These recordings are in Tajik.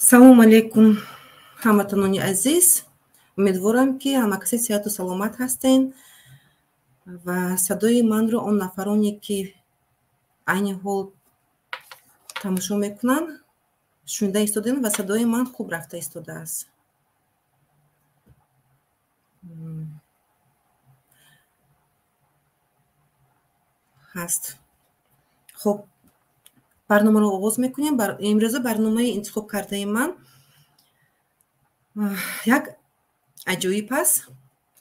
Салом алейкум, ҳамватанони азиз. Умедворам, ки ҳама касе сиҳату саломат ҳастен ва садои манро он нафароне, ки айни ҳол тамошо мекунанд, шунида истодем ва садои ман хуб рафта истодааст. Ҳаст. Хуб, барномаро оғоз мекунем. Имрӯза барномаи интихоб кардаи ман як аҷоиб аст,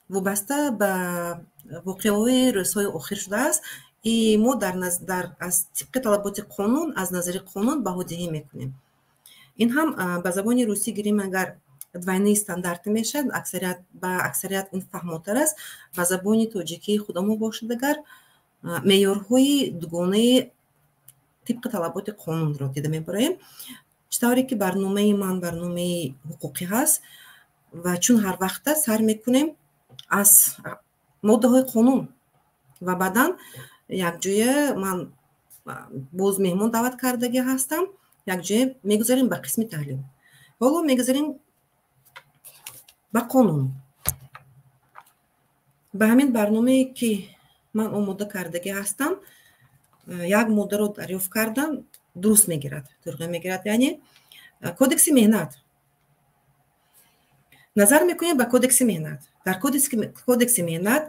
вобаста ба воқеаҳои рӯзҳои охир шудааст. И мо аз тибқи талаботи қонун, аз назари қонун баҳодиҳӣ мекунем. Ин ҳам ба забони русӣ гирем, агар двойные стандарты мешавад, ба аксарият ин фаҳмотар аст. Ба забони тоҷикии худамо бошад, агар меъёрҳои дугонаи тибқи талаботи қонунро дида мебароем. Чӣ тавре ки барномаи ман барномаи ҳуқуқӣ ҳаст ва чун ҳар вақта сар мекунем аз моддаҳои қонун ва баъдан якҷоя ман боз меҳмон даъват кардагӣ ҳастам, якҷоя мегузарем ба қисми таҳлил. Ҳоло мегузарем ба қонун. Ба ҳамин барномае, ки ман омода кардагӣ ҳастам, як моддаро дарёфт кардам, дуруст мегирад, турға мегирад, яъне кодекси меҳнат. Назар мекунем ба кодекси меҳнат. Дар кодекси меҳнат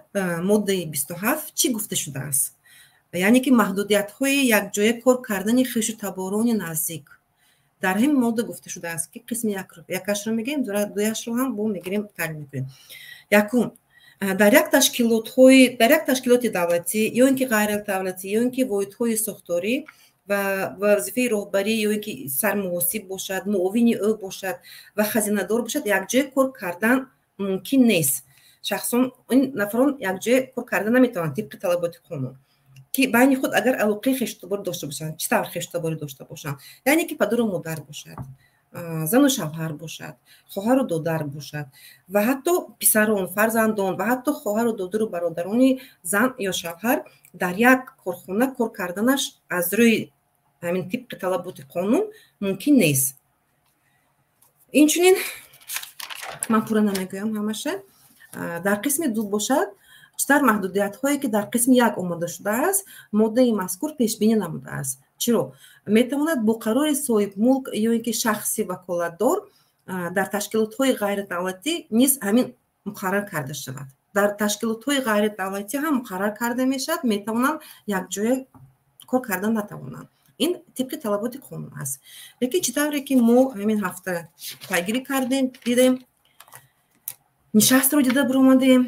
моддаи 27 чӣ гуфта шудааст? Яъне ки маҳдудиятҳои якҷоя кор кардани хешу таборони наздик. Дар ҳамин модда гуфта шудааст, ки қисми якашро мегирем, дуяшро ҳам бо мегирем, таълим мекунем. Якум, дар як ташкилоти давлатӣ ё ин ки ғайридавлатӣ ё ин ки воҳидҳои сохторӣ ва вазифаи роҳбарӣ ё ин ки сармуҳосиб бошад, муовини ӯ бошад ва хазинадор бошад, якҷоя кор кардан мумкин нест. Шахсон, ин нафарон якҷоя кор карда наметавонанд тибқи талаботи қонун, ки байни худ агар алоқаи хештуборӣ дошта бошанд. Чӣ тавр хештуборӣ дошта бошанд? Яъне ки падару модар бошад, зану шавҳар бошад, хоҳару додар бошад ва ҳатто писарон, фарзандон ва ҳатто хоҳару додару бародарони зан ё шавҳар дар як корхона кор карданаш аз рӯи ҳамин тибқи талаботи қонун мумкин нест. Инчунин ман пурра намегӯям ҳамаша. Дар қисми ду бошад, чӣ тавр маҳдудиятҳое, ки дар қисми як омода шудааст, моддаи мазкур пешбинӣ намудааст. Чиро? Метавонад бо қарори соҳибмулк ё ин ки шахси ваколатдор дар ташкилотҳои ғайридавлатӣ низ ҳамин муқаррар карда шавад. Дар ташкилотҳои ғайридавлатӣ ҳам муқаррар карда мешавад, метавонанд якҷоя кор карда натавонанд. Ин тибқи талаботи қонун аст. Лекин чӣ тавре ки мо ҳамин ҳафта пайгирӣ кардем, дидем, нишастро дида баромадем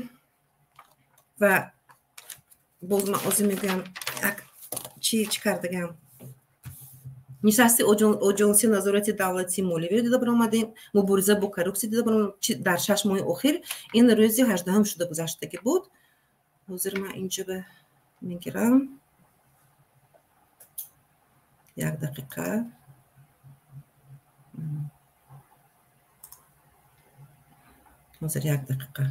ва боз ман озӣ мегӯям, як чӣ кардагам. Нишасти Оҷонси назорати давлатии молиявиро дида баромадем, мубориза бо коррупсия дида баромадем. Дар 6 моҳи охир, ин рӯзи 18 шуда гузаштагӣ буд. Ҳозир ман инҷо мегирам. Як дақиқа. Ҳозир як дақиқа.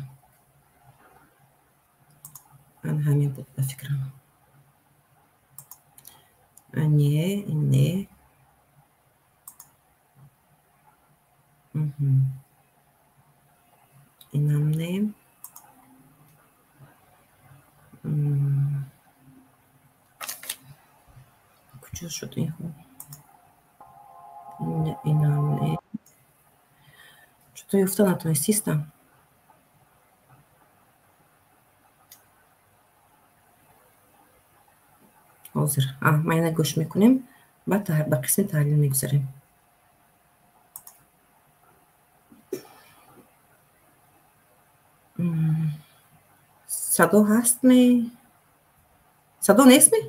Ан ҳамин буд ба фикрам. Не, не. Инам не. Куҷо шуд инҳо? Инам не. Чото ёфта натонистистам. Ҳозир. Ман ина гӯш мекунем, баъд ба қисми таҳлил мегузарем. Садо ҳастме? Садо нестме?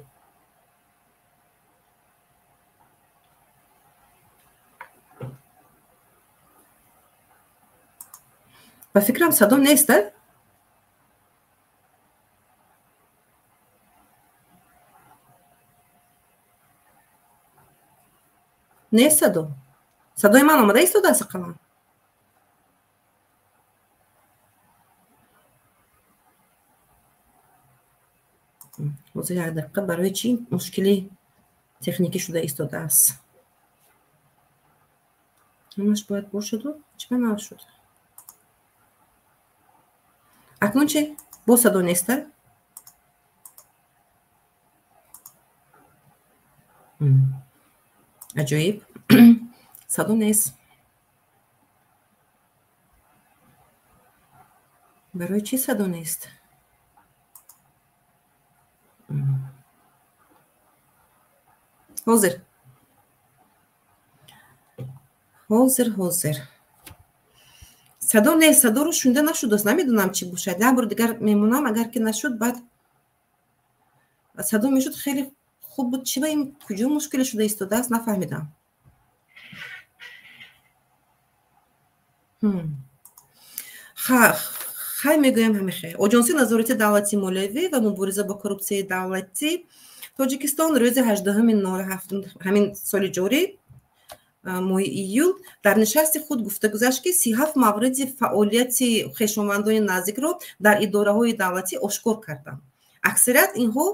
Ба фикрам, садо нест, а? Нест садо? Садои ман омада истодааст ақаллан? Ҳозир як дақиқа, барои чӣ мушкили техникӣ шуда истодааст? Ҳамаш бояд бошаду чиба нашуд? Акнун чи? Боз садо неста? Аҷоиб. Садо нест. Барои чӣ садо нест? Ҳозир. Ҳозир, ҳозир. Садо нест, садоро шунида нашудааст. Намедонам чӣ бошад. Як бор дигар мемонам, агар ки нашуд, баъд садо мешуд, хеле хуб буд. Чӣ ба ин куҷо мушкиле шуда истодааст, нафаҳмидам. Хай мегӯям ҳамихе. Оҷонсии назорати давлатии молиявӣ ва мубориза бо коррупсияи давлатӣ Тоҷикистон рӯзи 18 ҳамин соли ҷорӣ, моҳи июл, дар нишасти худ гуфта гузашт, ки 37 мавриди фаъолияти хешовандони наздикро дар идораҳои давлатӣ ошкор карданд. Аксарият инҳо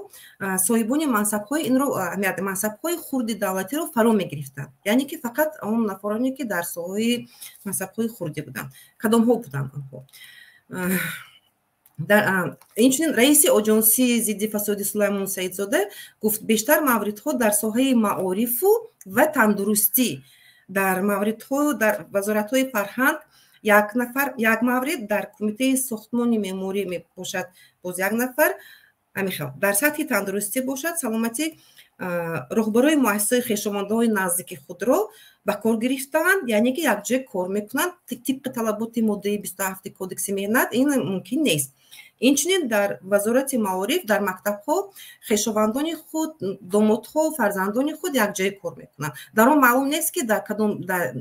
соҳибони мансабҳои инро мансабҳои хурди давлатиро фаро мегирифтанд, яъне ки фақат он нафароне, ки дар соҳаи мансабҳои хурдӣ буданд. Кадомҳо буданд онҳо? Инчунин раиси оҷонсии зидди фасоди Сулаймон Саидзода гуфт, бештар мавридҳо дар соҳаи маорифу ва тандурустӣ, дар мавридҳо дар вазоратҳои фарҳанг як нафар, як маврид, дар кумитаи сохтмони меъморӣ мебошад боз як нафар, ҳамин дар сатҳи тандурустӣ бошад, саломатӣ, роҳбарои муассисаҳои хешовандони наздики худро ба кор гирифтаанд, яъне ки якҷоя кор мекунанд. Тибқи талаботи моддаи 27 кодекси меҳнат ин мумкин нест. Инчунин дар вазорати маориф, дар мактабҳо хешовандони худ, домодҳо, фарзандони худ якҷоя кор мекунанд. Дар он маълум нест, ки дар кадом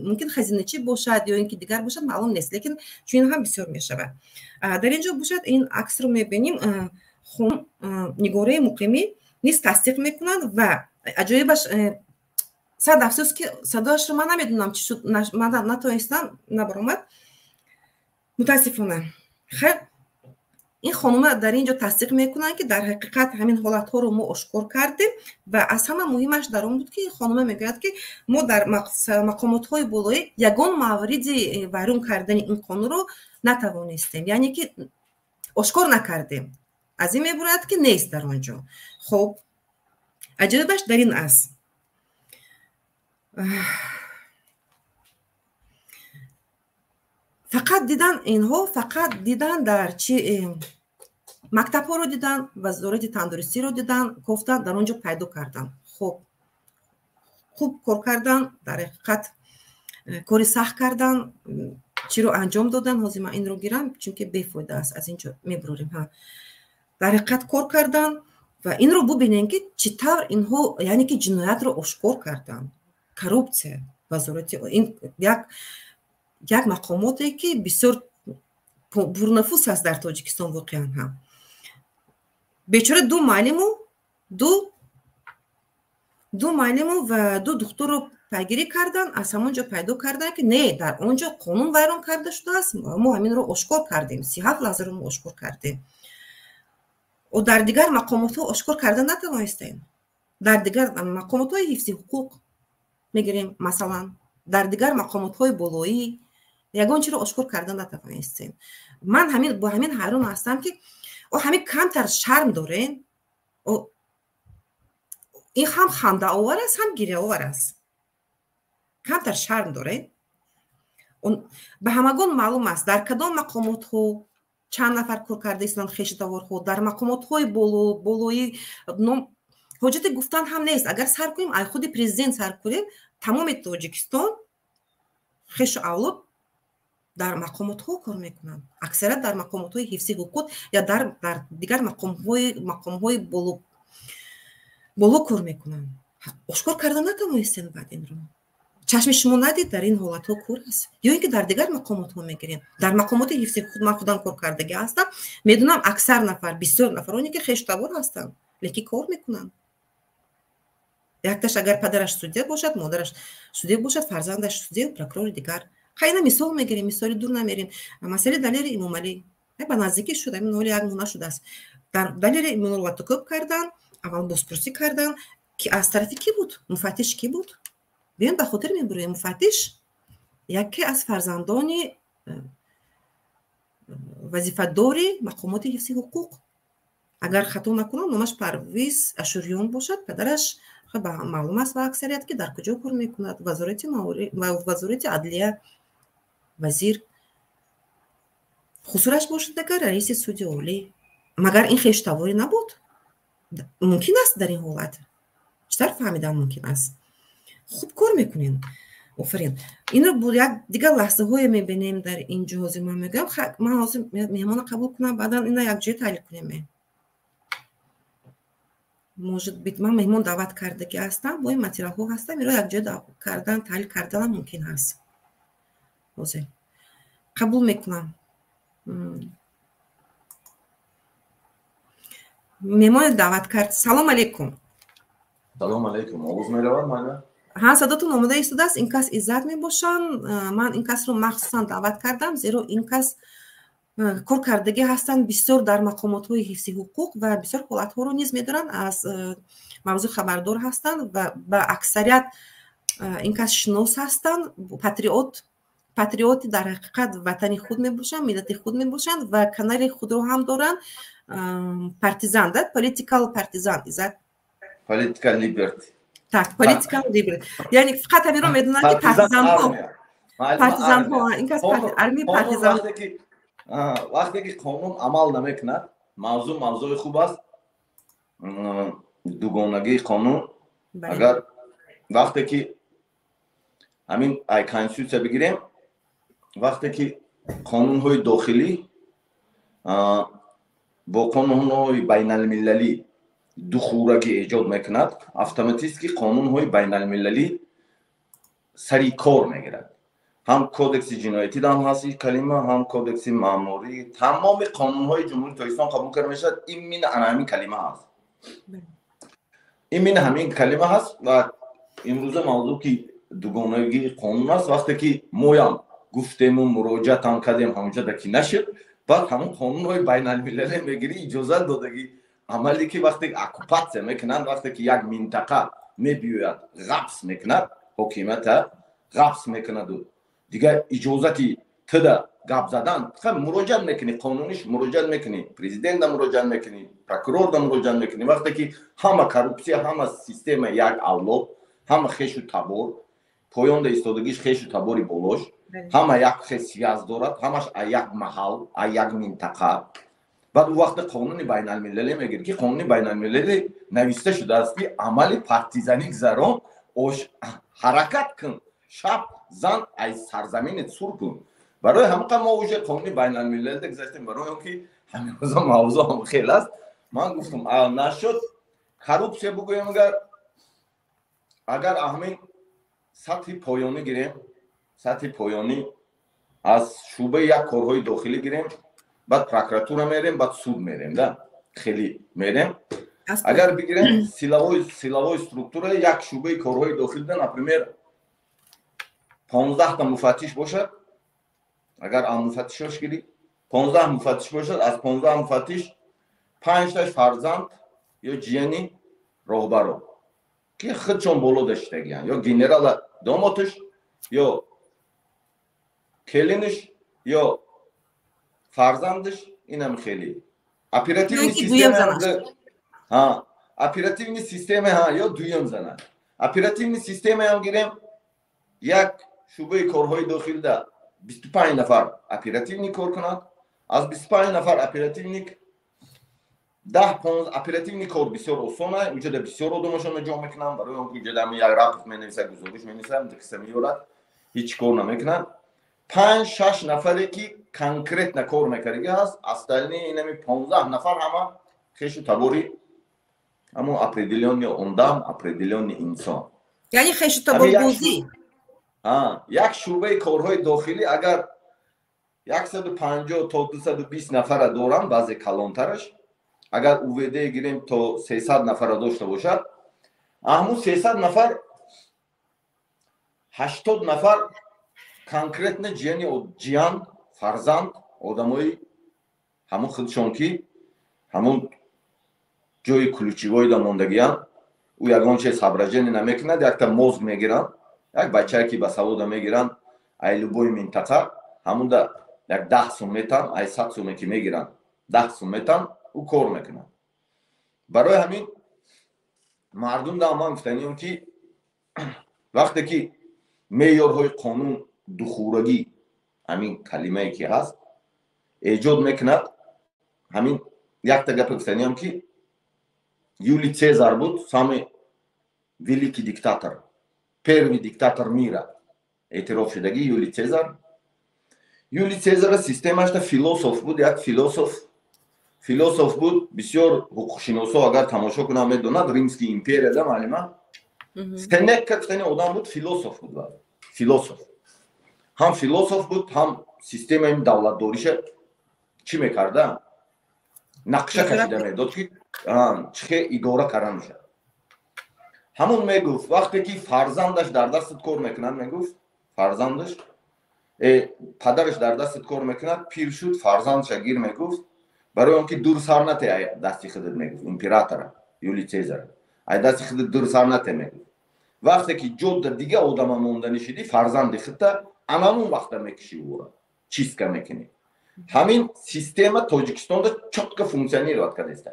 мумкин хазиначӣ бошад ё ин ки дигар бошад, маълум нест, лекин чунин ҳам бисёр мешавад. Дар ин ҷо бошад ин аксро мебинем, Нигораи Муқимӣ низ тасдиқ мекунанд ва аҷоибаш, сад афсӯс, ки садояшро ман намедонам чӣ шуд, ман натонистам, набаромад, мутаассифона. Хайр, ин хонума дар ин ҷо тасдиқ мекунанд, ки дар ҳақиқат ҳамин ҳолатҳоро мо ошкор кардем ва аз ҳама муҳимаш дар он буд, ки ин хонума мегӯяд, ки мо дар мақомотҳои болоӣ ягон мавриди вайрон кардани ин қонунро натавонистем, яъне ки ошкор накардем. Аз ин мебурад, ки нест дар он ҷо. Хуб, аҷоибаш дар ин аст. Фақат дидан инҳо, фақат дидан дар чи мактабҳоро дидан, вазорати тандурустиро дидан, кофтан, дар он ҷо пайдо кардан. Хуб, хуб кор кардан, дар ҳақиқат кори сахт кардан, чиро анҷом додан. Ҳозир ман инро гирам, чунки бефоида аст, аз ин ҷо мебурорем. Дар ҳақиқат кор кардан ва инро бубинем, ки чӣ тавр инҳо, яъне ки ҷиноятро ошкор карданд. Коррупсия, вазорати ин як мақомоте, ки бисёр пурнафус аст дар Тоҷикистон воқеан ҳам. Бечора ду муаллиму ва ду духтурро пайгирӣ кардан, аз ҳамон ҷо пайдо кардан, ки не, дар он ҷо қонун вайрон карда шудааст, мо ҳаминро ошкор кардем, 37 лаҳзаро мо ошкор кардем. Дар дигар мақомотҳо ошкор карда натавонистем. Дар дигар мақомотҳои ҳифзи ҳуқуқ мегирем, масалан, дар дигар мақомотҳои болоӣ ягон чиро ошкор карда натавонистем. Ман ҳамин бо ҳамин ҳайрон ҳастам, ки ҳамин камтар шарм дорем. Ин ҳам хандаовар аст, ҳам гиряовар аст. Камтар шарм дорем. Ба ҳамагон маълум аст, дар кадом мақомотҳо чанд нафар кор карда истанд хешутаворҳо, дар мақомотҳои болоӣ ҳоҷати гуфтан ҳам нест. Агар сар кунем, ай худи президент сар кунем, тамоми Тоҷикистон хешу авлод дар мақомотҳо кор мекунанд. Аксарият дар мақомотҳои ҳифзи ҳуқуқ ё дар дигар мақомҳои боло кор мекунанд. Ошкор карда натавонистем баъд инро. Чашми шумо надид, дар ин ҳолатҳо кор аст. Ё ин ки дар дигар мақомотҳо мегирем. Дар мақомоти ҳифзи ҳуқуқ ман худам кор кардагӣ ҳастам, медонам аксар нафар, бисёр нафароне, ки хештабор ҳастанд, лекин кор мекунанд. Якташ агар падараш судя бошад, модараш судя бошад, фарзандаш судя, прокурори дигар. Хайна мисол мегирем, мисоли дур намерем. Масъалаи Далери Имомалӣ ба наздикӣ шуд, ҳамин ҳоли як моҳ нашудааст. Дар Далери Имомалӣ латукӯб кардан, аввал бозпурсӣ кардан, ки аз тарафи кӣ буд, муфаттиш кӣ буд? Биён ба хотир мебурем, муфаттиш Яке аз фарзандони вазифадори мақомоти ҳифзи ҳуқуқ, агар хато накунам, номаш Парвиз Ашуриён бошад. Падараш маълум аст ба аксарият, ки дар куҷо кор мекунад: вазорати адлия, вазир. Хусураш бошад агар раиси суди олӣ. Магар ин хештаворӣ набуд? Мумкин аст дар ин ҳолат? Чӣ тавр фаҳмидан мумкин аст? Хуб кор мекунем, офарин. Ино як дигар лаҳзаҳое мебинем дар ин ҷо. Ҳозир ман мегӯям, ман ҳозир меҳмона қабул кунам, баъдан ина якҷоя таҳлил кунем. Может быть, ман меҳмон даъват кардагӣ ҳастам, бо ин материалҳо ҳастам, иро якҷоя кардан, таҳлил карданам мумкин ҳаст. Ҳозир қабул мекунам. Меҳмоне даъват кард. Салом алейкум. Салом алейкум. Овоз меравад мана? Ҳа, садотон омода истодааст. Ин кас Иззат мебошанд. Ман ин касро махсусан даъват кардам, зеро ин кас кор кардагӣ ҳастанд бисёр дар мақомотҳои ҳифзи ҳуқуқ ва бисёр ҳолатҳоро низ медоранд, аз мавзӯъ хабардор ҳастанд ва ба аксарият ин кас шинос ҳастанд. Патриоти дар ҳақиқат ватани худ мебошанд, миллати худ мебошанд ва канали худро ҳам доранд. Партизан, да? Political партизан, Иззат. Political Liberty. Так, Political Liberty. Яъне фақат ҳаминро медонанд, ки партизанҳо. Партизанҳо, ин кас армияи партизан. Вақте ки қонун амал намекунад, мавзӯъ мавзӯи хуб аст. Дугонагии қонун. Агар вақте ки ҳамин ай конститутсия бигирем, вақте ки қонунҳои дохилӣ бо қонунҳои байналмилалӣ духурагӣ эҷод мекунад, автоматически қонунҳои байналмилалӣ сари кор мегирад. Ҳам кодекси ҷиноятӣ ҳам ҳаст ин калима, ҳам кодекси маъмурӣ, тамоми қонунҳои Ҷумҳурии Тоҷикистон қабул карда мешавад. Именно ана ҳамин калима ҳаст. Именно ҳамин калима ҳаст ва имрӯза мавзӯъ ки дугонагии қонун аст, вақте ки моям гуфтему муроҷиатам кардем, ҳамонҷода ки нашуд, баъд ҳамон қонунҳои байналмилалӣ мегирӣ, иҷозат додагӣ амале ки вақте оккупатсия мекунанд, вақте ки як минтақа мебиёяд, ғабс мекунад, ҳокимията ғабс мекунаду дигар иҷозати туда гап задан, муроҷиат мекунӣ, қонуниш муроҷиат мекунӣ, президентда муроҷиат мекунӣ, прокурорда муроҷиат мекунӣ. Вақте ки ҳама коррупсия, ҳама система як авлод, ҳама хешу табор, поёнда истодагиш хешу табори болош, ҳама як хел связ дорад, ҳамаш а як маҳал, а як минтақа. Баъд ӯ вақте қонуни байналмилалӣ мегирад, ки қонуни байналмилалӣ нависта шудааст, ки амали партизанӣ гузарон, ҳаракат кун, шаб зан аз сарзамини сур кун. Барои ҳамқа мо уже қонуни байналмилалида гузаштем, барои он ки ҳаминрӯза мавзӯъ ҳам хел аст. Ман гуфтам, нашуд коррупсия бугӯем, агар ҳамин сатҳи поёнӣ гирем, сатҳи поёнӣ аз шӯъбаи як корҳои дохилӣ гирем, баъд прокуратура мерем, баъд суд мерем, да хеле мерем. Агар бигирем силовой структура як шӯъбаи корҳои дохилида, например, 15 та муфаттиш бошад, агар муфаттишош гирӣ, 15 муфаттиш бошад, аз 15 муфаттиш 5 таш фарзанд ё ҷияни роҳбаро, ки худшон боло даштагиянд, ё генерала домоташ, ё келинаш, ё фарзандаш, инам хеле оперативный система, оперативный система, ё дуюм зана. Оперативный системаам гирем, як шӯъбаи корҳои дохилида 25 нафар оперативник кор кунад, аз 25 нафар оперативник 10-15 оперативный кор бисёр осон аст, уҷода бисёр одамошонро ҷо мекунанд, барои он ки уҷода як рапорт менависад, гузориш менависад, қисса меёрад, ҳеҷ кор намекунанд. 5-6 нафаре ки конкретно кор мекардагӣ ҳаст, остальные инами 15 нафар ҳама хешу табори ҳамон определённый одам, определённый инсон. Яъне хешу таборбозӣ. Як шӯъбаи корҳои дохилӣ агар 150 то 220 нафара доранд, баъзе калонтараш, агар УВД гирем то 300 нафара дошта бошад, ҳамун 300 нафар 80 нафар конкретно ҷияни ҷиян, фарзанд, одамои ҳамун худшон ки ҳамун ҷои ключевойда мондагиянд, ӯ ягон чиз соображение намекунад, якта мозг мегиранд, як бачае ки ба савода мегиранд, Ай любой минтақа ҳамунда як 10 сум метан, ай 100 суме ки мегиранд, 10 сум метан, ӯ кор мекунад. Барои ҳамин мардум да ман гуфтанием, ки вақте ки меъёрҳои қонун духурагӣ, ҳамин калимае ки ҳаст, эҷод мекунад. Ҳамин якта гапе гуфтаниям, ки Юлий Цезар буд самый великий диктатор, первый диктатор мира эътироф шудагӣ Юлий Цезар. Юлий Цезара системашта философ буд, як философ буд. Бисёр ҳуқуқшиносо агар тамошо кунам, медонад, Римский империяда маълима Сенека гуфтани одам буд, философ буд. Философ, ҳам философ буд, ҳам системаи давлатдориша чӣ мекарда, нақша кашида медод, ки чӣ хел идора карда мешавад. Ҳамон мегуфт, вақте ки фарзандаш дар дастат кор мекунад, мегуфт, фарзандаш, падараш дар дастат кор мекунад, пир шуд, фарзандаша гир, мегуфт, барои он ки дур сар нате дасти худат, мегуфт, императора Юлий Цезара ай дасти худат дур сар нате, мегуфт, вақте ки ҷода дига одама монданӣ шидӣ, фарзанди худта анамун вақта мекушӣ, ӯра чистка мекунӣ. Ҳамин система Тоҷикистонда чётко функционировать кардааст,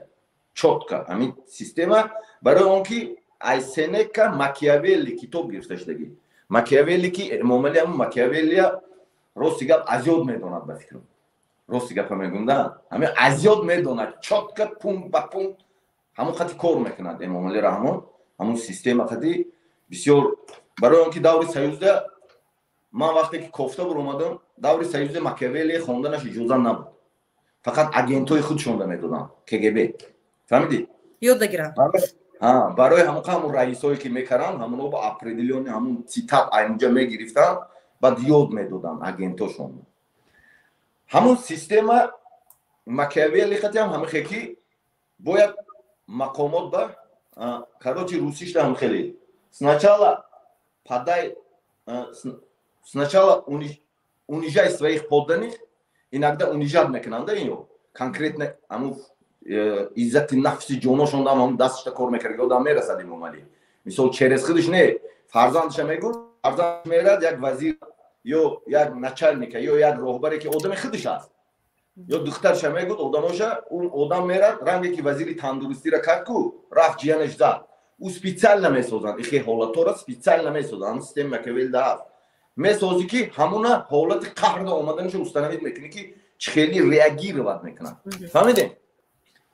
чётко ҳамин система, барои он ки ай Сенека, Макиавелли китоб гирифта шудагӣ. Макиавелли, ки Эмомали ҳамун Макиавеллия, рости гап, азёд медонад, ба фикрам, рости гапа мегӯм да, ҳамин азёд медонад, чётко пункт ба пункт ҳамун хати кор мекунад Эмомали Раҳмон, ҳамун система хати бисёр. Барои он ки даври союзда ман вақте ки кофта буромадам, даври союзда Макиавелли хонданаш иҷоза набуд, фақат агентҳои худшонда медоданд, КГБ, фаҳмидӣ? Ёд дагирам. Барои ҳамон ҳамун раисое ки мекаранд, ҳамуно ба определённый ҳамун цитат айнҷа мегирифтанд, баъд ёд медоданд агентошон. Ҳамун система Макиавелли хати ҳам ҳамихе, ки бояд мақомот ба, короче, русишта ҳам хеле: сначала подай, сначала унижай своих подданных. Иногда унижать мекунанда ино конкретно ҳамун иззати нафси ҷоношон дам ҳамун дасташта кор мекард, одам мерасад. Имомалӣ, мисол, через худаш не, фарзандаша мегӯ, фарзанд мерад, як вазир ё як начальника ё як роҳбаре, ки одами худаш аст, ё духтарша мегӯд, одамоша, ӯ одам мерад, ранге ки вазири тандурустира кард ку, рафт, ҷиянаш зад. Ӯ специально месозанд, ихе ҳолатҳоро специально месозанд. Ҳамун система Макиавелли ҳаст, месозӣ, ки ҳамуна ҳолати қаҳрда омаданашо установить мекунӣ, ки чӣ хели реагировать мекунад, фаҳмидем?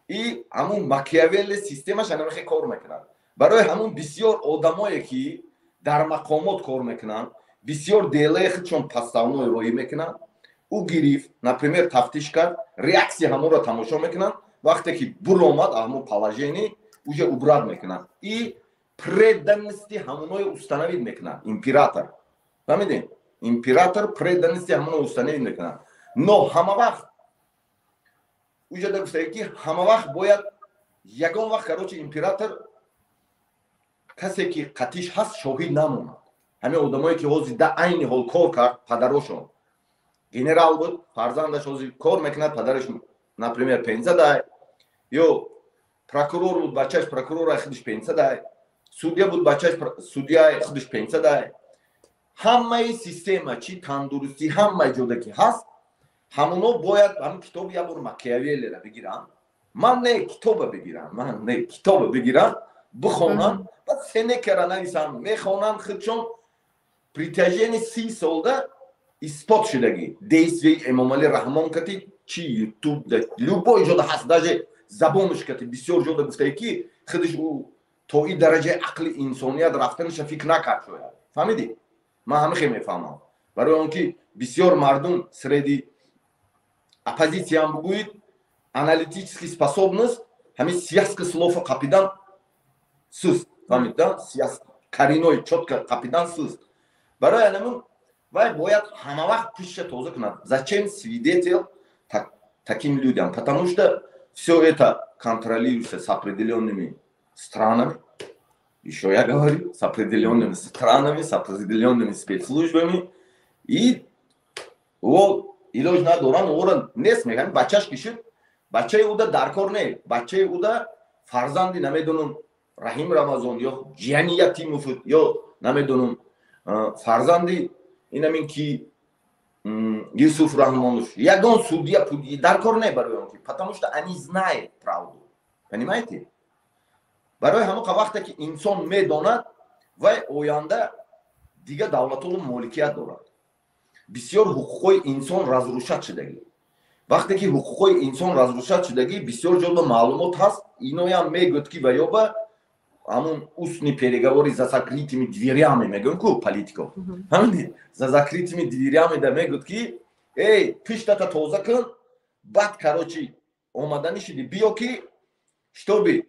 И ҳамун Макиавелли системаш анамихе кор мекунад. Барои ҳамун бисёр одамое, ки дар мақомот кор мекунанд, бисёр делаи худшон подставной роҳӣ мекунанд. Ӯ гирифт, например, тафтиш кард, реаксия ҳамонро тамошо мекунанд. Вақте ки буромад ҳамон положение, уже убрать мекунанд и преданности ҳамоное установить мекунад император, фаҳмидем? Император преданности ҳамоно установить мекунад. Но ҳама вақт уҷада гуфтае, ки ҳама вақт бояд ягон вақт, короче, император касе ки қатиш ҳаст, шоҳид намонад. Ҳамин одамое, ки ҳозир да айни ҳол кор кард, падарошон генерал буд, фарзандаш ҳозир кор мекунад, падараш, например, пенсадай, ё прокурор буд, бачааш прокурор, худаш пенсадай, судья буд, бачааш судья, худаш пенсадай. Ҳамаи система, чи тандурустӣ, ҳамаи ҷода ки ҳаст, ҳамуно бояд ҳамин китоби як бор Макиавеллера бигирам ман, не китоба бигирам ман, не китоба бигирам, бихонам, баъд Сенекара нависам, мехонам худшон. Протяжении 30 солда исбот шудагӣ действие Эмомалӣ Раҳмон кати чи Ютуб, любой ҷода ҳаст, даже забонаш кати бисёр ҷода гуфтае, ки худаш ӯ то ин дараҷаи ақли инсоният рафтанаша фикр накард шояд, фаҳмидӣ? Ман ҳама хел мефаҳмам, барои он ки бисёр мардум среди оппозитсияам бугӯед, аналитический способность, ҳамин связка слова қапидан суст, фаҳмидда, коренной чётко қапидан суст. Барои анамун вай бояд ҳама вақт пушша тоза кунад. Зачем свидетель таким людям? Потому что все это контролируется с определенными странами, еще я говорю, с определенными странами, с определенными спецслужбами, и вот илоҷ надоранд, ора нест мегӯянд. Бачаш ки шуд, бачаи уда дар кор не, бачаи уда фарзанди, намедонам, Раҳим Рамазон ё ҷияни Ятимов ё, намедонам, фарзанди Инамин ки Юсуф Раҳмонов, ягон судья дар кор не, барои он ки потому что они знают правду, понимаете? Барои ҳамоқа вақте ки инсон медонад, вай оянда дигар давлатҳо моликият дорад. Бисёр ҳуқуқҳои инсон разрушать шудагӣ. Вақте ки ҳуқуқҳои инсон разрушать шудагӣ, бисёр ҷоба маълумот ҳаст, иноям мегӯяд, ки ваёба ҳамун устный переговоры за закрытыми дверями мегӯям ку, политико ҳамин за закрытыми дверями да мегӯяд, ки эй, пиштата тоза кун, баъд, короче, омаданӣ шуди, биё, ки чтобы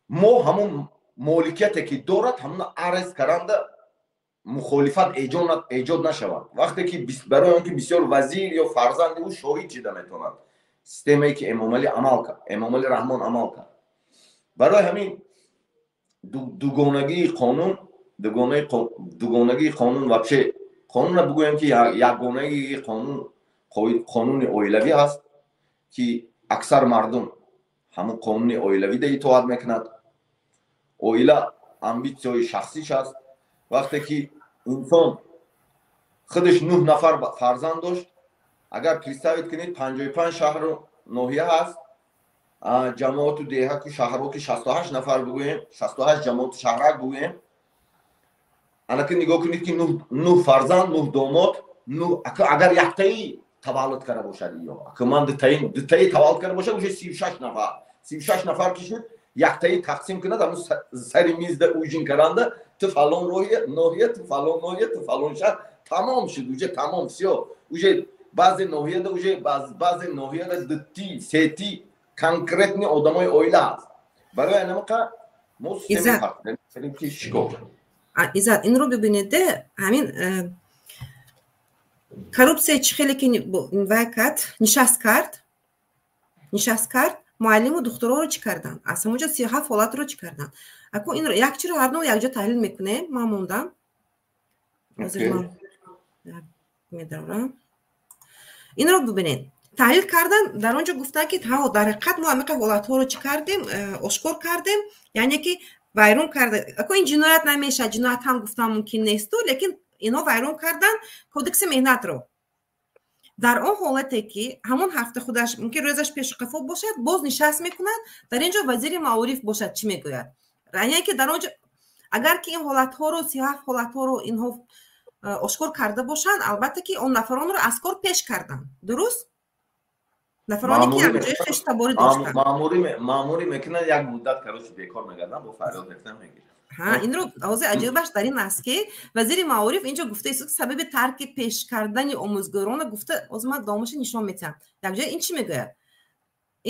мо ҳамун моликияте ки дорад, ҳамуна арест каранда, мухолифат эҷод нашавад. Вақте ки барои он ки бисёр вазир ё фарзанди ӯ шоҳид шида метавонад, системае ки Эмомалӣ амал кард, Эмомалӣ Раҳмон амал кард. Барои ҳамин дугонагии қонун, дугонагии қонун, вообще қонунро бигӯем, ки ягонагии қонун қонуни оилавӣ ҳаст, ки аксар мардум ҳамун қонуни оилавида итоат мекунад. Оила амбитсияи шахсиш аст. Вақте ки инсон худаш нӯҳ нафар фарзанд дошт, агар представить кунед, 55 шаҳру ноҳия ҳаст, ҷамоату деҳаку шаҳрҳо ки 68 нафар бигӯем, 68 ҷамоату шаҳрак бигӯем, анаки нигоҳ кунед, ки нӯҳ фарзанд, нӯҳ домод, агар яктаи таваллуд карда бошад ё ака ман дутаи таваллуд карда бошад, уже 36 нафар. 36 нафар ки шуд, яктаи тақсим кунад, ҳамун сари мизда ужин каранда, ту фалон ноҳия, ту фалон ноҳия, ту фалон шаҳр, тамом шуд уже, тамом, всё. Уже баъзе ноҳияда, уже баъзе ноҳияда дути, сети конкретный одамои оила ҳаст. Барои анамақа мо система ки шикор. Иззат, инро бибинеде, ҳамин коррупсия чӣ хеле ки вай кард, нишаст кард, муаллиму духтуроро чӣ карданд, аз ҳамонҷо 37 ҳолатро чӣ карданд. Аку инро як чиро ҳар ду якҷо таҳлил мекунем. Ман мондам, ҳозир ман медорам. Инро бибинед, таҳлил кардан, дар он ҷо гуфтанд, ки дар ҳақиқат мо ҳамиқа ҳолатҳоро чӣ кардем, ошкор кардем, яъне ки вайрон карда. Аку ин ҷиноят намешавад, ҷиноят ҳам гуфтан мумкин несту, лекин инҳо вайрон кардан Кодекси меҳнатро. Дар он ҳолате ки ҳамон ҳафта худаш мумкин рӯзаш пешу қафо бошад, боз нишаст мекунад. Дар ин ҷо вазири маориф бошад, чӣ мегӯяд? Яъне ки дар он ҷо агар ки ин ҳолатҳоро, 37 ҳолатҳоро инҳо ошкор карда бошанд, албатта ки он нафаронро аз кор пеш карданд, дуруст? Нафароне ки якҷои хештаборӣ доштанд. Маъмурӣ мекунанд, як муддат, короче, бекор мегарданд, бо фарёд мекунанд, мегиранд. Ҳа, инро ҳозир аҷоибаш дар ин аст, ки вазири маориф инҷо гуфта истод, сабаби тарки пеш кардани омӯзгоронро гуфта. Ҳозир ман домаша нишон метиҳам якҷоя. Ин чӣ мегӯяд?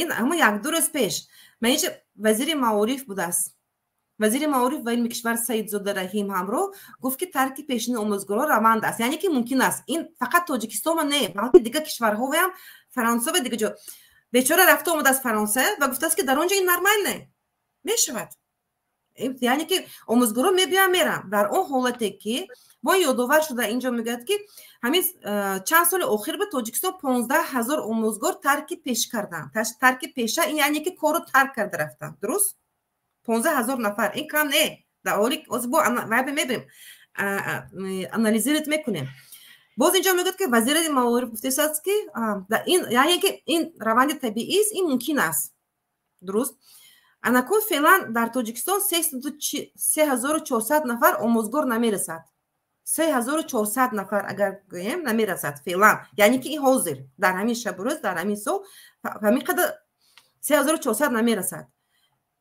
Ин ҳамон як-ду рӯз пеш ман инҷа вазири маориф будааст. Вазири маориф ва илми кишвар Саидзода Раҳим ҳамроҳ гуфт, ки тарки пешини омӯзгорон раванд аст, яъне ки мумкин аст. Ин фақат Тоҷикистома не, балки дигар кишварҳоям, Фаронса ва дигар ҷо. Бечора рафта омадааст Фаронса ва гуфтааст, ки дар он ҷо ин нормально мешавад, яъне ки омӯзгорон мебиёянд, меранд. Дар он ҳолате ки бо ёдовар шуда, инҷо мегӯяд, ки ҳамин чанд соли охир ба Тоҷикистон 15 000 омӯзгор тарки пеш карданд. Тарки пеша ин яъне ки корро тарк карда рафтанд, дуруст? 15 000 нафар ин кам не. Дар ҳоли ҳозир бо вайбе мебинем, анализировать мекунем. Боз инҷо мегӯяд, ки вазири маориф гуфтааст, ки ин яъне ки ин раванди табиист, ин мумкин аст, дуруст? Анакун феълан дар Тоҷикистон 3400 нафар омӯзгор намерасад. 3400 нафар агар гӯем, намерасад феълан, яъне ки ин ҳозир, дар ҳамин шабу рӯз, дар ҳамин сол ҳамин қадар 3400 намерасад.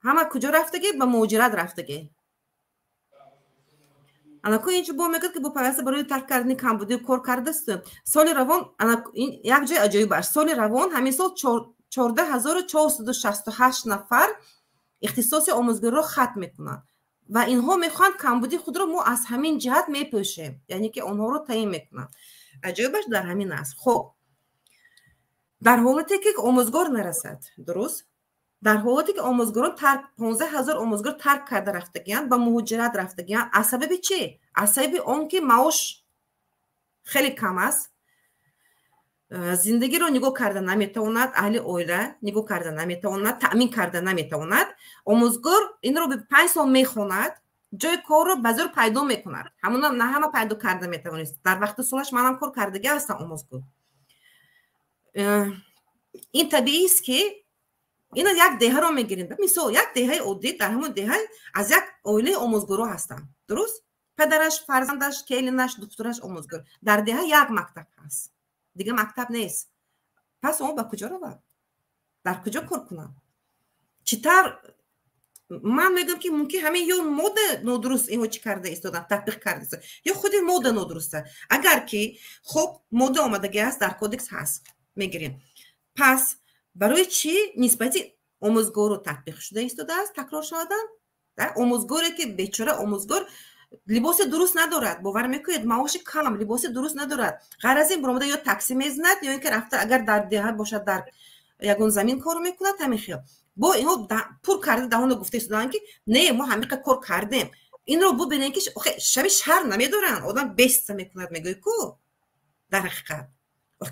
Ҳама куҷо рафтагӣ? Ба муҳоҷират рафтагӣ. Анакун инҷо бо мегӯяд, ки бо пайваста барои тарк кардани камбудӣ кор кардааст. Соли равон, як ҷои аҷоибаш, соли равон, ҳамин сол 14 468 нафар ихтисоси омӯзгориро хатм мекунанд ва инҳо мехоҳанд камбуди худро мо аз ҳамин ҷиҳат мепӯшем, яъне ки онҳоро таъин мекунанд. Аҷоибаш дар ҳамин аст. Хуб, дар ҳолате ки омӯзгор нарасад, дуруст, дар ҳолате ки омӯзгорон тарк, 15 000 омӯзгор тарк карда рафтагиянд, ба муҳоҷират рафтагиянд, аз сабаби чӣ? Аз сабаби он ки маош хеле кам аст, зиндагиро нигоҳ карда наметавонад, аҳли оила нигоҳ карда наметавонад, таъмин карда наметавонад. Омӯзгор инро 5 сол мехонад. Ҷои корро ба зӯр пайдо мекунад. Ҳамонам на ҳама пайдо карда метавонист. Дар вақти солаш манам кор кардагӣ ҳастам омӯзгор. Ин табиист, ки ина як деҳаро мегирем. Мисол, як деҳаи оддӣ, дар ҳамон деҳа аз як оилаи омӯзгоро ҳастанд. Дуруст? Падараш, фарзандаш, келинаш, духтураш омӯзгор. Дар деҳа як мактаб ҳаст. Дига мактаб нест. Пас он ба куҷо равад? Дар куҷо кор кунад? Чӣ тавр? Ман мегӯям, ки мумкин ҳамин ё модда нодуруст инҳо чӣ карда истодан, татбиқ карда истодан, ё худи модда нодуруста. Агар ки хуб модда омадагӣ аст, дар кодекс ҳаст, мегирем. Пас барои чӣ нисбати омӯзгору татбиқ шуда истодааст, такрор шавадан? Омӯзгоре ки бечора омӯзгор либоси дуруст надорад, бовар мекунед, маоши кам, либоси дуруст надорад. Ғайр аз ин, баромада ё такси мезанад, ё ин ки рафта, агар дар деҳа бошад, дар ягон замин кор мекунад, ҳамин хел. Бо инҳо пур карда даҳонро гуфта истоданд, ки не, мо ҳамиқа кор кардем. Инро бубинем, ки шаби шарм намедоранд. Одам беста мекунад, мегӯй ку, дар ҳақиқат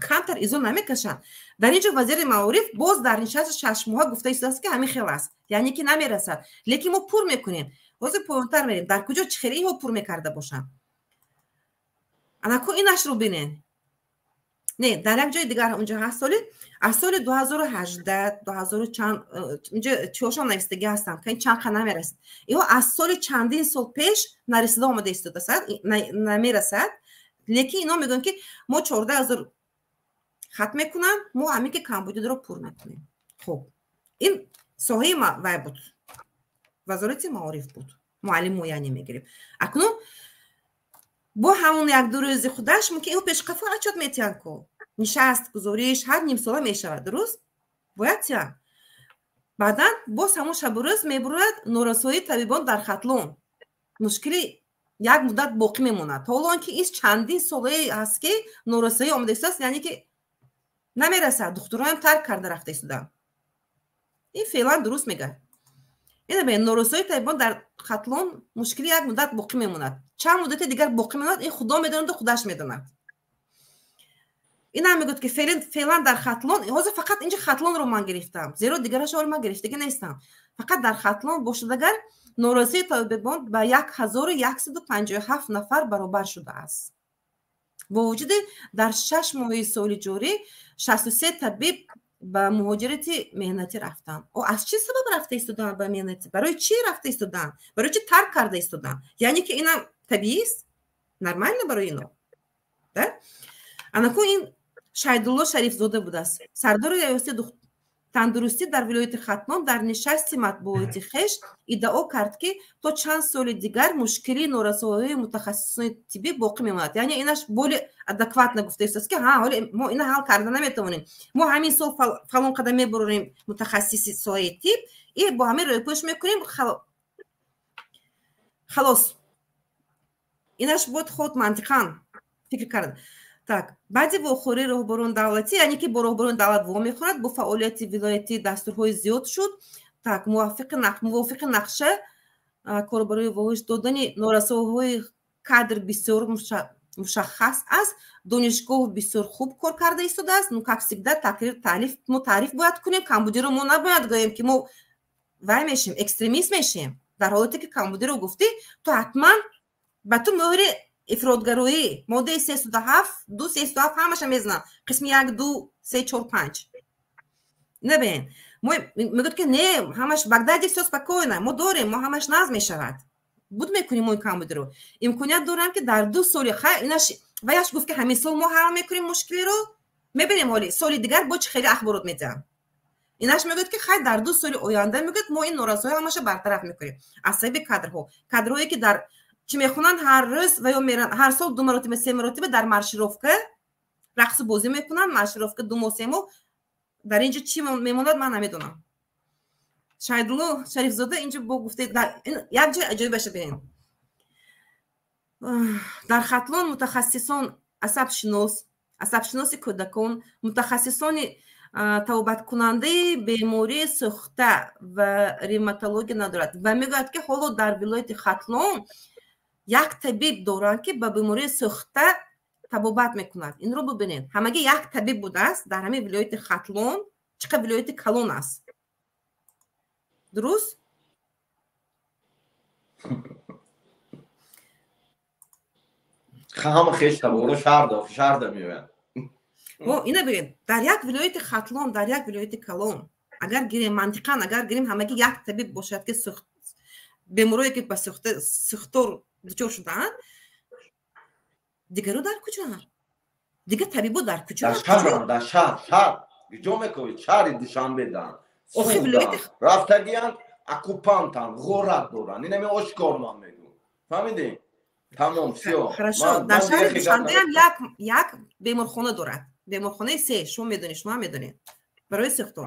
камтар изо намекашанд. Дар ин ҷо вазири маориф боз дар нишасти 6 моҳа гуфта истодааст, ки ҳамин хел аст, яъне ки намерасад, лекин мо пур мекунем. Ҳозир поёнтар мерем, дар куҷо чӣ хеле инҳо пур мекарда бошанд. Анаку инашро бинен. Не, дар як ҷои дигар унҷо ҳаст, соли аз соли 2018, дуҳазору чанд, инҷо чиҳошам навистагӣ ҳастам, ки чанд қа намерасад. Иҳо аз соли чандин сол пеш нарасида омада истодааст, намерасад, лекин ино мегӯянд, ки мо 14 000 хат мекунам, мо ҳамин ки камбудиро пур мекунем. Хуб, ин соҳаи вай буд, вазорати маориф буд, муаллимо яъне мегирем. Акнун бо ҳамон як-ду рӯзи худаш мумкин ӯ пешқафо отчёт метиҳанд ку, нишаст, гузориш ҳар нимсола мешавад, дуруст? Бояд тиҳанд. Баъдан боз ҳамон шабу рӯз мебурад, норасоии табибон дар Хатлон мушкили як муддат боқӣ мемонад. Ҳоло он ки ин чандин солае ҳаст, ки норасоӣ омада истодааст, яъне ки намерасад, духтуроям тарк карда рафта истоданд. Ин феълан дуруст мегӯяд. Ина бе, норасоии табибон дар Хатлон мушкили як муддат боқӣ мемонад. Чанд муддати дигар боқӣ мемонад, ин Худо медонаду худаш медонад. Инам мегӯяд, ки феълан дар Хатлон, ҳозир фақат инҷа Хатлонро ман гирифтам, зеро дигарашро ман гирифтагӣ нестам, фақат дар Хатлон бошад, агар норасоии табибон ба 1157 нафар баробар шудааст. Бо вуҷуди дар 6 моҳи соли ҷорӣ 63 табиб ба муҳоҷирати меҳнатӣ рафтанд. О, аз чӣ сабаб рафта истоданд ба меҳнатӣ? Барои чӣ рафта истоданд? Барои чӣ тарк карда истоданд? Яъне ки инам табиист, нормально барои ино. Да, анаку ин Шайдулло Шарифзода будааст, сардори раёсати тандурустӣ дар вилояти Хатлон, дар нишасти матбуоти хеш иддао кард, ки то чанд соли дигар мушкилии норасоии мутахассисони тиббӣ боқӣ мемонад. Яъне инаш более адекватно гуфта истааст, ки ҳа, ҳоле мо ина ҳал карда наметавонем, мо ҳамин сол фалон қадам мебурорем мутахассиси соҳаи тиб и бо ҳамин рӯйпӯш мекунем, халос. Инаш буд худ мантиқан фикр кард. Так, баъди вохӯрии роҳбарони давлатӣ, яъне ки бо роҳбарони давлат вомехӯрад, бо фаъолияти вилоятӣ дастурҳои зиёд шуд. Так, мувофиқи нақша кор барои воҳиш додани норасоиҳои кадр бисёр мушаххас аст. Донишгоҳ бисёр хуб кор карда истодааст. Ну, как всегда, такрир, таъриф, мо таъриф бояд кунем, камбудиро мо набояд гӯем, ки мо вай мешем, экстремист мешем. Дар ҳолате ки камбудиро гуфтӣ, ту ҳатман ба ту мӯҳри ифротгароӣ, моддаи 307, 2, 307 ҳамаша мезананд, қисми як, ду, се, чор, панҷ. Набин, мо мегӯяд, ки не, ҳамаш Багдади, всё спокойно, мо дорем, мо ҳамаш наз мешавад, буд мекунем мо ин камбудиро. Имконият дорам, ки дар 2 соли хай инаш ваяш гуфт, ки ҳамин сол мо ҳал мекунем мушкилиро, мебинем, ҳоли соли дигар бо чӣ хеле ахборот медиҳам. Инаш мегӯяд, ки хай, дар 2 соли оянда, мегӯяд, мо ин норасоӣ ҳамаша бартараф мекунем аз сабаби кадрҳо, кадрҳое ки дар чӣ мехонанд, ҳар рӯз ва ё меранд, ҳар сол ду маротиба, се маротиба дар маршировка рақсу бозӣ мекунанд, маршировка 2 моҳ, 3 моҳ. Дар инҷо чӣ мемонад, ман намедонам. Шайдулло Шарифзода инҷо бо гуфте, як ҷои аҷоибаша бинед: дар Хатлон мутахассисон, асабшинос, асабшиноси кӯдакон, мутахассисони табобаткунандаи бемории сӯхта ва ревматология надорад. Ва мегӯяд, ки ҳоло дар вилояти Хатлон як табиб доранд, ки ба бемории сӯхта табобат мекунад. Инро бубинед, ҳамагӣ як табиб будааст дар ҳамин вилояти Хатлон. Чӣ қадр вилояти калон аст, дуруст? Ҳама хештаборо шаҳрда меоянд. Ина бигем, дар як вилояти Хатлон, дар як вилояти калон, агар гирем мантиқан, агар гирем, ҳамагӣ як табиб бошад, ки беморое ки ба сӯхтор дучор шудаанд, дигаро дар куҷоанд? Дигар табибо дар куҷо? Дар шаҳранд, дар шаҳр. Шаҳр куҷо мекунед? Шаҳри Душанбе дан рафтагиянд, оккупантанд, ғорат доранд. Инами ошкор ман мегӯм, фаҳмидем? Тамом, всё. Хорошо, дар шаҳри Душанбеам як беморхона дорад, беморхонаи се, шумо медонед, шумо медонед, барои сӯхтор.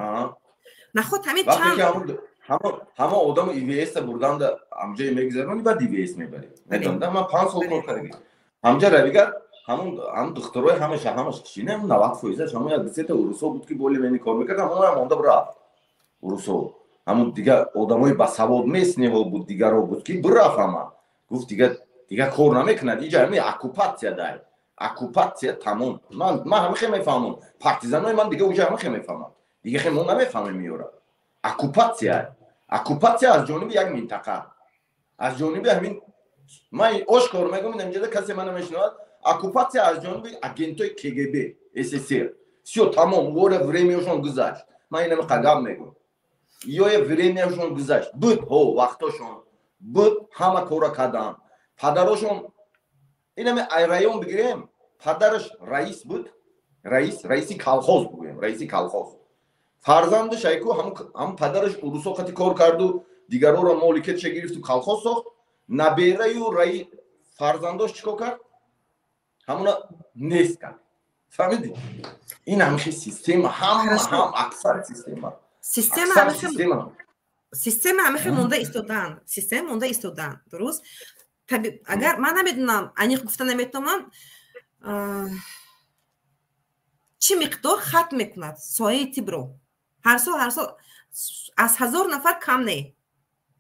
Наход ҳамин чанд ҳама одамо ИВС бурданда, ҳамҷое мегузарони, баъд ИВС мебарӣ. Медонда, ман 5 сол кор кардагӣ ҳамҷа. Равигар, ҳамун духтарои ҳамаша, ҳамаш кишина, 90%-аш ҳамон як дусета урусо буд, ки боли мени кор мекард, ҳамон монда рафт. Урусо, ҳамун дигар одамои басавод местныйҳо буд, дигаро буд, ки бирафт ҳама. Гуфт, дига кор намекунад иҷа, ҳами оккупатсия дай, оккупатсия, тамом. Ман ҳама хе мефаҳмам, партизанои ман дига уҷа ҳама хе мефаҳмам, дига хе мо намефаҳмем. Меёра оккупатсия, оккупатсия аз ҷониби як минтақа, аз ҷониби ҳамин. Ман ошкор мегӯм, инҷода касе мана мешинавад, оккупатсия аз ҷониби агентои КГБ СССР. Всё, тамом, вора времяшон гузашт. Ман инами қагам мегӯм, ёя времяшон гузашт буд, ҳо, вақтошон буд, ҳама кора карданд падарошон. Инами район бигирем, падараш раис буд, раис, раиси колхоз бугӯем, раиси колхоз. Фарзандаш айку ҳам падараш урусо қати кор карду, дигароро моликетша гирифту колхоз сохт. Набераю раи фарзандош чӣ кор кард? Ҳамуна нест кард, фаҳмидӣ? Ин ҳамихи система, ҳама ҳам аксар система. Система, система ҳамихи монда истодан, система монда истодан, дуруст. Агар ман намедонам, аниқ гуфта наметавонам, чӣ миқдор хатм мекунад соҳаи тибро ҳар сол? Ҳар сол аз 1000 нафар кам не,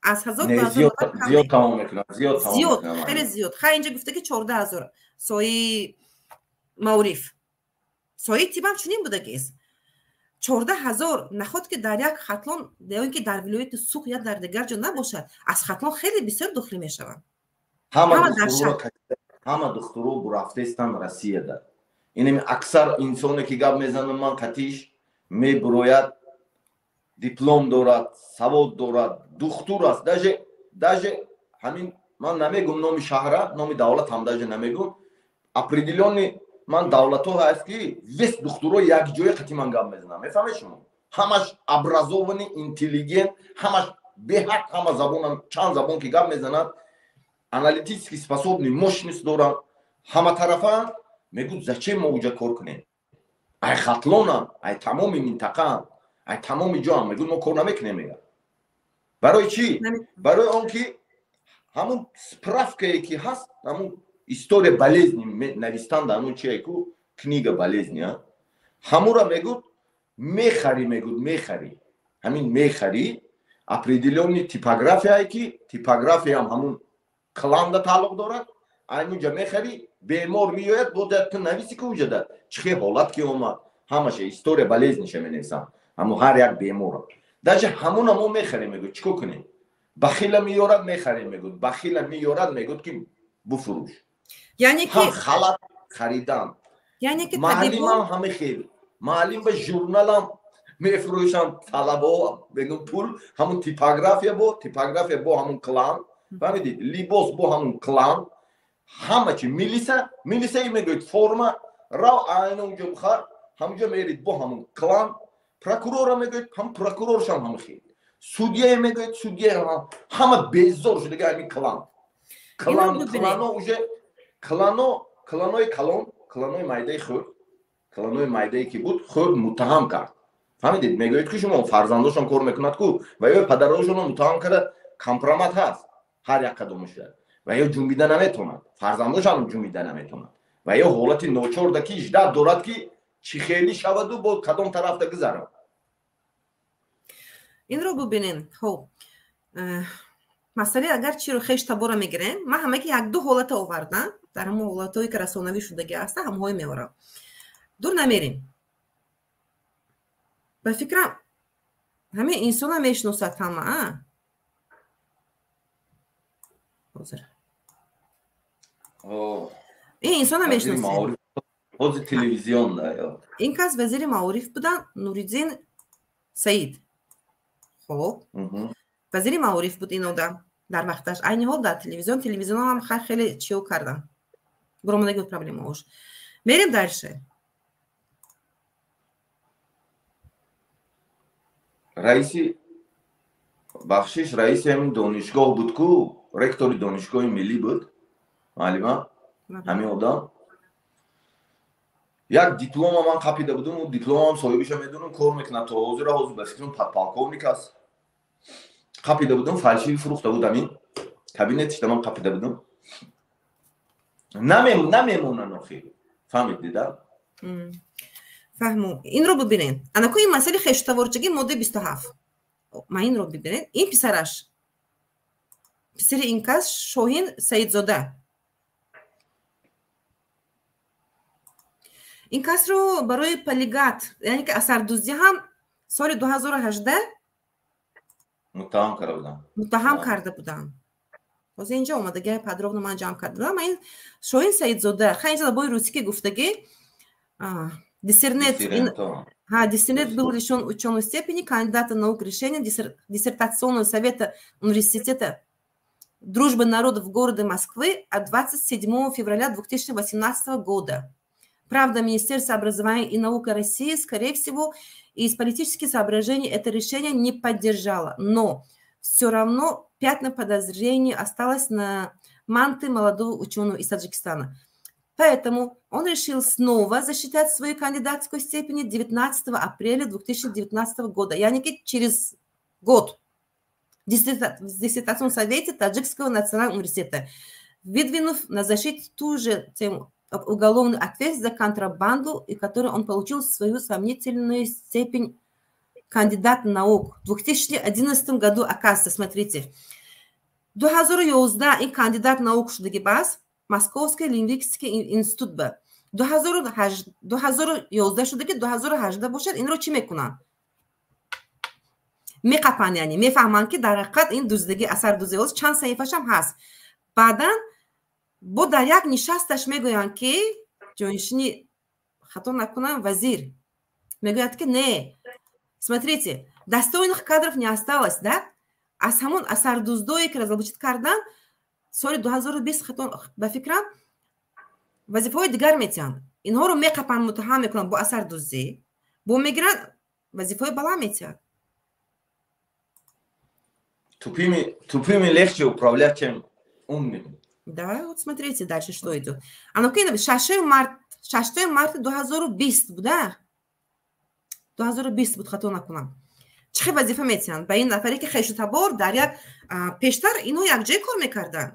аз 1000 Зиёд тамом мекунад, зиёд. Зиёд, хеле зиёд. Хай, инҷа гуфта, ки 14 000 соҳаи маориф, соҳаи тибам чунин будагист, 14 000. Наход ки дар як Хатлон ё ин ки дар вилояти Суғд я дар дигар ҷо набошад, аз Хатлон хеле бисёр дохил мешаванд. Ҳама духтуро бурафтаистанд Россияда. Инами аксар инсоне ки гап мезанам ман қатиш, мебурояд, диплом дорад, савод дорад, духтур аст. Даже ҳамин ман намегум номи шаҳра, номи давлат ҳам даже намегум. Определённый ман давлатҳо ҳаст, ки весь духтуро якҷоя қати ман гап мезанам, мефаҳмед шумо? Ҳамаш образованный, интеллигент, ҳамаш беҳад, ҳама забонам, чанд забон ки гап мезанад, аналитически способный, мощность доранд, ҳаматарафа. Мегӯд, зачем мо уҷа кор кунем? Ай Хатлонам, ай тамоми минтақаам, ай тамоми ҷоам. Мегӯд, мо кор намекунем, мега. Барои чӣ? Барои он ки ҳамун справкае ки ҳаст, ҳамун история болезни навистанда, ҳамун чие ку, книга болезни, ҳамура мегӯд, мехарӣ, мегӯд, мехарӣ, ҳамин мехарӣ, определённый типографияе ки типографиям ҳамун кланда тааллуқ дорад, айнуҷа мехарӣ. Бемор меояд, бояд ту нависи ки уҷада чӣ хел ҳолат ки омад, ҳамаша история болезниша менависам, ҳамун ҳар як бемора. Даже ҳамуна мо мехарем, мегӯд, чӣ кор кунем? Бахила меёрад, мехарем, мегӯд, бахила меёрад, мегӯд, ки буфурӯш. Яъне ки ҳам халат харидан. Яъне ки маълимам ҳама хел, маълим ба журналам мефурӯшам, талабао мегӯм, пул ҳамун типография, бо типография, бо ҳамун клан, фаҳмидед? Либос бо ҳамун клан, ҳама чи. Милиса, милисаи мегӯяд, форма рав, айна унҷо бихар, ҳамунҷо мерид, бо ҳамун клан. Прокурора мегӯяд, ҳам прокуроршам ҳама хел. Судьяе мегӯяд, судья ҳама безор шудага ҳамин клан, клан, клано. Уже клано, кланои калон, кланои майдаи хурд, кланои майдае ки буд, хурд, муттаҳам кард, фаҳмидед? Мегӯяд, ки шумо фарзандошон кор мекунад ку ва ё падарошонро муттаҳам карда, компромат ҳаст ҳар як қадомаша, ва ё ҷунбида наметавонад, фарзандошам ҷунбида наметавонад, ва ё ҳолати ночорда ки ждать дорад, ки чӣ хелӣ шаваду бо кадом тарафда гузарад. Инро бубинем. Хоб, масъалаи агар чиро хеш табора мегирем, ман ҳамаги якду ҳолата овардам, дар ҳамон ҳолатҳое ки расонавӣ шудагӣ ҳаста, ҳамҳое меорам. Дур намерем, ба фикрам, ҳамин инсона мешиносад ҳама. Ҳозир. Ин инсона мешиносем. Ҳозир телевизион. Ин кас вазири маориф буданд, Нуриддин Саид. Хоб, вазири маориф буд ин одам дар вақташ. Айни ҳол дар телевизион, телевизионҳо ҳам хеле чиё карданд, буромадаги буд проблемаош. Мерем дальше. Раиси, бахшиш, раиси ҳамин донишгоҳ буд ку, ректори донишгоҳи миллӣ буд, маълима, ҳамин одам. Як диплома ман қапида будум, у дипломам соҳибиша медонам, кор мекунад то ҳозира, ҳозир ба фикрам подполковник аст. Қапида будум, фальшивый фурӯхта буд, ҳамин кабинетишда ман қапида будум. Намемонанд охир, фаҳмид дида? Фаҳму. Инро бибинед. Анаку ин масъали хештаворчагӣ, моддаи 27. Ма инро бибинед. Ин писараш, писари ин кас Шоҳин Саидзода. Ин касро барои плагиат, яъне ки асардуздӣ ҳам соли 2018 муттаҳам карда буданд. Муттаҳам карда буданд. Ҳозир инҷо омадагӣ подробно ман ҷамъ карда будам. Ин Шоҳин Саидзода, ха, инҷо забони русӣ ки гуфтагӣ, диссернет, диссернет был лишен ученой степени кандидата наук решения диссертационного совета университета Дружбы народов города Москвы от 27 февраля 2018 года. Правда, Министерство образования и науки России, скорее всего, из политических соображений это решение не поддержало. Но все равно пятна подозрений осталось на манты молодого ученого из Таджикистана. Поэтому он решил снова защищать свою кандидатскую степень 19 апреля 2019 года, яъне через год, в диссертационном совете Таджикского национального университета, выдвинув на защиту ту же тему уголовную ответственность за контрабанду, и которую он получил свою сомнительную степень кандидат наук. В 2011 году, оказывается, смотрите, в 2011 ин кандидат наук шудаги бас, Московский лингвистический институт ба. 2011 шудаги, 2018 бошад, инро чӣ мекунанд? Меқапанд, яъне мефаҳманд, ки дар ҳақиқат ин дуздагӣ, асар дуздагӣ, чанд саҳифашам ҳаст. Баъдан бо дар як нишасташ мегӯянд, ки ҷонишини, хато накунам, вазир мегӯяд, ки не, смотрите, достойных кадров не осталось, да, аз ҳамон асардуздое ки разоблачить кардан соли 2020, хато ба фикрам, вазифаҳои дигар метиҳанд. Инҳоро меқапанд, муттаҳам мекунанд бо асардуздӣ, бо мегиранд, вазифаҳои баланд метиҳанд. Тупыми легче управлять, чем умными. Да, вот смотрите дальше, что идет. А ну 6 март, 6 марта 2020 буда. 2020 буд, хато накунам. Чӣ хел вазифа метиҳанд ба ин нафаре, ки хешу табор дар як пештар инҳо якҷоя кор мекарданд.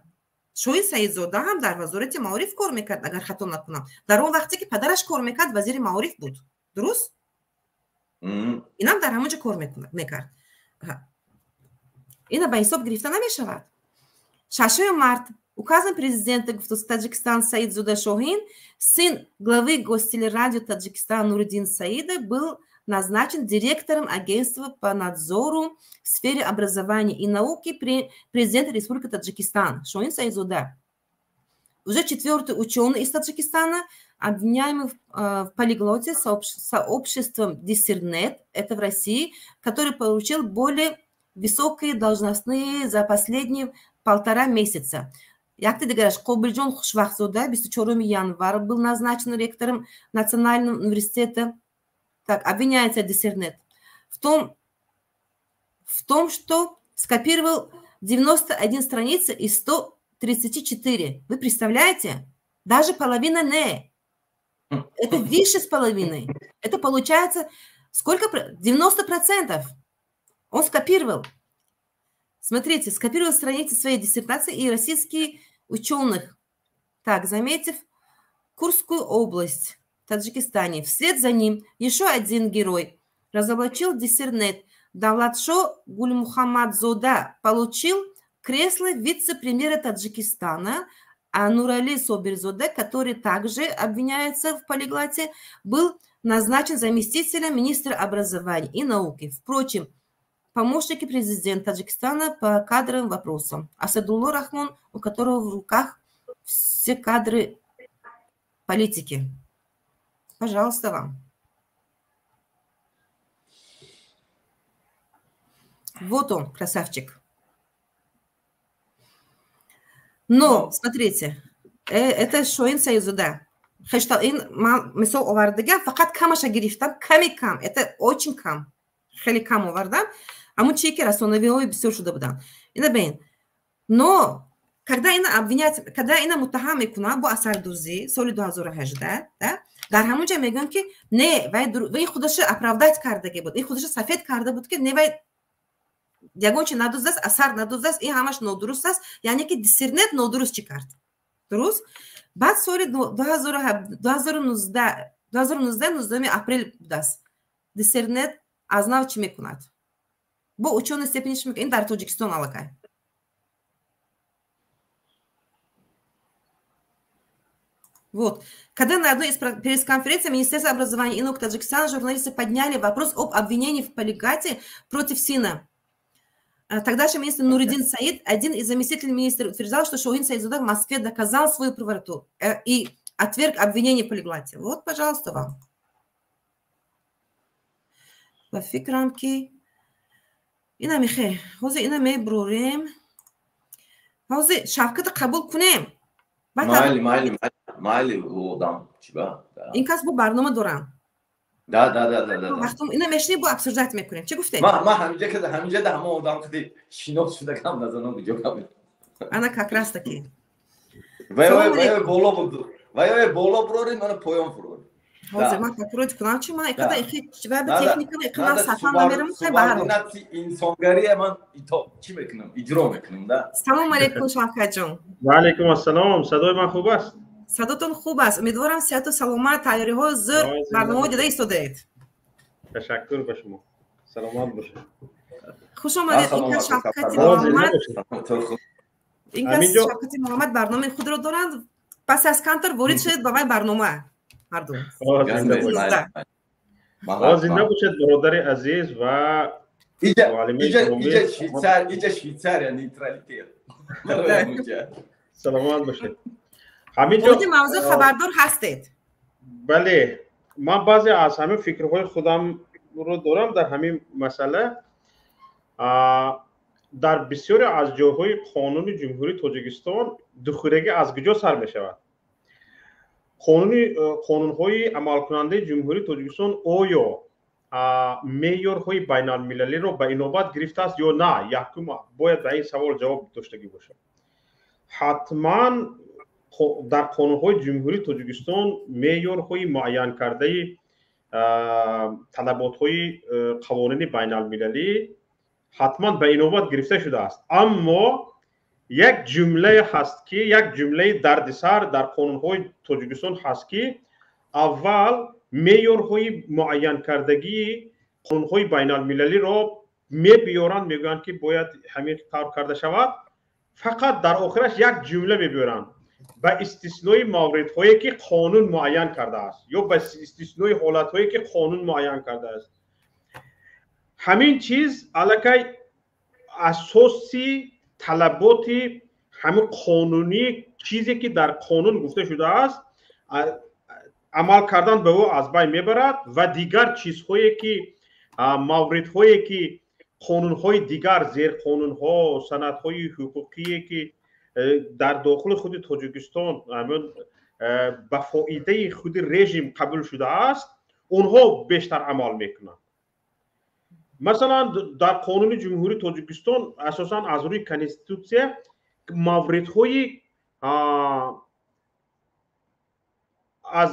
Шоҳин Саидзода ҳам дар вазорати маориф кор мекард, агар хато накунам. Дар он вақте ки падараш кор мекард, вазири маориф буд. Дуруст? Инам дар ҳамон ҷо кор мекард. Ина ба ҳисоб гирифта намешавад. 6 март указом президента Таджикистана Саидзода Шохин, сын главы Гостелерадио Таджикистана Нуриддин Саида, был назначен директором агентства по надзору в сфере образования и науки при президенте Республики Таджикистан Шохин Саидзода. Уже четвертый ученый из Таджикистана, обвиняемый в полиглоте сообществом Диссернет, это в России, который получил более высокие должностные за последние 1,5 месяца. Як ты говоришь, Кобильджон Хушвахзода 24 января был назначен ректором Национального университета. Так, обвиняется Диссернет в том, что скопировал 91 страницы из 134. Вы представляете? Даже половина не. Это выше с половиной. Это получается сколько? 90%. Он скопировал. Смотрите, скопировал страницы своей диссертации и российских ученых. Так, заметив Курскую область в Таджикистане. Вслед за ним еще один герой разоблачил Диссернет. Давлатшо Гульмухаммадзода получил кресло вице-премьера Таджикистана, а Нурали Собирзода, который также обвиняется в полиглоте, был назначен заместителем министра образования и науки. Впрочем, помощники президента Таджикистана по кадровым вопросам. Асадулло Рахмон, у которого в руках все кадры. политики. Пожалуйста, вам. Вот он, красавчик. Но, смотрите, это Шоин Саидзода. Ин ман мисол овардагам, фақат камаша гирифтам, ками кам, это очень кам. Хеле кам овардам. Ҳамун чие ки расонавиҳои бисёр шуда буданд. Ина бин. Но когда ина обвинять, когда ина муттаҳам мекунанд бо асардӯзӣ соли 2018, да, дар ҳамон ҷо мегӯянд ки не, вай худаша оправдать кардаги буд, ин худаша сафед карда буд, ки не, вай ягон чи надуздааст, асар надуздааст, ин ҳамаш нодуруст аст, яъне ки диссернет нодуруст чӣ кард. Дуруст? Баъд соли 2019, 19 апрел будааст. Диссернет аз нав чӣ мекунад? Бо учёный степени чӣ мекунад? Ин дар Тоҷикистон аллакай. Вот. Когда на одной из пресс-конференций Министерства образования и наук Таджикистана журналисты подняли вопрос об обвинении в плагиате против сына. Тогдашний министр Нуриддин Саид, один из заместителей министра, утверждал, что Шоин Саидзода в Москве доказал свою правоту и отверг обвинение в плагиате. Вот, пожалуйста, вам. Ба фикрам ки ина мехе, ҳозир ина мебурорем. Ҳозир Шавката қабул кунем. Майли, майли, майли, одам, чиба? Ин кас бо барнома дорам. Да, да, да, да, да. Вақтом ина мешинем, бо обсуждать мекунем. Чӣ гуфтед? Ма ҳамиҷа када, ҳамиҷа да ҳама одам қади шинос шудагам, назанам куҷо кам. Ана как раз таки. Вай вай боло буд. Вай вай боло бурорин, мана поён фурорин. Ҳозир ман такрор кунам, чи ман иқада ихи вай ба техника иқада сафан намерам, хай ба ҳар. Субординатси инсонгария ман ито чӣ мекунам? Иҷро мекунам, да. Салом алейкум, Шавкатҷон. Ва алейкум ассалом. Садои ман хуб аст? Садотон хуб аст. Умедворам сиҳату саломат, тайёриҳо зӯр, барномаҳо дида истодаед. Ташаккур ба шумо. Саломат бошед. Хуш омадед. Ин кас Шавкати Муҳаммад. Ин кас Шавкати Муҳаммад барномаи худро доранд. Пас аз камтар ворид шавед ба вай барнома. Мардум. Зинда бошед, бародари азиз ва иҷа Швейтсария нейтралитет. Саломат бошед. Ҳаминҷо мавзӯъ хабардор ҳастед. Бале, ман баъзе аз ҳамин фикрҳои худамро дорам дар ҳамин масъала. Дар бисёре аз ҷойҳои қонуни Ҷумҳурии Тоҷикистон духӯрагӣ аз куҷо сар мешавад? Қонунҳои амалкунандаи Ҷумҳурии Тоҷикистон оё меъёрҳои байналмилалиро ба инобат гирифтааст ё на? Якум бояд ба ин савол ҷавоб доштагӣ бошад. Ҳатман дар қонунҳои Ҷумҳурии Тоҷикистон меъёрҳои муайянкардаи талаботҳои қавонини байналмилалӣ ҳатман ба инобат гирифта шудааст. Аммо як ҷумлае ҳаст ки, як ҷумлаи дардисар дар қонунҳои Тоҷикистон ҳаст ки аввал меъёрҳои муайянкардагии қонунҳои байналмилалиро мебиёранд, мегӯянд ки бояд ҳамин тавр карда шавад. Фақат дар охираш як ҷумла мебиёранд: ба истиснои мавридҳое ки қонун муайян кардааст ё ба истиснои ҳолатҳое ки қонун муайян кардааст. Ҳамин чиз аллакай асоси талаботи ҳамин қонунӣ, чизе ки дар қонун гуфта шудааст, амал кардан ба ӯ аз байн мебарад ва дигар чизҳое ки мавридҳое ки қонунҳои дигар, зерқонунҳо, санадҳои ҳуқуқие ки дар дохили худи Тоҷикистон ба фоидаи худи режим қабул шудааст, онҳо бештар амал мекунанд. Масалан, дар қонуни Ҷумҳурии Тоҷикистон асосан аз рӯи конститутсия мавридҳои аз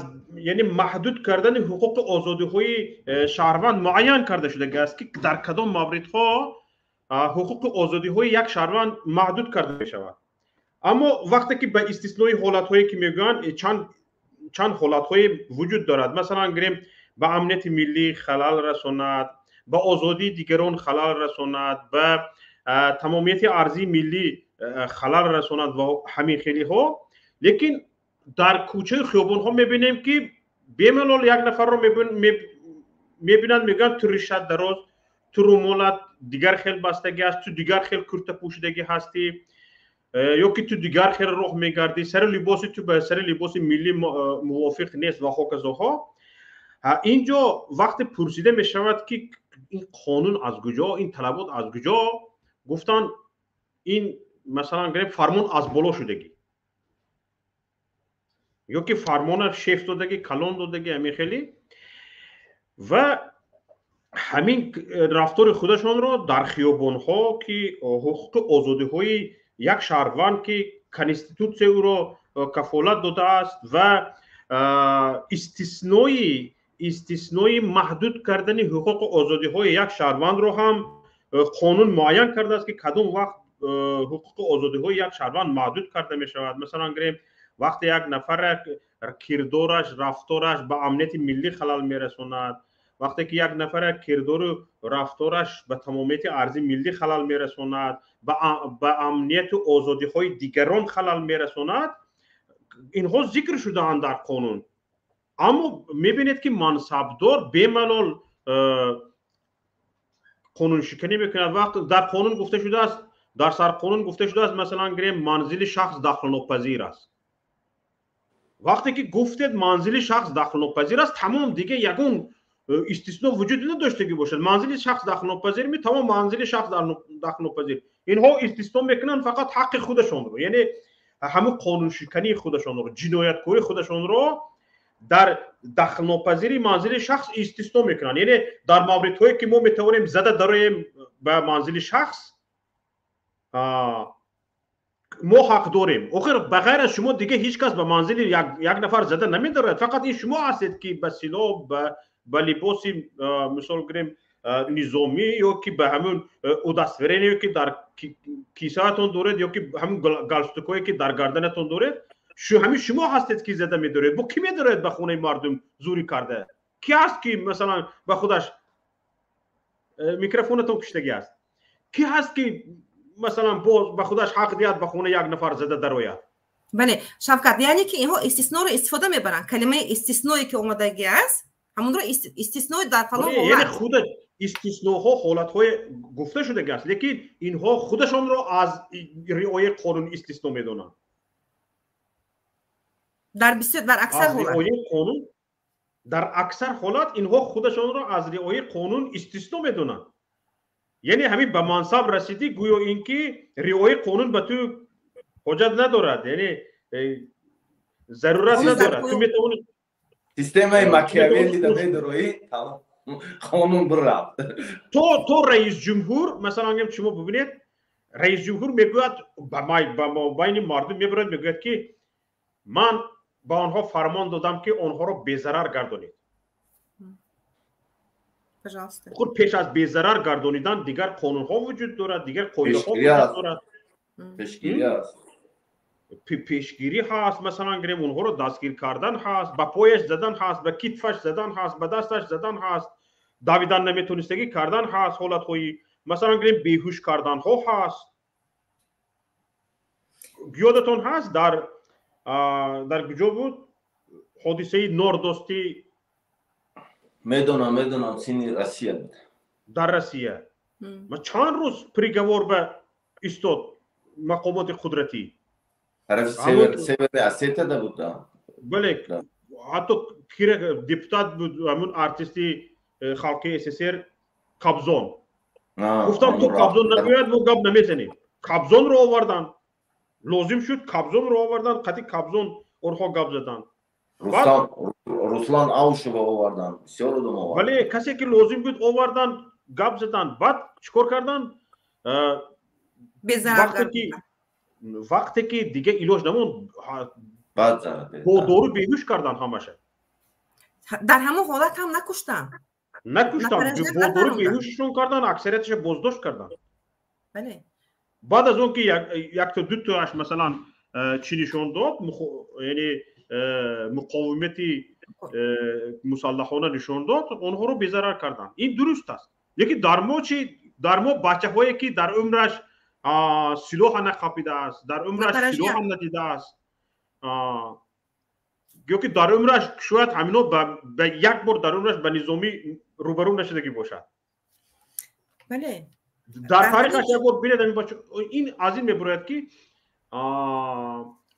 яъне маҳдуд кардани ҳуқуқи озодиҳои шаҳрванд муайян карда шудааст, ки дар кадом мавридҳо ҳуқуқи озодиҳои як шаҳрванд маҳдуд карда мешавад. Аммо вақте ки ба истиснои ҳолатҳое ки мегӯянд, чанд ҳолатҳое вуҷуд дорад. Масалан, гирем ба амнияти миллӣ халал расонад, ба озодии дигарон халал расонад, ба тамомияти арзии миллӣ халал расонад ва ҳамин хелиҳо. Лекин дар кӯчаи хиёбонҳо мебинем ки бемалол як нафарро мебинанд, мегӯянд ту ришат дароз, ту румолат дигар хел бастагӣ аст, ту дигар хел курта пӯшидагӣ ҳастӣ. Ё ки ту дигар хел роҳ мегардӣ, сари либоси ту ба сари либоси миллӣ мувофиқ нест ва ҳоказоҳо. Инҷо вақте пурсида мешавад, ки ин қонун аз куҷо, ин талабот аз куҷо, гуфтанд, ин масалан гирем, фармон аз боло шудагӣ ё ки фармона шеф додагӣ, калон додагӣ, ҳамин хеле. Ва ҳамин рафтори худашонро дар хиёбонҳо, ки ҳуқуқи озодиҳои як шаҳрванд, ки конститутсия ӯро кафолат додааст, ва истиснои маҳдуд кардани ҳуқуқу озодиҳои як шаҳрвандро ҳам қонун муайян кардааст, ки кадом вақт ҳуқуқу озодиҳои як шаҳрванд маҳдуд карда мешавад. Масалан гирем, вақте як нафар кирдораш, рафтораш ба амнияти миллӣ халал мерасонад, вақте ки як нафар кирдору рафтораш ба тамомияти арзи миллӣ халал мерасонад, ба амнияту озодиҳои дигарон халал мерасонад, инҳо зикр шудаанд дар қонун. Аммо мебинед, ки мансабдор бемалол қонуншиканӣ мекунад. Вақт дар қонун гуфта шудааст, дар сарқонун гуфта шудааст, масалан гирем, манзили шахс дахлнопазир аст. Вақте ки гуфтед, манзили шахс дахлнопазир аст, тамом, дига ягон истисно вуҷуд надоштагӣ бошад. Манзили шахс дахлнопазир ми тамом, манзили шахс дахлнопазир. Инҳо истисно мекунанд фақат ҳаққи худашонро, яъне ҳамин қонуншикании худашонро, ҷинояткории худашонро дар дахлнопазири манзили шахс истисно мекунанд. Яъне дар мавридҳое ки мо метавонем зада дароем ба манзили шахс, мо ҳақ дорем. Охир ба ғайр аз шумо дига ҳеҷ кас ба манзили як нафар зада намедарад. Фақат ин шумо ҳастед, ки ба силоҳ, ба либоси, мисол гирем, низомӣ ё ки ба ҳамун удостоверение, ки дар кисаатон доред, ё ки ҳамун галстукҳое, ки дар гарданатон доред, ҳамин шумо ҳастед, ки зада медоред. Бо кӣ медоред ба хонаи мардум зӯрӣ карда? Ки ҳаст, ки масалан ба худаш микрофонатон киштагӣ аст, ки ҳаст, ки масалан боз ба худаш ҳақ диҳад, ба хонаи як нафар зада дарояд? Бале, Шавкат, яъне ки инҳо истисноро истифода мебаранд. Калимаи истисное ки омадагӣ аст, ҳамонро истиснои дар фалон ҳолат, яъне худ истисноҳо, ҳолатҳое гуфта шудагӣ аст, лекин инҳо худашонро аз риояи қонун истисно медонанд. Дар бисёр, дар аксар ҳолат. Риояи қонун дар аксар ҳолат инҳо худашонро аз риояи қонун истисно медонанд. Яъне ҳамин ба мансаб расидӣ, гӯё ин ки риояи қонун ба ту ҳоҷат надорад, яъне зарурат надорад, ту метавонӣ. Системаи Макиавелли да медороӣ, қонун бирафт. То раисҷумҳур, масалан гем, шумо бибинед, раисҷумҳур мегӯяд, ба мобайни мардум мебарад, мегӯяд, ки ман ба онҳо фармон додам, ки онҳоро безарар гардонед. Худ пеш аз безарар гардонидан дигар қонунҳо вуҷуд дорад, дигар қоидаҳо вуҷуд дорад. Пешгирӣ аст. Пешгирӣ ҳаст, масалан гирем, онҳоро дастгир кардан ҳаст, ба пояш задан ҳаст, ба китфаш задан ҳаст, ба дасташ задан ҳаст, давидан наметонистагӣ кардан ҳаст, ҳолатҳои, масалан гирем, беҳуш карданҳо ҳаст. Ёдатон ҳаст, дар куҷо буд ҳодисаи Нордости? Медонам, медонам, сини Россия буд. Дар Россия ма чанд рӯз приговор ба истод мақомоти қудратӣ. Тарафи севери Осетияда буд. Бале, ҳатто кира депутат буд, ҳамун артисти халқи СССР Кобзон. Гуфтам, то Кобзон нагӯяд, мо гап намезанем. Кобзонро овардан, лозим шуд, Кобзонро овардан, қати Кобзон онҳо гап заданд. Руслан Аушева овардан, бисёр одам овардан. Бале, касе ки лозим буд, овардан, гап заданд. Баъд чӣ кор карданд? Вақте ки дига илоҷ намонд, бо дору беҳуш кардан ҳамаша. Дар ҳамон ҳолат ҳам накуштанд. Накуштанд, бо дору беҳушшон кардан, аксарияташа боздошт карданд. Баъд аз он ки якто дутоаш, масалан, чӣ нишон дод, яъне муқовимати мусаллаҳона нишон дод, онҳоро безарар карданд. Ин дуруст аст, лекин дар мо чи? Дар мо бачаҳое, ки дар умраш силоҳа нақапидааст, дар умраш силоҳам надидааст, ё ки дар умраш шояд ҳамино ба як бор дар умраш ба низомӣ рӯбарӯ нашудагӣ бошад. Бале. Дар таърихаш як бор бинед ҳамин бача. Ин аз ин мебурояд, ки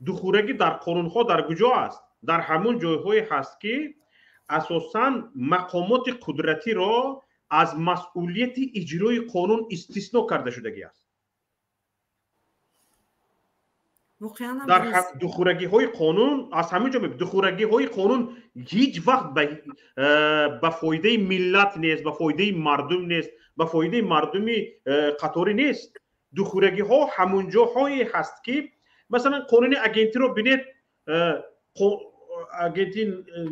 Духурагӣ дар қонунҳо дар куҷо аст? Дар ҳамон ҷойҳое ҳаст, ки асосан мақомоти қудратиро аз масъулияти иҷрои қонун истисно карда шудагӣ аст. Дар духурагиҳои қонун аз ҳамин ҷо духурагиҳои қонун ҳеҷ вақт ба фоидаи миллат нест, ба фоидаи мардум нест, ба фоидаи мардуми қаторӣ нест. Духурагиҳо ҳамун ҷоҳое ҳаст, ки масалан қонуни агентиро бинед, агенти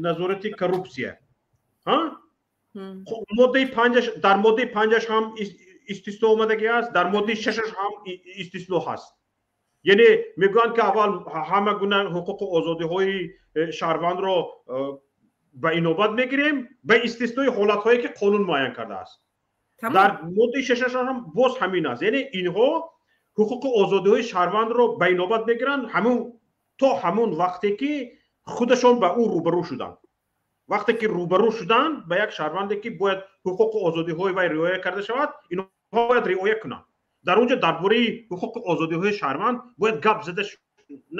назорати коррупсия, моддаи панҷаш, дар моддаи панҷаш ҳам истисно омадагӣ аст, дар моддаи шашаш ҳам истисно ҳаст. Яъне мегӯянд, ки аввал ҳама гуна ҳуқуқу озодиҳои шаҳрвандро ба инобат мегирем, ба истиснои ҳолатҳое, ки қонун муайян кардааст. Дар моддаи шашаш ҳам боз ҳамин аст. Яъне инҳо ҳуқуқу озодиҳои шаҳрвандро ба инобат мегиранд ҳамун то ҳамун вақте, ки худашон ба ӯ рӯбарӯ шуданд. Вақте ки рӯбарӯ шуданд ба як шаҳрванде, ки бояд ҳуқуқу озодиҳои вай риоя карда шавад, инҳо бояд риоя кунанд. Дар он ҷо дар бораи ҳуқуқу озодиҳои шаҳрванд бояд гап зада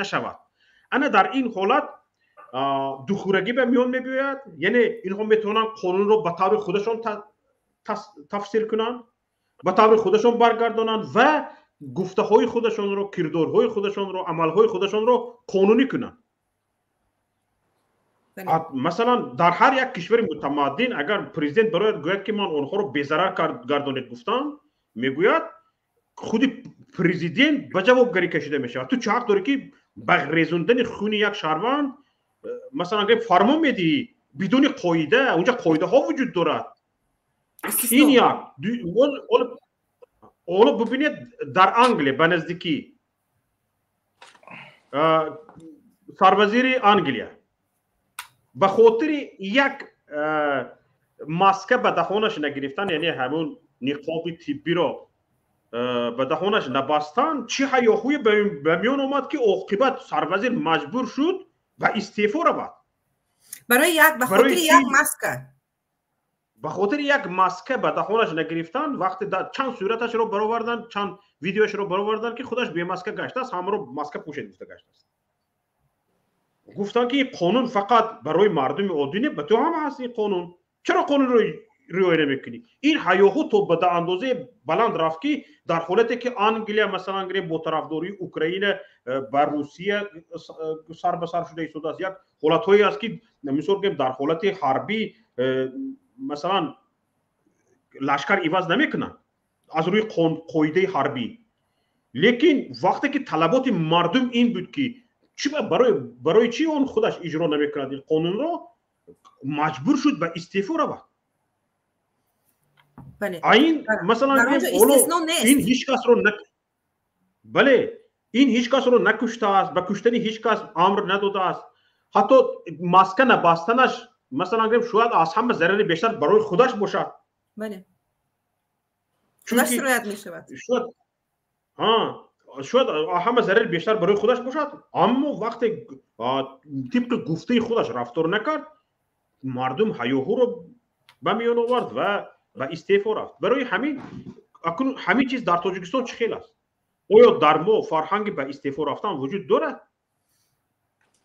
нашавад. Ана дар ин ҳолат духурагӣ ба миён мебиёяд. Яъне инҳо метавонанд қонунро ба таври худашон тафсир кунанд, ба таври худашон баргардонанд ва гуфтаҳои худашонро, кирдорҳои худашонро, амалҳои худашонро қонунӣ кунанд. Масалан, дар ҳар як кишвари мутамаддин агар президент барояд гӯяд, ки ман онҳоро безарар гардонед гуфтам, мегӯяд, худи президент ба ҷавобгарӣ кашида мешавад. Ту чӣ ҳақ дорӣ, ки ба резондани хуни як шаҳрванд, масалан, фармон медиҳӣ бидуни қоида? Унҷа қоидаҳо вуҷуд дорад. Ин як. Ҳоло бубинед, дар Англия ба наздикӣ сарвазири Англия ба хотири як маска ба даҳонаш нагирифтан, яъне ҳамун ниқоби тиббиро ба даҳонаш набастан, чӣ ҳаёҳӯе ба миён омад, ки оқибат сарвазир маҷбур шуд ба истеъфо равад. Барои як, ба хотири як маска. Ба хотири як маска ба даҳонаш нагирифтан. Вақте чанд сураташро баровардан, чанд видеоашро баровардан, ки худаш бемаска гаштааст, ҳамаро маска пӯшед гуфта гаштааст. Гуфтанд, ки ин қонун фақат барои мардуми оддӣ не, ба ту ҳам ҳаст ин қонун, чаро қонунро риоя намекунӣ? Ин ҳаёҳу то ба андозаи баланд рафт, ки дар ҳолате ки Англия, масалан гирем, бо тарафдории Украина ба Русия сар ба сар шуда истодааст, як ҳолатҳое аст, ки мисол гирем, дар ҳолати ҳарбӣ, масалан, лашкар иваз намекунанд аз рӯи қоидаи ҳарбӣ, лекин вақте ки талаботи мардум ин буд, ки барои чӣ он худаш иҷро намекунад ин қонунро, маҷбур шуд ба истеъфо равад. Ин масалан ин ҳеҷ касро, бале, ин ҳеҷ касро накуштааст, ба куштани ҳеҷ кас амр надодааст. Ҳатто маска набастанаш, масалан гирем, шояд аз ҳама зарари бештар барои худаш бошад. Бале, худаш сироят мешавад. Шояд ҳама зарари бештар барои худаш бошад, аммо вақте тибқи гуфтаи худаш рафтор накард, мардум ҳаёҳуро ба миён овард ва ба истеъфо рафт. Барои ҳамин акнун ҳамин чиз дар Тоҷикистон чӣ хел аст? Оё дар мо фарҳанги ба истеъфо рафтан вуҷуд дорад?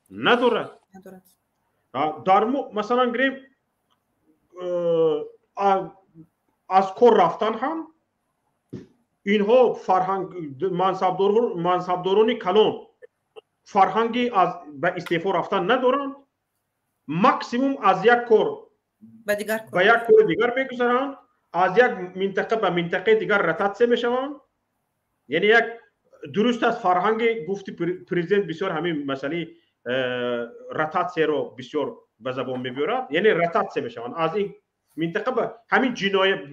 Надорад. Дар мо, масалан гирем, аз кор рафтан ҳам инҳо фарҳанг, мансабдорони калон фарҳанги аз ба истеъфо рафтан надоранд. Максимум аз як кор ба як кори дигар мегузаранд, аз як минтақа ба минтақаи дигар ротатсия мешаванд. Яъне як дуруст аст, фарҳанги гуфти президент бисёр ҳамин масъалаи ротатсияро бисёр ба забон мебиёрад. Яъне ротатсия мешаванд аз ин минтақа ба ҳамин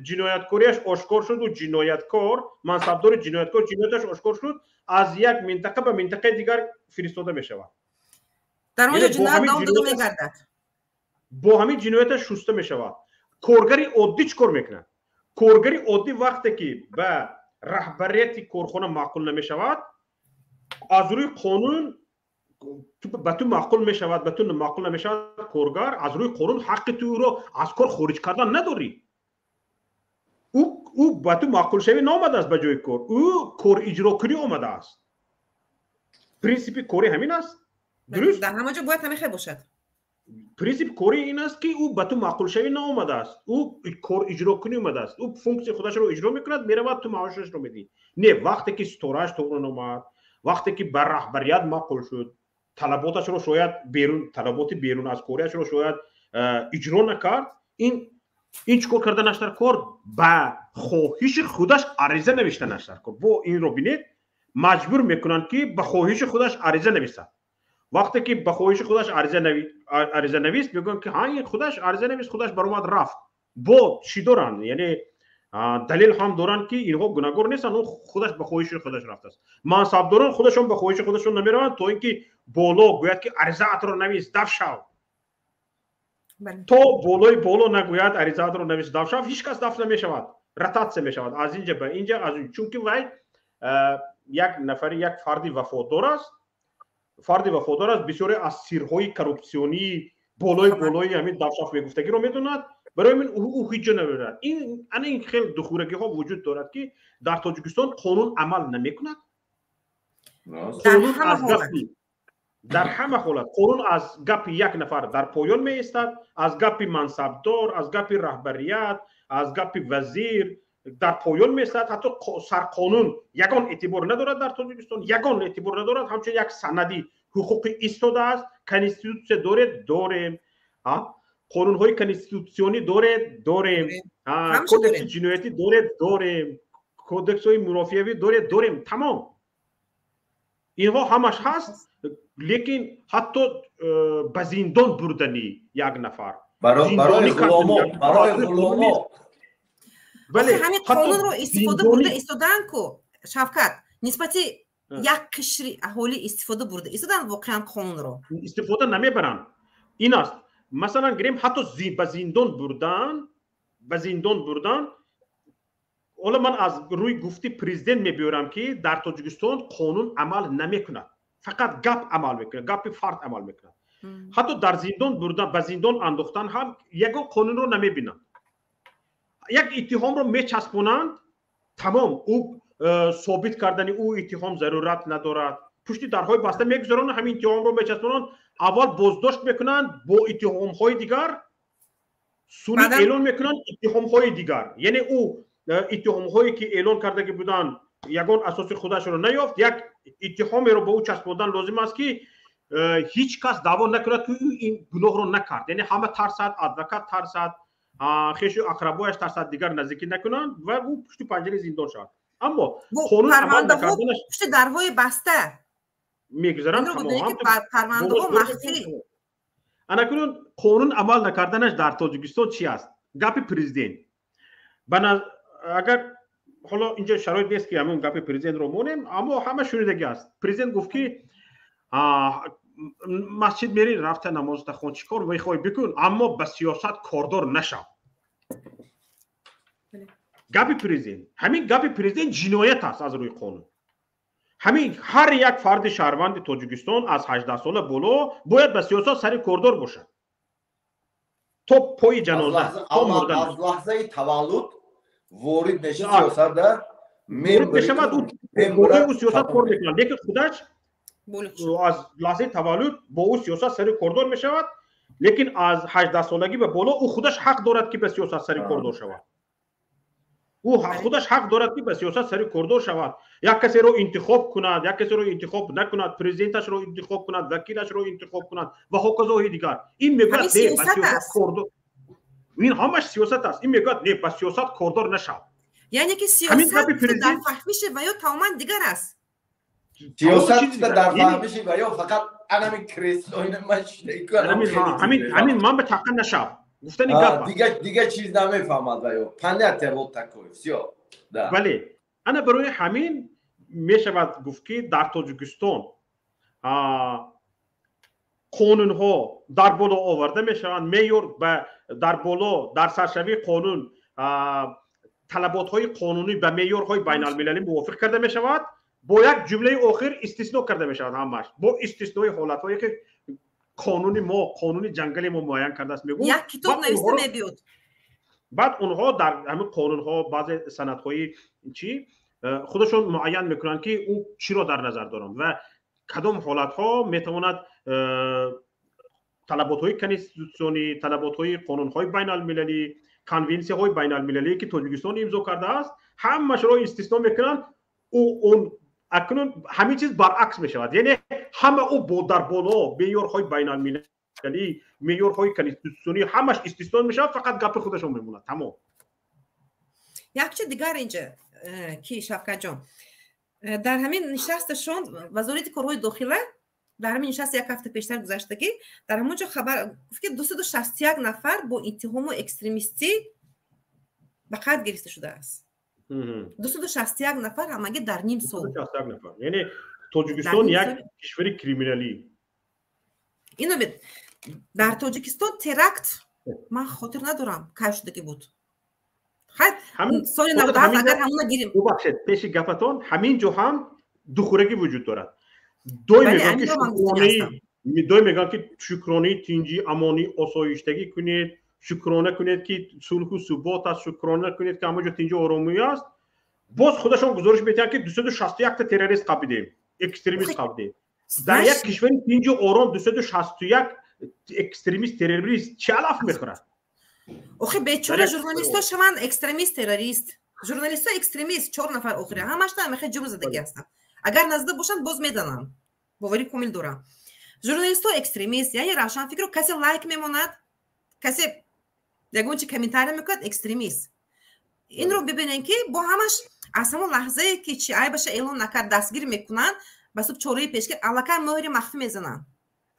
ҷинояткориаш ошкор шуду ҷинояткор, мансабдори ҷинояткор ҷинояташ ошкор шуд, аз як минтақа ба минтақаи дигар фиристода мешавад. Дар он ҷо ҷиноят давом дода мегардад. Бо ҳамин ҷинояташ шуста мешавад. Коргари оддӣ чӣ кор мекунад? Коргари оддӣ вақте ки ба раҳбарияти корхона маъқул намешавад, аз рӯи қонун ба ту маъқул мешавад, ба ту маъқул намешавад, коргар аз рӯи қонун ҳаққи туро аз кор хориҷ кардан надорӣ. Ӯ ба ту маъқулшавӣ наомадааст ба ҷои кор, ӯ кор иҷрокунӣ омадааст. Принсипи кори ҳамин аст, дуруст? Дар ҳама ҷо бояд ҳамин хел бошад. Принсипи кори ин аст, ки ӯ ба ту маъқулшавӣ наомадааст, ӯ кор иҷро кунӣ омадааст, ӯ функсияи худашро иҷро мекунад, меравад, ту маошашро медиҳӣ. Не, вақте ки ситорааш тоғрон омад, вақте ки ба раҳбарият маъқул шуд, талаботашро шояд берун, талаботи берун аз кориашро шояд иҷро накард, ин чӣ кор карданаш дар кор? Ба хоҳиши худаш ариза навиштанаш дар кор. Бо инро бинед, маҷбур мекунанд, ки ба хоҳиши худаш ариза нависад. Вақте ки ба хоҳиши худаш ариза навист, мегӯянд, ки ҳа, ин худаш ариза навист, худаш баромад, рафт. Бо чӣ доранд? Яъне далел ҳам доранд, ки инҳо гунаҳгор нестанд, ӯ худаш ба хоҳиши худаш рафтааст. Мансабдорон худашон ба хоҳиши худашон намераванд, то ин ки боло гӯяд, ки аризаатро навис, даф шав. То болои боло нагӯяд, аризаатро навис, даф шав, ҳеҷ кас даф намешавад, ротатсия мешавад аз инҷа ба инҷа, аз чунки вай як нафари, як фарди вафодор аст, фарди вафодор аст, бисёре аз сирҳои коррупсионии болои болои ҳамин дафшаф мегуфтагиро медонад. Барои ҳамин ӯ ҳеҷ ҷо намерад. Ин ана ин хел духурагиҳо вуҷуд дорад, ки дар Тоҷикистон қонун амал намекунад. Қонун аз гапи, дар ҳама ҳолат қонун аз гапи як нафар дар поён меистад, аз гапи мансабдор, аз гапи раҳбарият, аз гапи вазир дар поён меистад. Ҳатто сарқонун ягон эътибор надорад дар Тоҷикистон, ягон эътибор надорад, ҳамчун як санади ҳуқуқӣ истодааст. Конститутсия доред? Дорем. Қонунҳои конститутсионӣ доред? Дорем. Кодекси ҷиноятӣ доред? Дорем. Кодексҳои мурофиавӣ доред? Дорем. Тамом, инҳо ҳамаш ҳаст, лекин ҳатто ба зиндон бурдани як нафар барои ғуломо. Бале, ҳамин қонунро истифода бурда истодаанд ку, Шавкат, нисбати як қишри аҳолӣ истифода бурда истодаанд воқеан қонунро. Истифода намебаранд. Ин аст, масалан гирем, ҳатто ба зиндон бурдан, ба зиндон бурдан. Ҳоло ман аз рӯи гуфти президент мебиёрам, ки дар Тоҷикистон қонун амал намекунад, фақат гап амал мекунад, гапи фард амал мекунад. Ҳатто дар зиндон бурдан, ба зиндон андохтан ҳам ягон қонунро намебинанд. Як иттиҳомро мечаспонанд, тамом. Ӯ собит кардани ӯ иттиҳом зарурат надорад. Пушти дарҳои баста мегузаронанд, ҳамин иттиҳомро мечаспонанд, аввал боздошт мекунанд бо иттиҳомҳои дигар, суни эълон мекунанд иттиҳомҳои дигар. Яъне ӯ иттиҳомҳое ки эълон кардагӣ буданд, ягон асоси худашро наёфт, як иттиҳомеро ба ӯ часпондан лозим аст, ки ҳеҷ кас даъво накунад, ки ӯ ин гуноҳро накард. Яъне ҳама тарсад, адвокат тарсад, хешу ақрабояш тарсад, дигар наздикӣ накунанд ва ӯ пушти панҷараи зиндон шавад. Аммо қонун амал накарданаш пушти дарҳои баста мегузаранд. Парвандаҳо махфӣ. Анакунун қонун амал накарданаш дар Тоҷикистон чи аст? Гапи президент, агар ҳоло инҷо шароит нест, ки ҳамон гапи президентро монем, аммо ҳама шунидагӣ аст. Президент гуфт, ки масҷид мери, рафта намозта хон, чӣ кор мехоҳӣ бикун, аммо ба сиёсат кордор нашав. Гапи президент, ҳамин гапи президент ҷиноят аст аз рӯи қонун. Ҳамин ҳар як фарди шаҳрванди Тоҷикистон аз 18 сола боло бояд ба сиёсат сари кордор бошад то пои ҷаноза, то мурдан. Аз лаҳзаи таваллуд ворид мешавад сиёсатда. Ворид мешавад, ӯ сиёсат кор мекунад, лекин худаш аз лаҳзаи таваллуд бо ӯ сиёсат сари кордор мешавад, лекин аз 18 солагӣ ба боло ӯ худаш ҳақ дорад, ки ба сиёсат сари кордор шавад. Ӯ худаш ҳақ дорад, ки ба сиёсат сари кордор шавад, як касеро интихоб кунад, як касеро интихоб накунад, президенташро интихоб кунад, вакилашро интихоб кунад ва ҳоказои дигар. Ин мегӯяд, не, ба сиёсат кордор, ин ҳамаш сиёсат аст. Ин мегӯяд, не, ба сиёсат кордор нашав. Яъне ки сиёсат дар фаҳмиши ва ё тамоман дигар аст. Сиёсат дар фаҳмиши ва ё фақат анами кресло. Ҳамин ман ба тақа нашав гуфтани гап. Дига чиз намефаҳмад ва ё понятие вот такое, всё. Бале, ана барои ҳамин мешавад гуфт, ки дар Тоҷикистон қонунҳо дар боло оварда мешаванд, меъёр дар боло, дар саршавии қонун талаботҳои қонунӣ ба меъёрҳои байналмилалӣ мувофиқ карда мешавад, бо як ҷумлаи охир истисно карда мешавад ҳамаш, бо истиснои ҳолатҳое, ки қонуни мо, қонуни ҷангали мо муайян кардааст, мегӯ. Як китоб нависта мебиёд. Баъд онҳо дар ҳамин қонунҳо, баъзе санадҳои чи худашон муайян мекунанд, ки ӯ чиро дар назар доранд ва Кадом ҳолатҳо метавонад талаботҳои конститутсионӣ, талаботҳои қонунҳои байналмилалӣ, конвенсияҳои байналмилалие, ки Тоҷикистон имзо кардааст, ҳамашро истисно мекунанд. Он акнун ҳамин чиз баръакс мешавад, яъне ҳама ӯ бо дар боло меъёрҳои байналмилалӣ, меъёрҳои конститутсионӣ ҳамаш истисно мешавад, фақат гапи худашон мемонад, тамом. Як чи дигар инҷа ки, Шавкатҷон, дар ҳамин нишасташон Вазорати корҳои дохила, дар ҳамин нишаст як ҳафта пештар гузаштагӣ, дар ҳамон ҷо хабар гуфт, ки 261 нафар бо иттиҳому экстремистӣ ба қайд гирифта шудааст. 261 нафар ҳамагӣ дар ним сол. Яъне Тоҷикистон як кишвари криминалӣ. Ино бит, дар Тоҷикистон теракт ман хотир надорам, кай шудагӣ буд. Соли 97, агар ҳамона гирим. Бубахшед, пеши гапатон, ҳамин ҷо ҳам духӯрагӣ вуҷуд дорад. Дой мегӯянд, ки шукронаи тинҷӣ, амонӣ, осоиштагӣ кунед, шукрона кунед, ки сулҳу субот аст, шукрона кунед, ки ҳама ҷо тинҷу оромӣ аст. Боз худашон гузориш медиҳанд, ки 261-та террорист қабидем, экстремист қабидем. Дар як кишвари тинҷу ором 261 экстремист, террорист чӣ алаф мехӯрад? Охи, бечора журналистҳо шаванд экстремист, террорист. Журналистҳо экстремист чор нафар охири ҳамашта ҳамихе ҷурм задагӣ ҳастанд. Агар назда бошанд, боз меданам, боварӣ комил дорам. Журналистҳо экстремист, яъне равшанфикру касе лайк мемонад, касе ягон чи комментария мекунад, экстремист. Инро бибинем, ки бо ҳамаш аз ҳамон лаҳзае ки чи айбаша эълон накард, дастгир мекунанд, ба суб чораи пешгир аллакай мӯҳри махфӣ мезананд,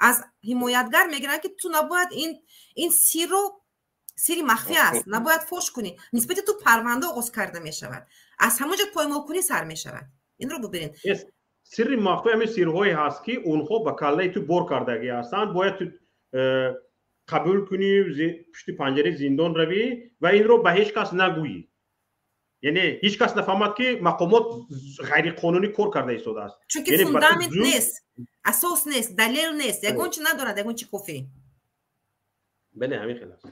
аз ҳимоятгар мегиранд, ки ту набояд ин сирро, сири махфӣ аст, набояд фош кунӣ, нисбати ту парванда оғоз карда мешавад. Аз ҳамон ҷо поймолкунӣ сар мешавад. Инро бибинед. Сирри махфӣ ҳамин сирҳое ҳаст, ки онҳо ба каллаи ту бор кардагӣ ҳастанд, бояд ту қабул кунӣ, пушти панҷараи зиндон равӣ ва инро ба ҳеҷ кас нагӯӣ, яъне ҳеҷ кас нафаҳмад, ки мақомот ғайриқонунӣ кор карда истодааст. Чунки фундамент нест, асос нест, далел нест, ягон чи надорад, ягон чи кофӣ. Бале, ҳамин хел аст.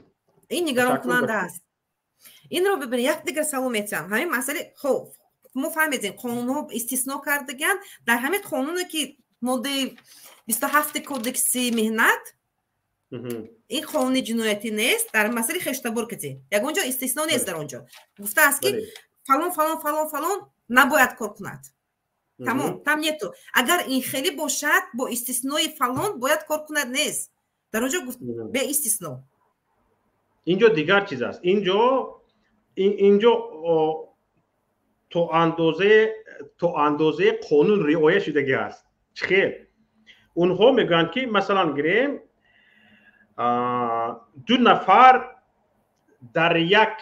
Ин нигаронкунанда аст. Инро бибинед. Як дигар савол метиҳам. Ҳамин масъалаи, хоб, мо фаҳмидем, қонунҳо истисно кардагианд. Дар ҳамин қонуне, ки моддаи 27-и Кодекси меҳнат, ин қонуни ҷиноятӣ нест, дар масъалаи хештабор кати ягон ҷо истисно нест. Дар он ҷо гуфтааст, ки фалон, фалон, фалон, фалон набояд кор кунад, тамом. Там нету агар ин хеле бошад, бо истиснои фалон бояд кор кунад, нест. Дар он ҷо гуфт беистисно. Инҷо дигар чиз аст. Инҷо то андозаи қонун риоя шудагӣ аст. Чӣ хел? Онҳо мегӯянд, ки масалан гирем, ду нафар дар як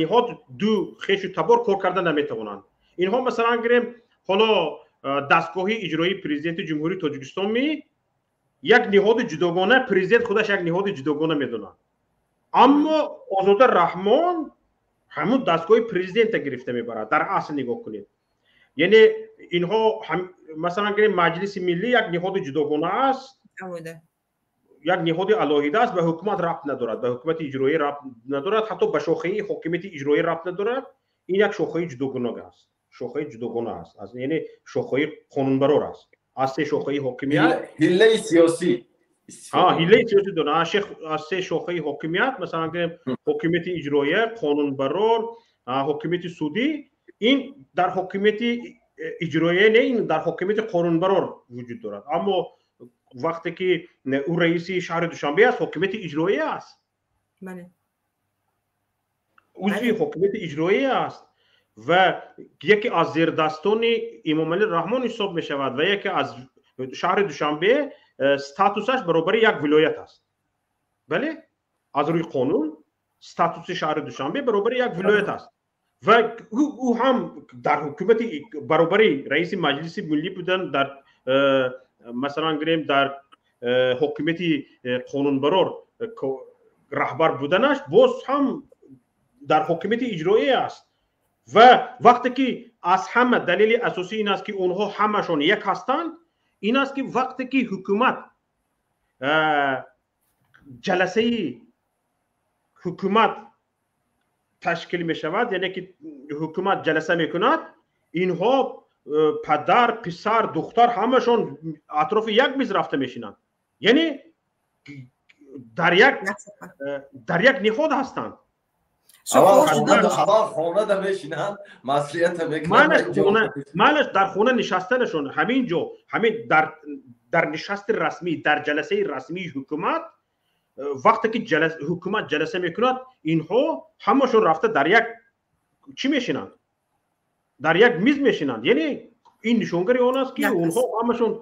ниҳод, ду хешу табор кор карда наметавонанд. Инҳо, масалан гирем, ҳоло дастгоҳи иҷроии Президенти Ҷумҳурии Тоҷикистон ми як ниҳоди ҷудогона, президент худаш як ниҳоди ҷудогона медонад, аммо Озода Раҳмон ҳамун дастгоҳи президента гирифта мебарад. Дар асл нигоҳ кунед, яъне инҳо, масалан гирем, Маҷлиси миллӣ як ниҳоди ҷудогона аст, як ниҳоди алоҳида аст, ба ҳукумат рабт надорад, ба ҳукумати иҷроӣ рабт надорад, ҳатто ба шохаи ҳокимияти иҷроӣ рабт надорад. Ин як шохаи ҷудогона аст, шохаи ҷудогона аст, яъне шохаи қонунбарор аст аз се шохаи ҳокимият. Ҳиллаи сиёсӣ. Ҳиллаи сиёсӣ дорад. Аз се шохаи ҳокимият, масалан гирем, ҳокимияти иҷроия, қонунбарор, ҳокимияти судӣ, ин дар ҳокимияти иҷроия не, ин дар ҳокимияти қонунбарор вуҷуд дорад. Аммо вақте ки ӯ раиси шаҳри Душанбе аст, ҳокимияти иҷроия аст, узви ҳокимияти иҷроия аст ва яке аз зердастони Эмомалӣ Раҳмон ҳисоб мешавад ва яке аз шаҳри Душанбе статусаш баробари як вилоят аст. Бале, аз рӯи қонун статуси шаҳри Душанбе баробари як вилоят аст ва ӯ ҳам дар ҳукумати баробари раиси Маҷлиси миллӣ будан, дар масалан гирем, дар ҳокимияти қонунбарор раҳбар буданаш, боз ҳам дар ҳокимияти иҷроия аст. Ва вақте ки аз ҳама далели асосӣ ин аст, ки онҳо ҳамашон як ҳастанд, ин аст, ки вақте ки ҳукумат, ҷаласаи ҳукумат ташкил мешавад, яъне ки ҳукумат ҷаласа мекунад, инҳо Падар, писар, духтар ҳамашон атрофи як миз рафта мешинанд, яъне дар як ниҳод ҳастанд. Аввал хонада мешинанд, маслиҳата. Мекунанд. Дар хона нишастанашон, ҳамин ҷо, ҳамин дар нишасти расмӣ, дар ҷаласаи расмии ҳукумат, вақте ки ҳукумат ҷаласа мекунад, инҳо ҳамашон рафта дар як чӣ мешинанд, дар як миз мешинанд. Яъне ин нишонгари он аст, ки онҳо ҳамашон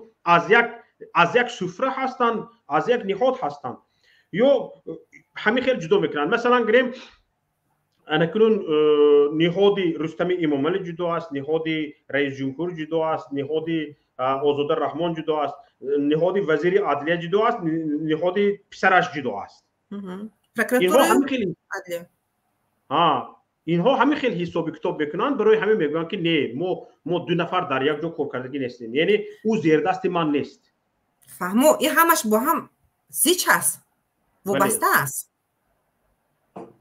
аз як суфра ҳастанд, аз як ниҳод ҳастанд. Ё ҳамин хел ҷудо мекунанд. Масалан, гирем, анакунун ниҳоди Рустами Эмомалӣ ҷудо аст, ниҳоди раисҷумҳур ҷудо аст, ниҳоди Озода Раҳмон ҷудо аст, ниҳоди вазири адлия ҷудо аст, ниҳоди писараш ҷудо аст. Инҳо ҳамин хел ҳисоби китоб мекунанд. Барои ҳамин мегӯянд, ки не, мо ду нафар дар як ҷо кор кардагӣ нестем, яъне ӯ зердасти ман нест. Фаҳмо, ин ҳамаш бо ҳам зич аст, вобаста аст.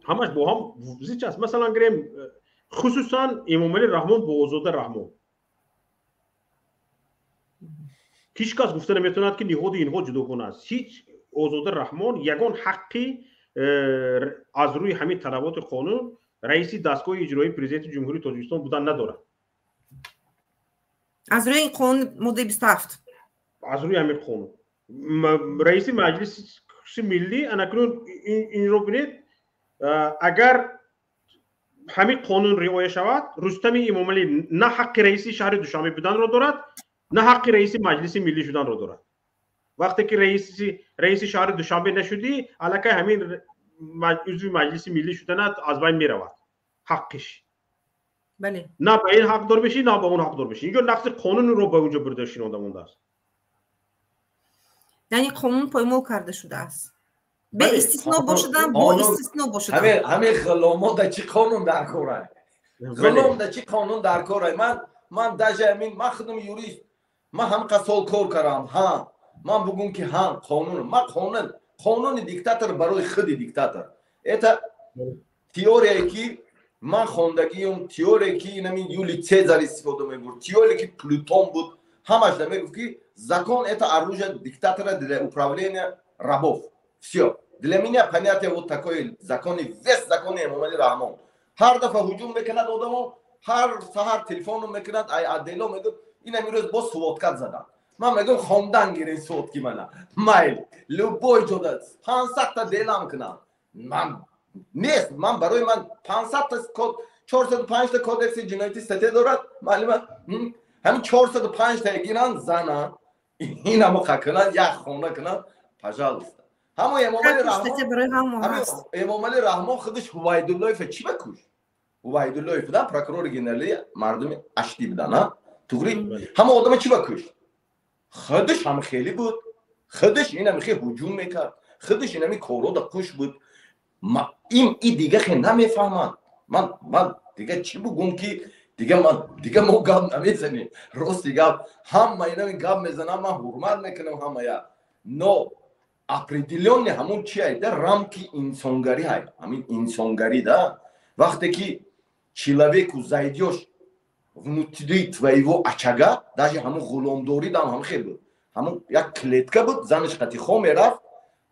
Ҳамаш бо ҳам зич аст. Масалан, гирем, хусусан Эмомалӣ Раҳмон бо Озода Раҳмон, ҳеҷ кас гуфта наметавонад, ки ниҳоди инҳо ҷудогона аст. Ҳеҷ Озода Раҳмон ягон ҳаққи аз рӯи ҳамин талаботи қонун раиси дастгоҳи иҷроии Президенти Ҷумҳурии Тоҷикистон будан надорад. Аз рӯи ин қонун, моддаи 27. Аз рӯи ҳамин қонун раиси Маҷлиси Миллӣ, анакунун инро бинед, агар ҳамин қонун риоя шавад, Рустами Эмомалӣ на ҳаққи раиси шаҳри Душанбе буданро дорад, на ҳаққи раиси Маҷлиси Миллӣ шуданро дорад. Вақте ки раиси шаҳри Душанбе нашудӣ, аллакай ҳамин узви Маҷлиси Миллӣ шуданат аз байн меравад ҳаққиш. На ба ин ҳақдор мешӣ, на ба он ҳақдор мешӣ. Инҷо нақзи қонунро ба унҷо бурда шинонда мондааст. Яъне қонун поймол карда шудааст, беистисно бошадан, бо истисно бошадан. Ҳамин ғуломо да чӣ қонун дар кора? Ғулом да чӣ қонун дар кора? Ман даже ҳамин, ман худам юрист, ман ҳамқа сол кор кардам. Ҳа, ман бугум, ки ҳа, қонун, ман қонун, қонуни диктатор барои худи диктатор. Это теорияе, ки ман хондагиюм, теория, ки инамин Юлий Цезар истифода мебурд, теория, ки Плутон буд, ҳамаш да мегуфт, ки закон — это оружие диктатора для управления рабов. Все для меня понятие. Вот такой закони, весь закони Эмомали Раҳмон. Ҳар дафъа ҳуҷум мекунад одамо, ҳар саҳар телефону мекунад, ай отдело мегӯд, инам имрӯз боз сводкат задам. Ман мегӯям, хондан гирен сводки мана, майл, любой ҷода 500-та делам кунам, ман нест. Ман барои ман 500-та, 405-та кодекси ҷиноятӣ статья дорад, маълима, ҳамин 405-та гиран, занан, инамо кунан, як хона кунан, пожалуйста. Ҳамо Эмомали Раҳмон худаш Ҳувайдуллоева чӣ ба куш? Ҳувайдуллоев будан прокурори генерали, мардуми аштӣ будан, а туғри. Ҳама одама чӣ ба куш? Худаш ҳам хеле буд, худаш инами хе ҳуҷум мекард, худаш инами корода қуш буд. Ин и дига хе намефаҳмад. Ман дига чӣ бугум, ки дига ман дига мо гап намезанем. Рости гап, ҳама инами гап мезанам, ман ҳурмат мекунам ҳамая, но определённый ҳамон чи ай да, рамки инсонгарӣ ай, ҳамин инсонгарӣ да. Вақте ки человеку зайдёшь внутри твоего очага, даже ҳамон ғуломдорӣ дам ҳам хел буд, ҳамон як клетка буд, занаш қати хо мерафт,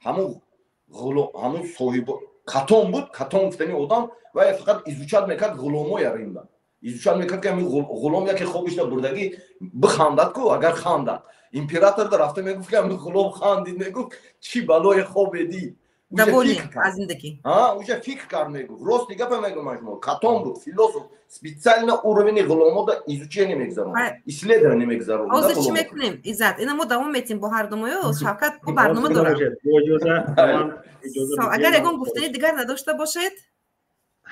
ҳамон соҳиб катон буд. Катон гуфтани одам ва фақат изучать мекард ғуломоя Римда, изучать мекард, ки ҳамин ғулом яке хобишда бурдагӣ бихандад ку, агар хандад, императорда рафта мегуфт, ки ҳамин ғулом хандид, мегуфт, чӣ балое хобе дид. Уже фикр кард, мегуфт. Рости гапа мегӯям шумо, Катон буд философ, специально уровени ғуломода изучение мегузаронд, исследование мегузаронд. Ҳозир чӣ мекунем, Иззат? Ина мо давом метем бо ҳардумоё, Шавкат бо барнома дорам. Агар ягон гуфтани дигар надошта бошед.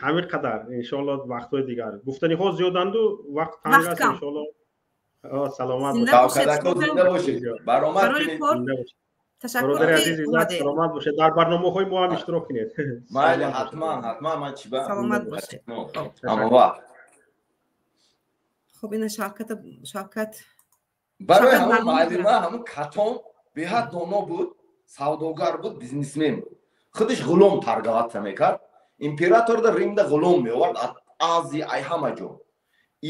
Ҳамин қадар, иншоалло, вақтҳои дигар. Гуфтаниҳо зиёданду вақт танг аст. Иншоалло, саломат. Зинда бошед, баромад кунед. Ташаккур. Бародари азиз Иззат, саломат бошед, дар барномаҳои мо ҳам иштирок кунед. Майли, ҳатман, ҳатман, ман чӣ ба Саломат бошед. Ҳама вақт. Хуб, ина Шавкат. Барои ҳамон муаллима, ҳамон Катон беҳад доно буд, савдогар буд, бизнесмен буд, худаш ғулом торговаться мекард. Императорда Римда ғулом меовард, Азия, ай ҳама ҷо.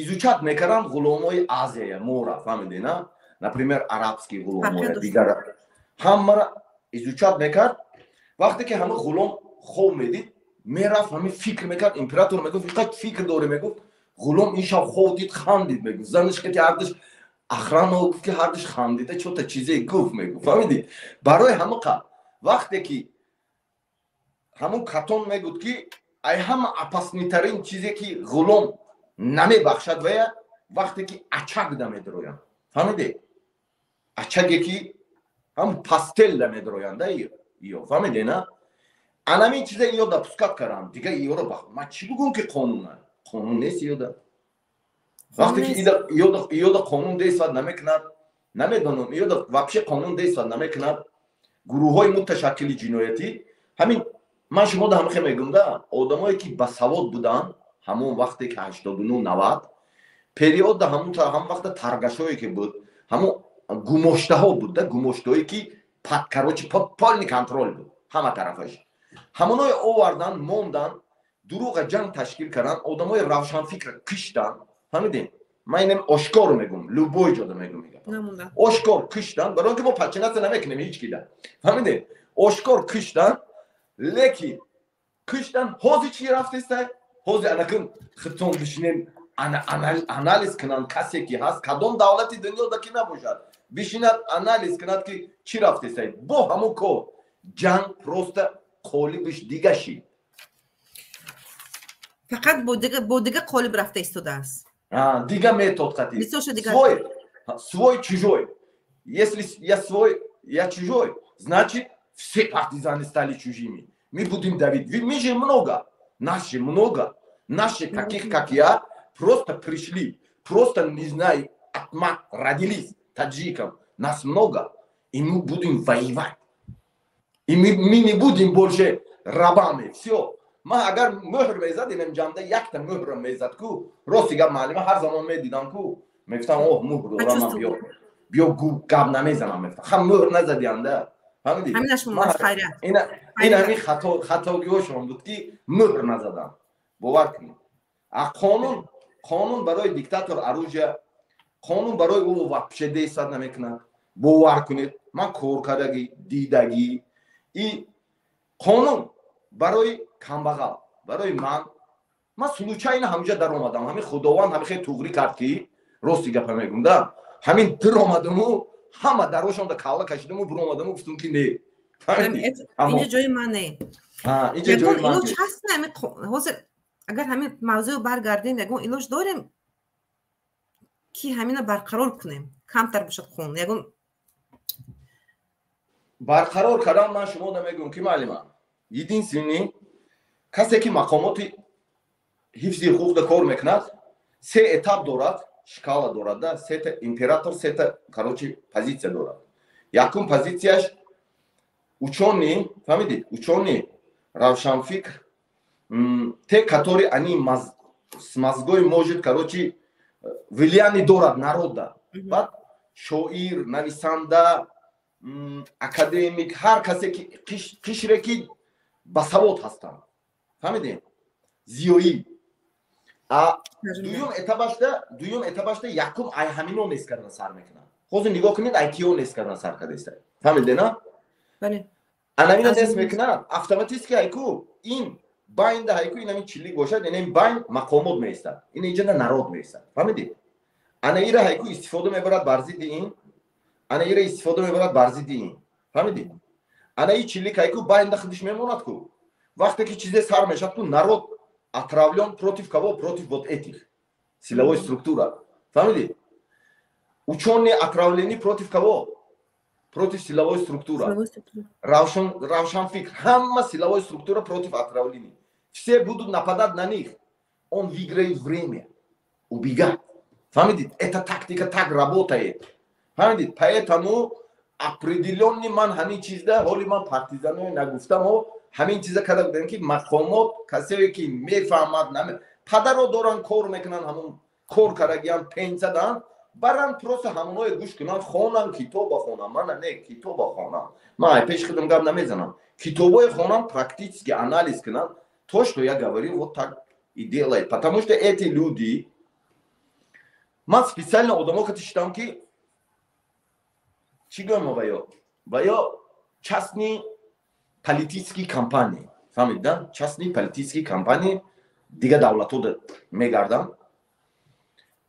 Изучать мекарданд ғуломои Азия мора, фаҳмиде на? Например, арабский ғуломоя, дигар ҳамара изучать мекард. Вақте ки ҳама ғулом хоб медид, мерафт, ҳамин фикр мекард. Император мегуфт: «Иқад фикр дорӣ?» Мегуфт: «Ғулом ин шаб хоб дид, хандид», мегуфт. Занаш ки ҳардаш охрана гуфт, ки ҳардаш хандида чота чизе гуфт, мегуфт. Фаҳмидӣ? Барои ҳамақа вақте ки ҳамун Катон мегуфт, ки ай ҳама опасный тарин чизе ки ғулом намебахшад вая, вақте ки очаг да медроянд, фаҳмиде? Очаг е ки ҳам постель да медроянд да иё, фаҳмиде на? Анамин чиза иё допускать кардам. Дига иёро ман чӣ бугум, ки қонуна? Қонун нест иёда. Вақте ки иёда қонун действовать намекунад, намедонам, иёда вообще қонун действовать намекунад. Гурӯҳҳои муташаккили ҷиноятӣ ҳамин. Ман шумо да ҳамихе мегум да, одамое ки басавод буданд ҳамон вақте ки 89, 90 период да, ҳамон вақта торгаш ое ки буд, ҳамон гумоштаҳо буд да, гумоштаҳое ки под, короче, под полный контроль буд ҳама тарафаш, ҳамоное овардан, мондан, дурӯға ҷанг ташкил кардан, одамои равшанфикра киштан. Фаҳмидем? Ман инам ошкор мегум, любой ҷода мегум, ошкор киштан, барои он ки мо подчиняться намекунем ҳеҷ кида. Фаҳмидем? Ошкор киштан. Лекин киштан, ҳозир чӣ рафтестай? Ҳозир анакун хитон бишинем, анализ кунанд, касе ки ҳаст, кадом давлати дунёда ки набошад, бишинад, анализ кунад, ки чӣ рафтестай. Бо ҳамон кор ҷанг, просто қолибиш дига шид. Фақат бо дига қолиб рафта истодааст. Дига метод қати свой, свой, чужой. Если я свой, я чужой, значит, все партизаны стали чужими. Мы будем давить. Мы же много, нас же много, наши, таких как я, просто пришли, просто, не знаю, от мат родились таджикам, нас много, и мы будем воевать, и мы не будем больше рабами. Все. Ман агар мӯҳр мезад, инам ҷамда якта мӯҳрам мезад ку, рости гап, маълима, ҳар замон медидам ку, мегуфтам: «Оҳ, мӯҳр дорам ман, биё, биё, гап намезанам», мегуфтам. Ҳам мӯҳр назадианда, фаҳмидӣ? Ин ҳамин хатогиҳошон буд, ки мӯҳр назадам. Бовар кунед, а қонун, қонун барои диктатор оружие, қонун барои ӯ вообще действовать намекунад. Бовар кунед, ман кор кардагӣ, дидагӣ. И қонун барои камбағал, барои ман. Ман случайно ҳаминҷа даромадам. Ҳамин Худованд ҳамин хеле туғрӣ кард, ки рости гапа мегум да, ҳамин диромадаму, ҳама дарошонда калла кашидаму, биромадаму, гуфтум, ки не. Инҷа ҷои ман не. Илоҷ ҳаст? Ҳозир агар ҳамин мавзӯъ баргардем, ягон илоҷ дорем, ки ҳамина барқарор кунем, камтар бошад қонун ягон? Барқарор кардан, ман шумо намегӯм, ки маълима, единственный касе ки мақомоти ҳифзи ҳуқуқда кор мекунад, се этап дорад, шкала дорад да, сета император, сета, короче, позиция дорад. Якум позицияш учёный, фаҳмидед? Учёный, равшанфикр, те, которые они с мозгой, может, короче, влияние дорад народ да. Баъд шоир, нависанда, академик, ҳар касе ки қишре ки басавод ҳастанд, фаҳмидем, зиёӣ. А дуюм этап ашда якум ай ҳамино нест кардан сар мекунанд. Ҳозир нигоҳ кунед, ай киё нест кардан сар кардаиста, фаҳмиде на? Анамина нест мекунанд, автоматически айку ин байнда, ҳайку ин ҳамин чиллик бошад, ин байн мақомот меистад, ин инҷа народ меистад, фаҳмидӣ? Ана ира ҳайку истифода мебарад бар зидди ин, ана ира истифода мебарад бар зидди ин, фаҳмидӣ? Ана и чиллик ҳайку байнда худиш мемонад ку. Вақте ки чизе сар мешавад ку, народ отравлен против кого? Против вот этих силовой структура, фаҳмидӣ? Учёные отравлены против кого? Против силовой структура. Равшанфикр, ҳама силовой структура против отравлений, все будут нападать на них. Он выиграет время, убегать, фаҳмидид? Эта тактика так работает, фаҳмидид? Поэтому определённый ман ҳамин чизда, ҳоли ман партизаное нагуфтам, ҳамин чиза карда будем, ки мақомот, касое ки мефаҳмад, падаро доранд, кор мекунанд, ҳамон кор кардагиам, пенсадан баранд, просто ҳамоное гӯш кунанд, хонанд, китоба хонам. Мана не, китоба хонам, ман ай пеши худам гап намезанам, китобое хонам, практически анализ кунанд то, что я говорю, вот так и делает, потому что эти люди Ман специально одамо кати шидам, ки чӣ гӯям, ва ё частный политический компания, фаҳмид, да? Частный политический компания дига давлатҳо мегарданд,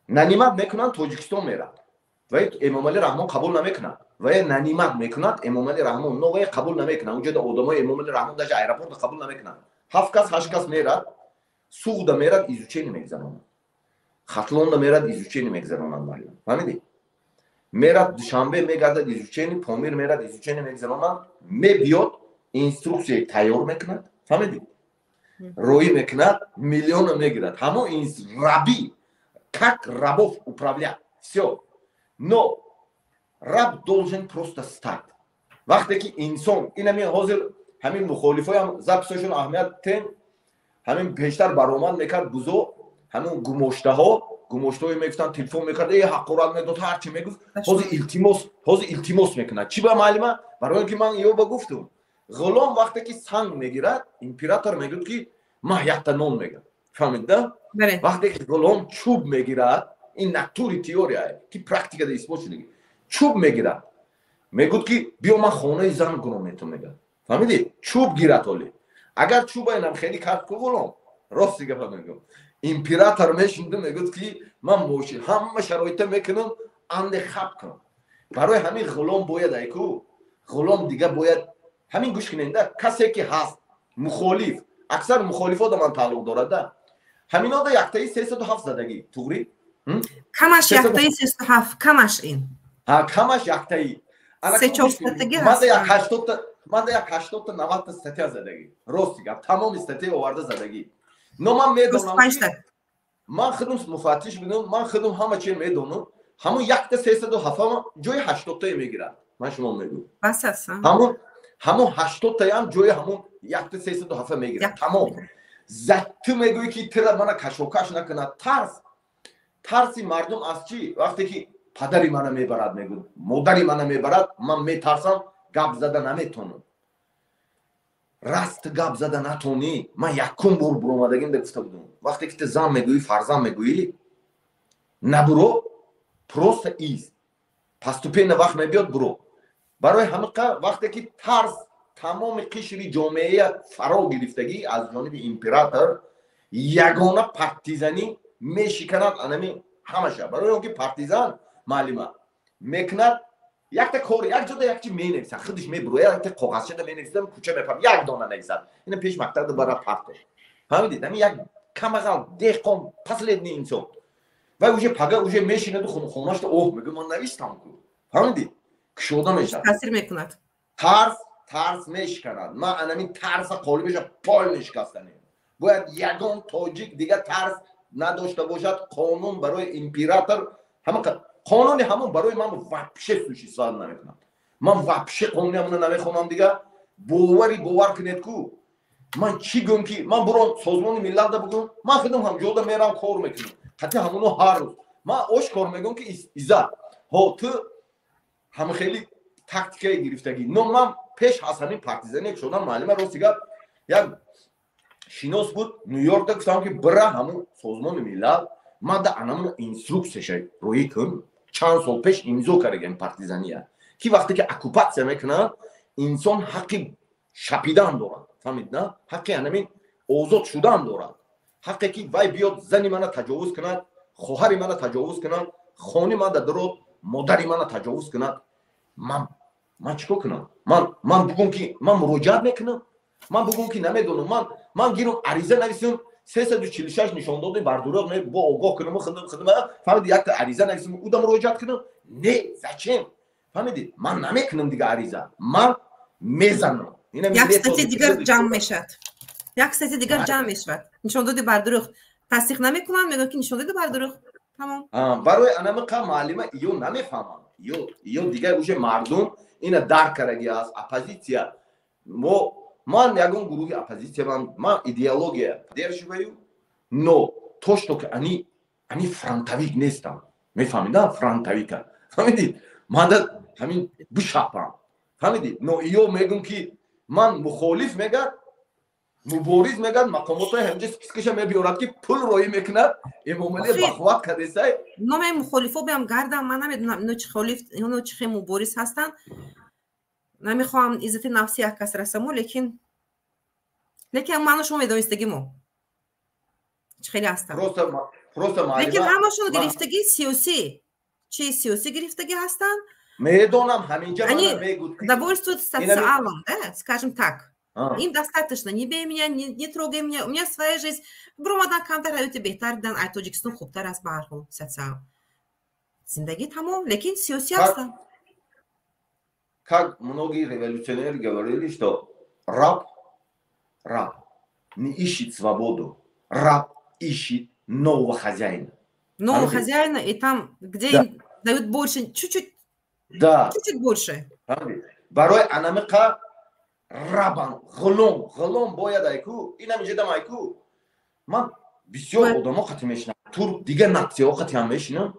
нанимать мекунанд, Тоҷикистон мерад ва Эмомалӣ Раҳмон қабул намекунад. Ва нанимать мекунад Эмомалӣ Раҳмон, но вай қабул намекунад. Унҷода одамои Эмомалӣ Раҳмон даже аэропорта қабул намекунанд. Ҳафт кас, ҳашт кас мерад, Суғда мерад, изучение мегузаронад, Хатлонда мерад, изучение мегузаронад. Маълум, фаҳмидӣ? Мерад Душанбе, мегардад, изучение, Помир мерад, изучение мегузаронад, мебиёд, инструксия тайёр мекунад, фаҳмидӣ, роӣ мекунад, миллиона мегирад. Ҳамон раби, как рабов управлять, все. Но раб должен просто стать. Вақте ки инсон инами ҳозир ҳамин мухолифоям записошон аҳамият тен, ҳамин пештар баромад мекард бузо, ҳамин гумоштаҳо, гумоштаҳое мегуфтанд, телефон мекард, э, ҳақорат медод, ҳарчи мегуфт. Ҳозир илтимос, ҳозир илтимос мекунад. Чӣ ба, маълима? Барои он ки ман ё ба гуфтум, ғулом вақте ки санг мегирад, император мегӯяд, ки ман якта нон мегирам, фаҳмид, да? Вақте ки ғулом чӯб мегирад, ин натури теория, ки практикада исбот шуда, чӯб мегирад, мегӯд, ки биё, ман хонаи зан кунам метон, мегӯяд, фаҳмидӣ? Чӯб гирад. Ҳоле агар чӯба инам хеле кард ку ғулом, рости гапа мегӯм, император мешинду мегӯд, ки ман мошин, ҳама шароита мекунам, анде хаб кунам. Барои ҳамин ғулом бояд айку, ғулом дига бояд ҳамин гӯш куненда. Касе ки ҳаст мухолиф, аксар мухолифо да ман тааллуқ дорад, ҳаминода яктаи 307 задагӣ, туғри? Камаш яктаи 307, камаш ин. Ҳа, камаш яктаи. Манда як 80-та, 90-та статья задагӣ. Рости гап, тамоми статья оварда задагӣ. Но ман медонам, ман худум муфаттиш будам, ман худум ҳама чи медонам. Ҳамун якта 307-ам ҷои 80-тае мегирад, ман шумо мегӯм. Ҳамун 80-таям ҷои ҳамун якта 307 мегирад, тамом. Ту мегӯӣ, ки тира мана кашокаш накунад. Тарс, тарси мардум аз чӣ? Вақте ки падари мана мебарад, мегӯ, модари мана мебарад, ман метарсам, гап зада наметонам. Раст гап зада натонӣ. Ман якум бор буромадагим да гуфта будам: вақте ки ту зан мегӯӣ, фарзанд мегӯӣ, набуро, просто из постепенно вақт мебиёд, буро. Барои ҳамиқа вақте ки тарс тамоми қишри ҷомеа фаро гирифтагӣ аз ҷониби император, ягона партизанӣ мешиканад анами ҳамаша. Барои он ки партизан, маълима, мекунад якта кор, як ҷода як чи менависад, худаш мебурояд, якта коғазчада менависад, кӯча мепар, як дона нависад, ина пеш мактабда бара парто, фаҳмидед? Ами як камағал деҳқон, последний инсон, вай уже пага уже мешинаду хонашда оҳ мегӯ, ман навистам ку, фаҳмидед? Кушода мешавад. Таъсир мекунад. Тарс, тарс мешиканад. Ман анамин тарса қолибеша пол мешикастанем. Бояд ягон тоҷик дига тарс надошта бошад. Қонун барои император, ҳама қонуни ҳамон барои ман вообще существовать намекунад. Ман вообще қонуни ҳамона намехонам дига. Бовари, бовар кунед ку, ман чӣ гӯм, ки ман буром Созмони Миллатда бугӯм? Ман худам ҳам ҷода мерам, кор мекунам ҳатти ҳамоно ҳар рӯз. Ман ошкор мегӯм, ки иззат ҳо, ту ҳама хеле тактикаи гирифтагӣ. Но ман пеш аз ҳамин партизане шудам, маълима, рости гап, як шинос буд Ню-Йоркда, гуфтам, ки бира ҳамун Созмони Миллат, ман да анамун инструксияша роӣ кун, чанд сол пеш имзо кардагем партизания, ки вақте ки оккупатсия мекунад, инсон ҳаққи шапидан дорад, фаҳмид, на? Ҳаққи анамин озод шудан дорад. Ҳаққе ки вай биёд, зани мана таҷовуз кунад, хоҳари мана таҷовуз кунад, хони ман да дурод, модари мана таҷовуз кунад, ман чӣ кор кунам? Ман бугум, ки ман муроҷиат мекунам? Ман бугум, ки намедонам, ман гирам, ариза нависам, 346 нишондоди бардурӯғ не, бо огоҳ кунам, худам худам, фаҳмиди, якта ариза нависам, уда муроҷиат кунам? Не, зачем? Фаҳмиди, ман намекунам дига ариза, ман мезанам. Як статья дигар ҷамъ мешавад, як статья дигар ҷамъ мешавад: нишондоди бардурӯғ. Тасдиқ намекунанд, мегӯянд, ки нишондоди бардурӯғ, тамом. Барои анамиқа, маълима, ё намефаҳмам, ё дигар уже мардум ина дарк кардаги аст. Оппозитсия мо, ман ягон гурӯҳи оппозитсия, ман идеология поддерживаю, но то что ки они фронтовик нестам, мефаҳмида? Фронтовика, фаҳмидид? Манда ҳамин бишапам, фаҳмидид? Но ё мегӯм, ки ман мухолиф мегад. Мубориз мегӯяд, мақомотҳои ҳаминҷа спискаша мебиёрад, ки пул роӣ мекунад, Эмомалӣ бахват кардесай. Номи мухолифо биям гардам, ман намедонам ино чӣ холиф, ино чӣ хел мубориз ҳастанд. Намехоҳам иззати нафси як кас расаму, лекин ману шумо медонистагӣ мо чӣ хеле ҳастанд. Просто лекин ҳамашон гирифтагӣ сиёсӣ, чи сиёсӣ гирифтагӣ ҳастанд. Медонам, ҳаминҷа они довольствуют социалом, да, скажем так. Им достаточно: не бей меня, не трогай меня, у меня своя жизнь. Биромадан, камтар ҳаёти беҳтар дидан, ай Тоҷикистон хубтар аст. Ба ҳар ҳол социал зиндагӣ тамом, лекин сиёсӣ ҳастанд. Как многие революционеры говорили, что раб не ищет свободу, раб ищет нового хозяина. Нового хозяина, и там, где им дают больше, чуть-чуть, да, чуть-чуть больше. Барои анамиқа рабан, ғулом, ғулом бояд айку, инам ҷедам айку. Ман бисёр одамо қати мешинам, турк, дигар натсияҳо қати ҳам мешинам.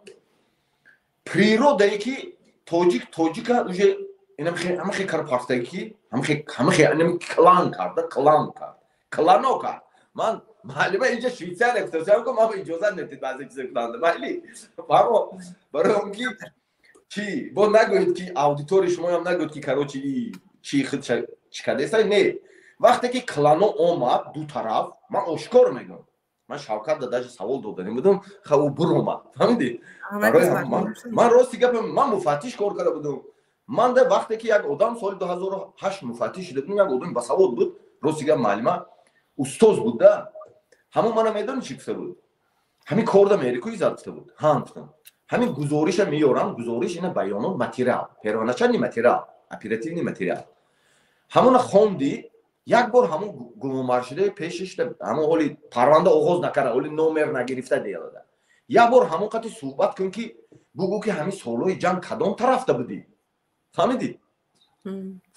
Природае ки тоҷик тоҷика уже ҳамахе кар партаги ки ҳамахе клан карда, клан кард, клано кард. Ман маълима инҷа Швейтсария гуфтам, ку ман иҷозат недид баъзе чиза гуфтанда, майли. Фаҳмо, барои он ки чи бо нагӯед, ки аудитории шумоям нагӯед, ки короче чи худ чӣ кардеса. Не, вақте ки клано омад ду тараф, ман ошкор мегӯям, ман Шавкат да даже савол доданӣ будам, ха ӯ биромад, фаҳмидӣ? Ман рости гапа, ман муфаттиш кор карда будам. Ман да вақте ки як одам соли 2008 муфаттиш шуда будам, як одами басавод буд, рости гап, маълима, устоз буд да. Ҳамон мана медонӣ чӣ гуфта буд? Ҳамин корда мерику, Иззат, гуфта буд. Ҳам гуфтам, ҳамин гузориша меёрам, гузориш ина баёнот, материал, первоначальный материал, оперативный материал. Ҳамона хонди, як бор ҳамон гумонбаршудаи пешиш, ҳамон ҳоли парванда оғоз накарда, ҳоли номер нагирифта делада, як бор ҳамон қати суҳбат кун, ки бугӯ, ки ҳамин солҳои ҷанг кадом тарафта будӣ, фаҳмидӣ?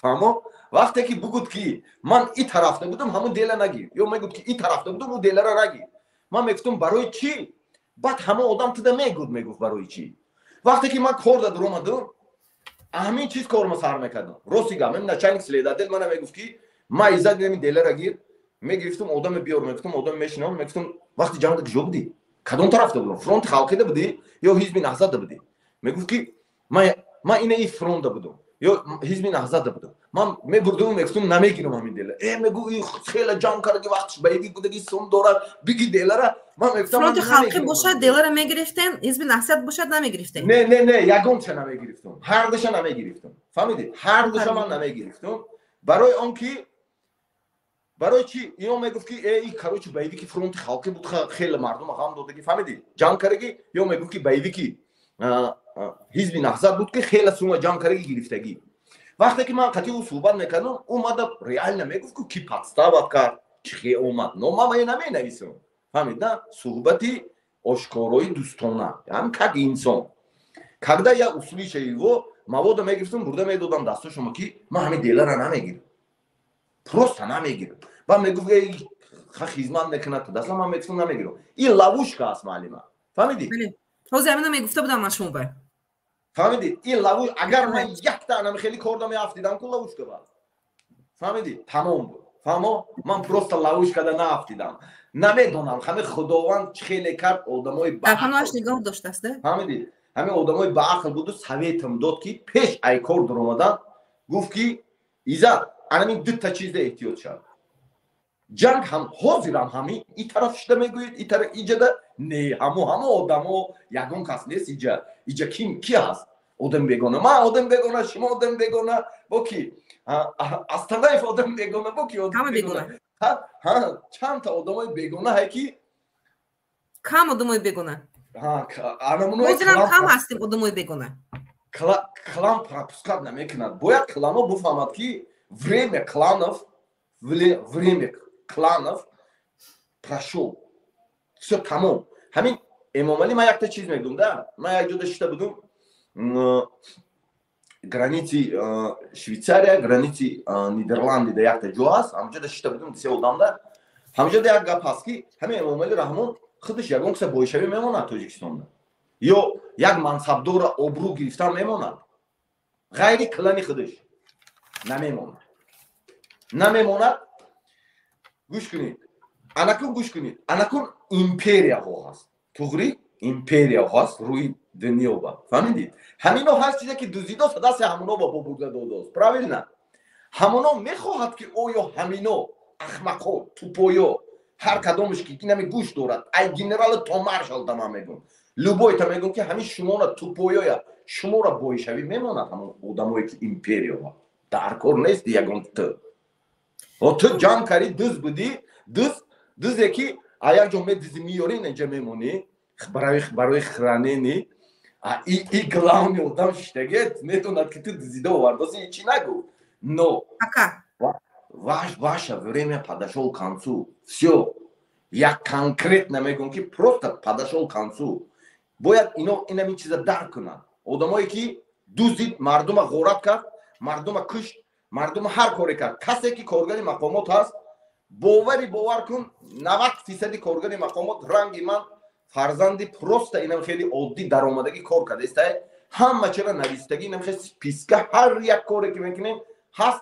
Фаҳмо, вақте ки бугуд, ки ман и тарафта будам, ҳамон дела нагир, ё мегуд, ки и тарафта будам, ӯ делара нагир. Ман мегуфтам, барои чӣ? Баъд ҳамон одам туда мегуд, мегуфт, барои чӣ. Вақте ки ман кор да дуромадам, ҳамин чиз корма сар мекардам. Рости гап, начальник следотдел мана мегуфт, ки ма, Иззат, инами делара гир. Мегирифтам, одаме биёр мегуфтам, одаме мешинам, мегуфтам, вақти ҷангда куҷо будӣ, кадом тарафта будам, фронти халқида будӣ ё ҳизби Наҳзатда будӣ? Мегуфт, ки ман ина и фронтда будам ё ҳизби Наҳзатда будам. Ман мебурдаму мегуфтам, намегирам ҳамин дела. Э, мегу, хеле ҷанг кардаги, вақтш боевик будаги, сум дорад, биги делара. Ман мегуфтам, фронти халқӣ бошад, делара мегирифтем, ҳизби Наҳзат бошад, намегирифтем. Не, не, не, ягонча намегирифтам, ҳардуша намегирифтам, фаҳмидӣ? Ҳардуша ман намегирифтам. Барои он ки, барои чи? Ино мегуфт, ки э, и короче боевики фронти халқӣ буд, хеле мардума ғам додагӣ, фаҳмидӣ, ҷанг кардаги, ё мегуфт, ки боевики ҳизби Наҳзат буд, ки хеле сума ҷамъ кардаги, гирифтагӣ. Вақте ки ман қатъи ӯ суҳбат мекардам, ӯ мада реально мегуфт, ки подстава кард, чӣ хе омад, но ман вае наменависам, фаҳмид на? Суҳбати ошкорои дӯстона, ҳам как инсон, когда я услыша его, мавода мегирифтам, бурда медодам дасто шумо, ки ман ҳамин делара намегирам, просто намегирам. Баъд мегуфт, ха, хизмат мекунад даста. Ман мегуфтам, намегирам, ин ловушка аст, маълима, фаҳмидӣ? Ҳозир ҳамина мегуфта будам ман шумо ба. Фаҳмидӣ? Ин лову агар ман якта анами хеле корда меафтидам ку ловушка ба, фаҳмидӣ, тамом буд, фаҳмо? Ман просто ловушкада наафтидам. Намедонам, ҳами Худованд чӣ хеле кард, одамои паноҳаш нигоҳ доштааст. Фаҳмидӣ, ҳамин одамои баақл буду советам дод, ки пеш ай кор дуромадан гуфт, ки Иззат, анамин дута чизда эҳтиёт шав. Ҷанг ҳам ҳозирам ҳамин и тараф шуда мегӯед, и тараф иҷада не, ҳамо одамо, ягон кас нест иҷа. Иҷа ким ки ҳаст? Одам бегона, ман одам бегона, шумо одам бегона, бо ки Астанаев одам бегона, бо ки одам бегона, чандта одамои бегона ҳай ки. Кам одамои бегона. Ҳозирам кам ҳастем одамои бегона. Клан пропускать намекунад. Бояд клано буфаҳмад, ки время кланов, время кланов прошел, все, тамом. Ҳамин Эмомалӣ, ман якта чиз мегӯм да. Ман як ҷода шита будум, граници Швейтсария, граници Нидерланди да якта ҷо ҳаст, ҳамҷода шита будум се одамда. Ҳамҷода як гап ҳаст, ки ҳамин Эмомалӣ Раҳмон худаш ягон киса боишавӣ мемонад Тоҷикистонда ё як мансабдора обрӯ гирифтан мемонад, ғайри клани худаш намемонад, намемонад. Гӯш кунед, анакун гӯш кунед, анакун империяҳо ҳаст, туғри империяҳо ҳаст рӯи дунё ба, фаҳмидед? Ҳамино ҳар чизе ки дуздидост, дасти ҳамоно ба бурда додост, правильно? Ҳамоно мехоҳад, ки оё ҳамино ахмақо, тупой ё, ҳар кадомаш ки инами гӯш дорад, ай генералу то маршал да, ман мегӯм, любой та мегӯм, ки ҳамин шуморо, тупой оя, шуморо боишавӣ мемонад. Ҳамон одамое ки империяҳо дар кор нест, ягон ту ҷамъ карди, дуз будӣ, дуз, дузе ки а як ҷо медизи, меёрӣ, инҷа мемонӣ барои хранение. И главный одам шиштагет медонад, ки ту дузида овардоси, ҳечи нагӯ, но ваше время подошел к концу, всё. Я конкретно мегӯм, ки просто подошел к концу. Бояд ино инамин чиза дарк кунанд, одамое ки дузид, мардума ғорат кард, мардума кушт, мардума ҳар коре кард. Касе ки коргари мақомот ҳаст, бовари бовар кун, 90 фисади коргари мақомот ранги ман фарзанди просто инам хеле оддӣ даромадагӣ кор кардаиста. Ҳама чира навистагӣ, инам хеле списка, ҳар як коре ки мекунем ҳаст.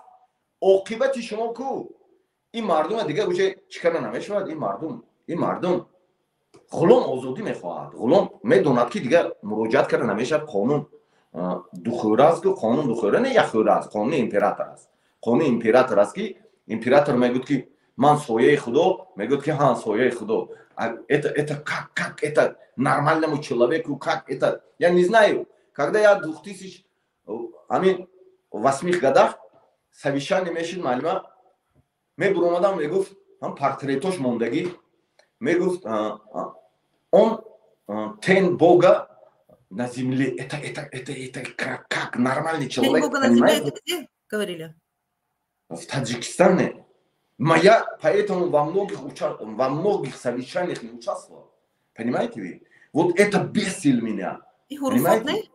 Оқибати шумо ку ин мардума дига уже чӣ карда намешавад. Ин мардум ғулом озодӣ мехоҳад, ғулом медонад, ки дигар муроҷиат карда намешавад. Қонун духӯра аст ку, қонун духӯра не, якхӯра аст. Қонуни император аст, қонуни император аст, ки император мегӯяд, ки ман сояи худо, мегӯяд, ки ҳа, сояи худо. Это как это нормальному человеку, как это, я не знаю. Когда я двухтысяч амин восьмих годах совещание мешид, маълима мебуромадам, мегуфт, ҳам портретош мондагӣ, мегуфт: «Он тень бога на земле». Это как нормальный человек Бога на земле, это где говорили? В Таджикистане. Моя, поэтому во многих совещаниях не участвовал. Понимаете вы? Вот это бесил меня. И понимаете?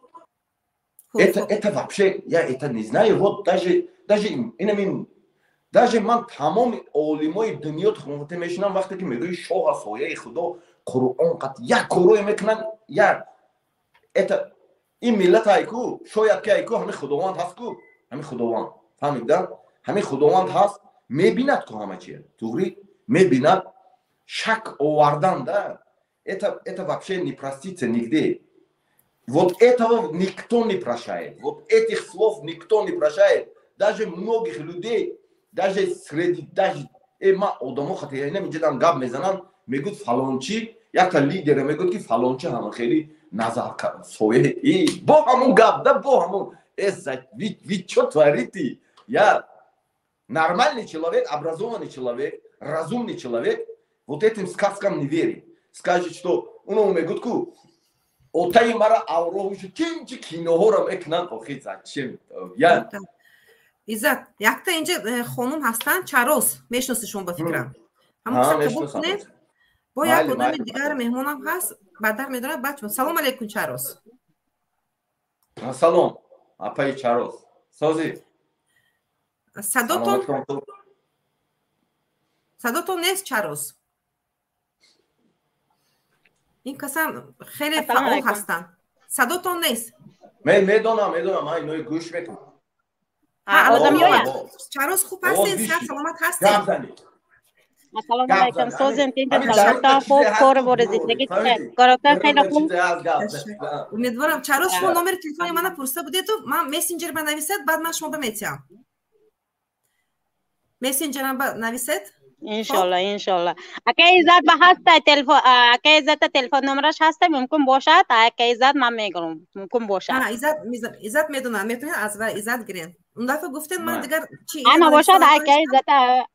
Это вообще, я это не знаю. Вот даже, инамин, даже ман тамоми олимои дунё тухмате мешинам, вақте ки мегӯи шоҳа сояи худо, Қуръон қат як корое мекунанд, як это ин миллат айку, шояд ки айку ҳамин худованд ҳаст ку, ҳамин худованд, фаҳмида, ҳамин худованд ҳаст, мебинад ку ҳама чия, туғри мебинад. Шак овардан да, это вообще не простится нигде. Вот этого никто не прощает, вот этих слов никто не прощает, даже многих людей, даже среди, даже ма одамо хати инам гап мезананд, мегӯд фалончи, якта лидера мегӯд, ки фалончи ҳама хеле назар соя, бо ҳамун гап да, бо ҳамун вы чё творите? Я нормальный человек, образованный человек, разумный человек вот этим сказкам не верит. Скажет, что уно мегӯд ку отаи мара авроҳушу чинчи киноҳоро мекунанд. Охи, зачем я? Иззат, якта инҷа хонум ҳастанд, Чарос, мешиноси шумо, ба фикрам. Ҳамон қабул кунед. Бо як одами дигар меҳмонам ҳаст, баъдар медонад бачо. Салом алейкум, Чарос. Салом, апаи Чарос, созӣ? Садотон нест, Чарос. Ин касам хеле фаъол ҳастанд. Садотон нест. Медонам, медонам, ман инои гӯш мекунам. Чарос, хуб ҳастед? Сиҳат саломат ҳастед? Ассалому алайкум, созем, тинҷ, саломатон хуб, кору бори зиндагӣ коротон хеле хуб. Умедворам. Чарос, шумо номери телефони мана пурсида будеду, ман мессенҷер ба нависед, баъд ман шумо ба метиҳам. Мессенҷерам ба нависед. Иншолло, иншолло. Ака Иззат ба ҳаста телефон, ака Иззата телефон номераш ҳаста, мумкин бошад, ака Иззат ман мегирам, мумкин бошад. Иззат, Иззат медонам, метавонед аз Иззат гирен. Он дафъа гуфтед, ман дигар чи ана бошад, ака Иззата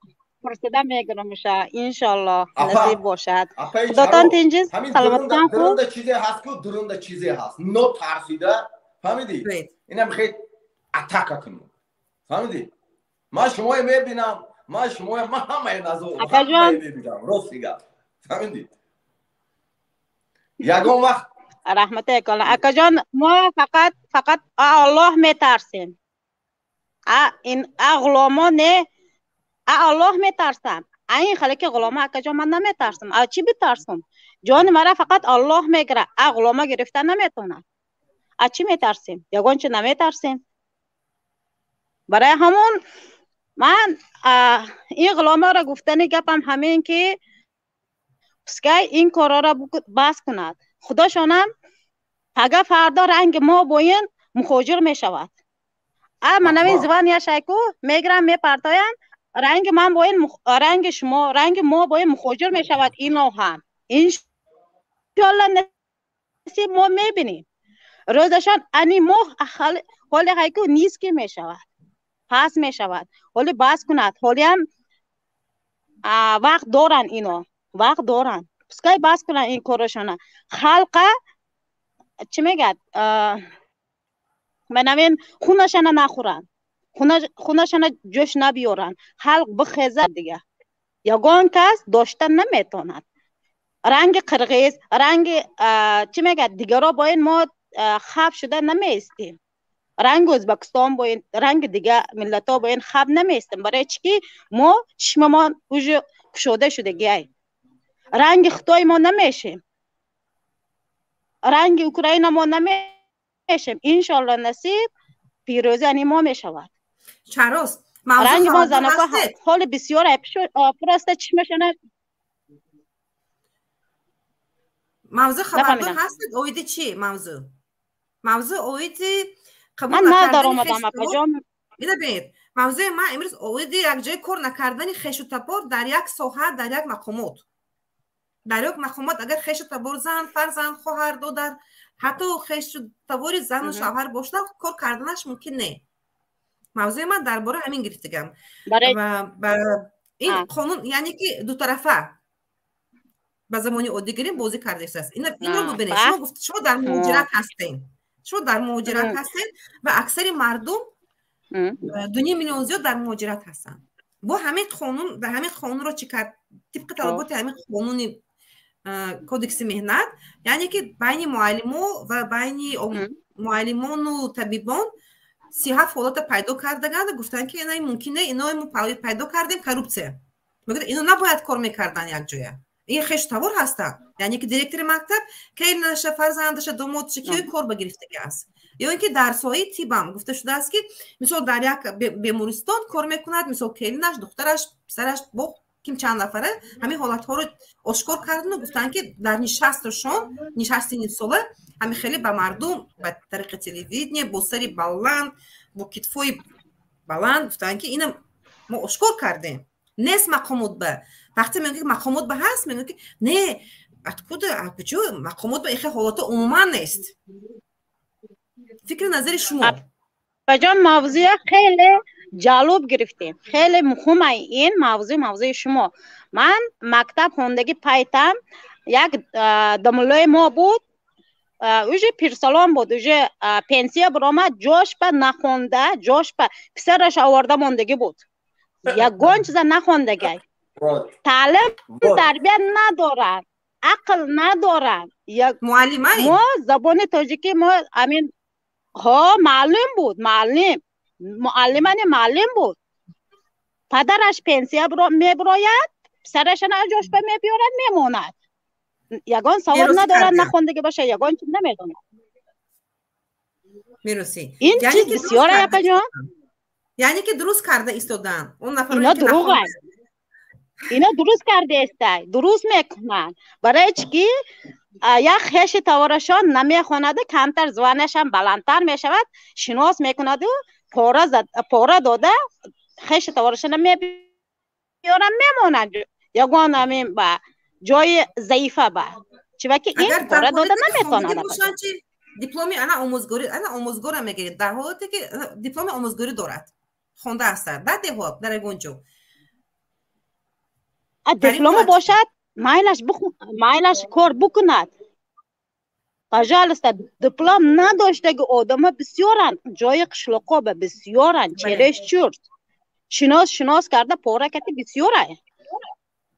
пурсида мегирамша, иншолло, насиб бошад. Худотон тинҷиз, саломатон хуб. Дурунда чизе ҳаст ку, дурунда чизе ҳаст, но тарсида, фаҳмидӣ, инам хел атака кунӣ, фаҳмидӣ? Ман шумоя мебинам, ман шумоя, ман ҳамаи назор мебинам, рости гап, фаҳмидӣ, ягон вақт. Раҳмати калон, акаҷон. Мо фақат Аллоҳ метарсем, а ин а ғуломо не, а Аллоҳ метарсам, а ин хеле ки ғуломо, акаҷон, ман наметарсам. А чӣ битарсам? Ҷони мара фақат Аллоҳ мегирад, а ғуломо гирифта наметавонад. А чӣ метарсем? Ягон чи наметарсем. Барои ҳамон Ман ин ғуломаро гуфтани гапам ҳамин ки пускай ин корҳоро бас кунад. Худошонам пага фардо ранги мо боин мухоҷир мешавад. А манавин зван яшайку мегирам мепартоям ранги ман боин ранги шумо ранги мо боин мухоҷир мешавад ино ҳам. Иншоалло насиб мо мебинем. Рӯзашон ани мо ҳоле хайку низки мешавад. Пас мешавад. Ҳоли бас кунад. Ҳолиам вақт доранд ино. Вақт доранд. Пускай бас кунанд ин корашона. Халқа чӣ мегӯяд? Манавин хунашана нахӯранд. Хунашана ҷӯш набиёранд. Халқ бихезад дига. Ягон кас дошта наметавонад. Ранги қирғиз, ранги чӣ мегӯяд? Дигаро боин мо хаб шуда намеистем. Ранги Ӯзбекистон боин, ранги дига миллатҳо боин хаб намеистем. Барои чӣ ки мо чишмамон уже кушода шудагиай. Ранги Хитой мо намешем. Ранги Украина мо намешем. Иншоалло насиб пирӯзӣ ани мо мешавад. Чарост? Ранги мо занако ҳоли бисёр просто чишмашона мавзӯъ хабардор ҳастед? Оиди чӣ мавзӯъ? Мавзӯъ оиди қабул ман накардани надаромадам хешу апаҷон. Бинабинед, мавзӯи ман имрӯз оиди якҷоя кор накардани хешу табор дар як соҳа, дар як мақомот. Дар як мақомот агар хешу табор зан, фарзанд, хоҳар, додар, ҳатто хешу табори зану шавҳар бошад, кор карданаш мумкин не. Мавзӯи ман дар бораи ҳамин гирифтагам. Ва ин қонун яъне ки дутарафа ба забони оддӣ гирем бозӣ кардааст. Инро бубинед, шумо гуфт шумо дар муҳоҷират ҳастед. Шумо дар муҳоҷират ҳастед ва аксари мардум 2.5 миллион зиёд дар муҳоҷират ҳастанд. Бо ҳамин қонун, дар ҳамин қонунро чӣ кард? Тибқи талаботи ҳамин қонуни кодекси меҳнат, яъне ки байни муаллимо ва байни муаллимону табибон 37 ҳолата пайдо кардаганд, гуфтанд ки ина мумкин не, ино мо пайдо кардем коррупсия. Мегӯяд ино набояд кор мекарданд якҷоя. Ин хешу табор ҳастанд. Яъне ки директори мактаб келинаша, фарзандаша, домодша киёи кор ба гирифтагӣ аст. Ё ин ки дар соҳаи тибам гуфта шудааст ки мисол дар як бемористон кор мекунад, мисол келинаш, духтараш, писараш бо ким чанд нафара ҳамин ҳолатҳоро ошкор кардану гуфтанд ки дар нишасташон, нишасти нимсола ҳамин хеле ба мардум ба тариқи телевидение бо сари баланд, бо китфои баланд гуфтанд ки ина мо ошкор кардем. Нест мақомот ба. Вақте мегӯянд ки мақомот ба ҳаст, мегӯянд ки не, откуда, куҷо мақомот ба ихе ҳолато умуман нест. Фикри назари шумо? Апаҷон, мавзӯя хеле ҷалуб гирифтем. Хеле муҳим ин мавзӯъ, мавзӯи шумо. Ман мактаб хондагӣ пайтам як домуллои мо буд, уже пирсалон буд, уже пенсия баромад, ҷош ба нахонда, ҷош ба писараш оварда мондагӣ буд. Ягон чиза нахондагай. Таълим тарбия надорад, ақл надорад. Муаллимай? Мо забони тоҷикӣ мо амин ҳо маълум буд, муаллим. Муаллимани муаллим буд. Падараш пенсия мебирояд, писарашана ҷош ба мебиёрад, мемонад. Ягон савод надорад, нахондагӣ бошад, ягон чиз намедонад. Мероси. Ин чиз бисёр апаҷон. Яъне ки дуруст карда истодаанд. Он нафароне Ино ки дуруғанд. Ино дуруст карда истай, дуруст мекунанд. Барои чӣ ки як хеши товарашон намехонаду камтар званашам баландтар мешавад, шинос мекунаду пора дода хеши товарашона мебиёранд, мемонанд. Ягон ҳамин ба ҷои заифа ба. Чунки ин Агар дар пора дода ҳолате ки хондагӣ наметавонад. бошанд чӣ? Дипломи ана омӯзгорӣ, ана омӯзгора мегиред. Дар ҳолате ки дипломи омӯзгорӣ дорад, хонда ҳастад, дар деҳот, дар ягон ҷо. Дипломо бошад, майлаш майлаш кор букунад. Пожалуйста, диплом надоштаги одамо бисёранд, ҷои қишлоқо ба бисёранд, чересчур. Шинос шинос карда пора кати бисёрай.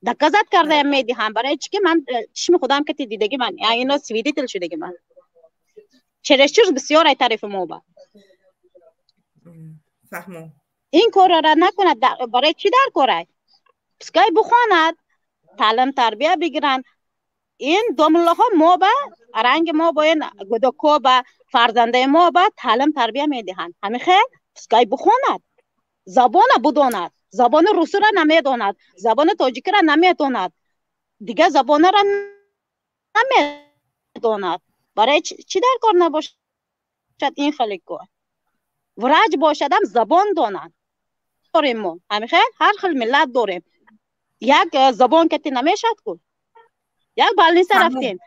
Доказать кардаям медиҳам, барои чӣ ки ман чишми худам кати дидаги ман, ино свидетель шудаги ман. Чересчур бисёрай тарифи мо ба. Фаҳмо. Ин корро накунад, барои чӣ дар корай? Пускай бухонад, таълим тарбия бигиранд. Ин домуллоҳо мо ба ранги мо бо ин гудоко ба фарзандаи мо ба таълим тарбия медиҳанд. Ҳамин хел пускай бухонад. Забона будонад, забони русиро намедонад, забони тоҷикиро намедонад, дигар забонро намедонад. Барои чӣ дар кор набошад ин хеле кор? Врач бошадам, забон донад. Дорем мо ҳамихел, ҳар хел миллат дорем, як забон кати намешад ку. Як больница рафтем,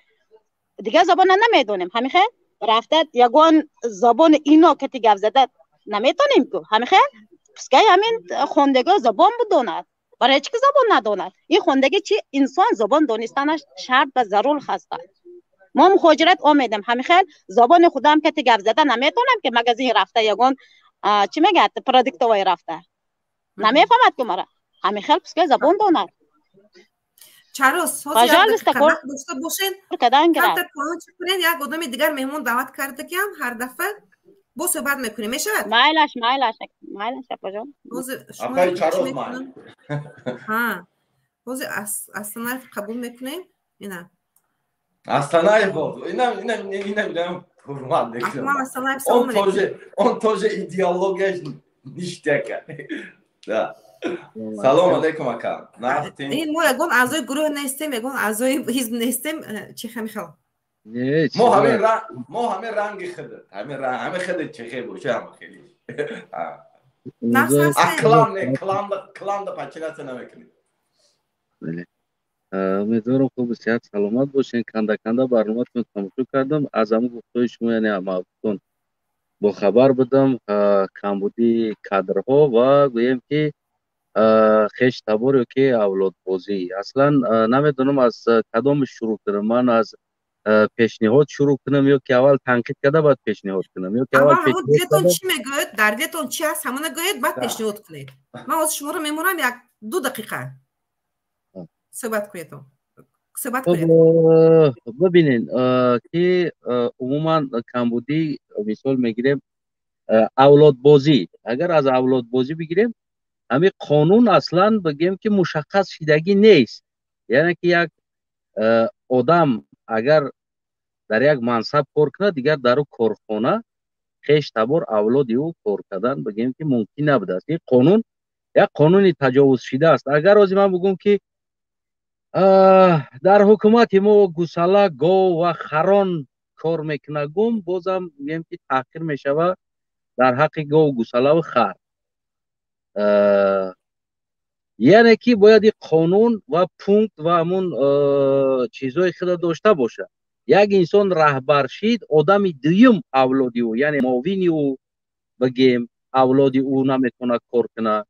дигар забона намедонем, ҳамихел рафта ягон забони ино кати гап зада наметонем ку. Ҳамихел пускай ҳамин хондагиҳо забон бидонад. Барои чӣ ки забон надонад ин хондагӣ? Чи инсон забон донистанаш шарт ва зарур ҳастад. Мо муҳоҷират омедем, ҳамихел забони худам кати гап зада наметонам, ки магазин рафта, ягон чӣ мегӯяд, продуктовый рафта, намефаҳмад ку мара. Ҳамихел пускай забон донад. Чарос, пожалуйста, дошта бошен. Кадан гирад. Кунед, як одами дигар меҳмон даъват кардагиам, ҳар дафъа бо суҳбат мекунем, мешавад? Майлаш, майлаш, майлаш, апаҷон. Апаи Чарос, майли. Ҳозир Астанаев қабул мекунем, ина. Астанаев, инам, инам, инам, инам ҳурмат мекунам. Акмал Астанаев. Он тоже, он тоже идеологияш ништяк. Да, салом алейкум, ака. Ин мо ягон аъзои гурӯҳ нестем, ягон аъзои ҳизб нестем, чи хамихел. Мо ҳамин ранги худат, ҳамин ҳамин худат чехе боша, ҳама хеле клан не, кланда подчиняться намекунем. Умедворам, хубу сиҳат, саломат бошен. Канда канда барноматон тамошо кардам, аз ҳамн гуфтҳои шумо, яъне мавзӯтон бохабар будам. Камбудии кадрҳо ва гӯем ки хеш табор ё ки авлодбозӣ. Аслан намедонам, аз кадомаш шурӯъ кунам. Ман аз пешниҳод шурӯъ кунам ё ки аввал танқид карда, баъд пешниҳод кунам, ё ки аввал дилетон чӣ мегӯяд, дар дилетон чӣ аст, ҳамона гӯед, баъд пешниҳод кунед. Ман ҳозир шуморо мемонам, як ду дақиқа суҳбат кунед, суҳбат кунед. Бибинед ки умуман камбудӣ, мисол мегирем, авлодбозӣ. Агар аз авлодбозӣ бигирем, ҳамин қонун аслан бигем ки мушаххас шидагӣ нест. Яъне ки як одам агар дар як мансаб кор кунад, дигар дар ӯ корхона хеш табор, авлоди ӯ кор кардан, бигем ки мумкин набудааст. Ин қонун як қонуни таҷовузшида аст. Агар ҳозир ман бигӯм ки дар ҳукумати мо гусала, гов ва харон кор мекунад, гум бозам гӯем ки таҳқир мешавад дар ҳаққи гов, гусалаву хар. Яъне ки бояд ин қонун ва пункт ва ҳамун чизҳои худа дошта бошад. Як инсон раҳбар шид, одами дуюм, авлоди ӯ, яъне муовини ӯ, бигем, авлоди ӯ наметавонад кор кунад.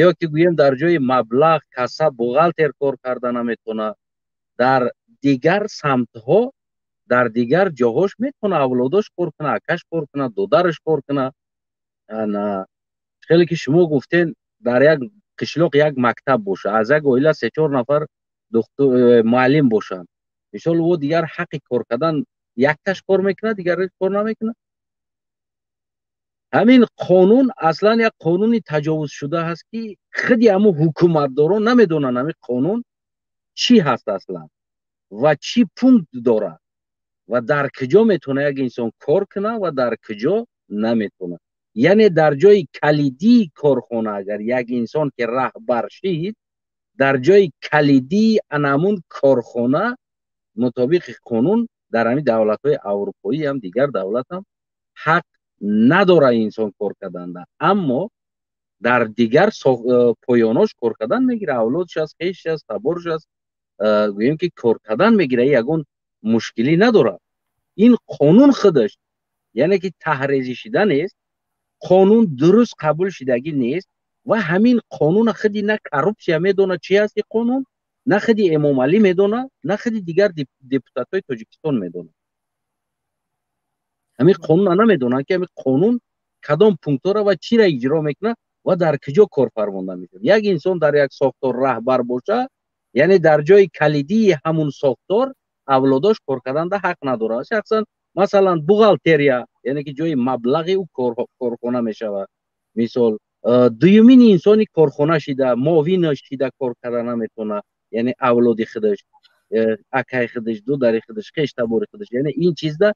Ё ки гӯем, дар ҷои маблағ, касса, бухгалтер кор карда наметавонад. Дар дигар самтҳо, дар дигар ҷоҳош метавона авлодош кор кунад, акаш кор кунад, додараш кор кунад. Хеле ки шумо гуфтен, дар як қишлоқ як мактаб боша, аз як оила се чор нафар муаллим бошанд, мисол, ӯ дигар ҳаққи кор кардан, якташ кор мекунад, дигараш кор намекунад. Ҳамин қонун аслан як қонуни таҷовузшуда ҳаст, ки худи ҳамун ҳукуматдорон намедонанд, ҳамин қонун чӣ ҳаст аслан ва чӣ пункт дорад ва дар куҷо метавона як инсон кор кунад ва дар куҷо наметавонад. Яъне дар ҷои калидии корхона агар як инсон ки раҳбар шид, дар ҷои калидии анамун корхона, мутобиқи қонун дар ҳамин давлатҳои аврупоӣ ҳам, дигар давлатам, ҳақ надорад инсон кор карданда. Аммо дар дигар поёнош кор кардан мегирад, авлодш аст, хешш аст, таборш аст, гӯем ки кор кардан мегирад, ягон мушкилӣ надорад. Ин қонун худаш, яъне ки таҳрезӣ шида нест, қонун дуруст қабул шидагӣ нест. Ва ҳамин қонуна худи на коррупсия медонад, чи аст ин қонун, на худи Эмомалӣ медонад, на худи дигар депутатҳои Тоҷикистон медонад. Ҳамин қонуна намедонанд, ки ҳамин қонун кадом пунктҳоро ва чиро иҷро мекунад ва дар куҷо корфармонда мешавад. Як инсон дар як сохтор раҳбар боша, яъне дар ҷои калидии ҳамун сохтор авлодош кор карданда ҳақ надорад. Шахсан, масалан, бухгалтерия, яъне ки ҷои маблағи ӯ корхона мешавад, мисол, дуюмин инсони корхона шида, муовинаш шида кор карда наметавонад, яъне авлоди худаш, акаи худаш, додари худаш, хештабори худаш, яъне ин чизда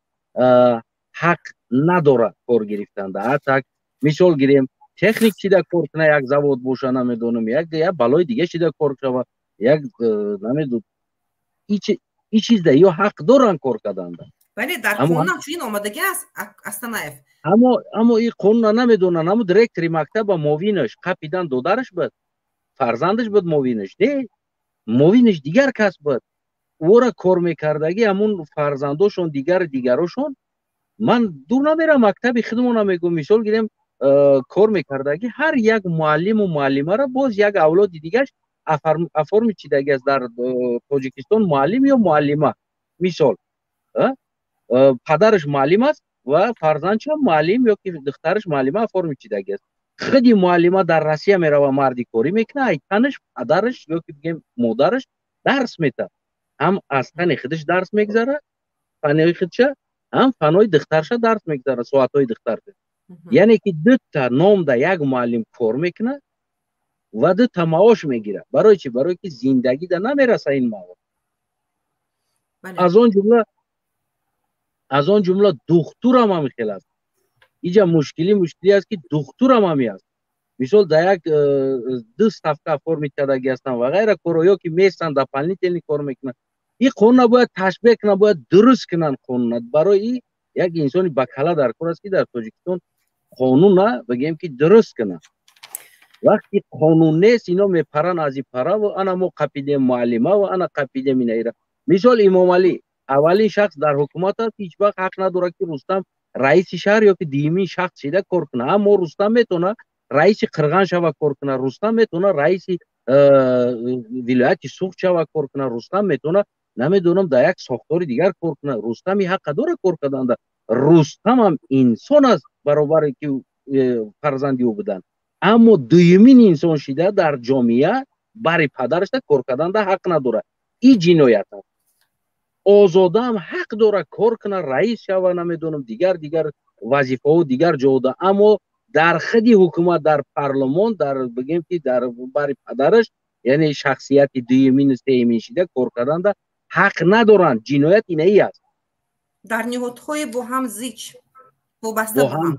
ҳақ надорад кор гирифтанда. Так, мисол гирем, Техник шида кор куна, як завод боша, намедонам, як балои дига шида кор шава, як намедон, и чизда ё ҳақ доранд кор карданда. Бале, дар қонун чунин омадагӣ аст, Астанаев. Аммо ин қонуна намедонанд. Ҳамо директори мактаба муовинаш қапидан, додараш буд, фарзандаш буд муовинаш, не, муовинаш дигар кас буд. Ӯра кор мекардагӣ ҳамун фарзандошон, дигар дигарошон. Ман дур намерам, мактаби худмона мегӯм. Мисол гирем, кор мекардагӣ ҳар як муаллиму муаллимаро боз як авлоди дигаш оформить чидаги аст. Дар Тоҷикистон муаллим ё муаллима, мисол, падараш муаллим аст ва фарзандшам муаллим ё ки духтараш муаллима оформить чидаги аст. Худи муаллима дар Россия мерава, марди корӣ мекунад, ай танаш падараш ё ки бигем модараш дарс метаҳад. Ҳам аз тани худаш дарс мегзара, фанои худша, ҳам фанои духтарша дарс мегзара, соатҳои духтарша. Яъне ки дута номда як муаллим кор мекунад ва дута маош мегирад. Барои чӣ? Барое ки зиндагида намераса ин маош. Аз он ҷумла духтурам ҳами хел аст. Иҷа мушкилӣ аст, ки духтурам ҳами аст. Мисол, дар як ду ставка оформить кардагӣ ҳастанд ва ғайра коро, ё ки местанд, дополнительный кор мекунанд. Ин қонуна бояд ташбеҳ кунанд, бояд дуруст кунанд қонуна. Барои як инсони бакала дар кор аст, ки дар Тоҷикистон қонуна бигем ки дуруст кунанд. Вақти қонун нест, ино мепаранд аз и параву ана мо қапидем муаллима ва ана қапидем инаира. Мисол, Имомалӣ аввалин шахс дар ҳукумат аст, ҳеҷ вақт ҳақ надорад, ки Рустам раиси шаҳр ё ки дуюмин шахс шида кор кунад. Аммо Рустам метавонад раиси Қирған шава кор кунад, Рустам метавонад раиси вилояти Суғд шава кор кунад, Рустам метавонад, намедонам, дар як сохтори дигар кор кунад. Рустам и ҳаққа дорад кор карданда. Рустамам инсон аст, баробаре ки фарзанди ӯ буданд, аммо дуюмин инсон шида дар ҷомеа бари падарашда кор карданда ҳақ надорад. И ҷиноят аст. Озодаам ҳақ дорад кор кунад, раис шава, намедонам, дигар дигар вазифаҳо, дигар ҷода, аммо дар худи ҳукумат, дар парлумон, дар бигем ки дар бари падараш, яъне шахсияти дуюмину сеюмин шида кор карданда ҳақ надоранд. Ҷиноят инаи аст. Дар ниҳодҳои бо ҳам зич вобаста. Бо ҳам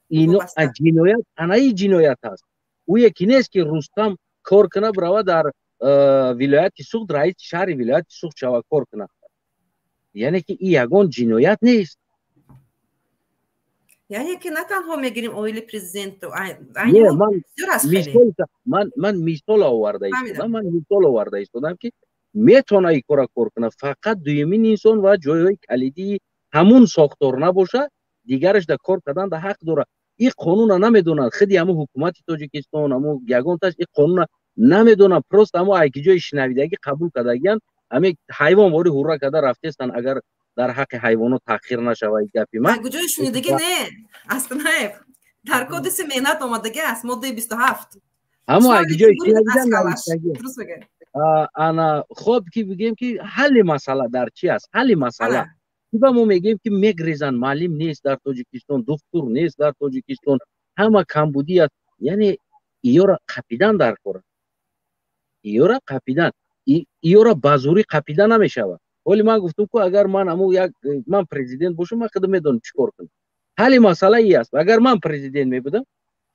ино ҷиноят, анаи ҷиноят аст. Ӯе ки нест, ки Рустам кор кунад, бирава дар вилояти Суғд, раиси шаҳри вилояти Суғд шава, кор кунад, яъне ки и ягон ҷиноят нест. Яъне ки на танҳо мегирим оили президенту. Ман мисол оварда истодам, ман мисол оварда истодам, ки метавона и кора кор кунад, фақат дуюмин инсон ва ҷойҳои калидии ҳамун сохтор набошад, дигараш да кор кардан да ҳақ дорад. И қонуна намедонанд. Худи ҳамун ҳукумати Тоҷикистон, ҳамун ягонташ и қонуна намедонанд. Просто ҳамо айки ҷои шинавидагӣ қабул кардагиянд, ҳаме ҳайвонворӣ ҳурра карда рафтестанд. Агар дар ҳаққи ҳайвонот таъхир нашава, гапи ман. Куҷои шунидагӣ не, Астанаев, дар Кодекси меҳнат омадагӣ аст, моддаи 27. Ҳамо айки ҷои. Ана хоб, ки бигем, ки ҳалли масъала дар чи аст? Ҳалли масъала ба мо мегӯем, ки мегрезанд, муаллим нест дар Тоҷикистон, духтур нест дар Тоҷикистон, ҳама камбудӣ аст. Яъне иёра қапидан дар кор, иёра қапидан, иёра ба зӯрӣ қапида намешавад. Ҳоли ман гуфтам ку, агар ман ҳаму як ман президент бошам, ман худам медонам чӣ кор кунам. Ҳалли масъала и аст: агар ман президент мебудам,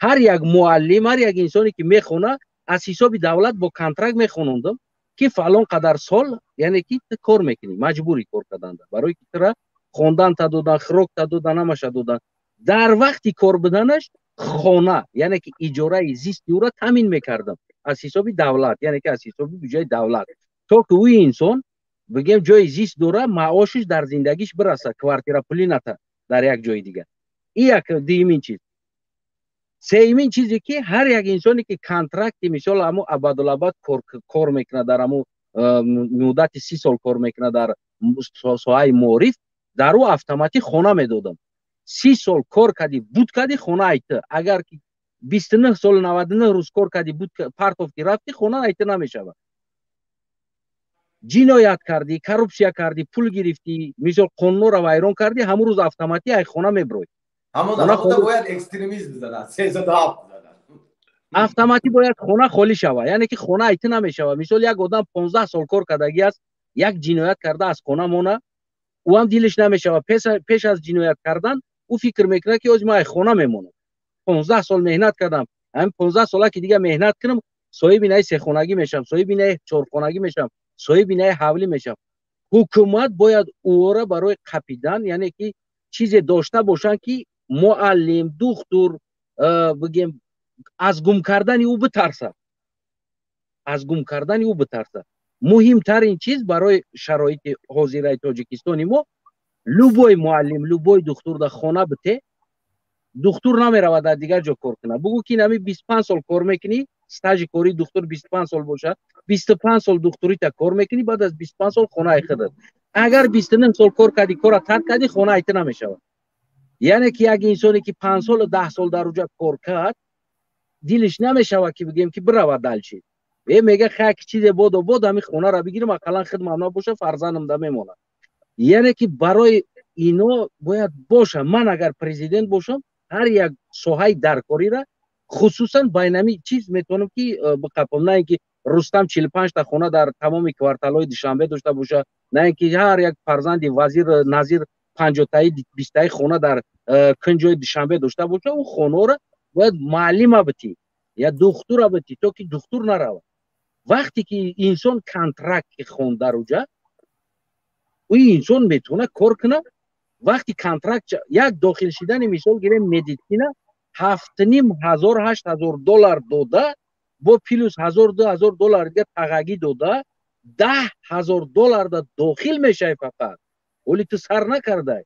ҳар як муаллим, ҳар як инсоне ки мехона, аз ҳисоби давлат бо контракт мехонондам, ки фалон қадар сол, яъне ки ту кор мекунӣ, маҷбурӣ кор карданда, барои ки тура хондан та додан, хӯрок та додан, ҳамаша додан. Дар вақти кор буданаш хона, яъне ки иҷораи зисти ӯра таъмин мекардам аз ҳисоби давлат, яъне ки аз ҳисоби буҷаи давлат, то ки ӯ инсон, бигем, ҷои зист дора, маошиш дар зиндагиш бираса, квартира пулӣ ната дар як ҷои дигар. И як дуюмин чиз. Сеюмин чизе, ки ҳар як инсоне ки контракти, мисол, ҳамо абадулабад кор мекунад, дар ҳамо муддати 30 сол кор мекунад дар соҳаи маориф, дар ӯ автоматик хона медодам. 30 сол кор кардӣ, буд кардӣ, хона айта. Агар ки 29 солу 99 рӯз кор кардӣ, буд, партофти, рафтӣ, хона айта намешавад. Ҷиноят кардӣ, коррупсия кардӣ, пул гирифтӣ, мисол, қонунҳоро вайрон кардӣ, ҳамон рӯз автоматӣ ай хона меброӣ. Бояд экстремизм занад, 307. Автоматӣ бояд хона холӣ шавад, яъне ки хона айта намешавад. Мисол, як одам 15 сол кор кардагӣ аст, як ҷиноят карда, аз хона мона, ӯ ҳам дилаш намешавад. Пеш аз ҷиноят кардан ӯ фикр мекунад, ки оз ман ай хона мемонам. 15 сол меҳнат кардам, ҳамин 15 сола ки дига меҳнат кунам, соҳиби инаи сехонагӣ мешавам, соҳиби инаи чорхонагӣ мешавам, соҳиби инаи ҳавлӣ мешавам. Ҳукумат бояд ӯро барои қапидан, яъне ки чизе дошта бошанд, ки муаллим, духтур, бигем, аз гум кардани ӯ битарсад, аз гум кардани ӯ битарсад. Муҳимтарин чиз барои шароити ҳозираи Тоҷикистони мо: любой муаллим, любой духтур дар хона бите, духтур намеравад дар дигар ҷо кор кунад. Бугӯ, ки инами 25 сол кор мекунӣ, стажи кории духтур 25 сол бошад, 25 сол духтурита кор мекунӣ, баъд аз 25 сол хонаи худат. Агар 29 сол кор кардӣ, кора тарк кардӣ, хона айта намешавад. Яъне ки як инсоне ки 5 солу 10 сол дар уҷа кор кард, дилиш намешавад, ки бигӯем, ки биравад дальше. Мега, хай, ки чизе бодо бод, ҳамин хонаро бигирам, ақаллан хидмат набоша, фарзандам да мемонад. Яъне ки барои ино бояд боша. Ман агар президент бошам, ҳар як соҳаи даркориро, хусусан байнами чиз, метавонам ки биқапам. На ин ки Рустам 45-та хона дар тамоми кварталҳои Душанбе дошта боша, на ин ки ҳар як фарзанди вазир, назир 50-таи, 20-таи хона дар кунҷои Душанбе дошта боша. Ӯ хонаро бояд муаллима битӣ я духтура битӣ, то ки духтур наравад. Вақте ки инсон контракт ки хонд дар уҷа, ӯ инсон метавонад кор кунад. Вақти контракт як дохил шидани, мисол гирем, медицина 7500, 8000 доллар дода, бо плюс 1000, 2000 доллар дига тағагӣ дода, 10 000 доллар да дохил мешавӣ фақат. Оли ту сар накардай.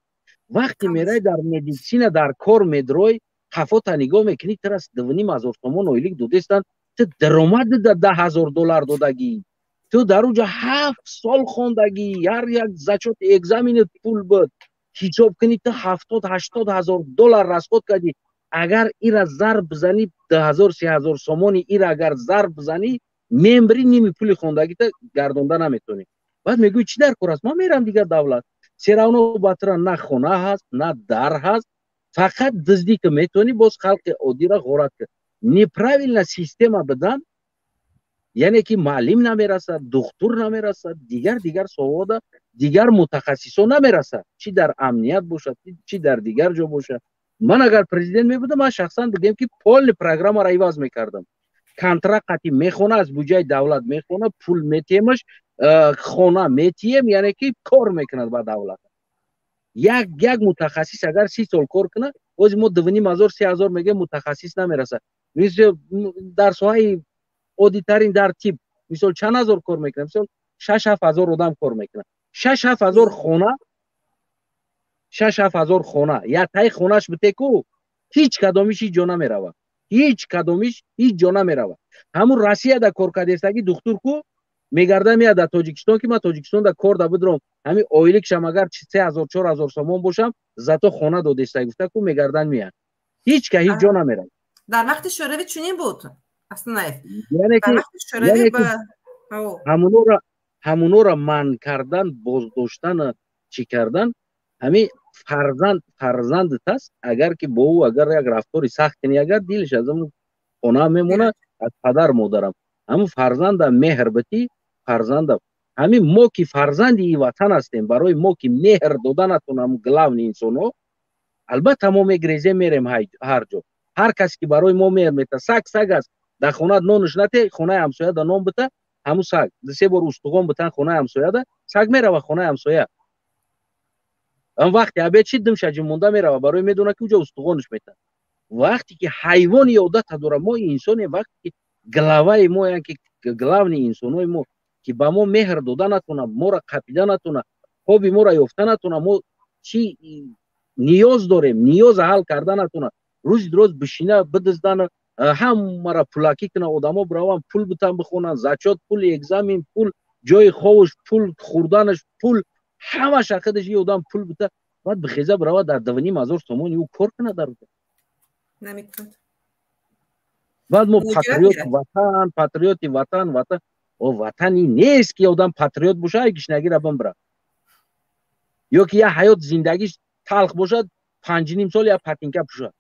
Вақте мерай дар медицина, дар кор медрой, қафота нигоҳ мекунӣ, тира 2500 сомон ойлик додестанд, ту даромади да 10 000 доллар додагӣ, ту дар уҷа 7 сол хондагӣ, ҳар як зачёт, экзаменат пул буд. Ҳисоб кунӣ, ту 70-80 ҳазор доллар расход кардӣ. Агар ира зарб бизанӣ, 2000, 3000 сомони ира агар зарб бизанӣ, мембри, ними пули хондагита гардонда наметавонӣ. Баъд мегӯӣ, чӣ дар кор аст, ман мерам дигар давлат. Всё равно ба тура на хона ҳаст, на дар ҳаст, фақат дуздӣ ки метавонӣ, боз халқи оддира ғорат кар. Неправильно система бидан, яъне ки муаллим намерасад, духтур намерасад, дигар дигар соҳода дигар мутахассисон намерасад, чӣ дар амният бошад, чӣ дар дигар ҷо бошад. Ман агар президент мебудам, ман шахсан, бигем, ки полный программаро иваз мекардам. Контракт қати мехона, аз буҷаи давлат мехона, пул метиҳемаш, хона метиҳем, яъне ки кор мекунад ба давлат. Як як мутахассис агар 30 сол кор кунад, бози мо 2500, 3000 мегӯем, мутахассис намерасад. Дар соҳаи оддитарин, дар тиб, мисол, чанд ҳазор кор мекунад? Мисол, 6-7 ҳазор одам кор мекунад. 6-7 ҳазор хона, 6-7 ҳазор хона, яктаи хонаш битеку, ҳеҷ кадомиш ҳеҷ ҷо намеравад, ҳеҷ кадомиш ҳеҷ ҷо намеравад. Ҳамун Россияда кор кардестагӣ духтур ку мегарда, меяд дар Тоҷикистон, ки ман Тоҷикистонда кор да бидром, ҳамин ойликшам агар 3000, 4000 сомон бошам, зато хона додеста, гуфта ку мегардан, меяд. Ҳеҷ ка ҳеҷ ҷо намеравад. Дар вақти Шӯравӣ чунин буд, Асланаев. Яъне ки ҳамунора манъ кардан, боздоштан, чӣ кардан, ҳамин фарзанд фарзандат аст. Агар ки бо ӯ агар як рафтори сахт кунӣ, агар дилаш аз ҳамун хона мемонад, аз падар модарам. Ҳамун фарзанда меҳр битӣ, фарзанда. Ҳамин мо ки фарзанди ин ватан ҳастем, барои мо ки меҳр дода натонам главный инсонҳо, албатта мо мегрезем, мерем ҳар ҷо. Ҳар касе ки барои мо меҳр мета, саг саг аст. Дар хонат нонаш нате, хонаи ҳамсояда нон бита, ҳамун саг се бор устуғон битан хонаи ҳамсояда, саг мерава хонаи ҳамсоя. Он вақте обед шид, димша ҷимонда мерава, барои медона, ки уҷа устуғонаш метан. Вақте ки ҳайвони одата дора, мо инсоне, вақте ки главаи мо, яъне ки главный инсонҳои мо, ки ба мо меҳр дода натона, моро қапида натона, хоби моро ёфта натона, мо чӣ ниёз дорем, ниёза ҳал карда натона, рӯзи дуроз бишина, бидиздана, ҳамаро пулакӣ куна, одамо бираванд, пул битан, бихонанд, зачёт пул, экзамен пул, ҷои ховуш пул, хӯрданаш пул, ҳамаша худаш и одам пул бита, баъд бихеза, бирава, дар 2500 сомони ӯ кор кунад дар Намекунад. Баъд мо патриоти ватан, патриоти ватан, ватан. О, ватани нест, ки одам патриот боша, ай гишнагира бимбира ё ки як ҳаёт зиндагиш талх бошад, 5,5 сол як патинка пӯшад.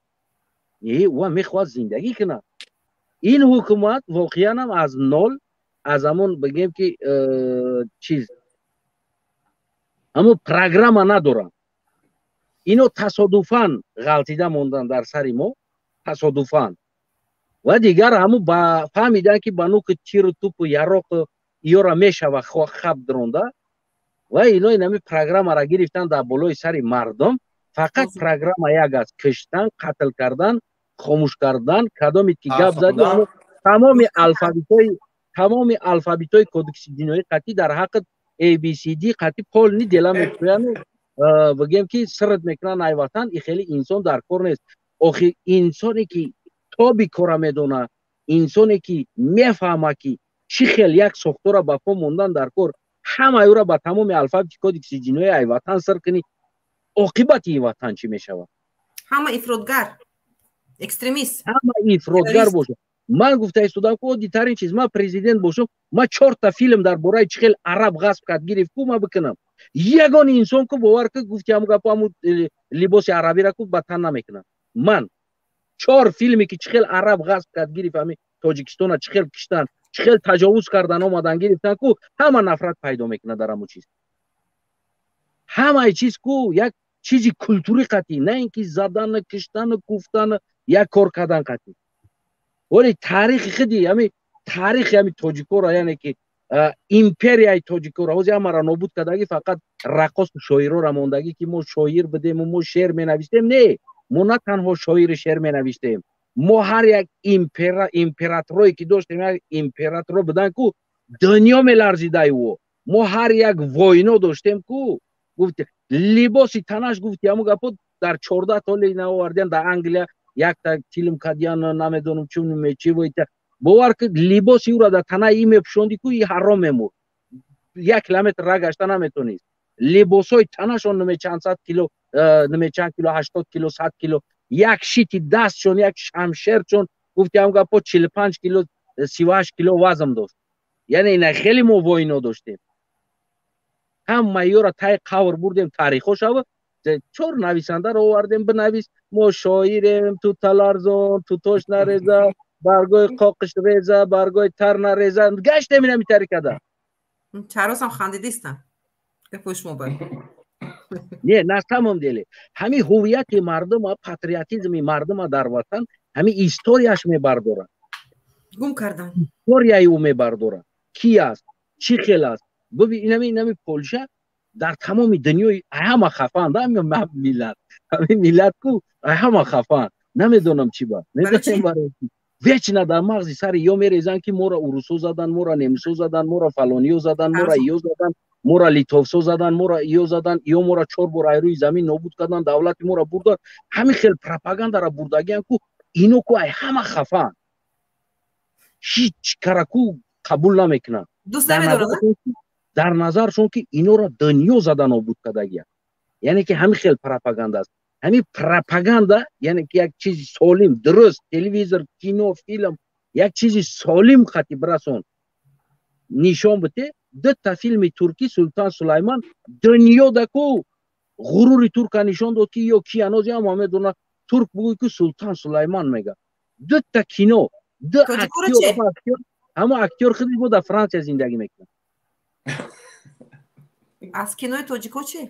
Э, ӯ мехоҳад зиндагӣ кунад. Ин ҳукумат воқеанам аз нол, аз ҳамон, бигем, ки чиз, ҳамон программа надоранд. Ино тасодуфан ғалтида мондан дар сари мо. Тасодуфан ва дигар ҳаму ба фаҳмидан, ки ба нуки тиру тупу яроқу иёра мешава хаб дронда, ва ино инами программара гирифтан дар болои сари мардум. Фақат программа як аст: киштан, қатл кардан, хомӯш кардан. Кадоме ки гап зади, тамоми алфавитҳои кодекси ҷиноӣ қатъӣ дар ҳаққи ABCD қатъӣ полный дела мекунанд, бигем ки сирт мекунанд. Ай ватан и хеле инсон дар кор нест. Охир инсоне ки тоби кора медона, инсоне ки мефаҳма, ки чӣ хел як сохтора ба по мондан дар кор, ҳамаи ӯра ба тамоми алфавити кодекси ҷиноӣ ай ватан сир кунӣ, оқибати ин ватан чӣ мешавад? Ҳама ифротгар, экстремист. Ҳама ифротгар бошад. Ман гуфта истодам, ки оддитарин чиз: ман президент бошам, ман чорта филм дар бораи чӣ хел араб ғасб кард, гирифт ку, ман бикунам. Ягон инсон ку, бовар ку, гуфти ҳаму гапо, ҳаму либоси арабира ку ба тан намекунам. Ман чор филме ки чӣ хел араб ғасб кард, гирифт ҳами Тоҷикистона, чӣ хел киштан, чӣ хел таҷовуз кардан, омадан, гирифтан ку, ҳама нафрат пайдо мекунад дар ҳаму чиз. Ҳамаи чиз ку як чизи культурӣ қатъӣ, на ин ки задану киштану куфтану як кор кардан қатъӣ. Вале таърихи худи ҳами, таърихи ҳами тоҷикоро, яъне ки империяи тоҷикоро ҳозир ҳамаро нобуд кардагӣ, фақат раққосу шоирора мондагӣ, ки мо шоир будему мо шеър менавистем. Не, мо на танҳо шоири шеър менавистем, мо ҳар як императорое ки доштем, як императоро будан ку, дунё меларзидай ӯ. Мо ҳар як войно доштем ку, гуфти либоси танаш, гуфти ҳаму гапо, дар 14 толи наовардиан, дар Англия якта филм кардиан, намедонам чун чи войта. Бовар ки, либоси ӯра дар танаи и мепӯшонди ку, и ҳаром мемурд, 1 километр ра гашта наметонист. Либосҳои танашон наме чанд сад кило, наме чанд кило, 80 кило, 100 кило, як щити дастшон, як шамшерчон, гуфти ҳам гапо, 45 кило, 38 кило вазм дошт. Яъне ина хеле мо войно доштем. Ҳама ёра тай қавр бурдем, таърихҳо шава. Чор нависандаро овардем: бинавис, мо шоирем, ту таларзон, тутош нареза, баргои қоқиш реза, баргои тар нареза. Гаштем инами тарикада. Чаросам хандидистам гапои шумо бар. Не, на самом деле ҳами ҳуввияти мардума, патриотизми мардума дар ватан ҳами историяш мебардорад. Гум кардан. Историяи ӯ мебардорад, ки аст, чӣ хел аст. Бибин, инами Полша дар тамоми дунёи ҳама хафанд. Ҳами миллат, ҳами миллат ку ҳама хафанд. Намедонам чӣ ба, вечно дар мағзи сари ё мерезанд, ки моро урусо задан, моро немисо задан, моро фалониё задан, моро иё задан, моро литовсо задан, моро иё задан, ё моро чор бор ай рӯи замин нобуд кардан, давлати моро бурдан. Ҳамин хел пропагандара бурдагиан ку, ино ку ай ҳама хафанд, ҳеҷ кара ку қабул намекунанд. Дар назаршон ки инора дунё зада нобуд кардагия. Яъне ки ҳамин хел пропаганда аст. Ҳамин пропаганда, яъне ки як чизи солим, дуруст, телевизор, кино, филм, як чизи солим хати бирасон, нишон бите. Дута филми туркӣ, Султан Сулайман, дунёда ку ғурури турка нишон дод, ки ё ки анози ҳама медона, турк бугӯй ку, Султан Сулайман мега. Дута кино, ду актёр, ҳамо актёр худиш бо дар Франсия зиндагӣ мекунад. Аз кинои тоҷико чӣ?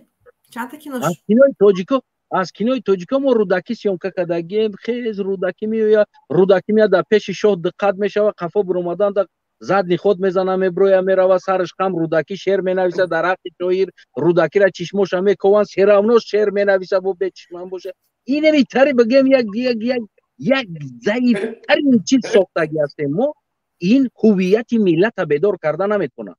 Чандта кино? Аз кинои тоҷико, аз кинои тоҷико мо Рӯдакӣ съёмка кардагием. Хез Рӯдакӣ меоя, Рӯдакӣ меяд, дар пеши шоҳ диққат мешава, қафо биромадан да задний ход мезана, меброя, мерава, сараш хам. Рӯдакӣ шеър менависа дар ҳаққи шоир, Рӯдакира чишмоша мекованд, всё равно шеър менависа, бо бечишмам боша. Инами тари бигем, як заифтарин чиз сохтагӣ ҳастем мо. Ин ҳуввияти миллата бедор карда наметавонад.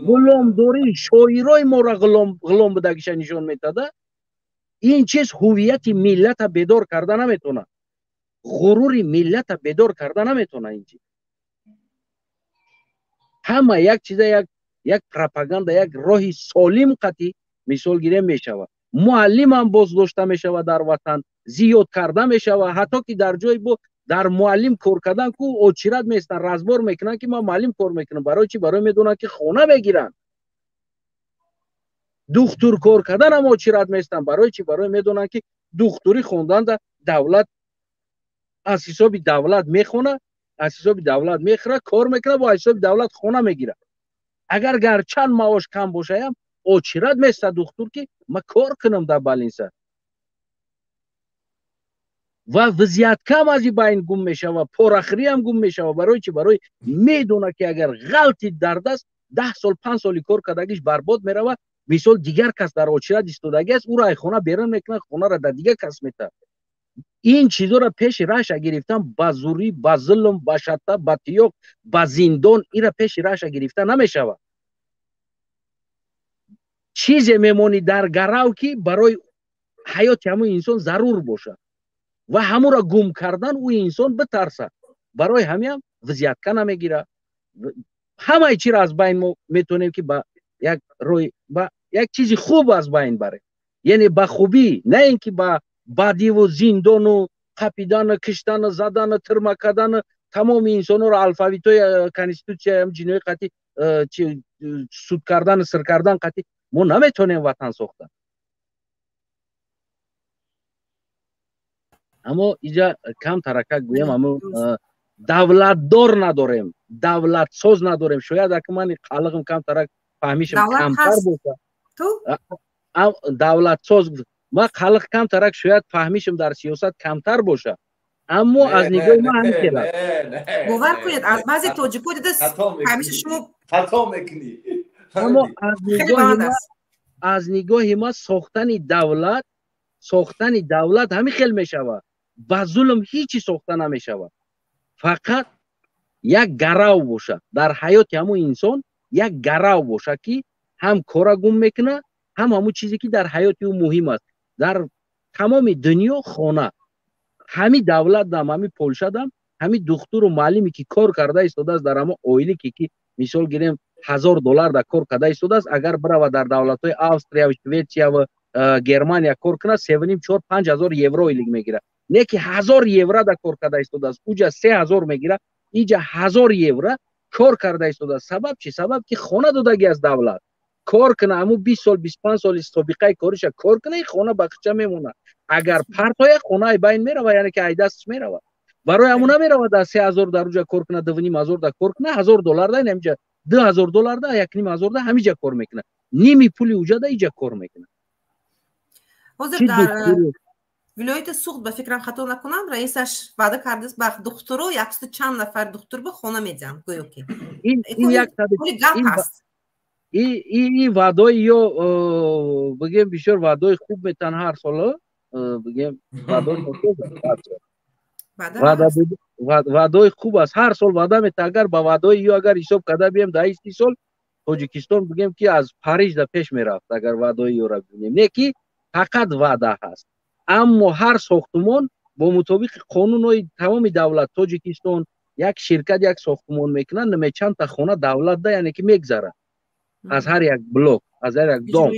Ғуломдорӣ, шоирои моро ғулом будагиша нишон метада. Ин чиз ҳуввияти миллата бедор карда наметавонад, ғурури миллата бедор карда наметавонад. Ин чиз ҳама як чиза, як пропаганда, як роҳи солим қатӣ мисол гирем мешавад. Муаллимам боздошта мешавад дар ватан, зиёд карда мешавад, ҳатто ки дар ҷои бо дар муаллим кор кардан ку очират местанд, разбор мекунанд, ки ман муаллим кор мекунам. Барои чӣ? Барои медонанд, ки хона мегиранд. Духтур кор карданам очират местанд. Барои чӣ? Барои медонанд, ки духтурӣ хонданда давлат, аз ҳисоби давлат мехона, аз ҳисоби давлат мехӯра, кор мекунад, бо ҳисоби давлат хона мегирад. Агар гарчанд маош кам бошаям, очират места духтур, ки ман кор кунам дар больница. Ва взятка ам аз и байн гум мешава, порахриам гум мешава. Барои чи? Барои медона, ки агар ғалти дар даст, 10 сол, 5 соли кор кардагиш барбод мерава. Мисол, дигар кас дар очередь истодаги аст, ӯро ай хона берун мекунад, хонаро дар дигар кас метаҳад. Ин чизоро пеши раша гирифтан ба зурӣ, ба зулм, ба шатта, ба тиёқ, ба зиндон, ира пеши раша гирифта намешавад. Чизе мемонӣ дар гарав, ки барои ҳаёти ҳамун инсон зарур бошад ва ҳамуро гум кардан ӯ инсон битарсад. Барои ҳамиам взятка намегирад. Ҳамаи чиро аз байн мо метавонем, ки ба як рӯй, ба як чизи хуб аз байн барем, яъне ба хубӣ, на ин ки ба бадиву зиндону қапидану киштану задану тирма кардану тамоми инсонҳоро алфавитҳои конститутсия ҷинои қатӣ суд кардану сир кардан қатӣ мо наметавонем ватан сохта. Аммо иҷа кам таракак гӯям, амо давлатдор надорем, давлатсоз надорем. Шояд ака ман қалиғим кам тарак фаҳмишам камтар бошад. Давлатсоз ман қалиқ кам тарак, шояд фаҳмишам дар сиёсат камтар бошад, аммо аз нигоҳи ман ҳамин хел аст. Бовар кунед, аз баъзе тоҷико дида фаҳмиши шумо хато мекунӣ. Аммо аз нигоҳи ман сохтани давлат ҳамин хел мешавад. Ба зулм ҳичи сохта намешавад. Фақат як гарав бошад дар ҳаёти ҳамун инсон, як гарав бошад, ки ҳам кора гум мекунад, ҳам ҳамун чизе, ки дар ҳаёти ӯ муҳим аст. Дар тамоми дунё хона, ҳами давлатдам, ҳами Полшадам, ҳами духтуру муаллиме, ки кор карда истодааст, дар ҳамон оилике, ки мисол гирем, 1000 доллар дар кор карда истодааст, агар бирава дар давлатҳои Австрия, Шветсия ва Германия кор кунад, севним, чор, 5000 евро ойлик мегирад. Не ки 1000 евро дар кор карда истодааст, уҷа 3000 мегирад, иҷа 1000 евро кор карда истодааст. Сабаб чи? Сабаб ки хона додагӣ аз давлат. Кор куна, ҳамун 20 сол, 25 соли собиқаи кориша кор куна, хона ба қича мемонад. Агар партоя, хонаи байн мерава, яъне ки айдастш мерава. Барои ҳамун намерава дар 3000 дар уҷа кор куна, 2500 да кор куна, 1000 доллар да ҳамиҷа, 2000 доллар да, 1500 да ҳамиҷа кор мекунад. Ними пули уҷа да иҷа кор мекунад. Ҳозир дар вилояти Суғд, ба фикрам, хато накунам, раисаш ваъда кардааст, ба духтуро, яксу чанд нафар духтур ба хона медиҳанд, гӯё ки гап ҳаст. И ваъдои ё бигем, бисёр ваъдои хуб метан ҳар сола, бигем, ваъдои хуб аст, ҳар сол ваъда мета. Агар ба ваъдои ё агар ҳисоб карда бием, дар 30 сол Тоҷикистон, бигем, ки аз Париж да пеш мерафт, агар ваъдои ёра бибинем. Не ки фақат ваъда ҳаст, аммо ҳар сохтумон бо мутобиқи қонунҳои тамоми давлат Тоҷикистон, як ширкат як сохтумон мекунад, чандта хона давлат да, яъне ки мегзарад аз ҳар як блок, аз ҳар як дом.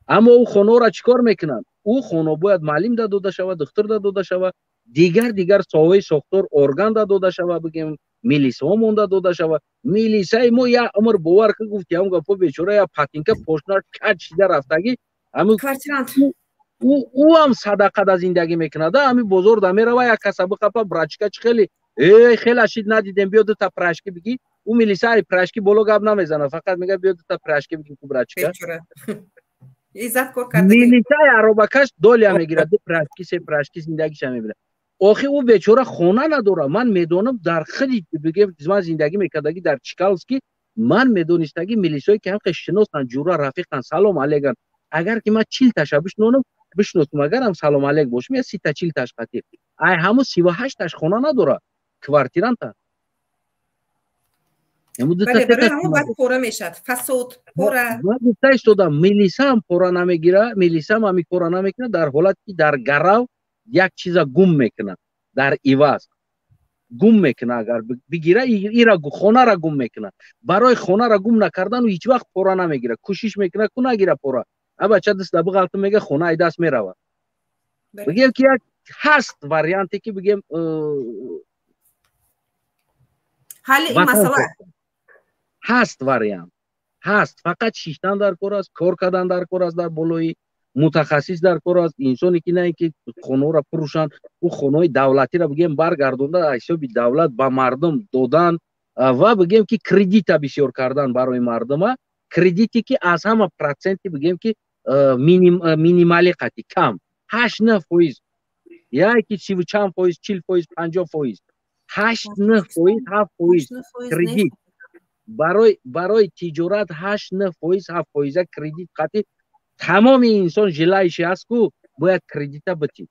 Аммо ӯ хонаҳоро чӣ кор мекунанд? Ӯ хона бояд муаллим да дода шавад, духтур да дода шавад, дигар соҳаҳои сохтор, орган да дода шавад, бигем, милисаҳо монда дода шавад. Милисаи мо як умр, бовар ки гуфти ҳам гапо, бечора як патинка пошнаш кач шида рафтагӣ. Ӯ ҳам садақа да зиндагӣ мекунад. Ҳами бозор да мерава, як каса биқапа: «Брачка, чӣ хеле э хела шид, надидем, биё дута пирожки бигӣ». Ӯ милиса ай пирожки боло гап намезанад, фақат мега: «Биё, дута пирожки бигӣ ку, брачка». Милисаи аробакаш доля мегирад, ду пирожки, се пирожки, зиндагиша мебинад. Охи ӯ бечора хона надорад. Ман медонам, дар хиди, бигем, ман зиндагӣ мекардагӣ дар Чкаловский, ман медонистагӣ милисое, ки ҳамқе шиносанд, ҷура, рафиқан, салом алейкан. Агар ки ман 40 таша бишнонам, бишносам, агарам салом алейк бошам, я 30 та, 40 таш қатир, ай ҳамун 38 таш хона надорад, квартиранта. Пора мешавад, фасод, пора. Гуфта истодам, милисаам пора намегира, милисаам ҳами кора намекунад. Дар ҳолате ки дар гарав як чиза гум мекунад, дар иваз гум мекунад, агар бигира, ира хонара гум мекунад. Барои хонара гум накардану ҳеҷ вақт пора намегирад, кӯшиш мекунад ку нагира пора. А бача даста биғалта, мега, хона ай даст меравад. Бигем, ки як ҳаст варианте, ки бигем ҳалли ин масъала. Ҳаст, вариант ҳаст, фақат шиштан дар кор аст, кор кардан дар кор аст, дар болои мутахассис дар кор аст, инсоне ки на ин ки хонаҳоро фурӯшанд, ӯ хонаҳои давлатиро, бигем, баргардонда, ҳисоби давлат ба мардум додан ва, бигем, ки кредита бисёр кардан барои мардума, кредите, ки аз ҳама проценти, бигем, ки минималӣ қати кам, 8-9%. Яке сиву чанд фоиз, 40%, 50%, 8-9%, 7% кредит барои тиҷорат, 8-9%, 7 фоиза кредит қатӣ. Тамоми инсон желающий ҳаст ку, бояд кредита битӣ.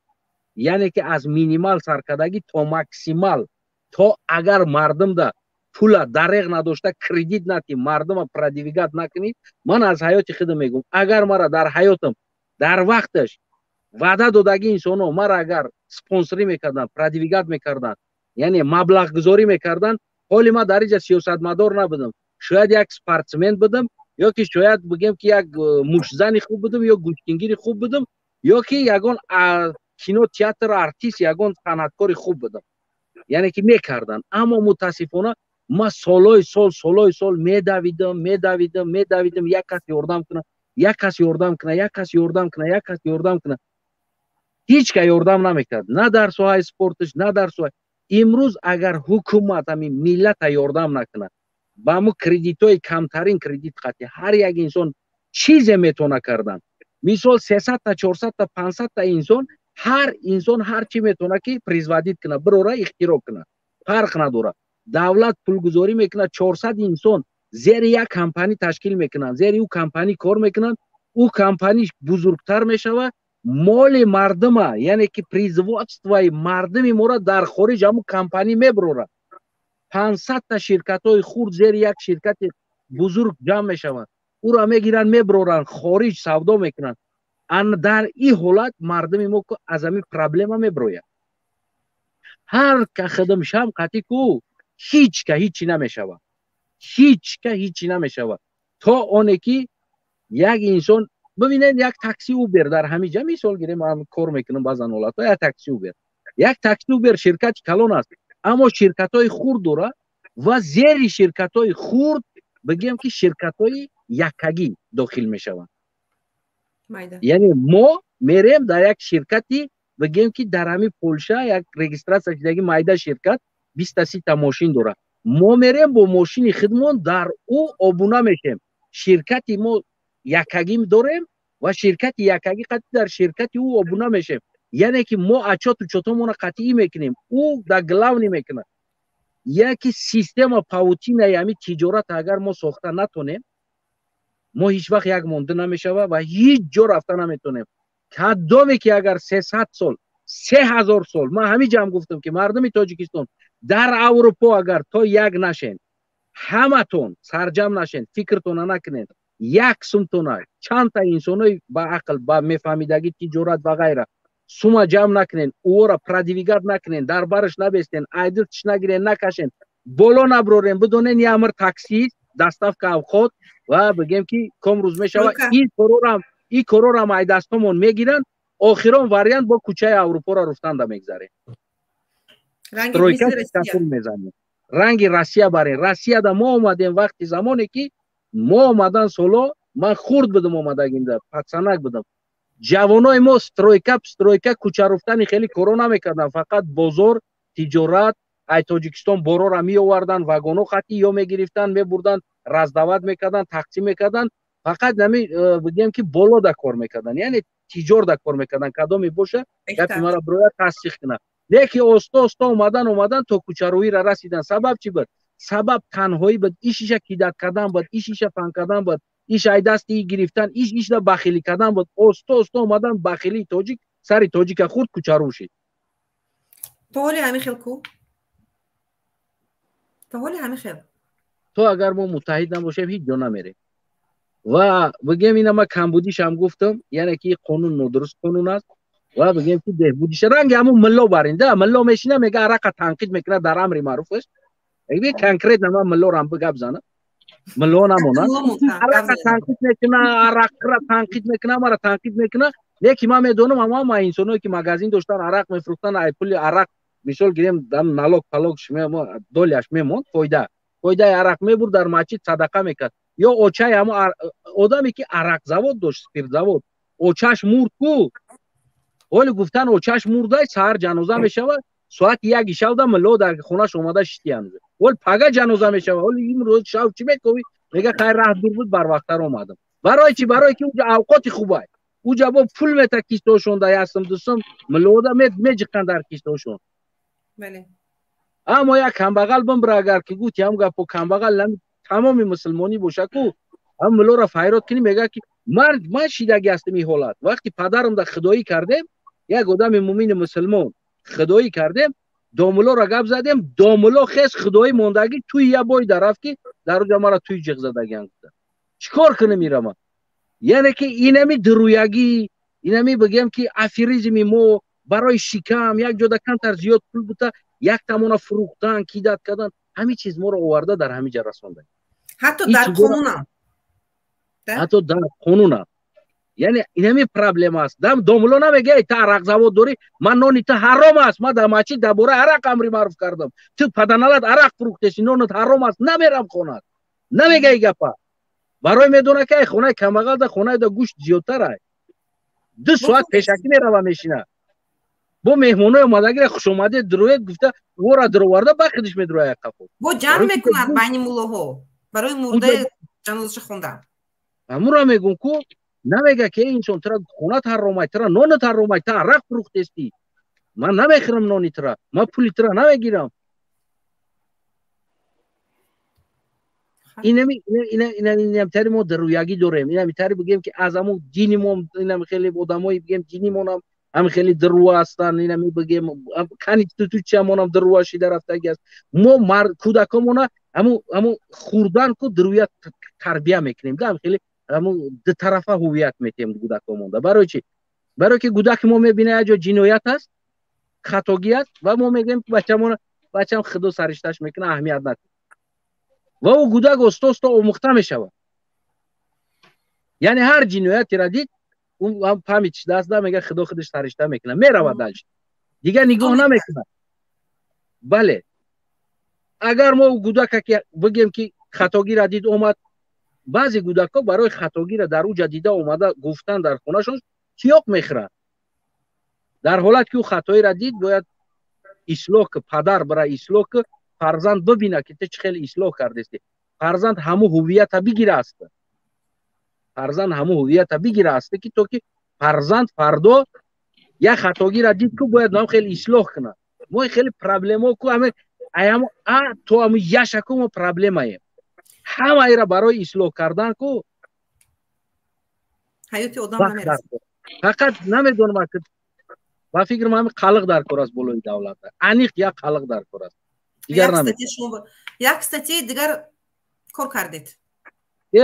Яъне ки аз минимал саркардагӣ то максимал. То агар мардумда пула дареғ надошта кредит натӣ, мардума продвигать накунӣ. Ман аз ҳаёти худам мегӯм: агар мара дар ҳаётам дар вақташ ваъда додагӣ инсонҳо мара агар спонсорӣ мекарданд, продвигать мекарданд, яъне маблағгузорӣ мекарданд, ҳоли ман дар инҷа сиёсатмадор набудам, шояд як спортсмен будам, ё ки шояд бигем ки як муштзани хуб будам, ё гӯштингири хуб будам, ё ки ягон кино, театр артист, ягон санъаткори хуб будам. Яъне ки мекарданд. Аммо мутаассифона ман солҳои сол, солҳои сол медавидам, медавидам, медавидам, як кас ёрдам кунад, як кас ёрдам кунад, як кас ёрдам кунад, як кас ёрдам кунад. Ҳеҷ ка ёрдам намекард, на дар соҳаи спорташ, на дар соҳаи. Имрӯз агар ҳукумат ҳамин миллата ёрдам накунад, ба ҳамун кредитҳои камтарин кредит қатӣ ҳар як инсон чизе метавона кардан. Мисол, 300-та, 400-та, 500-та инсон, ҳар инсон ҳар чӣ метавона ки производить кунад, бирора ихтироъ кунад, фарқ надорад. Давлат пулгузорӣ мекунад, 400 инсон зери як компанӣ ташкил мекунанд, зери ӯ компанӣ кор мекунанд, ӯ компанӣ бузургтар мешавад. Моли мардума, яъне ки производствои мардуми моро дар хориҷ ҳамун компанӣ мебурорад. 500-та ширкатҳои хурд зери як ширкати бузург ҷамъ мешаванд, ӯро мегиранд, мебуроранд хориҷ, савдо мекунанд. Ан дар ин ҳолат мардуми мо аз ҳамин проблема мебирояд. Ҳар ка хидм шам қатӣ ку, ҳеҷ ка ҳичи намешавад, ҳеҷ ка ҳичи намешавад. То оне ки як инсон, бибинед, як такси Убер дар ҳамин ҷа, мисол гирем, ман кор мекунам баъзан ҳолатҳо, як такси Убер, як такси Убер ширкати калон аст, аммо ширкатҳои хурд дорад ва зери ширкатҳои хурд, бигем ки, ширкатҳои яккагӣ дохил мешаванд. Яъне мо мерем дар як ширкати, бигем ки, дар ҳамин Полша як регистрация шудаги майда ширкат 20-та, 30-та мошин дорад. Мо мерем бо мошини худмон дар ӯ обуна мешем, ширкати мо яккагӣ дорем ва ширкати яккагӣ қатъи дар ширкати ӯ обуна мешем. Яъне ки мо отчёту чотомона қатъӣ мекунем, ӯ да главный мекунад. Яки система паутинаи ҳамин тиҷорат агар мо сохта натонем, мо ҳеҷ вақт як монда намешава ва ҳеҷ ҷо рафта наметонем. Кадоме ки агар 300 сол, 3000 сол, ман ҳамин ҷам гуфтам ки мардуми Тоҷикистон дар Аврупо агар то як нашен, ҳаматон сарҷам нашен, фикртона накунед, як сумтона, чандта инсонои ба ақл, ба мефаҳмидагӣ, тиҷорат ва ғайра, сума ҷамъ накунен, ӯро продвигать накунен, дар бараш набестен, айдилтиш нагирен, накашен, боло наброрен, бидонен ямр таксист, доставка авқот ва бигем ки ком рӯз мешава, ин корорам ай дастомон мегиранд. Охирон вариант бо кӯчаи Аврупоро руфтанда мегзарем, мезанем, ранги Россия барем. Россияда мо омадем, вақти замоне ки мо омадан, соло ман хурд будам, омадагимда пацанак будам, ҷавонои мо стройка, стройка, кӯча руфтани хеле коро намекарданд, фақат бозор, тиҷорат. Ай Тоҷикистон борора меоварданд, вагоно хати ё мегирифтанд, мебурданд, раздавать мекарданд, тақсим мекарданд. Фақат нами бигем ки боло да кор мекарданд, яъне тиҷор да кор мекарданд. Кадоме боша, гапи мара бирояд, тасдиқ кунад. Леки оста оста омадан, омадан, то кӯчароиро расидан. Сабаб чӣ буд? Сабаб танҳоӣ буд, ишиша кидать кардан буд, ишиша пан кардан буд, иш ай дасти гирифтан, иш ишда бахилӣ кардан буд. Оста оста омадан, бахилии тоҷик сари тоҷика хурд, кӯчарӯ шид. То ҳоли ҳамин хел ку, то ҳоли ҳамин хел. То агар мо муттаҳид набошем, ҳеҷ ҷо намерем. Ва бигем, ина ма камбудишам гуфтам, яъне ки қонун нодуруст қонун аст ва бигем ки беҳбудиша ранги ҳамун милло барин да. Милло мешина, мега, арақа танқид мекунад дар амри маъруфаш. Конкретно ман миллорам гап занам, милло намонад, арақа танқид мекуна, арақра танқид мекуна, мара танқид мекуна. Леки ман медонам, ҳама инсоное ки магазин доштан, арақ мефурӯхтан, ай пули арақ, мисол гирем, налог палог доляш мемонд, фойда, фойдаи арақ мебурд, дар масҷид садақа мекард. Ё очаи ҳамо одаме ки арақзавод дошт, спиртзавод, очаш мурд ку. Ҳоли гуфтан, очаш мурдай, саҳар ҷаноза мешавад, соати 1-и шавда милло дар хонаш омада шитиян. Ҳол пага ҷаноза мешавад, ҳоли имрӯз шав чӣ мековӣ? Мега, хай, раҳ дур буд, барвақттар омадам. Барои чӣ? Барое ки уҷа авқоти хубай. Уҷа бо пул мета кистошон да ясм дусм милода меҷиқанд дар кистошон. Аммо як камбағал бимбира, агар ки гуфти ҳам гапо камбағал тамоми мусулмонӣ боша ку ҳам милора файрод кунӣ, мега ки ман шидаги ҳастам ин ҳолат. Вақти падарам да худоӣ кардем, як одами мумини мусулмон худоӣ кардем, домулоро гап задем, домуло хес худоӣ мондагӣ туи я бой дарафт ки дар уҷа мара туи ҷиғ задагиан гуфта. Чӣ кор кунем ирама? Яъне ки инами дуруягӣ, инами бигем ки аферизми мо барои шикам як ҷода камтар зиёд пул бута, як тамона фурӯхтан, кидат кардан, ҳамин чиз моро оварда дар ҳамин ҷа расонда. Ҳатто дар қонунам. Ҳатто дар қонунам. Яъне инами проблема аст. Дам домуло намега, эй, та арақзавод дорӣ, ман нони ту ҳаром аст, ман дар масҷид дар бораи арақ амри маъруф кардам. Ту паданалат арақ фурӯхтеси, нонат ҳаром аст, намерам хонат. Намега и гапа. Барои медона ки ай хонаи камбағал да хонаи да гӯшт зиёдтар ай. 2 соат пешакӣ мерава мешина. Бо меҳмонои омадагира хушомадед дуроед гуфта, ора дуроварда ба худиш медурояд қафо. Бо ҷанг мекунад байни муллоҳо барои мурдаи ҷанозаша хондан. Ҳамура мегум ку намега ки эй инсон, тура хонат ҳаромай, тура нонат ҳаромай, ту арақ фурӯхтестӣ. Ман намехӯрам нони тура, ман пули тура намегирам. Инамитари мо дарӯягӣ дорем, инамитари бигем ки аз ҳамун дини мо, инами хеле одамои бигем дини монам ҳам хеле дарӯа ҳастанд, инами бигем конститутсиямонам дарӯа шида рафтагӣ аст. Мо кӯдакомона ҳамун хӯрдан ку дарӯя тарбия мекунем, да, хеле ҳамун дутарафа ҳувият метиҳем кӯдакомонда. Барои чӣ? Барои ки кӯдаки мо мебинад як ҷо ҷиноят аст, хатогӣ аст ва мо мегӯем ки бачамона, бачам худо саришташ мекунад, аҳамият надиҳ. Ва ӯ кӯдак оста оста омӯхта мешавад. Яъне ҳар ҷиноятеро дид, ӯ ҳам памятиш даст да, мега худо худаш саришта мекунад, меравад дальше. Дигар нигоҳ намекунад. Бале. Агар мо кӯдака ки бигем ки хатогиро дид омад, баъзе кӯдакҳо барои хатогиро дар уҷа дида омада гуфтан дар хонашон тиёқ мехӯранд. Дар ҳолат ки ӯ хатоиро дид, бояд ислоҳ ки падар бара ислоҳ ки фарзанд бибина ки ту чӣ хеле ислоҳ кардести. Фарзанд ҳамун ҳуввията бигира аст. Фарзанд ҳамун ҳуввията бигира аст ки то ки фарзанд фардо як хатогиро дид ку бояд нам хеле ислоҳ кунад. Мо хеле проблемо ку ҳаме аямо а то ҳаму яша ку мо проблемаем. Ҳамаира барои ислоҳ кардан ку ҳаёти одам намерасад. Фақат намедонам ки ба фикрам ҳами қалиқ дар кор аст болои давлат. Аниқ як қалиқ дар кор аст. Дигар намедонам. Як статьяи дигар кор кардед.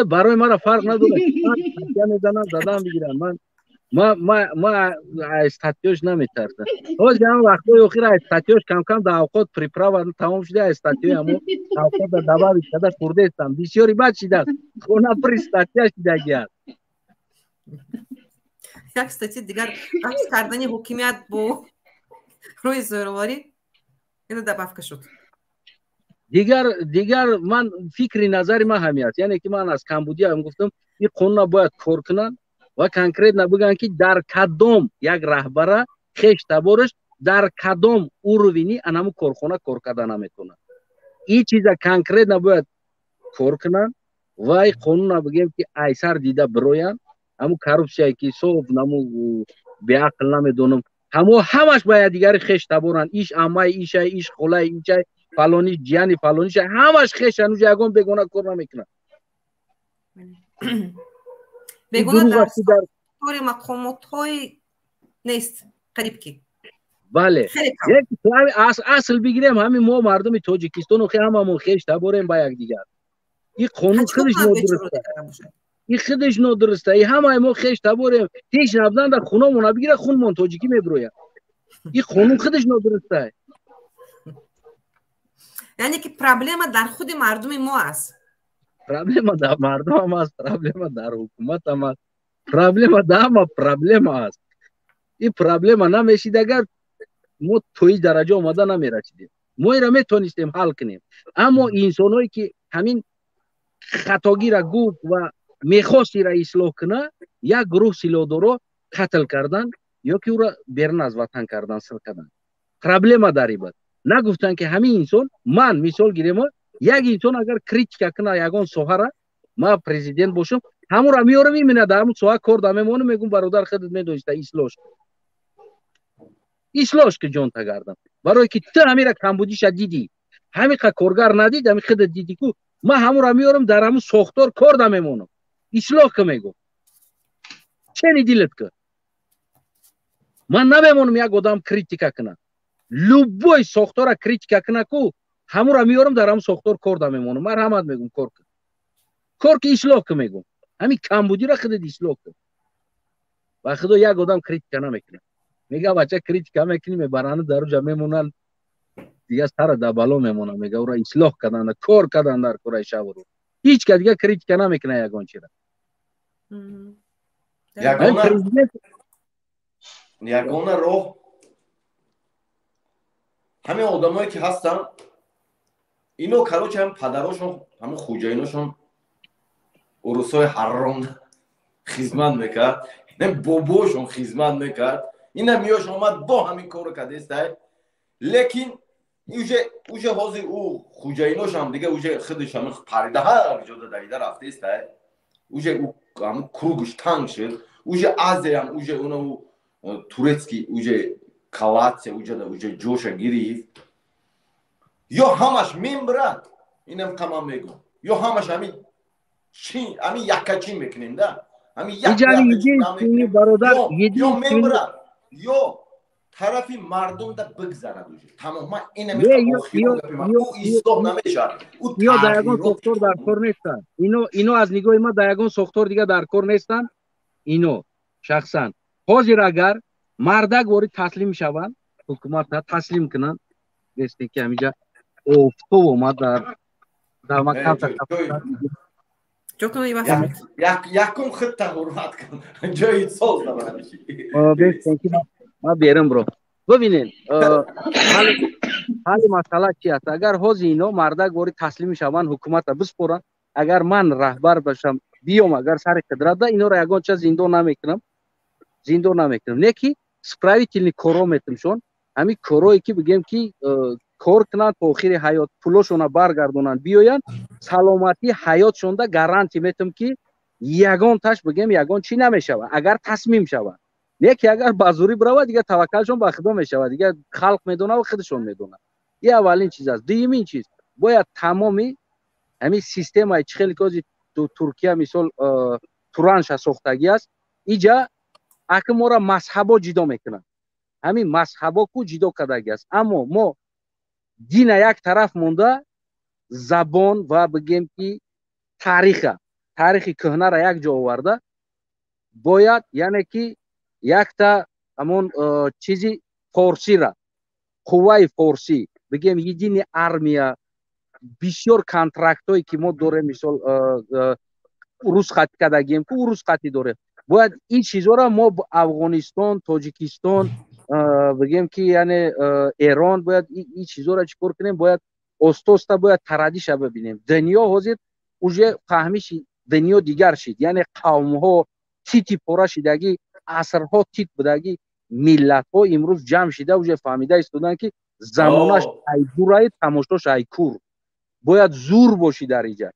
Барои мара фарқ надорад. Ман статья мезанам, задам бигирам. Ман аз статьёш наметарсам. Ҳозир ҳам вақтҳои охир аз статьёш кам-кам дар авқот приправа тамом шуда, аз статьёи ҳамо авқот дар добавить карда хӯрдаистам. Бисёри бад шидааст. Хона пури статья шидаги аст. Як статья дигар баҳс кардани ҳокимият бо рӯи зӯроварӣ ина добавка шуд. Дигар ман фикри назари ман ҳамин аст. Яъне ки ман аз камбудиям гуфтам, ин қонуна бояд кор кунанд ва конкретно бигӯянд ки дар кадом як раҳбара хеш табораш дар кадом уровени анаму корхона кор карда наметавонад. Ин чиза конкретно бояд кор кунанд ва ин қонуна бигӯем ки айсар дида бироянд. Ҳамун коррупсияе ки соф наму беақл намедонам, ҳамо ҳамаш ба якдигари хеш таборанд. Иш аммаи ишай, иш холаи ишай, фалони ҷияни фалониш, ҳамаш хешан, уҷа ягон бегона кор намекунад. Бегона дар сохтори мақомотҳои нест, қариб ки. Бале. Асл бигирем, ҳамин мо мардуми Тоҷикистону ҳамамон хеш таборем ба якдигар. Ин қонун худаш нодуруст аст. Ин худаш нодуруст аст. Ҳамаи мо хеш таборем. Ҳеҷ набдан дар хуномона бигира, хунмон тоҷикӣ мебирояд. Ин қонун худаш нодуруст аст. Яъне ки проблема дар худи мардуми мо аст. Проблема дар мардумам аст, проблема дар ҳукуматам аст, проблема дар ҳама проблема аст. Ин проблема намешид агар мо то ин дараҷа омада намерасидем. Мо инро метонистем ҳал кунем. Аммо инсонҳое ки ҳамин хатогиро гуфт ва мехост инро ислоҳ кунад, як гурӯҳ силоҳдоро қатл кардан ё ки ӯро берун аз ватан кардан, сир кардан. Проблема дар ин буд. Нагуфтанд ки ҳамин инсон, ман мисол гирем, як инсон агар критика кунад ягон соҳара, ман президент бошам, Ҳамура меорам, именно дар ҳамун соҳа кор да мемонам, мегум: бародар, худат медониста, ислоҳ кун, ислоҳ ки ҷон тагардам, барое ки ту ҳамира камбудиша дидӣ, ҳамиқа коргар надид, ҳами худат дидӣ ку. Ман ҳамура меорам, дар ҳамун сохтор кор да мемонам, ислоҳ ки, мегум, чени дилат ки. Ман намемонам як одам критика кунад, любой сохтора критика куна ку, ҳамура меорам, дар ҳамун сохтор кор да мемонам. Марҳамат, мегум, кор кун, кор ки, ислоҳ ки, мегум, ҳамин камбудиро худат ислоҳ кун. Ба худо, як одам критика намекунад. Мега: бача, критика мекунӣ, мебаранд, дар уҷа мемонанд, дига сара дар бало мемонад. Мега, ура ислоҳ кардан, кор кардан дар кораи шабу рӯз. Ҳеҷ ка дига критика намекунад ягон чира. Ягона роҳ ҳамин одамое ки ҳастанд ино, короче, ҳам падарошон, ҳамин хуҷаиношон урусҳои ҳарром хизмат мекард, бобошон хизмат мекард, ина миёш омад, бо ҳамин корро кардестай. Лекин уже ҳозир ӯ хуҷаиношам дига уже худаш ҳамин парида ҳар ҷода давида рафтестай, уже ӯ ҳамин круг ш танг шуд, уже Азиям, уже уна турецкий уже калатсия уҷада уже ҷоша гирифт. Ё ҳамаш мембирад, инам қамам мегӯм, ё ҳамаш ҳамин ҳамин яккачин мекунем да. Ҳамин ё мембирад, ё тарафи мардумда бигзарад уже тамом. Ман ина ислоҳ намешавад. Ё дар ягон сохтор дар кор нестанд ино. Аз нигоҳи ман дар ягон сохтор дига дар кор нестанд ино шахсан. Ҳозир агар мардак ворид таслим шаванд, ҳукуматра таслим кунанд, несте ки ҳамиҷа офтоб омад дар мактаб. Якум худта ҳурмат кун, ҷои соз. Ман берим бро. Бибинед, ҳалли масъала чи аст? Агар ҳозир ино мардак ворид таслим шаванд, ҳукуматра биспоранд, агар ман раҳбар бошам, биём, агар сари қудрат да, инора ягон ча зиндон намекунам, зиндон намекунам, не ки исправительный корҳо метимшон. Ҳамин корҳое ки бигем ки кор кунанд то охири ҳаёт, пулошона баргардонанд, биёянд, саломатии ҳаётшонда гарантия метим ки ягонташ, бигем, ягон чӣ намешавад, агар тасмим шавад. Не ки агар ба зурӣ биравад, дига таваккалшон ба худо мешавад, дига халқ медонад ва худашон медонад. И аввалин чиз аст. Дуюмин чиз, бояд тамоми ҳамин системаи чӣ хеле ки ҳозир Туркия, мисол, Туранша сохтагӣ аст, иҷа аки моро мазҳабо ҷидо мекунанд. Ҳамин мазҳабо ку ҷидо кардагӣ аст, аммо мо дина як тараф монда, забон ва, бигем ки, тариха, таърихи кӯҳнара як ҷо оварда бояд, яъне ки якта ҳамон чизи форсира, қувваи форсӣ, бигем, единый армия. Бисёр контрактҳое ки мо дорем, мисол, урус хатӣ кардагием ку, урус хатӣ дорем, бояд ин чизҳоро мо Афғонистон, Тоҷикистон, бигем ки, яъне Эрон, бояд ин чизҳоро чӣ кор кунем? Бояд оста-оста бояд тарадиша бибинем. Дунё ҳозир уже фаҳмиши дунё дигар шид, яъне қавмҳо тити пора шидагӣ, асрҳо тит будагӣ, миллатҳо имрӯз ҷамъ шида, уже фаҳмида истоданд, ки замонаш айдураи тамошош айкур, бояд зур бошӣ дар иҷа.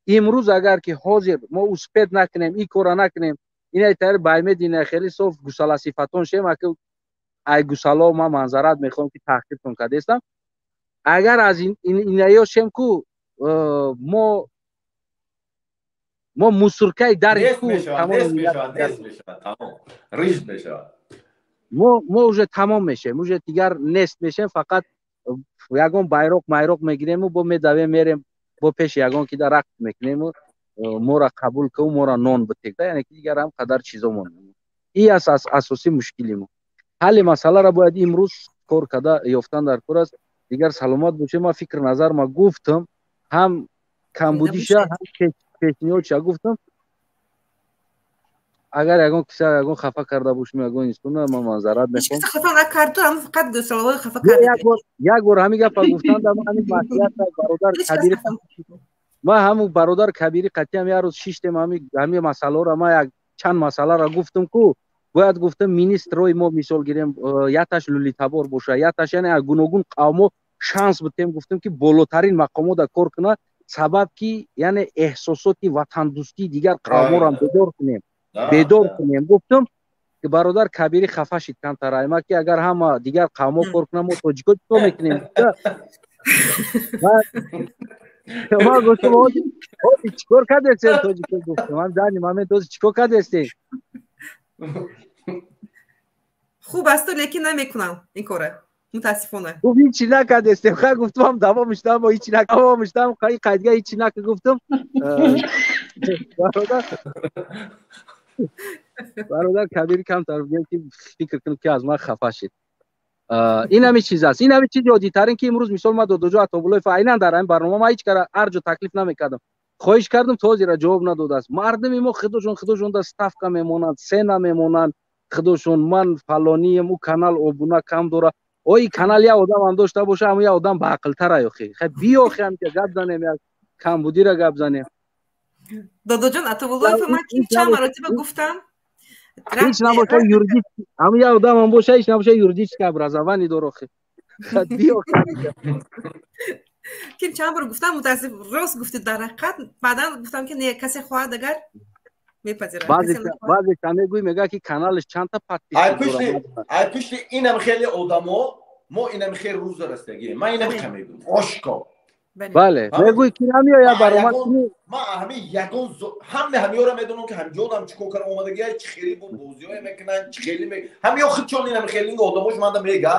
Имрӯз агар ки ҳозир мо успеть накунем, ин кора накунем, инай тари баймедина хеле соф гусаласифатон шем. Аки ай гусало ман манзарат мехоҳам ки таҳқиқтон кардестам. Агар аз инаё шем ку, мо мусуркаи дари ку риж мешавад. Мо уже тамом мешем, уже дигар нест мешем. Фақат ягон байроқ майроқ мегирему, бо медавем, мерем, бо пеши ягон кида рақс мекунему, моро қабул ку, моро нон битекда, яъне ки дигар ҳам қадар чизо монем. И аст асосии мушкили мо. Ҳалли масъаларо бояд имрӯз кор карда ёфтан дар кор аст. Дигар саломат бошед. Ман фикр назар ма гуфтам, ҳам камбудиша, ҳам пешниҳодша гуфтам. Агар ягон киса ягон хафа карда бошем, ягон инсона, ман манзарат мехоҳам. Хафа накарду, ам фақат гӯсалаҳои хафа кард. Як бор ҳамин гапа гуфтан, ма ҳамин маслиҳат, бародар Кабири, ма ҳамун бародар Кабири қатъиам як рӯз шиштем, ҳамин масъалаҳоро ма як чанд масъаларо гуфтам ку бояд, гуфтам, министрои мо, мисол гирем, яташ лулитабор боша, яташ, яъне гуногун қавмо шанс битем, гуфтам, ки болотарин мақомота кор кунад. Сабаб ки яъне эҳсосоти ватандӯстии дигар қавморо бедор кунем, бедор кунем. Гуфтам ки бародар Кабирӣ хафа шид камтар, айма ки агар ҳама дигар қавмҳо кор кунанд, мо тоҷико чӣ кор мекунем? Ман гуфтам, ҳозир чӣ кор кардестем, тоҷико? Гуфтам, ҳам данный момент ҳозир чӣ кор кардестем? Хуб асту, лекин намекунам ин кора, мутаассифона. Гуфт, ҳичи накардестем. Ха, гуфтам, давом иштам, ҳичи давом иштам, қайдга ҳичи нака гуфтам. Бародар Кабири камтар бигӯям ки фикр кунам ки аз ман хафа шид. Ин ҳами чиз аст, ин ҳами чизи оддитарин ки имрӯз мисол ман Додоҷо Атобуллоев айнан дар ҳамин барнома ман ҳеҷ кара ҳар ҷо таклиф намекардам, хоҳиш кардам, то ҳозира ҷавоб надодааст. Мардуми мо худошон дар ставка мемонанд, сена мемонанд худошон. Ман фалонием, ӯ канал обуна кам дора, ои канал як одамам дошта боша, ҳамн як одам баақлтара. Ёхи хай биёхи ҳамҷа гап занем, як камбудира гап занем. Додоҷон Атобуллоев, ман ки чанд маротиба гуфтам. Ҳеҷ набоша юридик, ҳам як одамам боша, ҳеҷ набоша юридическое образование дорохи. Ким чанд бор гуфтам, мутаассиф, рост гуфтед, дар ҳақиқат. Баъдан гуфтам ки не, касе хоҳад агар, мепазирад. Баъзе ка мегӯй, мега ки каналаш чандта подписчик. Ай пушти инам хеле одамо, мо инам хеле рӯза растагӣ. Ман инам ка мегӯм ошкор. Бале, мегӯй ки намеояд баромад. Ман ҳами ягон ҳаме ҳамиёра медонам ки ҳамҷодам чӣ кор кардам, омадагия чӣ хели бо бозиҳое мекунанд, чӣ хели ҳамиё худшон инам хелинг одамош манда мега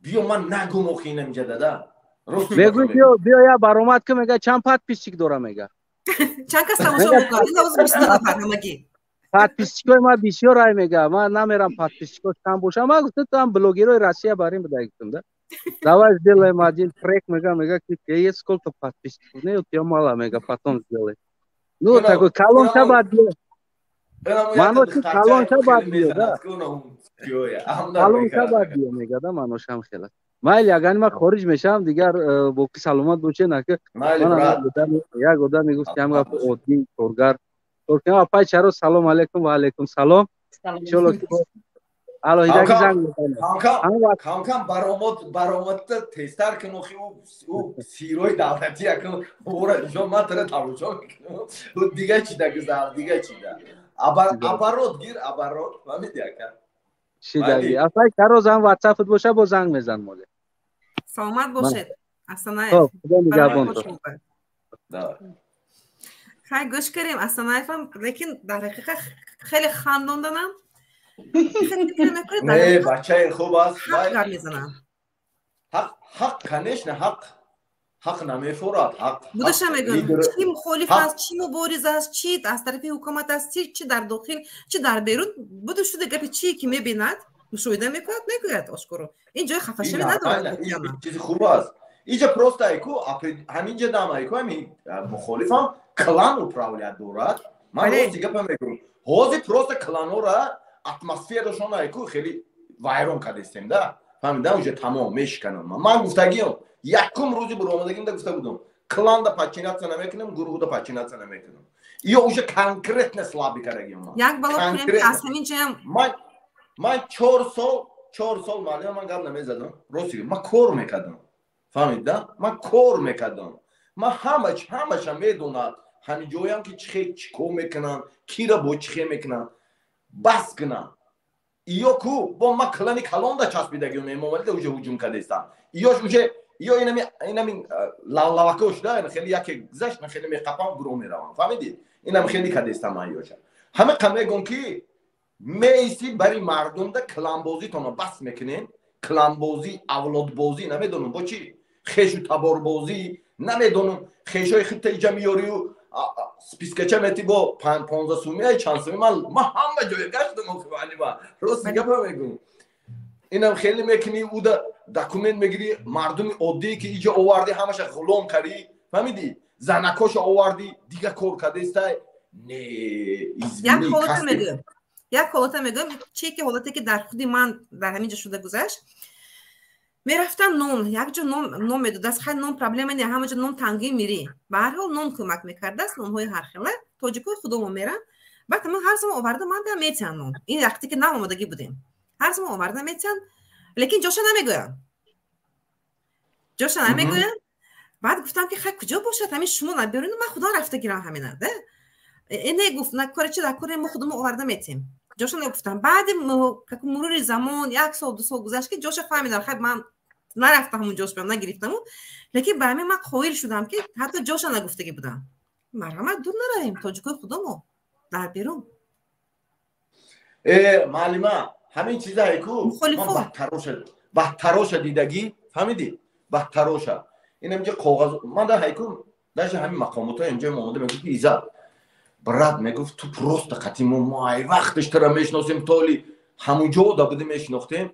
биё, ман нагум охи инамҷа дада. Мегӯй биё я баромад ки, мега чанд подписчик дора, мега. Чанд кас тамошо мекунад? Ин ҳозир 20 нафар ҳамагӣ. Подписчикои ман бисёр ай, мега, ман намерам, подписчикош кам боша. Ман гуфтам, ту ҳам блогерои Россия бар ин буда, гуфтам да. Давай сделаем один трек, мега, мега, есть сколько подписчиков? Не, у тебя мало, мега, потом сделай. Ну, такой колонка бад биё. Манош колонка бад биё, да. Колонка бад биё, мега, да, манош ҳам хела. Майли, агар ман хориҷ мешавам, дигар боқӣ саломат бошед, ака. Як одам мегуфт ки ҳам гапи оддӣ коргар. Апай чаро, салом алейкум. Ва алейкум салом. Иншолло ки алоҳидаги занг мезанем. Камкам баромадта тезтар кун, охи ӯ сирои давлатӣ акун ора ишон ман тара тамошо мекунам. Ӯ дига чида гузар, дига чида. Оборот гир, оборот, фаҳмиди, ака? Шидаги. Апай чаро, занг ватсапт боша, бо занг мезан моле. Саломат бошед. Асанаев. Хоб, худо нигаҳбонтон. Хай, гӯш кардем Асанаевам, лекин дар ҳақиқат хеле хандонданам. Не, бачаи хуб аст. Ҳақ гап мезанам. Ҳақ, ҳақ, конечно, ҳақ. Ҳақ намефурад, ҳақ. Будаша мегӯям, чӣ мухолиф аст, чӣ мубориз аст, чӣ аз тарафи ҳукумат аст, чӣ дар дохил, чӣ дар берун, буду шуда гапи чӣ ки мебинад, мушоҳида мекунад, мегӯяд ошкоро. Ин ҷои хафашавӣ надорад. Чизи хуб аст. Иҷа просто айку, ҳаминҷа дам айку, ҳамин мухолифам клан управлять дорад. Ман рости гапа мегӯям. Ҳозир просто кланора атмосферашон айку хеле вайрон кардестем да. Фаҳмидам, уже тамом мешиканам. Ман гуфтагиам, якум рӯзи буромадагимда гуфта будам, кланда подчиняться намекунам, гурӯҳда подчиняться намекунам. Ё уже конкретно слабый кардагиам ман. Як бало кунем ки аз ҳамин ҷоям. Ман 4 сол, 4 сол, муаллима, ман гап намезадам. Рости, ман кор мекардам. Фаҳмид да? Ман кор мекардам. Ман ҳама ҳамаша медонад. Ҳамин ҷоям ки чӣ чӣ кор мекунанд, кира бо чӣ хе мекунанд. Бас кунам. Иё ку бо ман клани калонда часпидагиам, Эмомалида уже ҳуҷум кардестам. Иёш уже ё инами лавлавакош да, хеле яке гузашт, ман хеле меқапам, гурӯҳ меравам. Фаҳмидӣ? Инам хеле кардестам ман иёша. Ҳама қа мегӯм ки меисти бари мардумда кланбозитонро бас мекунем, кланбозӣ, авлодбозӣ, намедонам бо чӣ, хешу таборбозӣ, намедонам, хешои худта иҷа меёрию спискача мети бо 15 сумия, чанд суми. Ман ҳама ҷоя гаштам, охи, рости гапа мегӯм. Инам хеле мекунӣ, уда документ мегирӣ, мардуми оддие ки иҷа овардӣ, ҳамаша ғулом кардӣ, фаҳмидӣ, занакоша овардӣ, дига кор кардестай. Не. Як ҳолата мегӯям, як ҳолата мегӯям, че ки ҳолате ки дар худи ман дар ҳамин ҷо шуда гузашт. Мерафтам, нон як ҷо нон медодааст. Хай, нон проблема не, ҳама ҷо нон тангӣ мирӣ, ба ҳар ҳол нон кӯмак мекардааст, нонҳои ҳархела. Тоҷикои худомо мерам, баъд ҳамон ҳар замон оварда ман да метиҳанд нон. Ин вақте ки нав омадагӣ будем, ҳар замон оварда метиҳанд, лекин ҷоша намегӯям, ҷоша намегӯям. Баъд гуфтам, ки хай, куҷо бошад, ҳамин шумо набиёред, ман худам рафта гирам ҳамина да. Не, гуфт, на кори чи дар кори мо худмо оварда метем. Ҷоша нагуфтам. Баъди мурури замон, як сол, 2 сол гузашт, ки ҷоша фаҳмидам. Хай, ман нарафтам ҳамун ҷош, нагирифтаму, лекин ба ҳамин ман қоил шудам, ки ҳатто ҷоша нагуфтагӣ будам. Марҳамат, дур наравем, тоҷикои худамо дар берун. Э, маълима, ҳамин чизае ку бадтароша дидагӣ, фаҳмидӣ, бадтароша инамҷа коғаз ман да ҳайку, даже ҳамин мақомотҳо инҷо омода мегуфт, ки иззат, брат, мегуфт, ту просто қати мо ай вақташ тара мешиносем, толи ҳамунҷо да буде мешинохтем,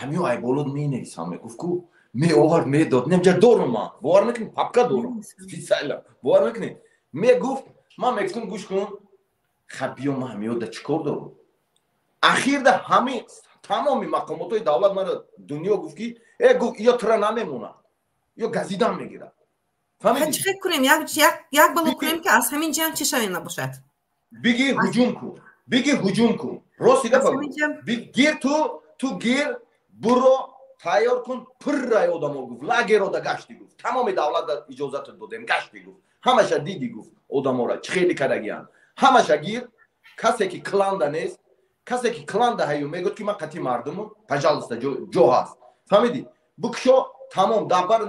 ҳамиё айболот менависам, мегуфт ку, меовард, медод, немҷа дорум, ман бовар мекунӣ, папка дорум специально, бовар мекунӣ, мегуфт, ман мегуфтам, гӯш кун, ха, биё, ман ҳамиё да чӣ кор дорум? Ахирда ҳами тамоми мақомотҳои давлат мара дунё гуфт, ки э, гуфт, ё тура намемонад, ё газидан мегирад. Чӣ фикр кунем, як бало кунем, ки аз ҳамин ҷамъ чӣ шавем набошад? Биги ҳуҷум кун, биги ҳуҷум кун, рости гапа гир, ту гир, буро, тайёр кун, пуррай одамо, гуфт, лагеро да гашти, гуфт, тамоми давлат иҷозатат додем, гашти, гуфт, ҳамаша диди, гуфт, одамора чӣ хеле кардагиянд, ҳамаша гир, касе ки кланда нест, касе ки кланда ҳаю мегӯяд, ки ман қатъи мардуму, пожалуйста, ҷо ҳаст, фаҳмидӣ, букшо, тамом, дабар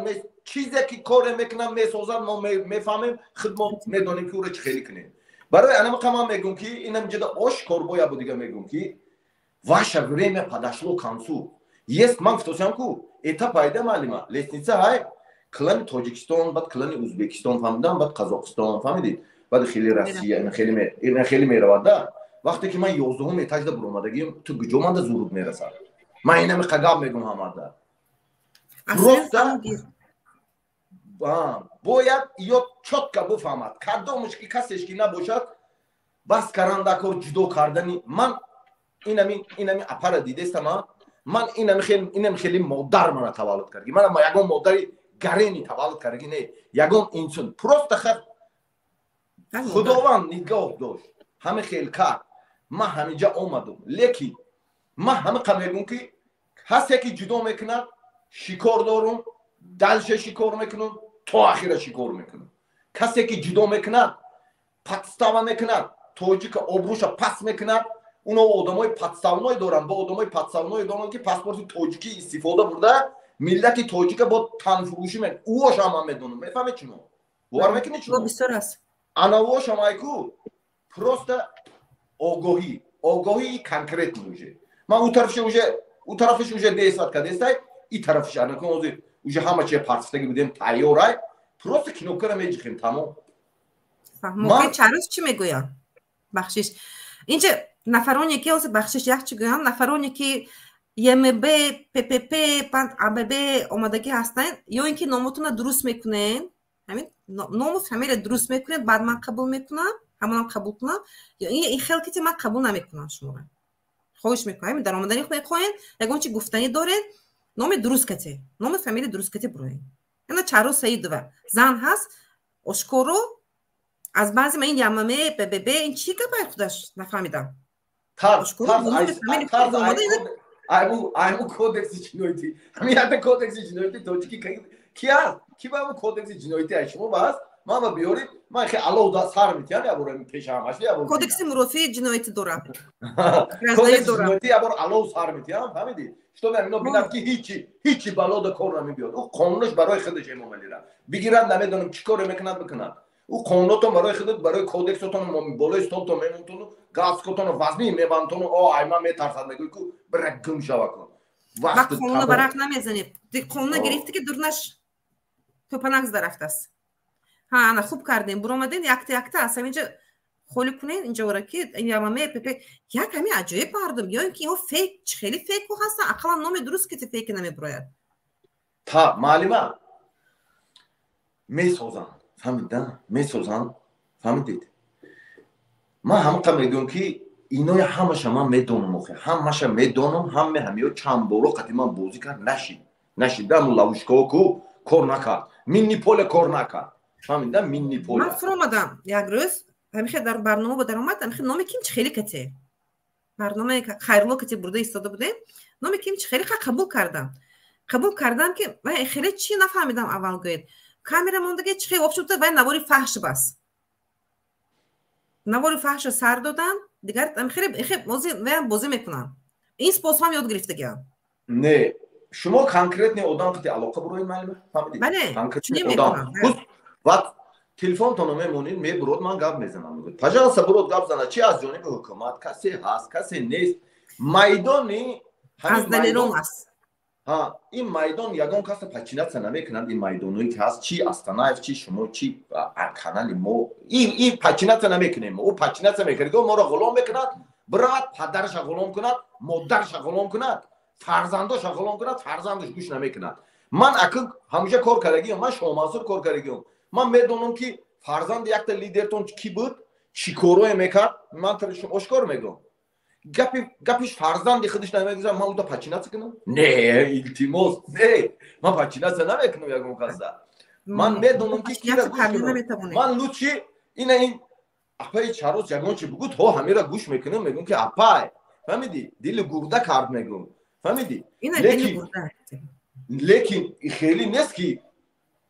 чизе ки коре мекунам, месозад, мо мефаҳмем, худ мо медонем, ки ӯро чӣ хеле кунем. Барои анамақа ман мегӯм, ки инам ҷида ошкор боя бу дига мегӯм, ки ваше время подошло к концу. Есть, ман гуфтосиам ку, этап айда, маълима, лестница ҳай, клани Тоҷикистон, баъд клани Узбекистон, фаҳмидам, баъд Қазоқистон, фаҳмидид, баъд хеле Россия, ина хеле меравад да. Вақте ки ман 11-ум этажда буромадагим, ту куҷо манда зуруд мерасад? Ман инами қагап мегӯм ҳамада. Просто бояд ё чётко бифаҳмад, кадомш ки касеш ки набошад, бас карандакор ҷудо кардани. Ман инами апара дидестама, ман инами хеле модар мана таваллуд карди, мана ягон модари гарени таваллуд кардаги не, ягон инсон просто хат Худованд нигоҳ дошт, ҳами хел кард, ман ҳамиҷа омадум. Лекин ман ҳамиқа мегӯм, ки ҳасе ки ҷудо мекунад, шикор дорум, дальше шикор мекунам, то ахира шикор мекунам. Касе ки ҷудо мекунад, подстава мекунад, тоҷика обрӯша пас мекунад, уно одамои подставной доранд, бо одамои подставной доранд, ки паспорти тоҷикӣ истифода бурда, миллати тоҷика бо танфурӯшӣ ӯошам ман медонам, мефаҳмед шумо, бовар мекунед шумо? Бисёр аст. Анавошам айку просто огоҳӣ, огоҳии конкретно уже ман ӯ тарафша уже, ӯ тарафаш уже действовать кардестай, и тарафаш анакун ҳозир уже ҳама чия партифтаги будем, тайёрай, просто кнопкара меҷихем, тамом. Чарӯз чӣ мегӯянд? Бахшиш, инҷа нафароне ки ҳозир, бахшиш, як чӣ гӯям, нафароне ки ЕМБ, ППП, АББ омадагӣ ҳастанд, ё ин ки номотонро дуруст мекунед, ҳамин ному фамилия дуруст мекунед, баъд ман қабул мекунам, ҳамонам қабул кунам, ё ин хел кити ман қабул намекунам шуморо. Хоҳиш мекунам, ҳамин даромадани мехоҳед, ягон чи гуфтанӣ доред, номи дуруст кате, номи фамилия дуруст кате буроед. Ина Чаро Саидова зан ҳаст, ошкоро аз баъзе ма ин ямаме БББ, ин чӣ гапай, худаш нафаҳмидам. Айму кодекси ҷиноятӣ, ҳамин якта кодекси ҷиноятӣ тоҷикӣ ки ҳаст, ки ба ҳамун кодекси ҷиноятӣ ай шумо ба ҳаст, ман ба биёред, ман хе аллоҳ да сар метиҳам, ябор пеша ҳамаш ябор. Кодекси мурофиаи ҷиноятӣ дорам. Кодекси ҷиноятӣ ябор аллоҳ сар метиҳам, фаҳмидӣ, чтобы ҳамино бинад, ки ҳичи ҳичи балода кор намебиёд. Ӯ қонунаш барои худаш Эмомалира бигирад, намедонам чӣ коре мекунад, бикунад. Ӯ қонунотон барои худат, барои кодексотон болои столтон мемонтону галстукотону вазни мебандтону, о, ай ман метарсад, мегӯй ку, бира гум шава кун. Ва қонуна варақ намезанед, қонуна гирифти, ки дурнаш тӯпанак зада рафтааст. Ҳа, ана хуб кардем, буромадем, якта якта аз ҳаминҷа холӣ кунед инҷора, ки ямаме ПП як ҳамин аҷоиб мардум, ё ин ки инҳо фейк, хеле фейку ҳастанд, ақаллан номи дуруст ки фейки намебурояд. Та маълима, месозанд, фаҳмида, месозанд, фаҳмидед, ман ҳамақа мегӯям, ки иноя ҳамаша ман медонам, охе ҳамаша медонам, ҳаме ҳамиё чанд боро қати ман бозӣ кард, нашид, нашид, даму ловушкао ку кор накард, минный поле кор накард, фаҳмида, минный поле. Ман фуромадам як рӯз, ҳамихе дар барнома ба даромад, ҳамихе номи ким чи хеле кате барномаи Хайрулло кате бурда истода будем, номи ким чи хеле, ха, қабул кардам, қабул кардам, ки хеле чи нафаҳмидам. Аввал гӯед, Камера мондаги чихе, в общем-то, вай навори фаҳш бас. Навори фаҳша сар додан, дигар хеле ваям бозӣ мекунанд. Ин способ ҳам ёд гирифтагиам. Не, шумо конкретный одам қити алоқа буроед, маълима, фаҳмидед? Бале. Конкретный одам. Вақт телефонтонро мемонед, мебурод, ман гап мезанам. Пожалуйста, бурод, гап зана. Чи аз ҷониби ҳукумат касе ҳаст, касе нест, майдони аз далерон аст. Ин майдон ягон каса подчиняться намекунад. Ин майдоное ки ҳаст, чи Астанаев, чи шумо, чи канали мо, ин подчиняться намекунем. Ӯ подчиняться мекунад, моро ғулом мекунад. Бирад, падараша ғулом кунад, модараша ғулом кунад, фарзандоша ғулом кунад, фарзандаш гӯш намекунад. Ман акн ҳамеша кор кардагиам, ман Шоҳмансур кор кардагиам. Ман медонам, ки фарзанди якта лидертон кӣ буд, чӣ корое мекард. Ман ошкор мегӯям, гапиш фарзанди худаш намегузарад. Ман уда подчиняться кунам? Не, илтимос, не, ман подчиняться намекунам ягон каса. Ман медонам, ки кира гӯш кунам. Ман лучше ина ин апаи Чарос ягон чи бугӯ, то ҳамира гӯш мекунам, мегӯм, ки апай, фаҳмидӣ, дили гурда кард, мегӯм, фаҳмидӣ. Лекин хеле нест, ки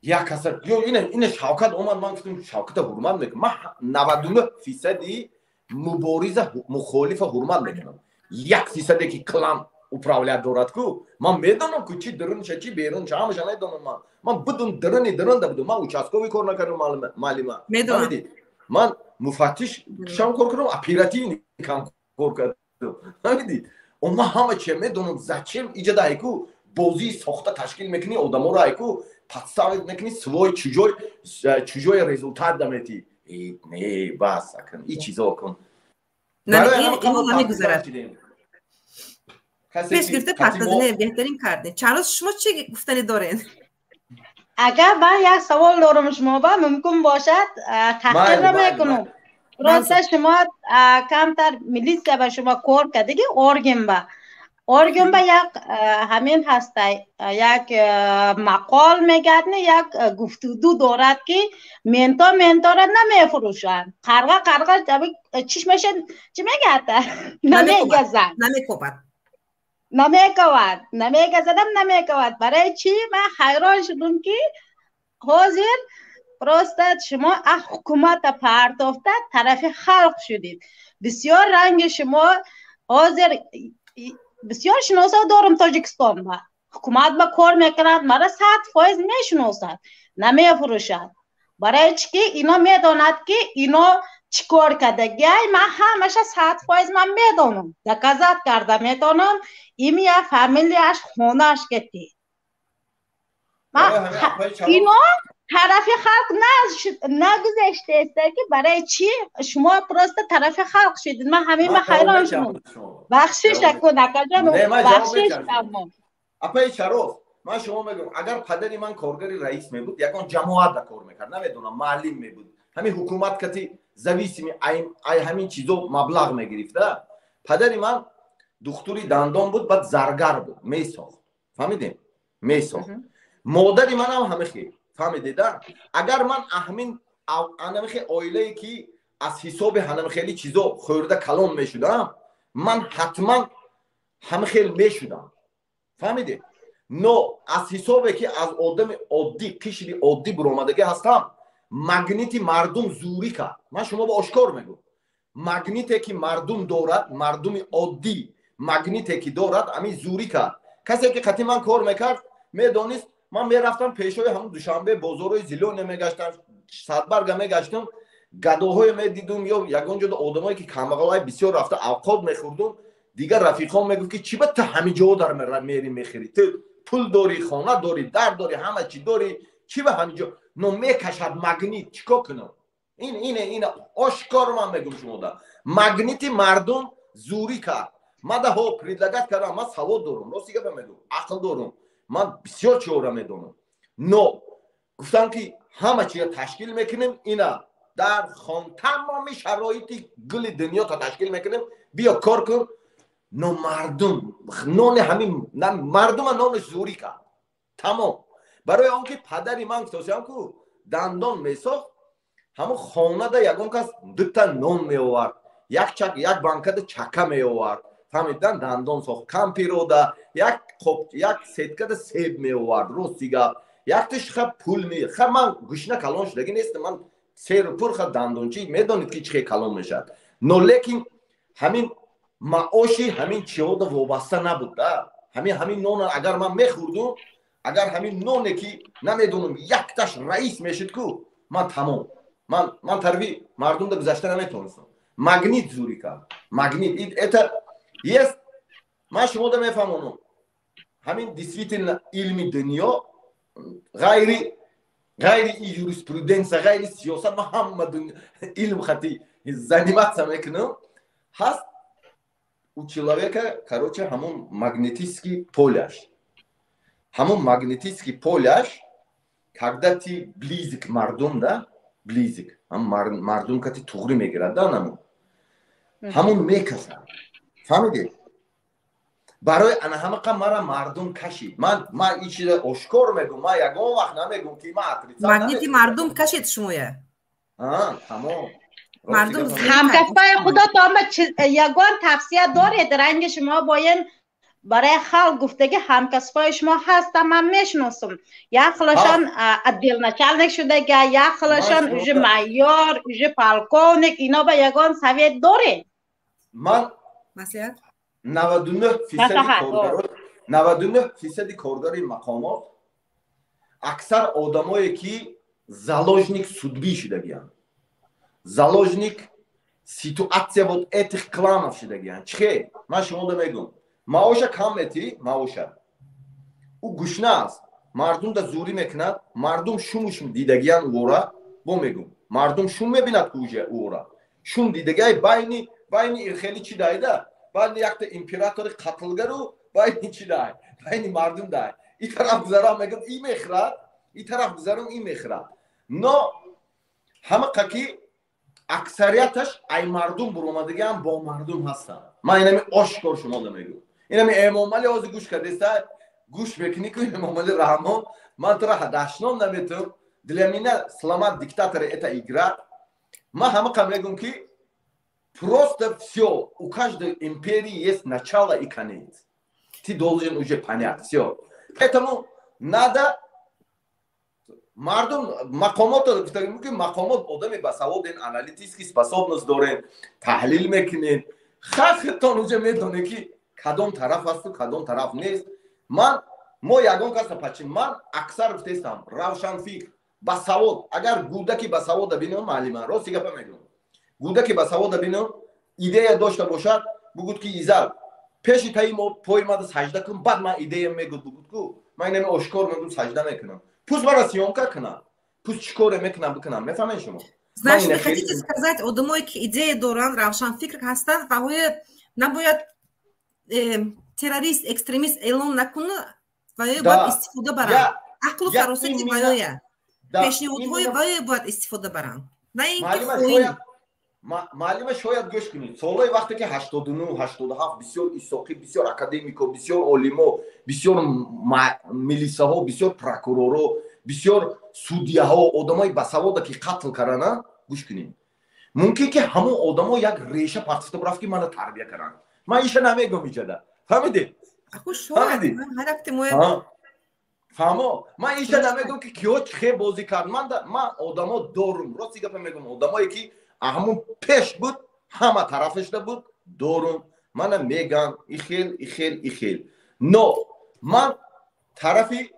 як каса ё ина Шавкат омад, ман гуфтам, Шавката ҳурмат мекунам. Ман 99 фисади мубориза мухолифа ҳурмат мекунам. 1 фисаде ки клан управлять дорад ку, ман медонам ку, чи дурунша, чи берунша, ҳамаша медонам. Ман будум, дуруни дурунда будум. Ман участковый кор накардам, маълима, ман муфаттиш шам кор кардам, оперативникам кор кардам, фаҳмидӣ. Ман ҳама чи медонам. Зачем иҷада айку бозии сохта ташкил мекунӣ, одаморо айку подставить мекунӣ, свой чужой чужой результат даметӣ? Не, бас акун и чизо кун. Намегузарад. Пеш гирифта партазине беҳтарин кардем. Чарос, шумо чӣ гуфтанӣ доред? Агар ман як савол дорам, шумо ба мумкин бошад, таҳқир намекунам. Просто шумо камтар милиция ба шумо кор кардиги, орган ба як ҳамин ҳастай, як мақол мегӯяд, не, як гуфтуду дорад, ки менто ментора намефурӯшанд, қарға қарға чишмаша чӣ мегӯяд, намегазад. Намекобад. Намековад, намегазадам, намековад. Барои чӣ ман ҳайрон шудум, ки ҳозир просто шумо ах ҳукумата партофта, тарафи халқ шудед. Бисёр ранги шумо ҳозир бисёр шиносо дорум Тоҷикистон ба ҳукумат ба кор мекунад, мара 100% мешиносад, намефурӯшад. Барои чӣ ки ино медонад, ки ино чӣ кор кардагиай. Ман ҳамаша 100% ман медонам, доказать карда метавонам, имя, фамилияш, хонааш кети. Ино тарафи халқ нагузаштааста, ки барои чӣ шумо просто тарафи халқ шудед? Ман ҳамин ба ҳайрон шудам. Бахшиш акун, акаҷон, бахшиш. Апаи Чароф, ман шумо мегӯям, агар падари ман коргари раис мебуд, ягон ҷамоат да кор мекард, намедонам, муаллим мебуд, ҳамин ҳукумат кати зависимый, ай ҳамин чизо маблағ мегирифта. Падари ман духтури дандон буд, баъд заргар буд, месохт, фаҳмидем, месохт. Модари манам ҳамихел, фаҳмидеда. Агар ман аҳмин анамихе оилае ки аз ҳисоби ҳанамихели чизо хӯрда калон мешудам, ман ҳатман ҳамихел мешудам, фаҳмиде. Но аз ҳисобе ки аз одами оддӣ, қишри оддӣ буромадагӣ ҳастам, магнити мардум зурӣ кард. Ман шумо ба ошкор мегӯм, магните ки мардум дорад, мардуми оддӣ магните ки дорад, ҳамин зурӣ кард. Касе ки қати ман кор мекард, медонист. Ман мерафтам пешои ҳамун Душанбе, бозорҳои Зелёный мегаштам, Садбарга мегаштам, гадоҳое медидум ё ягон ҷода одамое ки камбағалҳои бисёр рафта авқот мехӯрдум. Дигар рафиқон мегуфт, ки чӣ ба ту ҳамин ҷо дар мери мехӯрӣ, ту пул дорӣ, хона дорӣ, дар дорӣ, ҳама чӣ дорӣ, чӣ ба ҳамин ҷо? Но мекашад магнит, чӣ кор кунам? Ин ине, ина ошкор ман мегум шумода, магнити мардум зурӣ кард. Ман даҳо предлагать кардам. Ман савод дорум, рости гапа мегум, ақл дорум, ман бисёр чиҳоро медонам. Но гуфтам, ки ҳама чиро ташкил мекунем, ина дар хон тамоми шароити гули дунёта ташкил мекунем, биё кор кун. Но мардум нони ҳамин мардума нони зурӣ кард, тамом. Барои он ки падари ман, гуфтосиам ку, дандон месохт, ҳамун хонада ягон кас дута нон меовард, як чак, як банкада чака меовард, фаҳмидан, дандон сохт. Кампирода як қоп, як сеткада себ меовард, рости гап. Якташ ха пул ми ха, ман гушна калон шудаги нестам, ман серу пур ха дандончӣ, медонед, ки чӣ хел калон мешавад. Но лекин ҳамин маоши ҳамин чиҳода вобаста набуд да. Ҳамин нона агар ман мехӯрдум, агар ҳамин ноне ки намедонам, якташ раис мешид ку, ман тамом, ман тарафи мардумда гузашта наметавонистам. Магнит зури кард, магнит это есть. Ман шумода мефаҳмонам, ҳамин действительно илми дунё, ғайри юриспруденция, ғайри сиёсат, ман ҳама илм хати заниматься мекунам. Ҳаст у человека, короче, ҳамон магнетический поляш, ҳамон магнетический поляш, когда ты близок мардум да, близок мардум кати туғрӣ мегирад да, намун ҳамон мекашад, фаҳмидед? Барои ана ҳамақа мара мардум кашид. Ман ин чиза ошкор мегӯм, ман ягон вақт намегӯм, ки ман отрицать. Магнити мардум кашид шумоя. Тамом. Мардум. Ҳамкасбаи худо, то ягон тавсия доред, ранги шумо боин барои халқ гуфтаги ҳамкасбҳои шумо ҳастам, ман мешиносам. Як хилашон отдел начальник шудага, як хилашон уже майор, уже полковник. Ино ба ягон совет доред? Ман маслиҳат. 99 фисади коргаро, 99 фисади коргари мақомот аксар одамое ки заложник судьбы шудагиянд, заложник ситуация вот этих кланов шудагиянд. Чихе? Ман шумода мегӯм: маоша кам метӣ, маоша ӯ гушна аст, мардум да зурӣ мекунад, мардум шумуш дидагиян ӯра. Бо мегӯм, мардум шум мебинад ку, уже ӯра шум дидагиай, байни ирхели чӣ дайда, байни якта императори қатлгару байни чӣ дай, байни мардум дай. И тараф гузарам, мегӯяд, и мехӯрад, и тараф гузарам, и мехӯрад. Но ҳама ки аксарияташ ай мардум буромадагиам, бо мардум ҳастанд. Ман инами ошкор шумода мегӯм. Инами Эмомалӣ ҳозир гӯш кардеста, гӯш мекунӣ ку, Эмомалӣ Раҳмон, ман тура дашном наметум. Для меня сломать диктатора — это игра. Ман ҳамақа мегӯм, ки просто все, у каждой империи есть начало и конец, ты должен уже понять все. Поэтому надо мардум, мақомото гуфтагим ки мақомот одами басаводен, аналитический способность дорен, таҳлил мекунен, хахтон уже медонед, ки кадом тараф асту, кадом тараф нест. Ман мо ягон каса пачи, ман аксар гуфтестам, равшанфикр, басавод. Агар гудаки басавода бинам, маълима, рости гапа мегӯям, гудаки басавода бинам, идея дошта бошад, бугуд ки изар пеши таи мо пои мада сажда кун, баъд ман идея мегӯд, бугуд ку, ман инами ошкор мегӯм, сажда мекунам, пусть мара съёмка кунам, пусть чӣ коре мекунам, бикунам. Мефаҳмед шумо? Значит, вы хотите сказать, одамое ки идея доранд, равшанфикр ҳастанд, ваҳое набояд террорист, экстремист эълон накунад, ваё бояд истифода баранд ақлу фаросати ваёя, пешниҳодҳои ваё бояд истифода баранд, на ин ки хоин. Маълима, шояд гӯш кунед, солҳои вақте ки 89, 87 бисёр исоқӣ, бисёр академико, бисёр олимо, бисёр милисаҳо, бисёр прокуроро, бисёр судьяҳо, одамои басавода ки қатл кардана, гӯш кунед, мумкин ки ҳамон одамо як реша партифта бурафт, ки мана тарбия карданд. Ман иша намегӯм иҷада, фаҳмидед? Фаҳмо, ман иша намегӯм, ки киҳо чӣ хел бозӣ кард. Ман одамо дорум, рости гапа мегӯм, одамое ки ҳамон пеш буд, ҳама тарафашда буд, дорум, мана меган ихел, ихел, ихел. Но ман тарафи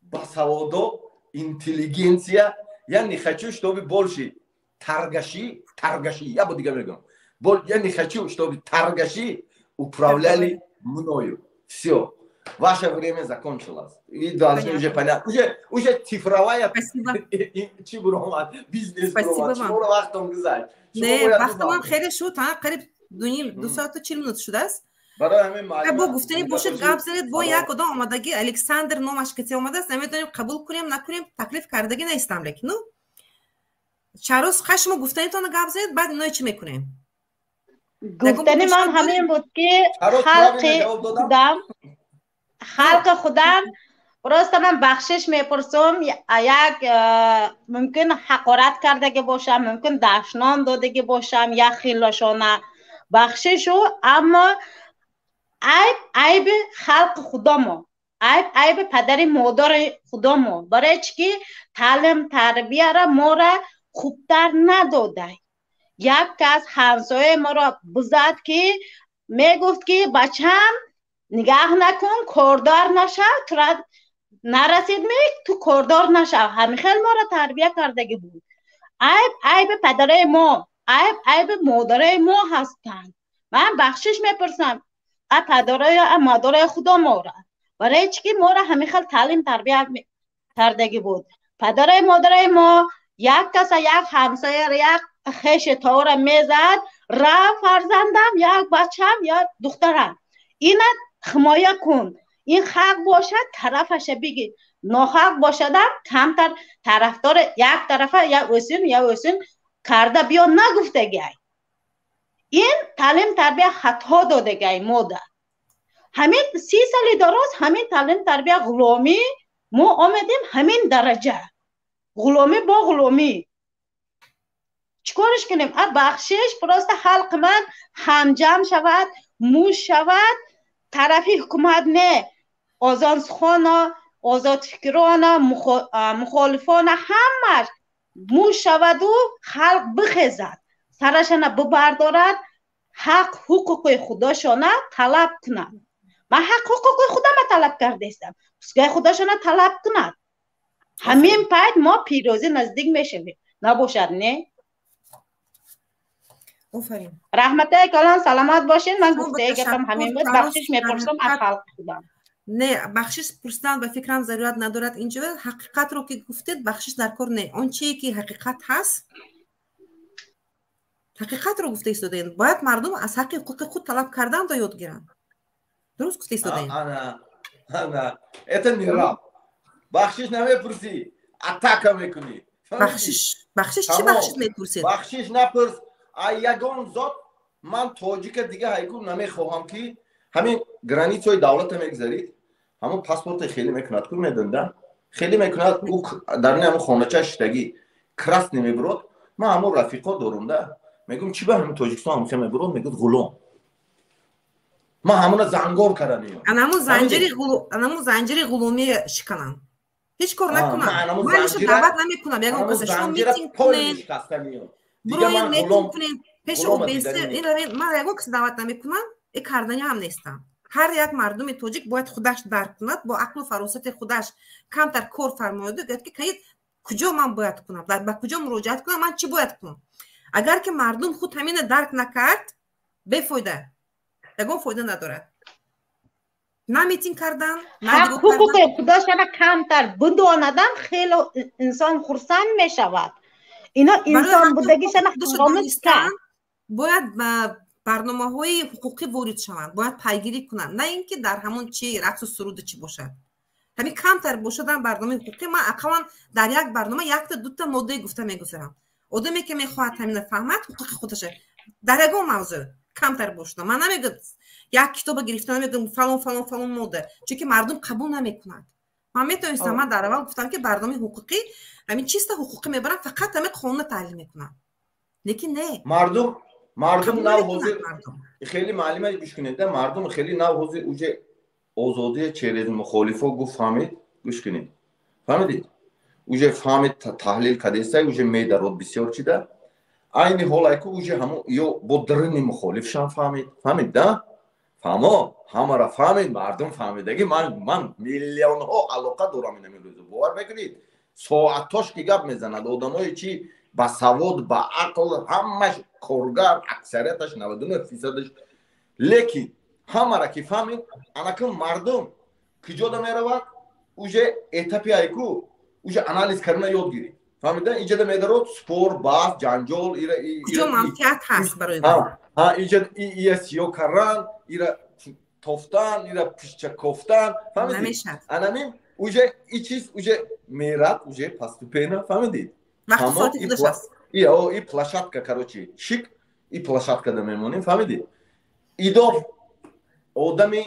басаводо, интеллигенция. Я не хочу, чтобы больше торгаши, торгаши, я бо дига мегӯям, я не хочу, чтобы торгаши управляли мною. Все, ваше время закончилось и должны уже понять, уже цифровая чӣ буромад, бизнес буромад, шуморо вақтон гузашт. Не, вақтамам хеле шуд, қариб дуним, 2 соату 40 минут шудааст. Барои ҳамин бо гуфтани бошед, гап занед. Бо як одам омадагӣ, Александр номаш касе омадааст, намедонем, қабул кунем, накунем, таклиф кардагӣ нестам, лекин ну чароз хай, шумо гуфтанитонро гап занед, баъд иное чӣ мекунем? Гуфтани ман ҳамин буд, ки халқи худам просто ман бахшиш мепурсам. Як мумкин ҳақорат кардагӣ бошам, мумкин дашном додагӣ бошам як хелашона, бахшишу. Аммо айб айби халқи худамо. Айб айби падари модари худомо, барои чӣ ки таълим тарбияра мора хубтар надодай. Як кас ҳамсояи моро бизад, ки мегуфт, ки бачам, нигаҳ накун, кордор нашав, тура нарасидми, ту кордор нашав. Ҳамин хел моро тарбия кардагӣ буд. Айб айби падарои мо, айб айби модарои мо ҳастанд. Ман бахшиш мепурсам а падарои, а модарои худо мора, барои чӣ ки моро ҳамин хел таълим тарбия кардагӣ буд падарои модарои мо. Як каса, як ҳамсоя, як хеши тора мезад: рав, фарзандам, як бачам ё духтарам, ина ҳимоя кун, ин ҳақ бошад, тарафаша бигир, ноҳақ бошадам, камтар тарафдори як тарафа я өсин, я өсин карда биё нагуфтагиай. Ин таълим тарбия хато додагиай мода. Ҳамин 30 соли дароз ҳамин таълим тарбия, ғуломӣ мо омадем ҳамин дараҷа, ғуломӣ бо ғуломӣ. Чӣ кориш кунем? А бахшиш, просто халқи ман ҳамҷам шавад, муш шавад, тарафи ҳукумат не, озодсухона, озодфикрона, мухолифона, ҳамаш муш шаваду халқ бихезад, сарашана бибардорад, ҳақ ҳуқуқи худошона талаб кунад. Ман ҳақ ҳуқуқи худама талаб кардаистам, пускай худошона талаб кунад. Ҳамин пайт мо пирӯзӣ наздик мешавем, набошад не. Офарин. Раҳматаи калон, саломат бошед. Ман гуфтаи гапам ҳамин буд. Бахшиш мепурсам аз халқи худам. Не, бахшиш пурсидан ба фикрам зарурат надорад. Инҷо ҳақиқатро ки гуфтед, бахшиш дар кор не. Он чие ки ҳақиқат ҳаст, ҳақиқатро гуфта истодаем. Бояд мардум аз ҳаққи ҳуқуқи худ талаб карданро ёд гиранд. Дуруст гуфта истодаем. Ана это не раб. Бахшиш намепурсӣ, атака мекунӣ. Бахшиш, бахшиш чӣ, бахшиш мепурсед? Бахшиш напурс. А ягон зот ман тоҷика дига ҳайку намехоҳам, ки ҳамин границаи давлата мегзарид, ҳамон паспорте хеле мекунад ку, медонда, хеле мекунад, ӯ дар ҳамон хонача шиштагӣ красный мебурод. Ман ҳамон рафиқо дорум да, мегӯм, чӣ ба ҳамин Тоҷикистон ҳамхе мебурод? Мегӯд, ғулом. Ман ҳамона зангор кардам. Анамун занҷири ғуломӣ шиканам, ҳеҷ кор накунам, ман даъват намекунам ягон каса. Шумо митинг кунед, бироед, митинг кунед пеши ОБС. Ман ягон каса даъват намекунам, и кардани ҳам нестам. Ҳар як мардуми тоҷик бояд худаш дарк кунад, бо ақлу фаросати худаш камтар кор фармояду гӯяд, ки каид куҷо ман бояд кунам, ба куҷо муроҷиат кунам, ман чӣ бояд кунам. Агар ки мардум худ ҳамина дарк накард, бефоида, ягон фоида надорад на митинг кардан. Ҳуқуқи худошана камтар бидонадам, хело инсон хурсанд мешавад. Ино инсон будагишана фаромӯш кард. Бояд барномаҳои ҳуқуқӣ ворид шаванд, бояд пайгирӣ кунанд, на ин ки дар ҳамон чи рақсу суруду чӣ бошад. Ҳамин камтар бошадам барномаи ҳуқуқӣ, ман ақаллан дар як барнома якта дута моддаи гуфта мегузарам. Одаме ки мехоҳад ҳамина фаҳмад ҳуқуқи худаша дар ягон мавзӯъ, камтар бошада. Ман намегӯям як китоба гирифта, намегӯям фалон, фалон, фалон модда, чунки мардум қабул намекунад. Ман метавонистам, ман дар аввал гуфтам, ки барномаи ҳуқуқӣ, ҳамин чиста ҳуқуқӣ мебарам, фақат ҳамин қонуна таҳлил мекунам, лекин не. Мардум нав ҳозир хеле, маълима, гӯш кунед, мардум хеле нав ҳозир уже озодия через мухолифо гуфт, фаҳмид. Гӯш кунед, фаҳмидед, уже фаҳмид, таҳлил кардестай, уже медарод бисёр чида. Айни ҳол айку уже ҳамон ё бо дарини мухолифшам фаҳмид, фаҳмид да, фаҳмо, ҳамара фаҳмид, мардум фаҳмидаги. Ман миллионҳо алоқа дорам инами рӯзо, бовар мекунед, соатош ки гап мезанад одамое чи ба савод, ба ақл, ҳамаш коргар, аксарияташ, 99%-аш. Лекин ҳамара ки фаҳмид, анакун мардум куҷода меравад? Уже этапи айку уже анализ кардана ёд гирид, фаҳмида, инҷада медарод спор, баҳс, ҷанҷол. Куҷо манфиат ҳаст барои инҷа ия сиё кардан, ира тофтан, ира пишча кофтан, фаҳмидед? Анамин уже и чиз уже мерад, уже постепенно, фаҳмидед? Вақти соати худаш аст. И площадка, короче, шик, и площадкада мемонем, фаҳмидед? Идоф одами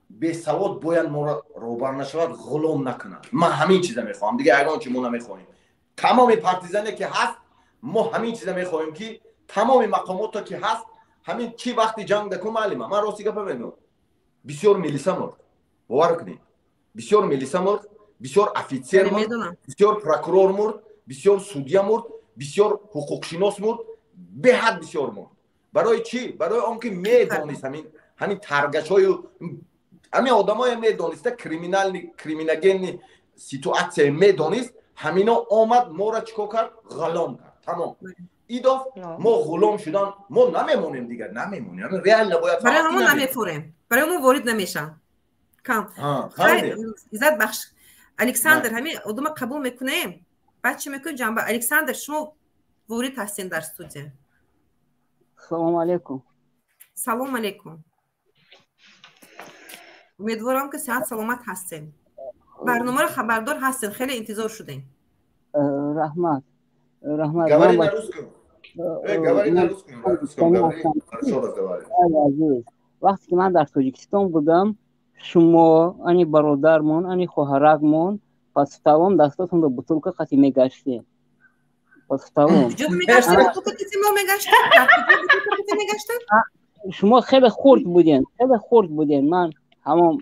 бесавод бояд моро робар нашавад, ғулом накунад. Ман ҳамин чиза мехоҳам, дига ягон чи мо намехоҳем. Тамоми партизане ки ҳаст, мо ҳамин чиза мехоҳем, ки тамоми мақомото ки ҳаст, ҳамин чи вақти ҷанг даку. Маълима, ман рости гапа мегӯям, бисёр милиса мурд, бовар кунед. Бисёр милиса мурд, бисёр офитсер мурд, бисёр прокурор мурд, бисёр судья мурд, бисёр ҳуқуқшинос мурд, беҳад бисёр мурд. Барои чӣ? Барои он ки медонист, ҳамин торгашҳою ҳамин одамое медониста, криминальный, криминогенный ситуация медонист. Ҳамино омад, моро чӣ кор кард? Ғулом кард, тамом. Идоф мо ғулом шудан, мо намемонем, дигар намемонем, реально бояд. Барои ҳамон намефурем, барои мо ворид намешам кам. Иззат бахш, Александр, ҳамин одама қабул мекунем, баъд чӣ мекунем? Ҷанба, Александр, шумо ворид ҳастем дар студия. Салому алейкум. Салом алейкум. Умедворам, ки сиҳат саломат ҳастем. Барномаро хабардор ҳастем, хеле интизор шудем. Раҳмат, раҳмат. Говори на русском. Говори на русском, на русском говори, хорошо разговаривай. Вақте ки ман дар Тоҷикистон будам, шумо ани бародармон, ани хоҳаракмон под столом дастотонро бутылка қати мегаштем, под столом. Шумо хеле хурд будем, хеле хурд будем, ман ҳамон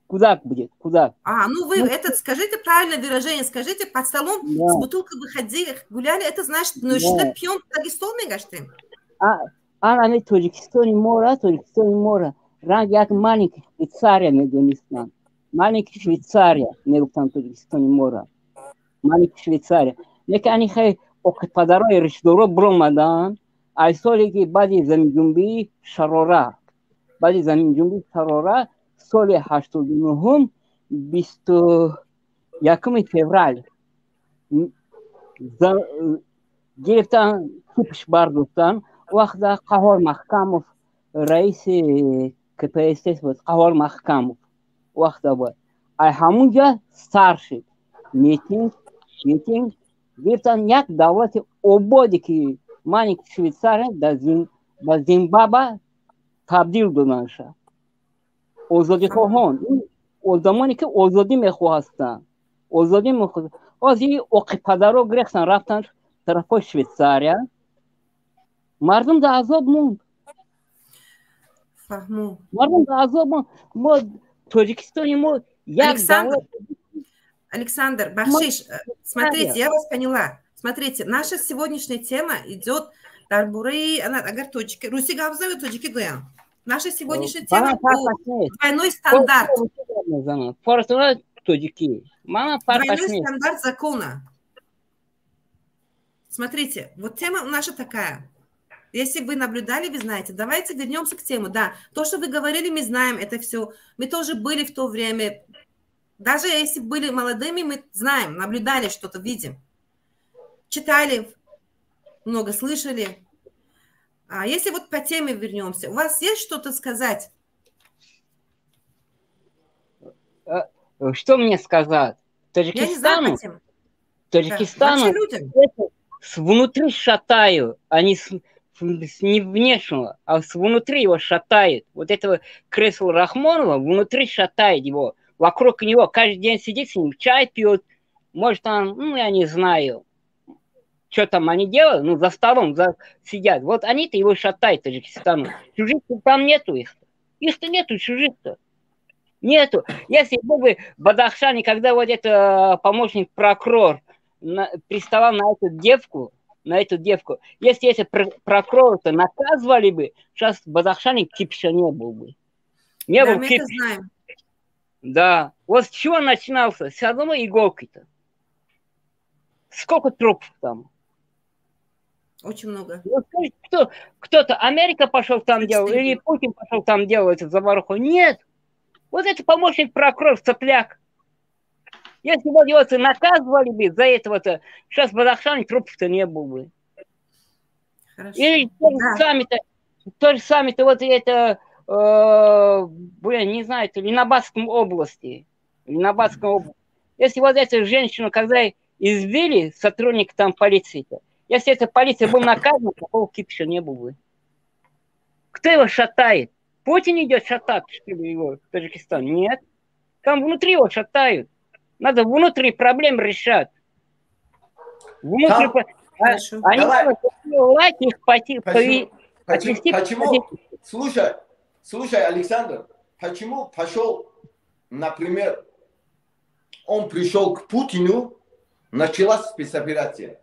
кудак будет, кудак. А, ну вы этот, скажите правильное выражение, скажите, под столом с бутылкой выходили, гуляли, это значит, ну что, пьем, таги стол мегаштем? А, ами Тоҷикистони мора, Тоҷикистони мора, ранг як маленький Швейцария медонистанд. Маленький Швейцария, мегуфтанд Тоҷикистони мора. Маленький Швейцария. Лекин ани хай оқипадарои ришдоро биромаданд, ай соле ки баъди заминҷунбии Шарора, баъди заминҷунбии Шарора, соли 89-ум, 21-уми феврал гирифтан, кипиш бардоштан. Вақта Қаҳор Маҳкамов раиси КПСС буд, Қаҳор Маҳкамов вақта буд. Ай ҳамунҷа сар шид митинг, митинг гирифтан, як давлати ободе ки маленький Швейцария ба Зимбабва табдил доданша. Озодихоҳон, одамоне ки озодӣ мехоҳастанд, озодӣ мехоҳ, ҳозир оқипадаро гирехтан, рафтан тарафҳои Швейтсария, мардум дар азоб монд, мардум дар азоб монд. Мо Тоҷикистони мо як Александр, бахшиш, смотрите, я вас поняла. Смотрите, наша сегодняшняя тема идет дар бораи, агар тоҷики, руси гап занем, тоҷики гӯям. Наша сегодняшняя тема — двойной стандарт. Двойной стандарт закона. Смотрите, вот тема наша такая. Если вы наблюдали, вы знаете. Давайте вернемся к теме. Да, то, что вы говорили, мы знаем это все. Мы тоже были в то время. Даже если были молодыми, мы знаем, наблюдали что-то, видим. Читали, много слышали. А если вот по теме вернемся, у вас есть что-то сказать? Что мне сказать? Таджикистану, Таджикистану, да, с внутри шатаю, а не с не внешнего, а с внутри его шатает. Вот этого кресла Рахмонова внутри шатает его. Вокруг него каждый день сидит с ним, чай пьет. Может, там, ну, я не знаю, что там они делают, ну, за столом сидят. Вот они-то его шатают, Таджикистану. Чужих там нету их. Их-то нету, чужих-то. Нету. Если бы Бадахшане, когда вот это помощник прокурор приставал на эту девку, если эти прокурора-то наказывали бы, сейчас Бадахшане кипиша не был бы. Не да, был мы кипиш. Это знаем. Да. Вот с чего начинался? С одной иголки-то. Сколько трупов там? Очень много. Вот кто, кто-то, Америка пошел там делал, или Путин пошел там делал эту заваруху? Нет. Вот это помощник прокурор, цыпляк. Если бы его наказывали бы за это, вот, сейчас в Бадахшане трупов-то не было бы. Хорошо. Или то же самое-то, то же самое-то, вот это, блин, не знаю, это в Ленинабадском области. В Ленинабадском области. Если вот эту женщину, когда избили, сотрудник там полиции-то, если эта полиция был наказана, такого кипиша не было бы. Кто его шатает? Путин идет шатать, что ли, его в Таджикистан? Нет. Там внутри его шатают. Надо внутри проблем решать. Внутри. Там Они Давай. Лайк их пойти, Почему, отвести почему, слушай, слушай, Александр, почему пошел Например, он пришел к Путину, началась спецоперация.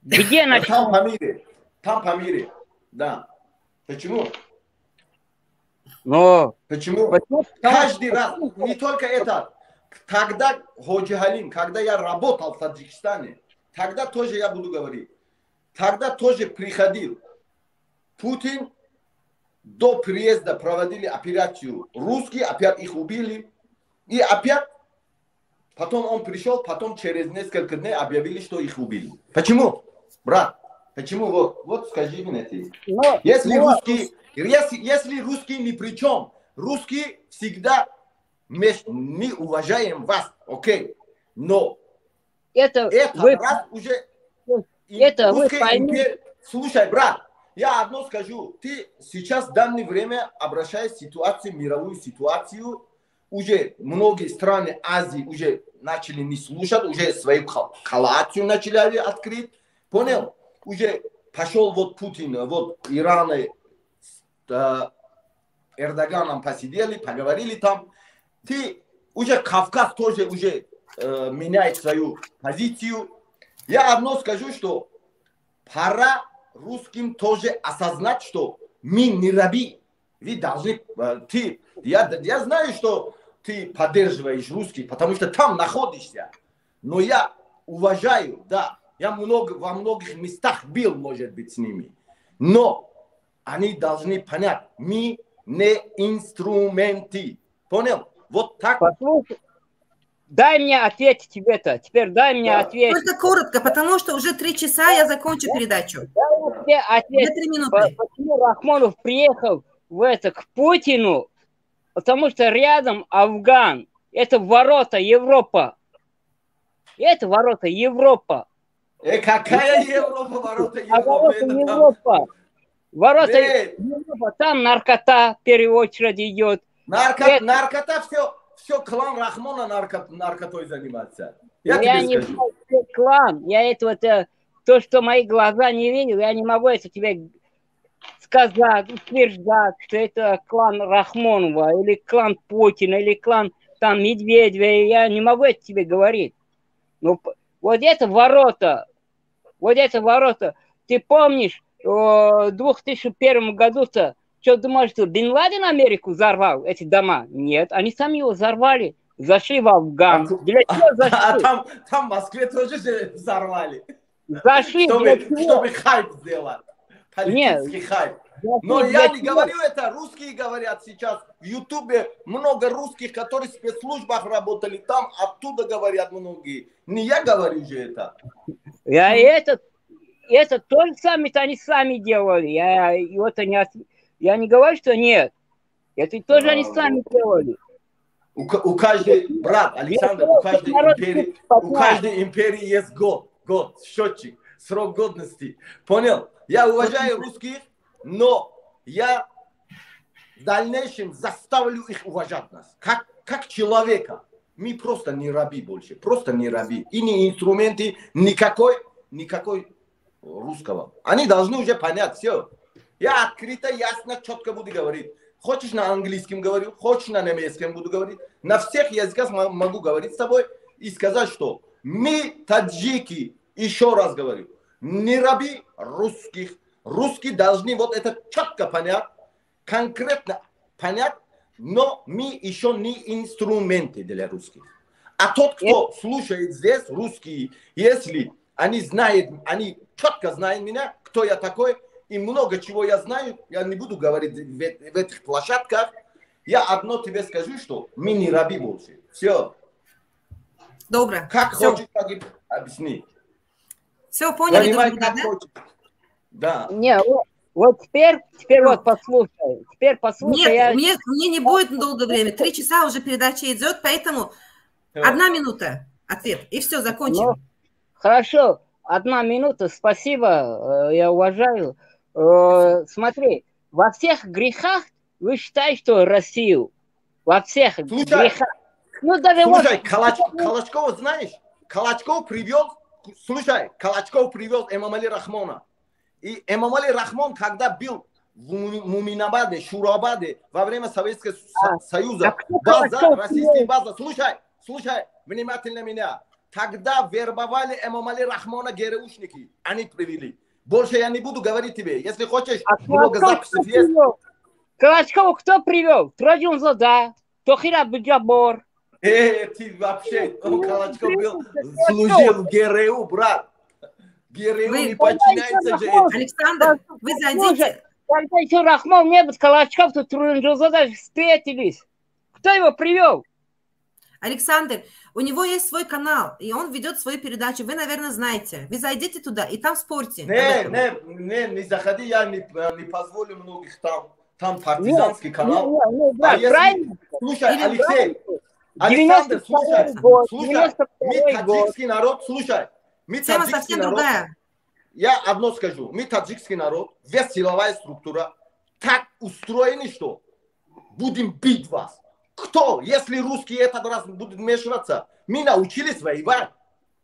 Где началась? Там Памире. Там Памире, да. Почему? Но... Почему? Почему? Каждый раз, не только это. Тогда, Ходжи Халим, когда я работал в Таджикистане, тогда тоже я буду говорить. Тогда тоже приходил Путин, до приезда проводили операцию. Русские опять их убили. И опять, потом он пришел, потом через несколько дней объявили, что их убили. Почему, брат? Почему? Вот скажи мне ты. Но, Если но, русские, если русские ни при чем, русские всегда мы уважаем вас, окей, но это это вы, раз уже это вы русская поймите. империя. Слушай, брат, я одно скажу. Ты сейчас в данное время обращаешь ситуацию, мировую ситуацию. Уже многие страны Азии уже начали не слушать, уже свою коллацию начали открыть. Понял? Уже пошел вот Путин, вот Иран с Эрдоганом посидели, поговорили там. Ты уже Кавказ тоже уже меняет свою позицию. Я одно скажу, что пора русским тоже осознать, что мы не раби. Вы должны, ты, я знаю, что ты поддерживаешь русских, потому что там находишься. Но я уважаю, да, я во многих местах был, может быть, с ними. Но они должны понять, мы не инструменты. Понял? Вот так. Послушай, дай мне ответить тебе-то. Теперь дай мне Да. ответить. Только коротко, потому что уже 3 часа, я закончу передачу. Дай я тебе ответить. 2-3 минуты. Почему Рахмонов приехал в это, к Путину? Потому что рядом Афган. Это ворота Европа. Это ворота Европа. Какая Европа, ворота А Европы? ворота Это там- Европа. Ворота Эй, Европа. Там наркота в первую очередь идет. Наркота все клан Рахмона наркотой занимается. Я Я тебе не скажу. знаю, что клан. Я это вот, то, что мои глаза не видел, я не могу это тебе сказать, утверждать, что это клан Рахмонова, или клан Путина, или клан там Медведева. Я не могу это тебе говорить. Но вот это ворота, вот это ворота. Ты помнишь, в 2001 году-то, что думаешь, что Бен Ладен Америку взорвал, эти дома? Нет, они сами его взорвали. Зашли в Афган. Для чего зашли? А там в Москве тоже же взорвали. Зашли Чтобы, для чего? чтобы хайп сделать. Политический хайп. Зашли Но для я не чего? говорю это, русские говорят сейчас. В Ютубе много русских, которые в спецслужбах работали, там оттуда говорят многие. Не я говорю же это. Я это тоже сами-то они сами делали. Я это не, я не говорю, что нет. Это тоже они сами делали. У каждой, брат Александр, у каждой Народ империи, тут у каждой империи есть год, счетчик, срок годности. Понял? Я уважаю русских, но я в дальнейшем заставлю их уважать нас, как человека. Мы просто не раби больше, просто не раби. И не инструменты никакой русского. Они должны уже понять все. Я открыто, ясно, четко буду говорить. Хочешь, на английском говорю, хочешь, на немецком буду говорить. На всех языках могу говорить с тобой и сказать, что мы, таджики, еще раз говорю, не раби русских. Русские должны вот это четко понять, конкретно понять, но мы еще не инструменты для русских. А тот, кто слушает здесь, русские, если они знают, они четко знают меня, кто я такой, и много чего я знаю, я не буду говорить в этих площадках. Я одно тебе скажу, что мы не раби больше. Все. Добро. Как Всё. хочешь, так и объясни. Все, поняли Понимай, друг друга, как да? хочешь. Да. Не, вот теперь вот послушай. Теперь послушай. Нет, я... мне не будет долго время. 3 часа уже передача идет, поэтому одна минута ответ. И все, закончим. Ну, хорошо, одна минута, спасибо, я уважаю. Смотри, во всех грехах вы считаете, что Россию, во всех Слушай, грехах. Ну, даже слушай, вот... Калачкова знаешь? Калачков привел, слушай, Калачков привел Эмомали Рахмона. И Эмомали Рахмон, когда был В Муминабаде, Шуробаде, во время Советского Союза, база, российская база. Слушай, слушай внимательно меня. Тогда вербовали Эмомали Рахмона ГРУшники. Они привели. Больше я не буду говорить тебе. Если хочешь, много записей есть. Клочкова кто привел? Турожонзода, Тохир Абдуджабор. Ты вообще, он Клочков был, служил в ГРУ, брат. ГРУ не подчиняется же. Александр, вы зайдите. Когда еще Рахмон не был, Клочков, то Турожонзода встретились. Кто его привел? Александр, у него есть свой канал, и он ведет свою передачу. Вы, наверное, знаете. Вы зайдите туда и там спорьте. Не, не, не, не заходи, я не позволю многих там. Там партизанский Нет, канал. Нет, нет, брат, А если- правильно? Слушай, Или Алексей, Александр, слушай, год, слушай, мы 92 год. Таджикский народ, слушай, мы Тема таджикский совсем народ, другая. Я одно скажу, мы таджикский народ, весь силовая структура так устроены, что будем бить вас. Кто, если русские этот раз будут вмешиваться? Мы научились воевать.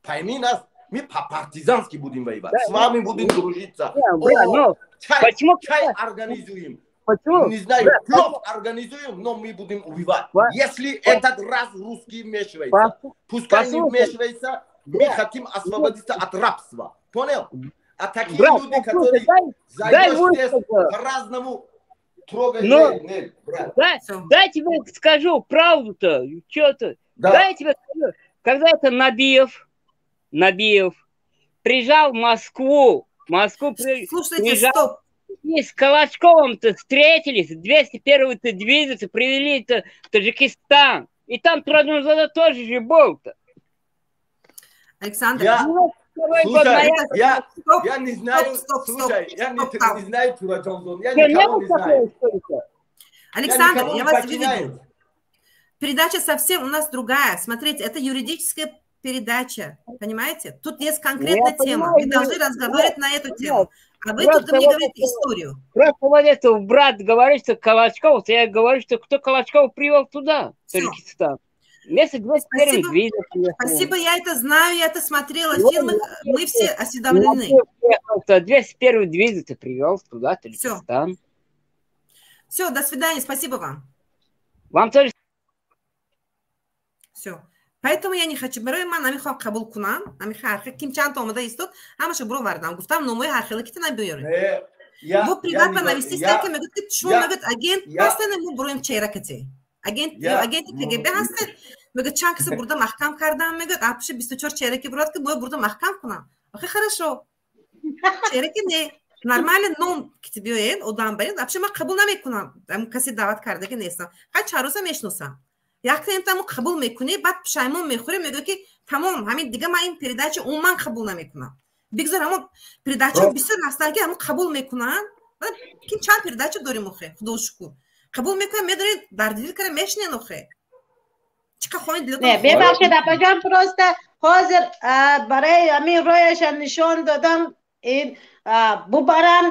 Пойми нас, мы по-партизански будем воевать. Да, С вами будем дружиться. Не, брат, О, ну, чай, почему- чай организуем. Почему? Не знаю, Брат, плов организуем, но мы будем убивать. Если этот раз русский вмешивается, пускай не послушай. Вмешивается, мы хотим освободиться от рабства. Понял? А такие Брат, люди, послушай, которые дай зайдешь здесь высказаться. по-разному трогать, Но- не, не, брат. Дай, дай тебе скажу правду-то. Чё ты? Да. Дай тебе скажу. Когда это Набиев прижал Москву Слушайте, прижал, стоп. И с Клочковым-то встретились, 201-ю-то дивизию привели-то в Таджикистан. И там Турожонзода тоже же был-то. Александр, Я, Второй год слушай, Стоп, я не знаю, стоп, стоп, слушай, я стоп, там. не знаю Турожонзоду, я Что, не никого было не такого, знаю. что ли-то? Александр, никого я не вас подчиняюсь. выведу. Передача совсем у нас другая. Смотрите, это юридическая передача, понимаете? Тут есть конкретная Я тема. понимаю, Мы должны но- разговаривать на эту нет, тему. А вы просто тут мне вот говорите это- историю. Просто вот это брат говорит, что Клочков, то я говорю, что кто Клочкова привел туда, в Всё. Таджикистан. Вместе 21 Спасибо. дивизия приехала. Спасибо, я это знаю, я это смотрела. Вот, Фильмы, мы все осведомлены. 201-ю дивизию ты привел туда, в Таджикистан. Все, до свидания, спасибо вам. Вам тоже. Все. Поэтому я не хочу. Барои ман намехоҳам қабул кунам. Намехоҳам ҳархел ким чанд омада истод, ҳамаша буровардам. Гуфтам, номои ҳархела ки набиёред. Не, я, Во я приват не навести я, ки мегӯяд, ки шумо я- мегӯяд агент я- ҳастед, мо буроем чеҳра кати. Агент Я- агенти КГБ ҳастед. Мегӯяд, чанд каса бурда маҳкам кардам, мегӯяд, апши 24 чеҳра ки бурад, ки бояд бурда маҳкам кунам. Охи хорошо. Чеҳра ки не. Нормально ном ки биёед, одам баред, апши ман қабул намекунам. Ам касе даъват карда ки нестам. Ҳай чанд рӯза мешиносам. Якта имтаму қабул мекунӣ, баъд пушаймон мехӯрӣ, мегӯяд, ки тамом, ҳамин дига ман ин передача умуман қабул намекунам. Бигзор ҳамон передача бисёр ҳастанд, ки ҳамон қабул мекунанд. Ким чанд передача дорем охе, худо шукр. Қабул мекунам, медонед, дар дил кара мешинен охе. Чӣ қадр хони дилатон. Не, бебахшед, апаҷон, просто ҳозир барои ҳамин рояша нишон додам, ин бубаран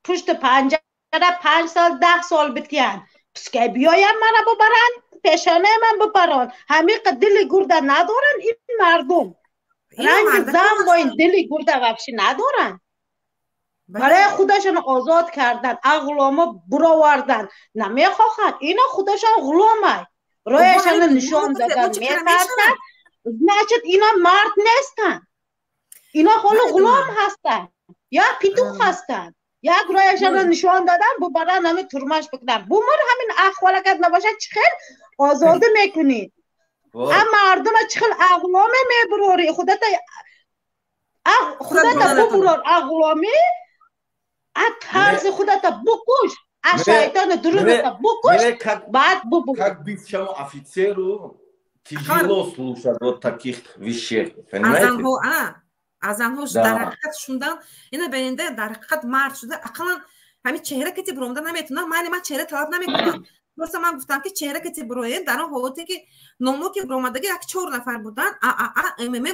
пушти панҷара 5 сол, 10 сол битиян, пускай биёян мана бубаран, пешонаи ман бубарон. Ҳамиқа дили гурда надоран ин мардум, ранги зан бо ин дили гурда вообще надоран. Барои худашон озод кардан, ғуломо буровардан намехоҳанд. Ино худашон ғуломай, рояшонро нишон додан метарсанд. Значит, ино мард нестанд, ино ҳоло ғулом ҳастанд я петух ҳастанд. Як рояшонро нишон додан, бубаран, ҳамин турмаш бикунанд, бумур. Ҳамин ахволакат набошад, чӣ хел озода мекунӣ а мардума? Чӣ хел ғуломе мебурорӣ? Худата бубурор ғуломӣ, а тарзи худата букуш, а шайтони дуруната букуш, баъд бубур. Как бывшему офицеру тяжело слушать вот таких вещей, понимаете? Аз занҳо дар ҳақиқат шундан ина бининда, дар ҳақиқат мард шуда, ақаллан ҳамин чеҳра кати буромда наметунам. Майли, ман чеҳра талаб намекунам. Просто ман гуфтам, ки чеҳра кати буроед. Дар он ҳолате ки номо ки буромадаги, як чор нафар буданд, ааа, мм,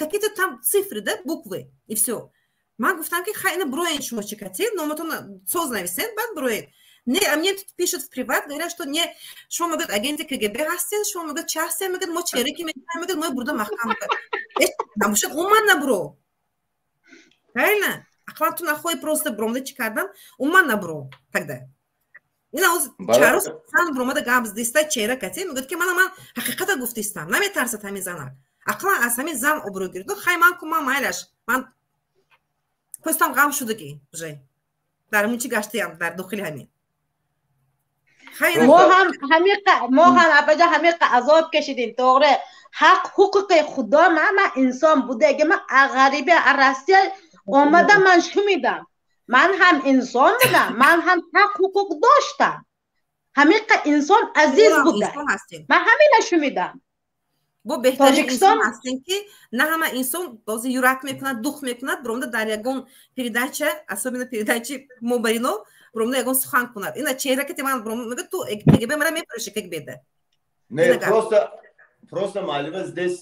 какие-то там цифры да буквы и все. Ман гуфтам, ки хай, ина буроед, шумо чӣ кати номатон соз нависед, баъд буроед. Не, а мне тут пишут в приват, говорят, что не, шумо мегӯяд, агенти КГБ ҳастед, шумо мегӯяд, чӣ ҳастед, мегӯяд, мо чеҳра ки мегӯяд, мегӯяд, мо бурда маҳкам. Набошад, умуман набуро. Правильно? Ақаллан ту нахоҳӣ просто биромада чӣ кардан, умуман набуро тогда. Ина оз чарӯз зан биромада гап диста, чеҳра кати мегӯяд, ки мана ман ҳақиқата гуфтистам, наметарсад ҳамин занак. Ақаллан аз ҳамин зан обрӯ гирифт. Хай, ман ку, ман майлаш, ман пӯстам ғам шудагӣ уже дар мунчи гаштаям дар дохили ҳамин. Мо ҳам ҳамиқа, мо ҳам, апаҷон, ҳамиқа азоб кашидем, тоғри. Ҳақ ҳуқуқи худо, ман инсон будаги, ман ғариби Россия омадам, ман шумидам, ман ҳам инсон будам, ман ҳам ҳақ ҳуқуқ доштам, ҳамиқа инсон азиз буда, ман ҳамина шумидам. Бо беҳтарин инсон ҳастем, ки на ҳама инсон бози юрак мекунад, дух мекунад, биромада дар ягон передача, особенно передачи мо барино, биромада ягон сухан кунад. Ина чеҳра ки ман мегӯяд, ту КГБ мара мефурӯши КГБда. Не, просто, муаллима, здесь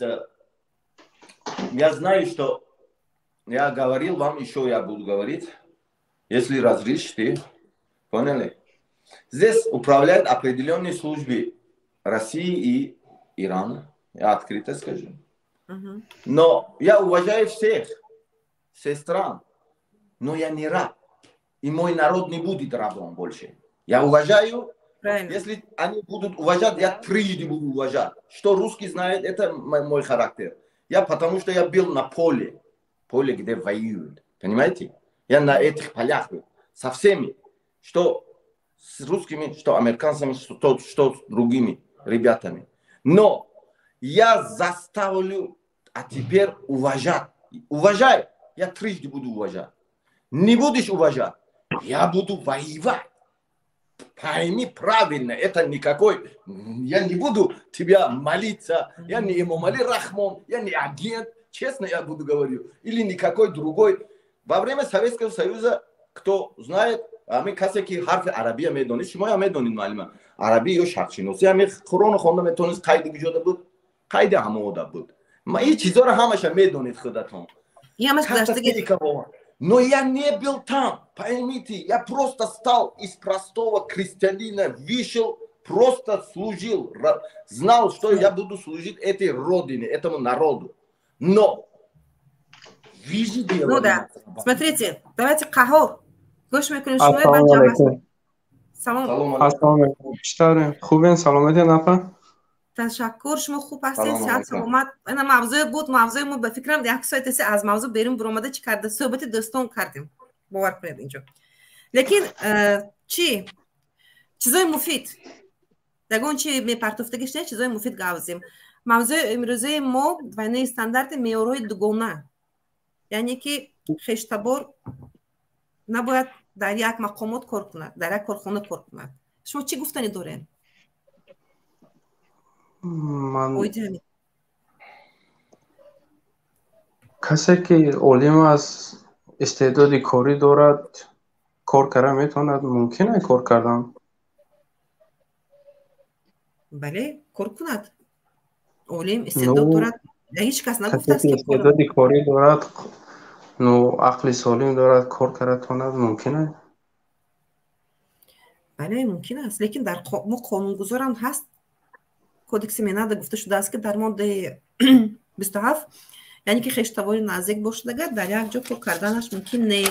я знаю, что я говорил вам, еще я буду говорить, если разрешите, поняли? Здесь управляют определенные службы России и Ирана, я открыто скажу. Но я уважаю всех, все стран, но я не раб. И мой народ не будет рабом больше. Я уважаю. Правильно. Если они будут уважать, я трижды буду уважать. Что русский знает, это мой характер. Я потому что я был на поле, поле, где воюют. Понимаете? Я на этих полях был. Со всеми. Что с русскими, что американцами, что с другими ребятами. Но я заставлю, а теперь уважать. Уважай, я трижды буду уважать. Не будешь уважать, я буду воевать. Пойми правильно, это никакой, я не буду тебя молиться, я не Эмомали Рахмон, я не агент, честно я буду говорю, или никакой другой. Во время Советского Союза, кто знает, ами касе ки ҳарфи арабия медонид, шумо медонид, муаллима, арабӣ ё шарқшиносӣ, ами Қуръону хонда метавонист, қайди куҷода буд, қайди ҳамода буд. Ма ин чизоро ҳамаша медонед худатон. Но я не был там, поймите, я просто стал из простого крестьянина, вышел, просто служил, знал, что я буду служить этой родине, этому народу. Но вижу дело. Ну да. Смотрите, давайте Қаҳор. Гӯш мекунем шумо. Ассалому алайкум. Салом. Ассалому алайкум. Чӣ хубен, саломатен, апа? Ташаккур, шумо хуб ҳастед, сиҳат, саломат. Ина мавзӯе буд, мавзӯи мо, ба фикрам, як соатасе аз мавзӯ берун биромада чӣ карда, суҳбати дӯстон кардем, бовар кунед инҷо. Лекин чӣ чизои муфид, ягон чи мепартофтагиш не, чизои муфид гавзем. Мавзӯи имрӯзаи мо двойные стандарты, меъёрҳои дугона, яъне ки хештабор набояд дар як мақомот кор кунад, дар як корхона кор кунад. Шумо чӣ гуфтанӣ дорем? Ман, касе ки олим аст, истеъдоди корӣ дорад, кор карда метавонад, мумкин е кор кардан. Бале, кор кунад. Олим, истеъдод дорад, ҳеҷ кас нагуфтааст. Ки истеъдоди корӣ дорад, ну, ақли солим дорад, кор карда тавонад, мумкин е. Бале, мумкин аст, лекин дар мо қонунгузорам ҳаст, Кодекси меҳната гуфта шудааст, ки дар моддаи 27, яъне ки хештавори наздик бошад, агар дар як ҷо кор карданаш мумкин не,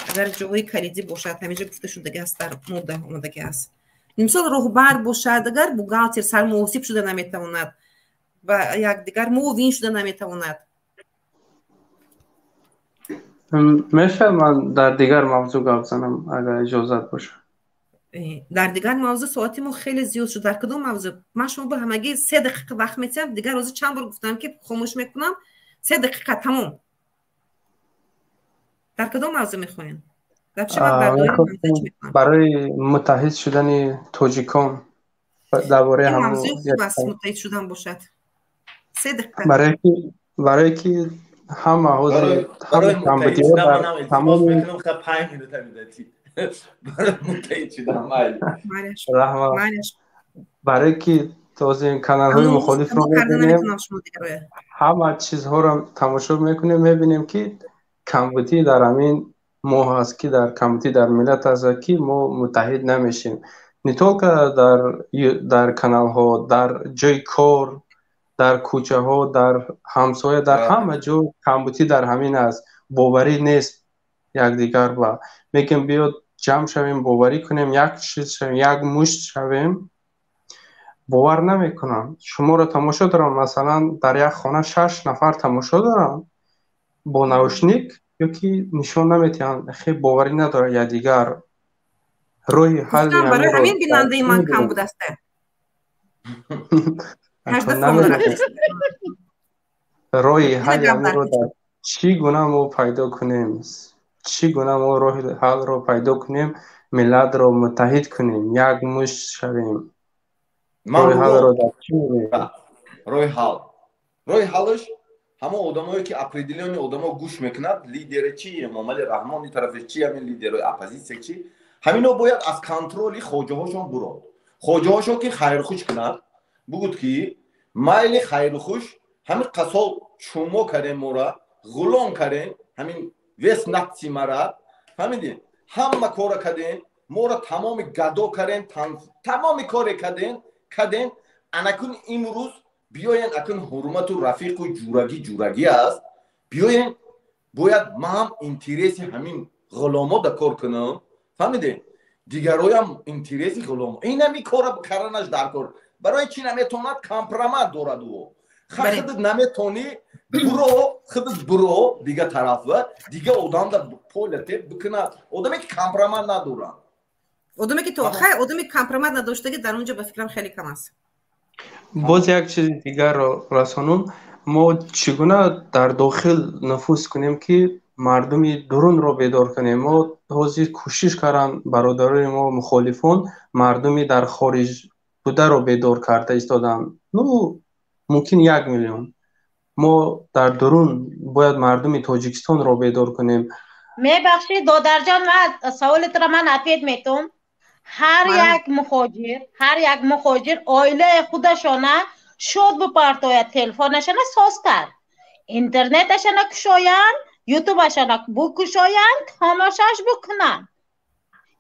агар ҷои калидӣ бошад, ҳаминҷо гуфта шудаги аст, дар модда омадаги аст. Мисол, роҳбар бошад, агар бухгалтер, сармуҳосиб шуда наметавонад ва якдигар муовин шуда наметавонад. Мешавад ман дар дигар мавзӯъ гап занам, агар иҷозат бошад? Дар дигар мавзӯъ соати мо хеле зиёд шуд. Дар кадом мавзӯъ? Ман шумо ба ҳамагӣ 3 дақиқа вақт метиҳам, дигар ҳозир чанд бор гуфтам, ки хомӯш мекунам. 3 дақиқа, тамом. Дар кадом мавзӯъ мехоҳем? Барои муттаҳид шудани тоҷикон, дар бораи муттаҳид шудан бошад, 3 дақиқа. Барое ки ҳама ҳозир ҳама камбудиҳо дар тамоми Раҳмат. Барое ки този каналҳои мухолифро мебинем, ҳама чизҳоро тамошо мекунем, мебинем, ки камбудӣ дар ҳамин мо ҳаст, ки дар камбудӣ дар миллат аст, ки мо муттаҳид намешем. Не только дар каналҳо, дар ҷои кор, дар кӯчаҳо, дар ҳамсоя, дар ҳама ҷо камбудӣ дар ҳамин аст, боварӣ нест. Якдигар ба мегӯем, биёд ҷамъ шавем, боварӣ кунем, як чиз шавем, як мушт шавем, бовар намекунам. Шуморо тамошо дорам, масалан, дар як хона шаш нафар тамошо дорам бо наушник ё ки нишон наметиҳанд, хел боварӣ надорад якдигар. Роҳи ҳалли барои ҳамин бинандаи ман кам будааст. Роҳи ҳалли ҳаминро дар чӣ гуна мо пайдо кунем? Чӣ гуна мо роҳи ҳаллро пайдо кунем, миллатро муттаҳид кунем, як мушт шавем? Роҳи ҳаллро дар чӣ мебинем? Роҳи ҳал, роҳи ҳаллаш ҳамон одамое ки определённый одамо гӯш мекунад, лидери чи, Эмомали Раҳмони тарафи чи, ҳамин лидерои оппозитсия чи, ҳамино бояд аз контроли хоҷаҳошон бурод. Хоҷаҳошон ки хайрхуш кунад, бугуд ки майли хайрхуш, ҳамин қасол чумо кардем, мора ғулом кардем, ҳамин вес натси мара, фаҳмидӣ, ҳама кора кардем, мора тамоми гадо кардем, тамоми коре кардем. Анакун имрӯз биёен, акун ҳурмату рафиқу ҷурагӣ ҷурагӣ аст, биёен, бояд ман интереси ҳамин ғуломо да кор кунам, фаҳмидӣ, дигароям интереси ғуломо. Инами кора карданаш дар кор. Барои чӣ наметавонад? Компромат дорад ӯ. Худат наметонӣ, буро, худат буро дига тарафа, дига одамда поля теп бикунад. Одаме ки компромат надорад, одаме ки то хай, одаме компромат надоштаги дар онҷо, ба фикрам, хеле кам аст. Боз як чизи дигарро расонум: мо чӣ гуна дар дохил нуфуз кунем, ки мардуми дурунро бедор кунем? Мо ҳозир кӯшиш карданд бародарони мо, мухолифон, мардуми дар хориҷ бударо бедор карда истоданд, ну, мумкин 1 миллион. Мо дар дурун бояд мардуми Тоҷикистонро бедор кунем. Мебахшед, додарҷон, ман саволитро ман ответ метум. Ҳар як мухоҷир, ҳар як мухоҷир оилаи худашона шод бипартояд, телефонашона созтар, интернеташона кушоянд, ютубашона букушоянд, тамошош бикунанд.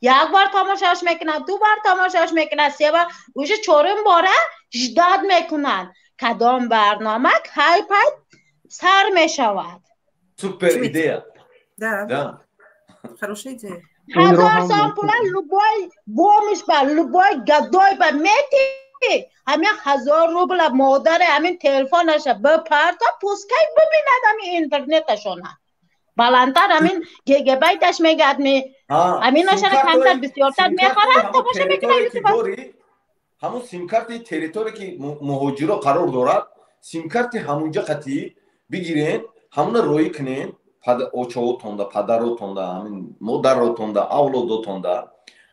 Як бор тамошош мекунанд, ду бор тамошош мекунанд, се бор, уже чорум бора ждать мекунанд, кадом барнома кай пайт сар мешавад. Супер идея. Да, хорошая идея. 1000 сом пула любой бомж ба, любой гадой ба мети, ҳамин 1000 рубла модари ҳамин телефонаша бипарто, пускай бибинад, ҳамин интернеташона баландтар, ҳамин гигабайташ мегӯяд, ми ҳаминашара камтар, бисёртар мехарад, тамоша мекунад. Ҳамун симкарти территория ки муҳоҷиро қарор дорад, симкарти ҳамунҷа қатӣ бигирен, ҳамуна роӣ кунен очаотонда, падаротонда, ҳамин модаротонда, авлодотонда.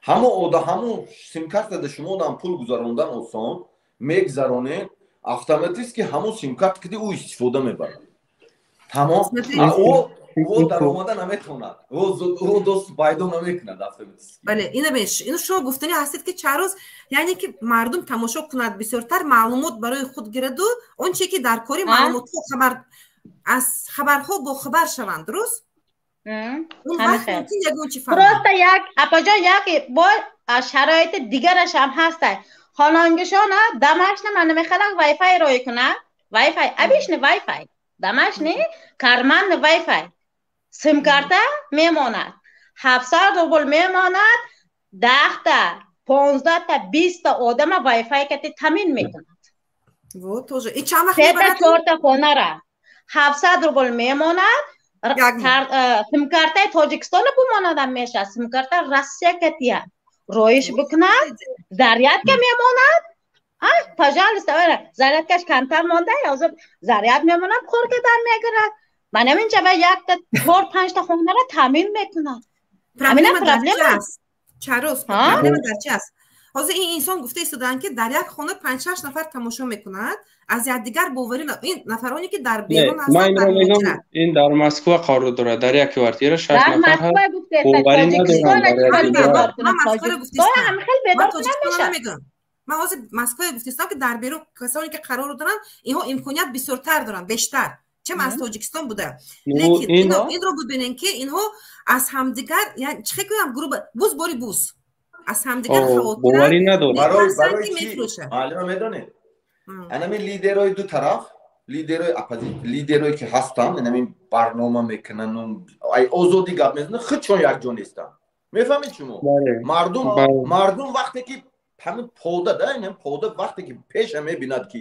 Ҳамо ода ҳамун симкартада шумо одам пул гузарондан осон, мегузаронен, автоматически ҳамун симкарт киди ӯ истифода мебарад, тамом. Ӯ даромада наметавонад, ӯ дост пайдо намекунад автоматически. Бале, ина беш, ину шумо гуфтани ҳастед, ки чароз, яъне ки мардум тамошо кунад, бисёртар маълумот барои худ гираду он че ки дар кори маълумотҳо, хабар, аз хабарҳо бохабар шаванд, дуруст? Он вақт мумкин ягон чи фаҳманд. Просто як, апаҷон, як бо шароити дигараш ҳам ҳастай. Хонангишона домашний мана мехалак вайфай рой кунад, вайфай, обычный вайфай, домашний карманный вайфай, симкарта мемонад, 700 рубл мемонад, 10-та, 15-та, 20-та одама вайфай кати тамин мекунад. Вот тоже. И чанд вақт? Сета, чорта хонара 700 рубл мемонад, симкартаи Тоҷикистона бимонадам мешавад, симкарта Россия катия роиш бикунад, зарядка мемонад. Пожалуйста, зарядкаш камтар монда, ҳозир заряд мемонад, кор кардан мегирад. Ман ҳаминҷа ва якта, чор, панҷта хонара таъмин мекунад. Проблема дар чи аст, чароз? Проблема дар чи аст? Ҳозир ин инсон гуфта истоданд, ки дар як хона панҷ-шаш нафар тамошо мекунад, аз якдигар боварӣ, ин нафароне ки дар берун. Ман инро мегӯям, ин дар Москва қарор дорад, дар як квартира шаш нафар ҳаст, боварӣ надоранд. Намегӯям, ман ҳозир Москвае гуфтистам, ки дар берун касоне ки қарор доранд, инҳо имконият бисёртар доранд, бештар чем аз Тоҷикистон буда. Лекин инро бибинем, ки инҳо аз ҳамдигар, чӣ гӯям, грубо, буз бори буз, аз ҳамдигар. Боварӣ надорад. Барои чӣ, маълима, медонед, анами лидерои ду тараф, Лидерои оппозит, лидерое ки ҳастанд, инамин барнома мекунанд, ай озодӣ гап мезананд, худшон якҷо нестанд. Мефаҳмед шумо? Мардум вақте ки ҳамин пода да, инам пода вақте ки пеша мебинад, ки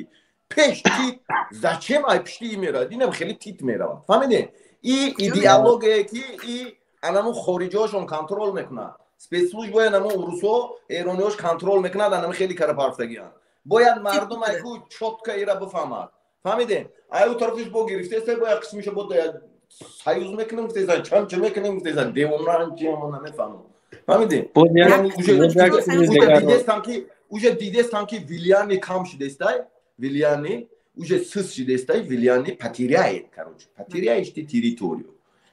пеш тит, зачем ай пишти меравад? Инам хеле тит меравад. Фаҳмидед? И идеология ки и анаму хориҷиҳошон контрол мекунад, спецслужбаи анаму урусҳо, эрониҳош контрол мекунад, анами хеле кара парфтагианд. Бояд мардум айку чётко ира бифаҳмад. Фаҳмидем? Ай ӯ тарафиш бо гирифтеста, бо як қисмиша бо союз мекунем, гуфтесан, чамча мекунем, гуфтесан, девона чи, намефаҳмам. Фаҳмидем? Дидестам ки уже дидестам ки влияние кам шидестай, влияние уже сус шидестай, влияние потеряет, короче, потеряешь ты территорию.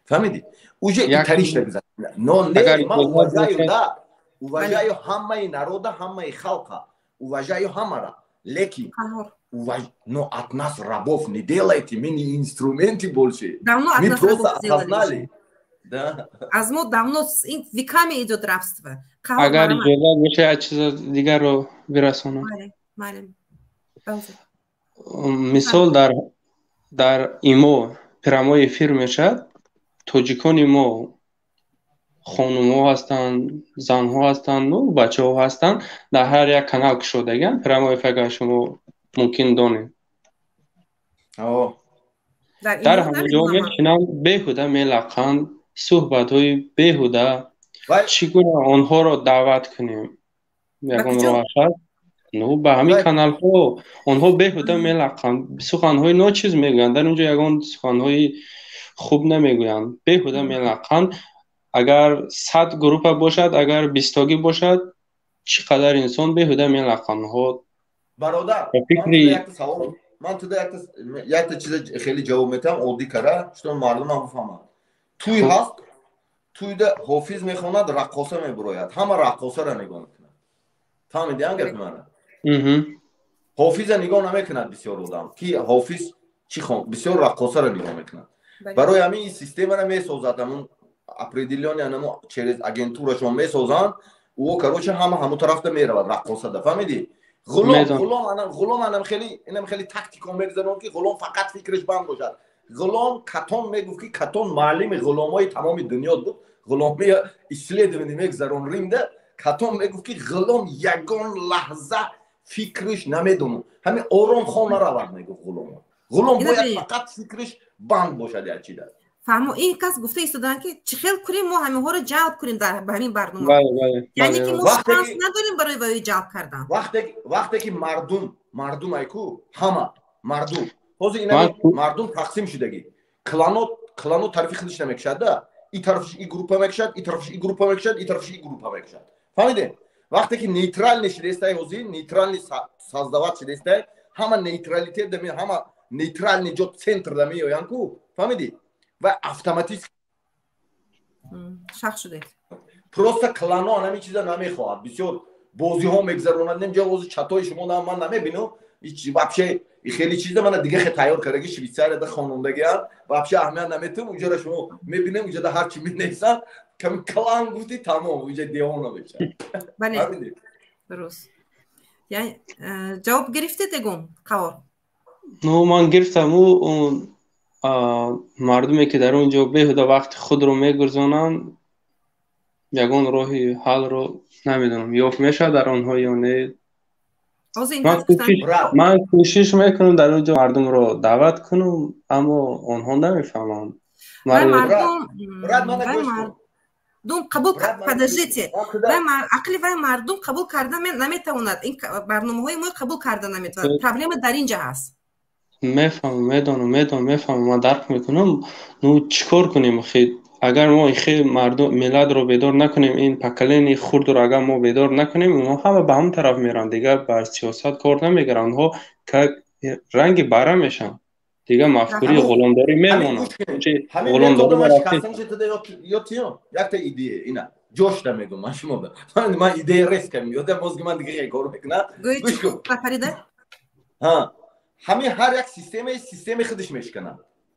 Фаҳмидӣ? Уже итаришта гузар. Но не, ман уважаю, да, уважаю ҳамаи народа, ҳамаи халқа, уважаю ҳамара, лекин но от нас рабов не делайте, мы не инструменты больше. Давно от мы нас просто рабов сделали. Осознали. Да. Аз мо давно веками идет рабство. Агар иҷозат боша, як чиз дигарро бирасонам. Бале. Мисол, дар имо прямой эфир мешавад, тоҷикони мо, хонумҳо ҳастанд, занҳо ҳастанд, ну бачаҳо ҳастанд, дар ҳар як канал кушодагианд прямой эфир, агар шумо мумкин донед. Дар ҳамон ҷо мешинанд, беҳуда мелақанд, суҳбатҳои беҳуда. Чӣ гуна онҳоро даъват кунем? Ягон роҳаш ҳаст? Ну, ба ҳамин каналҳо онҳо беҳуда мелақанд, суханҳои ночиз мегӯянд, дар он ҷо ягон суханҳои хуб намегӯянд, беҳуда мелақанд. Агар 100 группа бошад, агар бистогӣ бошад, чӣ қадар инсон беҳуда мелақанд онҳо. Бародар, фикри ман туда якта чиза хеле ҷавоб метиҳам, оддӣ кара, что мардумам бифаҳманд. Тӯй ҳаст, тӯйда ҳофиз мехонад, раққоса мебурояд, ҳама раққосаро нигоҳ мекунад. Фаҳмиди ан гапи мана? Ҳофиза нигоҳ намекунад бисёр одам, ки ҳофиз чӣ хон, бисёр раққосаро нигоҳ мекунад. Барои ҳамин ин системаро месозад, ҳамун определённый анамо через агентурашон месозанд. Ӯ, короче, ҳама ҳамун тарафда меравад, раққосада. Фаҳмидӣ? Ғулом анам хеле, инам хеле тактико мегузаронад, ки ғулом фақат фикраш банд бошад. Ғулом, Катон мегуфт, ки Катон муаллими ғуломои тамоми дунё буд, ғуломи исследование мегузарон Римда. Катон мегуфт, ки ғулом ягон лаҳза фикраш намедонад, ҳамин ором хон наравад, мегуфт ғулом. Ғулом бояд фақат фикраш банд бошад як чида. Фаҳмо, ин кас гуфта истоданд, ки чӣ хел кунем, мо ҳаминҳоро ҷалб кунем дар ба ҳамин барнома, яъне ки мо шанс надорем барои ваи ҷалб кардан. Вақте ки мардум айку ҳама мардум ҳозир ина мардум тақсим шудагӣ, клано тарафи худаш намекушад да, и тарафиш и группа мекушад, и тарафиш и группа мекушад, и тарафиш и группа мекушад. Фаҳмидем? Вақте ки нейтральный шудестай, ҳозир нейтральный создавать шудестай, ҳама нейтралитет дами, ҳама нейтральный ҷо центр да меоянд ку, фаҳмидӣ? Ва автоматически Шах шудед. Просто клано ҳамин чиза намехоҳад, бисёр бозиҳо мегузаронад. Немҷа ҳозир чатои шумо ман намебинам вообще, хеле чиза мана дига хе тайёр кардаги, Швейтсарияда хонондагиам, вообще аҳамият наметум. Уҷара шумо мебинем, уҷада ҳар чи менависанд, ками клан гуфти, тамом, уҷа девона мешавад. Бале, дуруст. Ҷавоб гирифтед, эгон қавор? Ну, ман гирифтам. Ӯ мардуме ки дар он ҷо беҳуда вақти худро мегузаронанд, ягон роҳи ҳалро намедонам, ёфт мешавад дар онҳо ё не. Ман кӯшиш мекунам дар он ҷо мардумро даъват кунам, аммо онҳо намефаҳманд. Мардум қабул, подождите, ақли вай мардум қабул карда наметавонад, ин барномаҳои мо қабул карда наметавонад. Проблема дар ин ҷа ҳаст. Мефаҳмам, медонам, медонам, мефаҳмам, ман дарк мекунам. Ну, чӣ кор кунем хе? Агар мо хе мардум, миллатро бедор накунем, ин поколение хурдро агар мо бедор накунем, онҳо ҳама ба ҳамон тараф мераванд, дигар бар сиёсат кор намегиранд, онҳо как ранги бара мешаванд, дигар мафкурии ғуломдорӣ мемонад. Якта идея ина ҷошта мегӯм ман шумо, ман идея резко меёдам, мозги ман дига кор мекунад. Ҳамин ҳар як системаи системаи худаш мешиканад,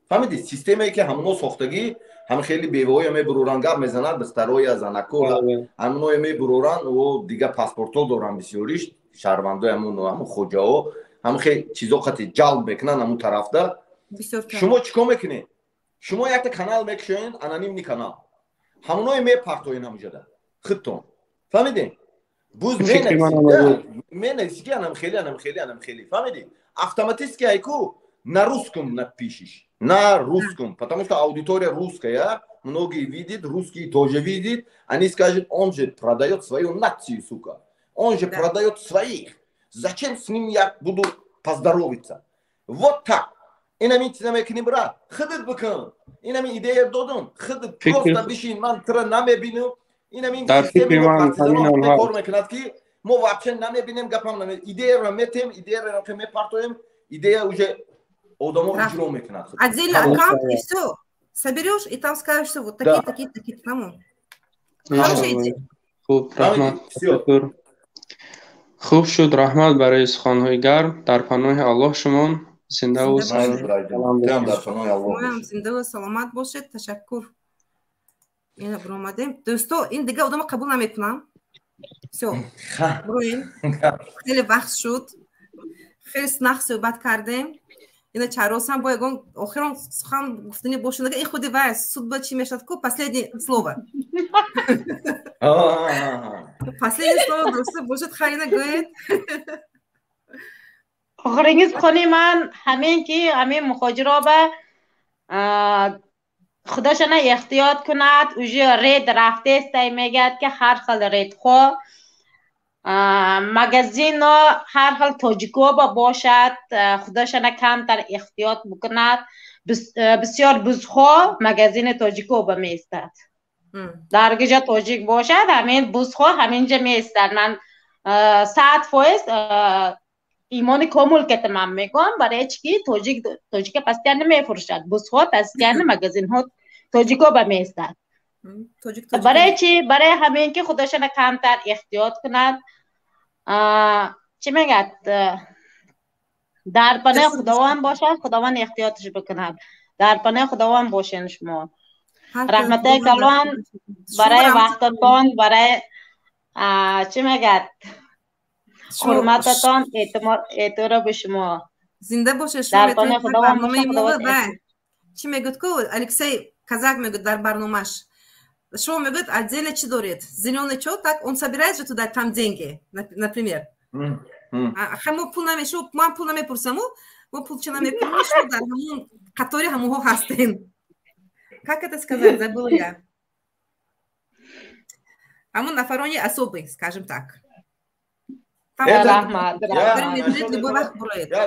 фаҳмидӣ? Системае ки ҳамоно сохтагӣ, ҳам хеле беваҳоя мебуроранд, гап мезанад, духтароя, занакора, ҳамоное мебуроранд, о дига паспортҳо доранд, бисёриш шаҳрвандои ҳамон хоҷаҳо. Ҳамхе чизо қати ҷалб мекунанд ҳамун тарафда. Шумо чӣ кор мекунед? Шумо якта канал мекушоед, анонимный канал. Ҳамоное мепартоед ҳамуҷада. Худтон. Фаҳмидем? Буз менависи ки анам хели, анам хели, анам хели. Фаҳмидӣ? Автоматически айку на русском напишешь. На русском. Потому что аудитория русская, многие видят, русские тоже видят. Они скажут: он же продает свою нацию, сука. Он же продает своих. Зачем с ним я буду поздоровиться? Вот так. Инами чиза мекунӣ, брат. Худат бикун. Инами идея додум. Худат просто бишин, ман тура намебинам. Инами система кор мекунад, ки мо вообще намебинем, гапам наме. Идеяро метем, идеяро мепартоем, идея уже одамо иҷро мекунад. Отдельно аккаунт, и все. Соберешь, и там скажешь, что вот такие, такие, такие, тому. Хорошая идея. Хуб, раҳмат. Хуб шуд, раҳмат барои суханҳои гарм. Дар паноҳи Аллоҳ шумон, зиндаву Зиндаву саломат бошед, ташаккур. Ина биромадем, дӯсто, ин дига одама қабул намекунам. Все, бироем, хеле вақт шуд, хеле нақ суҳбат кардем. Ина чаросам бо ягон охирон сухан гуфтани бошад. Ин худи вай суд ба чӣ мешавад ку, последнее слово, последнее слово дошта бошад, хайна гӯед. Охиринги сухани ман ҳамин, ки ҳамин мухоҷиро ба худошона эҳтиёт кунад. Уже рейд рафтестай, мегӯяд, ки ҳар хел рейдҳо магазино ҳар хел тоҷикоба бошад, худошона камтар эҳтиёт бикунад. Бисёр бузҳо магазини тоҷикоба меистад. Дар гиҷа тоҷик бошад, ҳамин бузҳо ҳаминҷа меистад. Ман 100% имони комил ката ман мегӯям, барои чи ки тоҷик тоҷика постоянно мефурӯшад. Бузҳо постоянно магазинҳо тоҷикоба меистад. Барои чи? Барои ҳамин ки худошона камтар эҳтиёт кунад. Чӣ мегӯяд, дар паноҳи Худованд бошад, Худованд эҳтиёташ бикунад. Дар паноҳи Худованд бошен шумо. Раҳматои калон барои вақтатон, барои, чӣ мегӯяд, ҳурмататон, эътиро ба шумо. Зинда бошед. Дар паноҳи Худованд. Чӣ мегӯяд ку Алексей Казак, мегӯяд дар барномаш, шумо, мегӯяд, отделе чӣ доред, зеленый чё, так он собирает же туда там деньги, например. Мо пул намешу, ман пул намепурсаму, мо пул чӣ намепурсам, шумо дар ҳамун қатори ҳамонҳо ҳастем. Как это сказать, забыла я. Ҳамун нафарони особый, скажем так. Я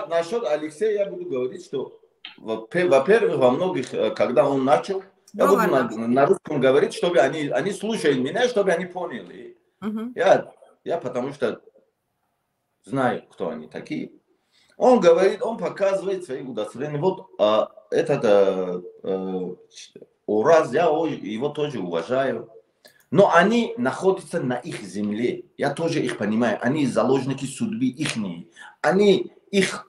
насчет Алексея, я буду говорить, что, во-первых, во многих, когда он начал, я буду на русском говорить, чтобы они слушали меня, чтобы они поняли. Я потому что знаю, кто они такие. Он говорит, он показывает свои удостоверения. Вот этот Ураз, я его тоже уважаю. Но они находятся на их земле. Я тоже их понимаю. Они заложники судьбы ихние. Они их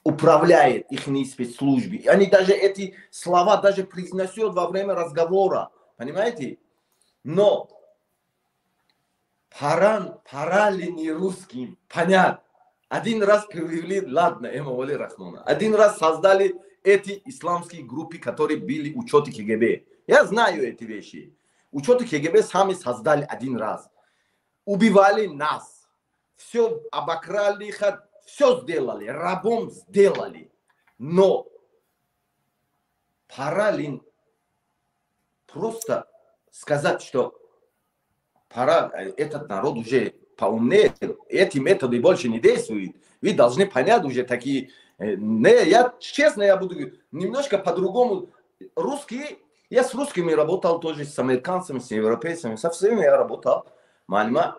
управляют, их спецслужбы. Они даже эти слова даже произносят во время разговора. Понимаете? Но пора ли не русским понять? Один раз привели, ладно, Эмомали Рахмона. Один раз создали эти исламские группы, которые были учеты КГБ. Я знаю эти вещи. Учеты КГБ сами создали один раз. Убивали нас. Все обокрали, все сделали, рабом сделали. Но пора ли просто сказать, что пора, этот народ уже поумнее, эти методы больше не действуют. Вы должны понять уже такие. Не, я честно, я буду немножко по-другому. Русские, я с русскими работал тоже, с американцами, с европейцами, со всеми я работал. Мальма.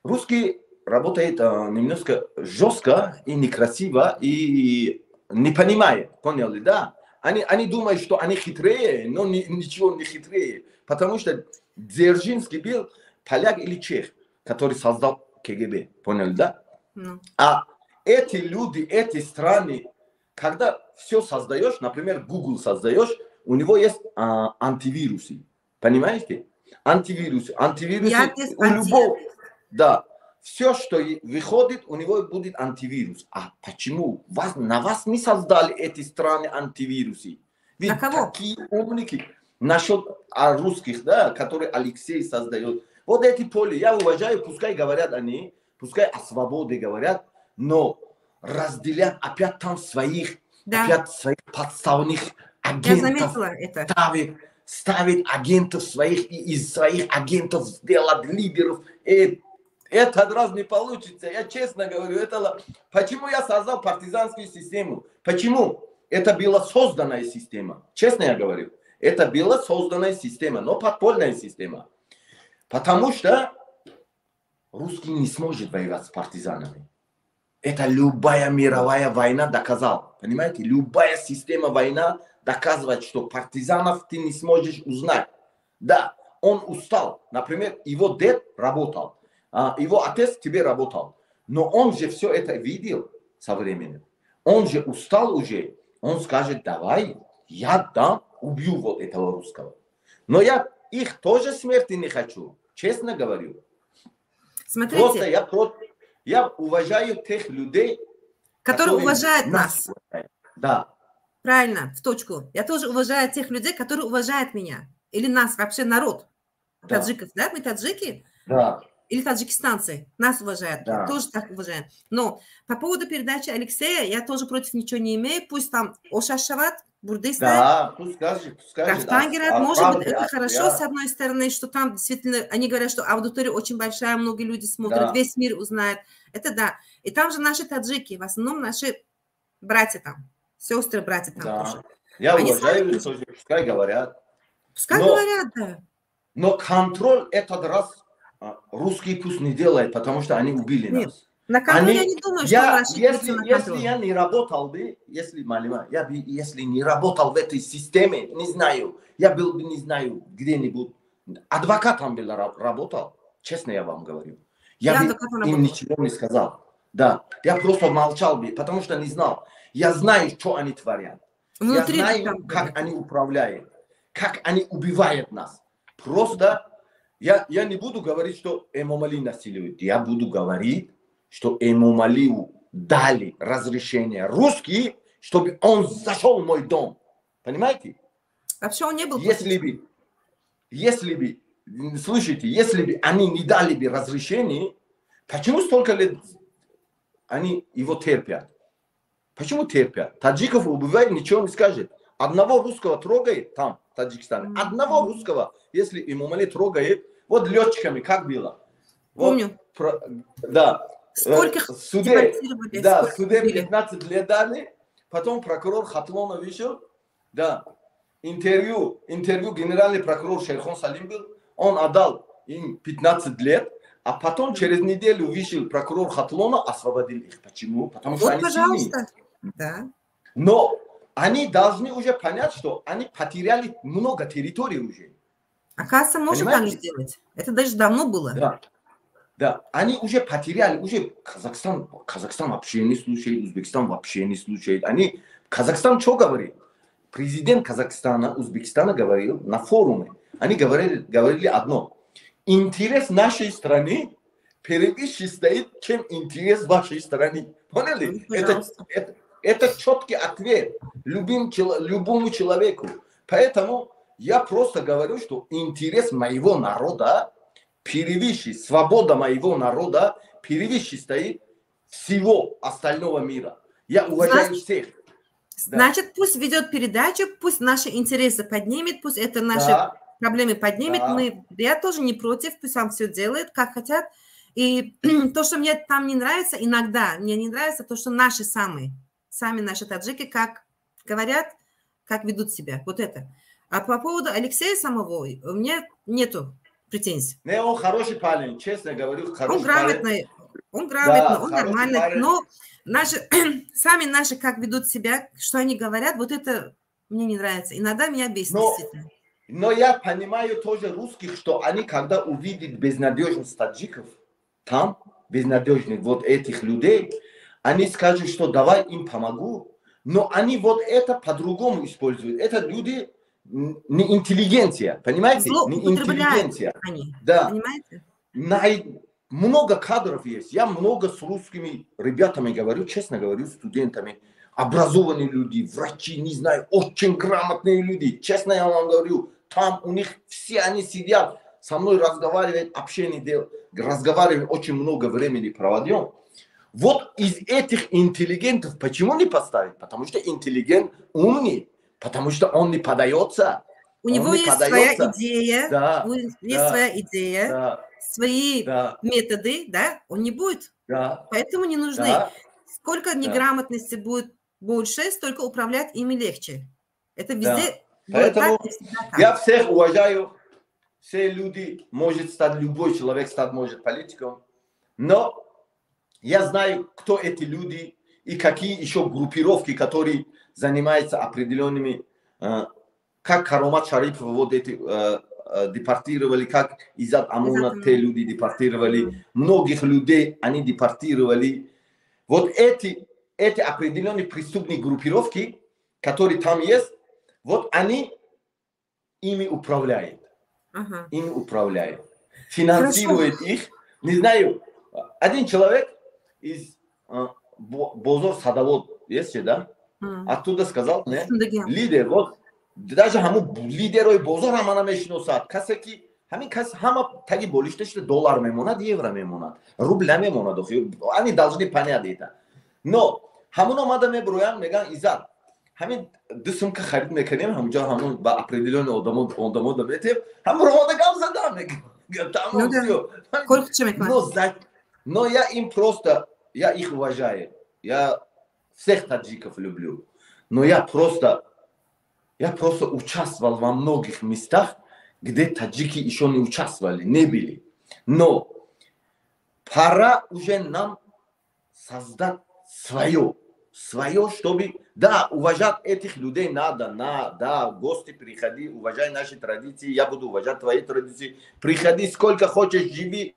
Русские работает немножко жестко и некрасиво, и не понимает, поняли, да? Они думают, что они хитрее, но ничего не хитрее. Потому что Дзержинский был поляк или чех, который создал КГБ, поняли, да? Ну. А эти люди, эти страны, когда все создаешь, например, Google создаешь, у него есть антивирусы, понимаете? Антивирусы, антивирусы у любого, да. Все, что выходит, у него будет антивирус. А почему? На вас не создали эти страны антивирусы? Ведь На кого? Такие умники. Насчет русских, да, которые Алексей создает. Вот эти поля, я уважаю, пускай говорят они, пускай о свободе говорят, но разделят опять там своих, опять своих подставных агентов. Я заметила это. Ставит агентов своих и из своих агентов сделать лидеров. И этот раз не получится, я честно говорю. Это... Почему я создал партизанскую систему? Почему? Это была созданная система. Честно я говорю. Это была созданная система, но подпольная система. Потому что русский не сможет воевать с партизанами. Это любая мировая война доказала. Понимаете? Любая система война доказывает, что партизанов ты не сможешь узнать. Да, он устал. Например, его дед работал, его отец тебе работал. Но он же все это видел со временем. Он же устал уже. Он скажет, давай, я дам, убью вот этого русского. Но я их тоже смерти не хочу. Честно говорю. Смотрите. Просто я уважаю тех людей, которые уважают нас. Уважают. Да. Правильно, в точку. Я тоже уважаю тех людей, которые уважают меня. Или нас, вообще народ. Да. Таджиков, да? Мы таджики? Да. Или таджикистанцы. Нас уважают. Да. Тоже так уважаем. Но по поводу передачи Алексея я тоже против ничего не имею. Пусть там Ошашават, Бурдыста. Да, пусть скажет, пусть скажет. Рафтангерат. Может быть, это хорошо, с одной стороны, что там действительно, они говорят, что аудитория очень большая, многие люди смотрят, да. Весь мир узнает. Это да. И там же наши таджики, в основном наши братья там, сестры, братья там да. тоже. Я они уважаю сами их тоже, пускай говорят. Пускай говорят, да. Но контроль этот раз русские пусть не делают, потому что они убили Нет. нас. На контроль я не думаю, что если я не работал бы, если, Малима, я бы, если не работал в этой системе, не знаю, я был бы, не знаю, где-нибудь, адвокатом бы работал, честно я вам говорю. Я бы им ничего не сказал. Да, я просто молчал бы, потому что не знал. Я знаю, что они творят. Внутри я знаю, как они управляют, как они убивают нас. Просто я не буду говорить, что Эмомали насилует. Я буду говорить, что Эмомалию дали разрешение русские, чтобы он зашел в мой дом. Понимаете? Вообще он не был. Если бы, слушайте, если бы они не дали бы разрешение, почему столько лет они его терпят? Почему терпят? Таджиков убивают, ничего не скажет. Одного русского трогает там, в Таджикистане. Одного русского, если Эмомали трогает, вот летчиками, как было. Помню. Вот, да. Сколько суде, да, в суде 15 лет дали, потом прокурор Хатлона вышел, да, интервью генеральный прокурор Шерхон Салим был, он отдал им 15 лет, а потом через неделю вышел прокурор Хатлона, освободил их. Почему? Потому что вот, они пожалуйста. Сильные. Да. Но они должны уже понять, что они потеряли много территорий уже. Оказывается, можно так же делать. Это даже давно было. Да. Да, они уже потеряли, уже Казахстан вообще не слушает, Узбекистан вообще не слушает. Они, Казахстан что говорит? Президент Казахстана, Узбекистана говорил на форуме. Они говорили одно. Интерес нашей страны перевыше стоит, чем интерес вашей страны. Поняли? Это четкий ответ любому человеку. Поэтому я просто говорю, что интерес моего народа перевыше, свобода моего народа перевыше стоит всего остального мира. Я уважаю всех. Значит, да. Пусть ведет передачу, пусть наши интересы поднимет, пусть это наши проблемы поднимет. Да. Я тоже не против, пусть сам все делает, как хотят. И то, что мне там не нравится, иногда мне не нравится то, что наши сами наши таджики, как говорят, как ведут себя. Вот это. А по поводу Алексея самого, у меня нету претензий. Не, он хороший парень, честно говорю, хороший он грамотный, парень. Он грамотный, да, он нормальный, парень. Но наши, сами наши как ведут себя, что они говорят, вот это мне не нравится. Иногда меня бесит, действительно. Но я понимаю тоже русских, что они, когда увидят безнадежность таджиков, там, безнадежных вот этих людей, они скажут, что давай им помогу, но они вот это по-другому используют. Это люди не интеллигенция, понимаете? Зло не интеллигенция. Они, да. Понимаете? Много кадров есть. Я много с русскими ребятами говорю, честно говорю, студентами. Образованные люди, врачи, не знаю, очень грамотные люди. Честно я вам говорю, там у них все они сидят, со мной разговаривают, общение делают, разговариваем, очень много времени проводим. Вот из этих интеллигентов почему не поставить? Потому что интеллигент умный, потому что он не подается. У него есть своя идея, да, есть своя идея, свои методы, да, он не будет. Поэтому не нужны. Сколько неграмотности будет больше, столько управлять ими легче. Это везде. Поэтому я всех уважаю. Все люди может стать, любой человек стать может политиком. Но я знаю, кто эти люди и какие еще группировки, которые занимаются определенными, как Каромат Шарипов вот эти депортировали, как Иззат Амона те люди депортировали, многих людей они депортировали. Вот эти определенные преступные группировки, которые там есть, вот они ими управляют. Ими управляют. Финансируют их. Не знаю, один человек из Бозор Садовод, есть же, да? Оттуда сказал, не? Лидер, вот, даже ҳамун лидерои бозор ҳама намешиносад. Касе ки ҳамин кас ҳама таги болишташда доллар мемонад, евро мемонад, рубл намемонад. Они должны понять это. Но ҳамун омада мебироянд, мегӯянд: «Иззат, ҳамин ду сумка харид мекунем, ҳамҷо ҳамун ба определённый одамо метем». Ҳамун омада гап задан. Но я им просто, я их уважаю, я всех таджиков люблю, но я просто участвовал во многих местах, где таджики еще не участвовали, не были. Но пора уже нам создать свое, свое, чтобы, да, уважать этих людей надо, да, в гости приходи, уважай наши традиции, я буду уважать твои традиции, приходи сколько хочешь, живи,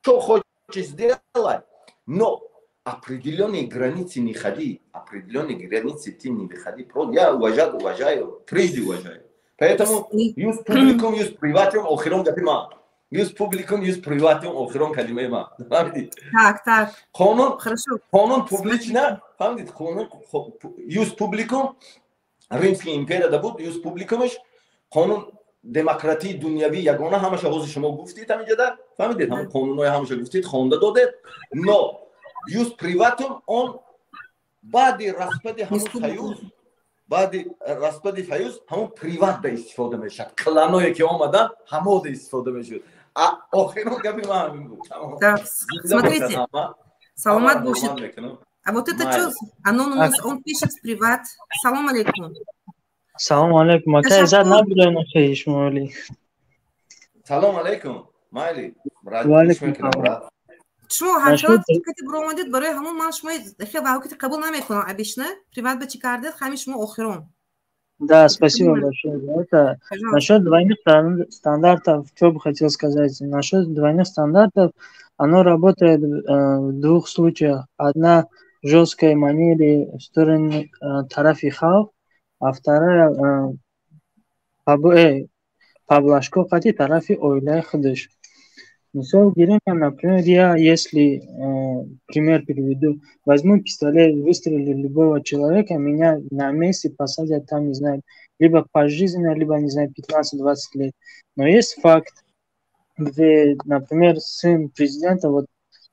что хочешь сделай, но определенные границы не ходи, определенные границы ты не выходи. Просто я уважаю, уважаю, трижды уважаю. Поэтому ius publicum, ius privatum, охирон гапи ма. Ius publicum, ius privatum, охирон калимаи ма. Фаҳмидӣ? Так. Қонун, Хорошо. Қонун публично, фаҳмидед, қонун ius publicum Римский империяда буд, ius publicum ш қонун демократии дунявӣ ягона ҳамаша ҳозир шумо гуфтед ҳаминҷода, фаҳмидед, ҳамон қонунҳои ҳамаша гуфтед, хонда додед, но ius privatum он баъди распади ҳамун союз, баъди распади союз ҳамон приват да истифода мешавад, кланое ки омадан ҳамода истифода мешуд. Охирон гапи ман ҳамин буд. Смотрите, саломат бошед. А вот это что? Анонимус, он пишет в приват. Салом алейкум. Салом алейкум. Ака Иззат, набудем шумоли. Салом алейкум. Майли. Ва алейкум. Шумо ҳарчанд кати буромадед, барои ҳамон ман шумо хе вақти қабул намекунам обычно. Приват ба чӣ кардед? Ҳамин шумо охирон. Да, спасибо большое за это. Насчет двойных стандартов, что бы хотел сказать. Насчет двойных стандартов, оно работает в двух случаях. Одна в жесткой манере в сторону тарафи халқ, а вторая поблажка қати тарафи оилаи худаш. Мисол гирем, например, я, если пример приведу, возьму пистолет, выстрелю любого человека, меня на месте посадят там, не знаю, либо пожизненно, либо, не знаю, 15-20 лет. Но есть факт, где, например, сын президента, вот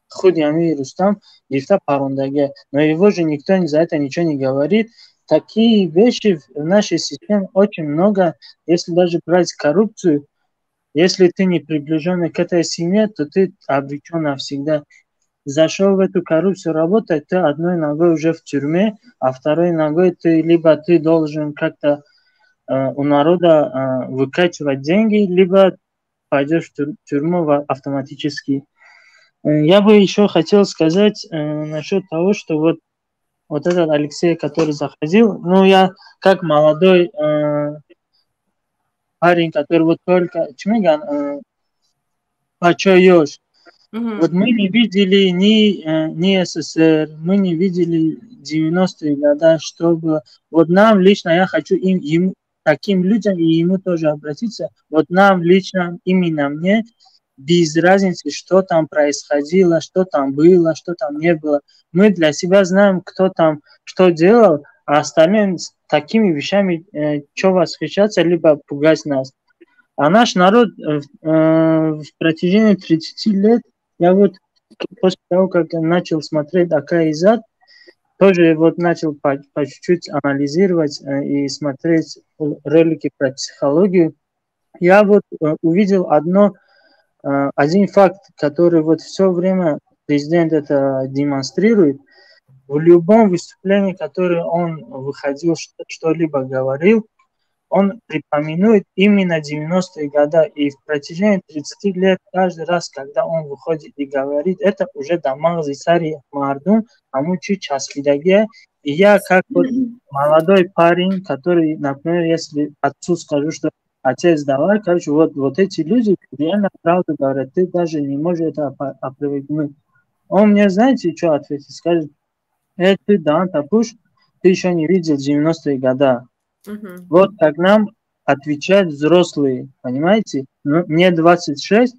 худи Амир Рустам, гирифта парондаге, но его же никто за это ничего не говорит. Такие вещи в нашей системе очень много. Если даже брать коррупцию, если ты не приближенный к этой семье, то ты обречен навсегда. Зашел в эту коррупцию работать, ты одной ногой уже в тюрьме, а второй ногой ты либо ты должен как-то у народа выкачивать деньги, либо пойдешь в тюрьму автоматически. Я бы еще хотел сказать насчет того, что вот этот Алексей, который заходил, ну, я как молодой парень, который вот только, чӣ меган, бачаёш. Вот мы не видели ни СССР, мы не видели 90-е годы, чтобы... Вот нам лично, я хочу им, таким людям и ему тоже обратиться, вот нам лично, именно мне, Без разницы, что там происходило, что там было, что там не было. Мы для себя знаем, кто там что делал, а остальные с такими вещами что восхищаться, либо пугать нас. А наш народ в протяжении 30 лет, я вот после того, как начал смотреть Ака Иззат, тоже вот начал по чуть-чуть анализировать и смотреть ролики про психологию, я вот увидел один факт, который вот все время президент это демонстрирует. В любом выступлении, которое он выходил, что-либо говорил, он припоминает именно 90-е годы. И в протяжении 30 лет, каждый раз, когда он выходит и говорит, это уже да мағзи сари мардум, ҳамун чи часпидагия. И я, как вот молодой парень, который, например, если отцу скажу, что отец, давай, короче, вот эти люди реально правду говорят, ты даже не можешь это опровергнуть. Он мне, знаете, что ответит? Скажет: ты, да, Тапуш, ты еще не видел 90-е годы. Вот как нам отвечают взрослые, понимаете? Ну, мне 26,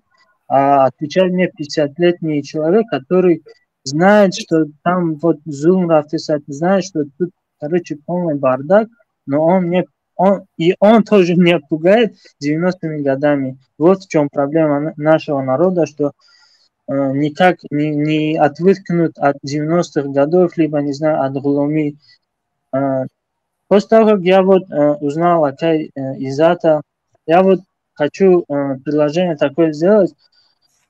а отвечает мне 50-летний человек, который знает, что там вот зулм рафтесат, знает, что тут, короче, полный бардак, но он мне он, и он тоже меня пугает 90-ми годами. Вот в чем проблема нашего народа, что никак не отвыкнут от 90-х годов, либо, не знаю, от ғуломӣ. После того, как я вот узнал Акай Иззата, я вот хочу предложение такое сделать.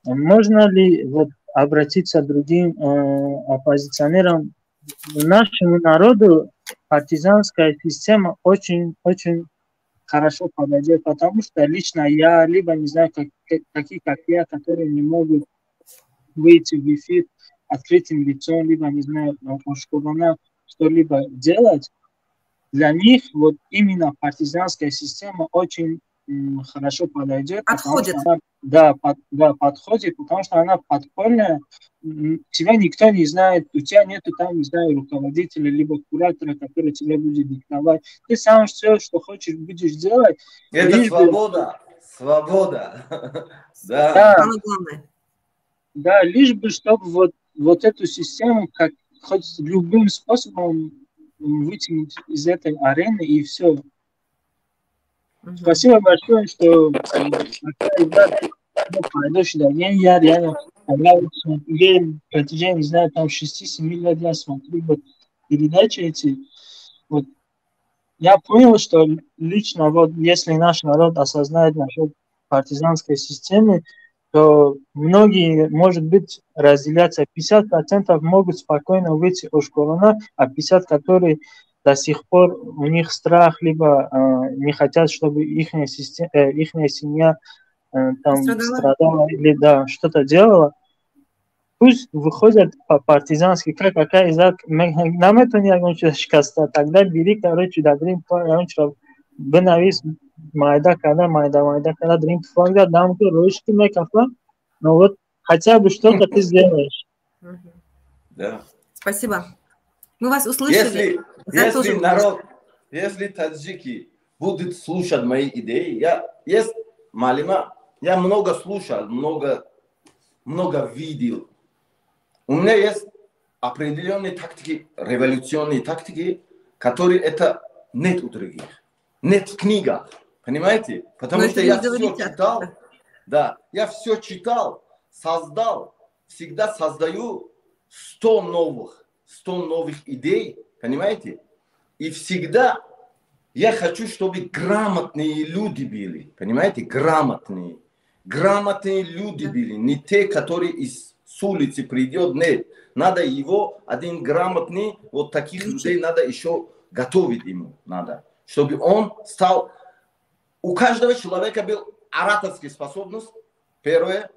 Можно ли вот обратиться к другим оппозиционерам? Нашему народу партизанская система очень-очень хорошо подойдет, потому что лично я, либо, не знаю, такие, как я, которые не могут выйти в эфир открытым лицом, либо, не знаю, ошкорона что-либо делать, для них вот именно партизанская система очень хорошо подойдет. Подходит. Она, да, подходит, потому что она подпольная, тебя никто не знает, у тебя нету там, не знаю, руководителя, либо куратора, который тебе будет диктовать. Ты сам все, что хочешь, будешь делать. Это свобода, свобода. Да. Да. Да, лишь бы, чтобы вот эту систему, как хоть любым способом вытянуть из этой арены, и все. Спасибо большое, что я реально, я протяжении, не знаю, там 6-7 лет я смотрю вот передачи эти, вот я понял, что лично вот если наш народ осознает насчет партизанской системы, то многие, может быть, разделятся. 50% могут спокойно выйти из школы, а 50%, которые до сих пор у них страх, либо не хотят, чтобы их семья там страдала или да, что-то делала, пусть выходят по-партизански, как Акай Иззат, нам это не шикаста, тогда бери, короче, дадрим, бинавис, майда када, майда, майда када, дрим туфанг дам рӯшки мекафа, но вот хотя бы что-то ты сделаешь. Да. Спасибо. Мы вас услышали. Если народ, если таджики будут слушать мои идеи, я есть малима, я много слушал, много, много видел. У меня есть определенные тактики, революционные тактики, которые это нет у других, нет в книгах, понимаете? Потому что я все читал, да, я все читал, создал, всегда создаю 100 новых идей, понимаете? И всегда я хочу, чтобы грамотные люди были, понимаете? Грамотные. Грамотные люди были, не те, которые из с улицы придет, нет. Надо его, один грамотный, вот таких людей надо еще готовить ему, надо, чтобы он стал... У каждого человека был ораторская способность, первое,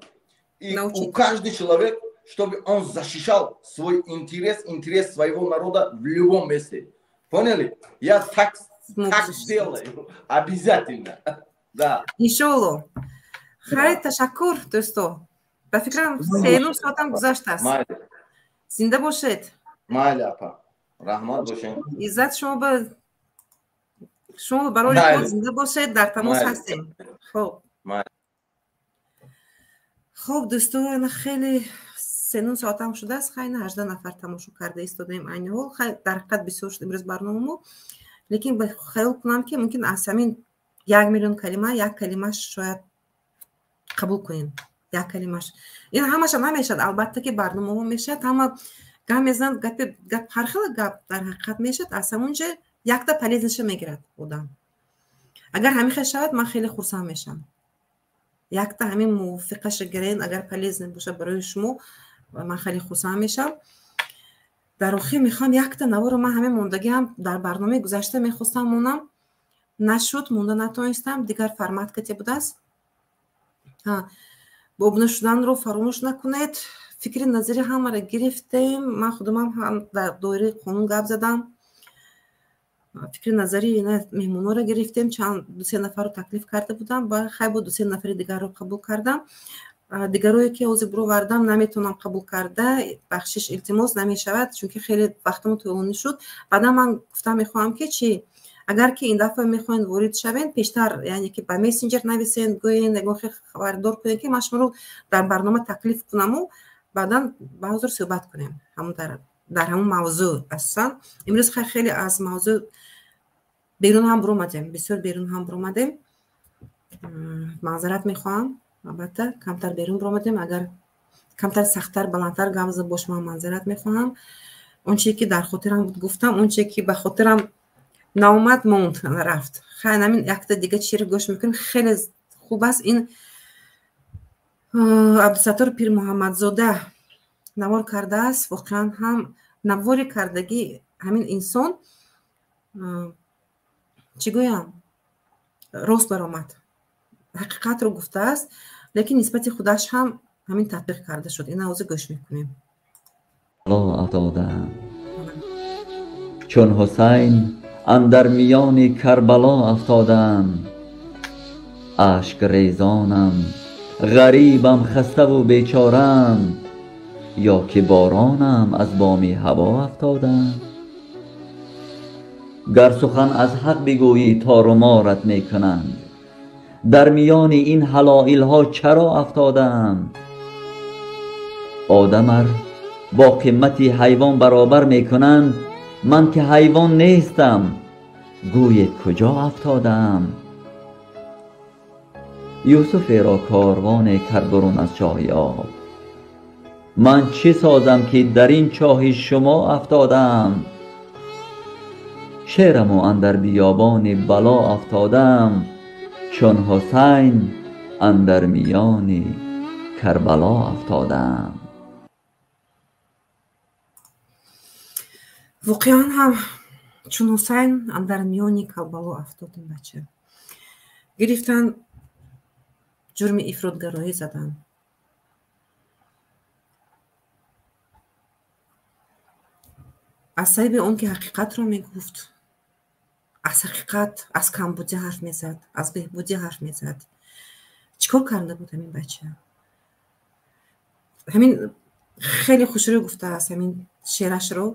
и у каждого человека, чтобы он защищал свой интерес, интерес своего народа в любом месте. Поняли? Я так сделаю. Обязательно. Да. Иншолло. Хай, ташаккур, дӯсто. Ба фикрам, 3-ним соатам гузаштааст. Зинда бошед. Майли, апа. Раҳмат бошед. Иззат шумо барои худ зинда бошед, дар тамос ҳастем. Хуб. Хуб, дӯстон, хеле 3 соатам шудааст, хай 18 нафар тамошо карда истодаем айни ҳол. Хай дар ҳақиқат бисёр шуд имрӯз барномамо, лекин хаёл кунам, ки мумкин аз ҳамин 1 миллион калима як калимаш шояд қабул кунем, як калимаш. Ин ҳамаша намешавад, албатта, ки барномаҳо мешавад, ҳама гап мезананд, гапи гап, ҳар хела гап дар ҳақиқат мешавад, аз ҳамон ҷо якта полезный ша мегирад одам. Агар ҳамин хел шавад, ман хеле хурсанд мешавам. Якта ҳамин мувофиқаша гирен, агар полезный бошад барои шумо, ман хеле хурсанд мешавам. Дар охир мехоҳам якта наворо, ман ҳамин мондагиам дар барномаи гузашта мехостам монам, нашуд, монда натонистам, дигар формат кате будааст. Обуна шуданро фаромӯш накунед. Фикри назари ҳамаро гирифтем, ман худумам ҳам дар доираи қонун гап задам. Фикри назари меҳмонҳоро гирифтем, чанд дусе нафарро таклиф карда будам, ба хай бо дусе нафари дигарро қабул кардам. Дигарое ки ҳозир бировардам, наметавонам қабул карда, бахшиш, илтимос, намешавад, чунки хеле вақтамо тӯлонӣ шуд. Баъдан ман гуфтам мехоҳам, ки чӣ, агар ки ин дафъа мехоҳед ворид шавед, пештар, яъне ки ба мессенҷер нависед, гӯед, ягон хел хабардор кунед, ки ман шуморо дар барнома таклиф кунаму баъдан ба ҳозир суҳбат кунем ҳамун дар ҳамун мавзӯъ. Асосан имрӯз хеле аз мавзӯъ берун ҳам биромадем, бисёр берун ҳам биромадем. Маъзарат мехоҳам, албатта, камтар берун биромадем. Агар камтар сахттар, баландтар гап зада бошам, ман маъзарат мехоҳам. Он чизе ки дар хотирам буд, гуфтам, он чизе ки ба хотирам наомад, монд, рафт. Хай, ҳамин якта дига чиро гӯш мекунем, хеле хуб аст. Ин Абдусаттор Пирмуҳаммадзода навор кардааст. Воқеан ҳам навори кардагӣ ҳамин инсон, чӣ гӯям, рост баромад, ҳақиқатро гуфтааст, лекин нисбати худаш ҳам ҳамин татбиқ карда шуд. Ина ҳозир гӯш мекунем. Афтодаам чун Ҳусайн андар миёни Карбало афтодаам. Ашк резонам, ғарибам, хаставу бечораам, ё ки боронам аз боми ҳаво афтодаам. Гар сухан аз ҳақ бигӯӣ, торуморат мекунанд. Дар миёни ин ҳалоилҳо чаро афтодаам? Одамар бо қимати ҳайвон баробар мекунанд, ман ки ҳайвон нестам, гӯед куҷо афтодаам? Юсуферо корвоне кард бурун аз чоҳи об, ман чӣ созам, ки дар ин чоҳи шумо афтодаам? Шераму андар биёбони бало афтодаам, чун Ҳусайн андар миёни Карбало афтодаам. Воқеан ҳам чун Ҳусайн андар миёни Карбало афтод. Ин бача гирифтан, ҷурми ифротгароӣ заданд. Аз сабаби он ки ҳақиқатро мегуфт, аз ҳақиқат, аз камбудӣ ҳарф мезад, аз беҳбудӣ ҳарф мезад. Чӣ кор карда буд ҳамин бача? Ҳамин хеле хушрӯ гуфтааст, ҳамин шеърашро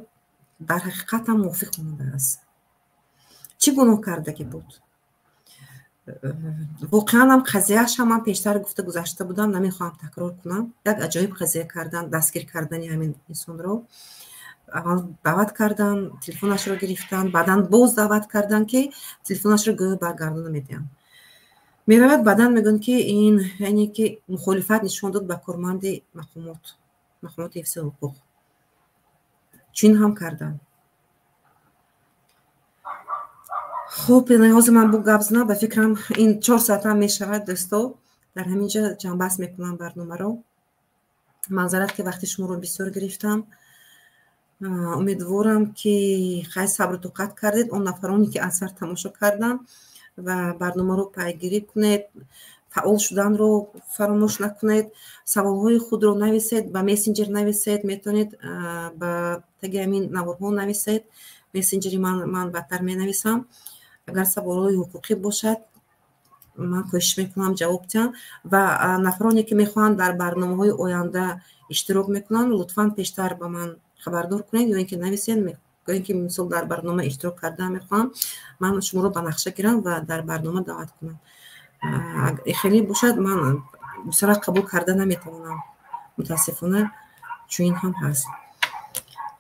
дар ҳақиқат ҳам мувофиқ омадааст. Чӣ гуноҳ кардагӣ буд? Воқеан ҳам қазияаш ҳам ман пештар гуфта гузашта будам, намехоҳам такрор кунам. Як аҷоиб қазия кардан, дастгир кардани ҳамин инсонро. Аввал даъват кардан, телефонашро гирифтан, баъдан боз даъват кардан, ки телефонашро гӯё баргардона медиҳанд. Меравад, баъдан мегӯянд, ки ин, яъне ки мухолифат нишон дод ба корманди мақомот, мақомоти ҳифзи ҳуқуқ. Чунин ҳам карданд. Хуб, ҳозир ман бу гап занам, ба фикрам, ин 4 соатам мешавад, дӯсто. Дар ҳамин ҷо ҷамъбаст мекунам барномаро. Маъзарат, ки вақти шуморо бисёр гирифтам. Умедворам, ки хай сабру тоқат кардед, он нафароне ки аз сар тамошо карданд, ва барномаро пайгирӣ кунед, фаъол шуданро фаромӯш накунед, саволҳои худро нависед, ба мессенҷер нависед, метавонед ба таги ҳамин наворҳо нависед. Мессенҷери ман баъдтар менависам. Агар саволҳои ҳуқуқӣ бошад, ман кӯшиш мекунам ҷавоб диҳам. Ва нафароне ки мехоҳанд дар барномаҳои оянда иштирок мекунанд, лутфан пештар ба ман хабардор кунед ё ин ки нависед, ё ин ки мисол дар барнома иштирок кардан мехоҳам, ман шуморо ба нақша гирам ва дар барнома даъват кунам. Хеле бошад, ман Бисёра қабул карда наметавонам, мутаассифона, чунин ҳам ҳаст.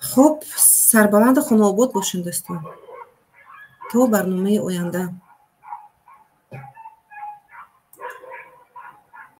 Хуб, сарбаланду хонаобод бошем, дӯстон, то барномаи оянда.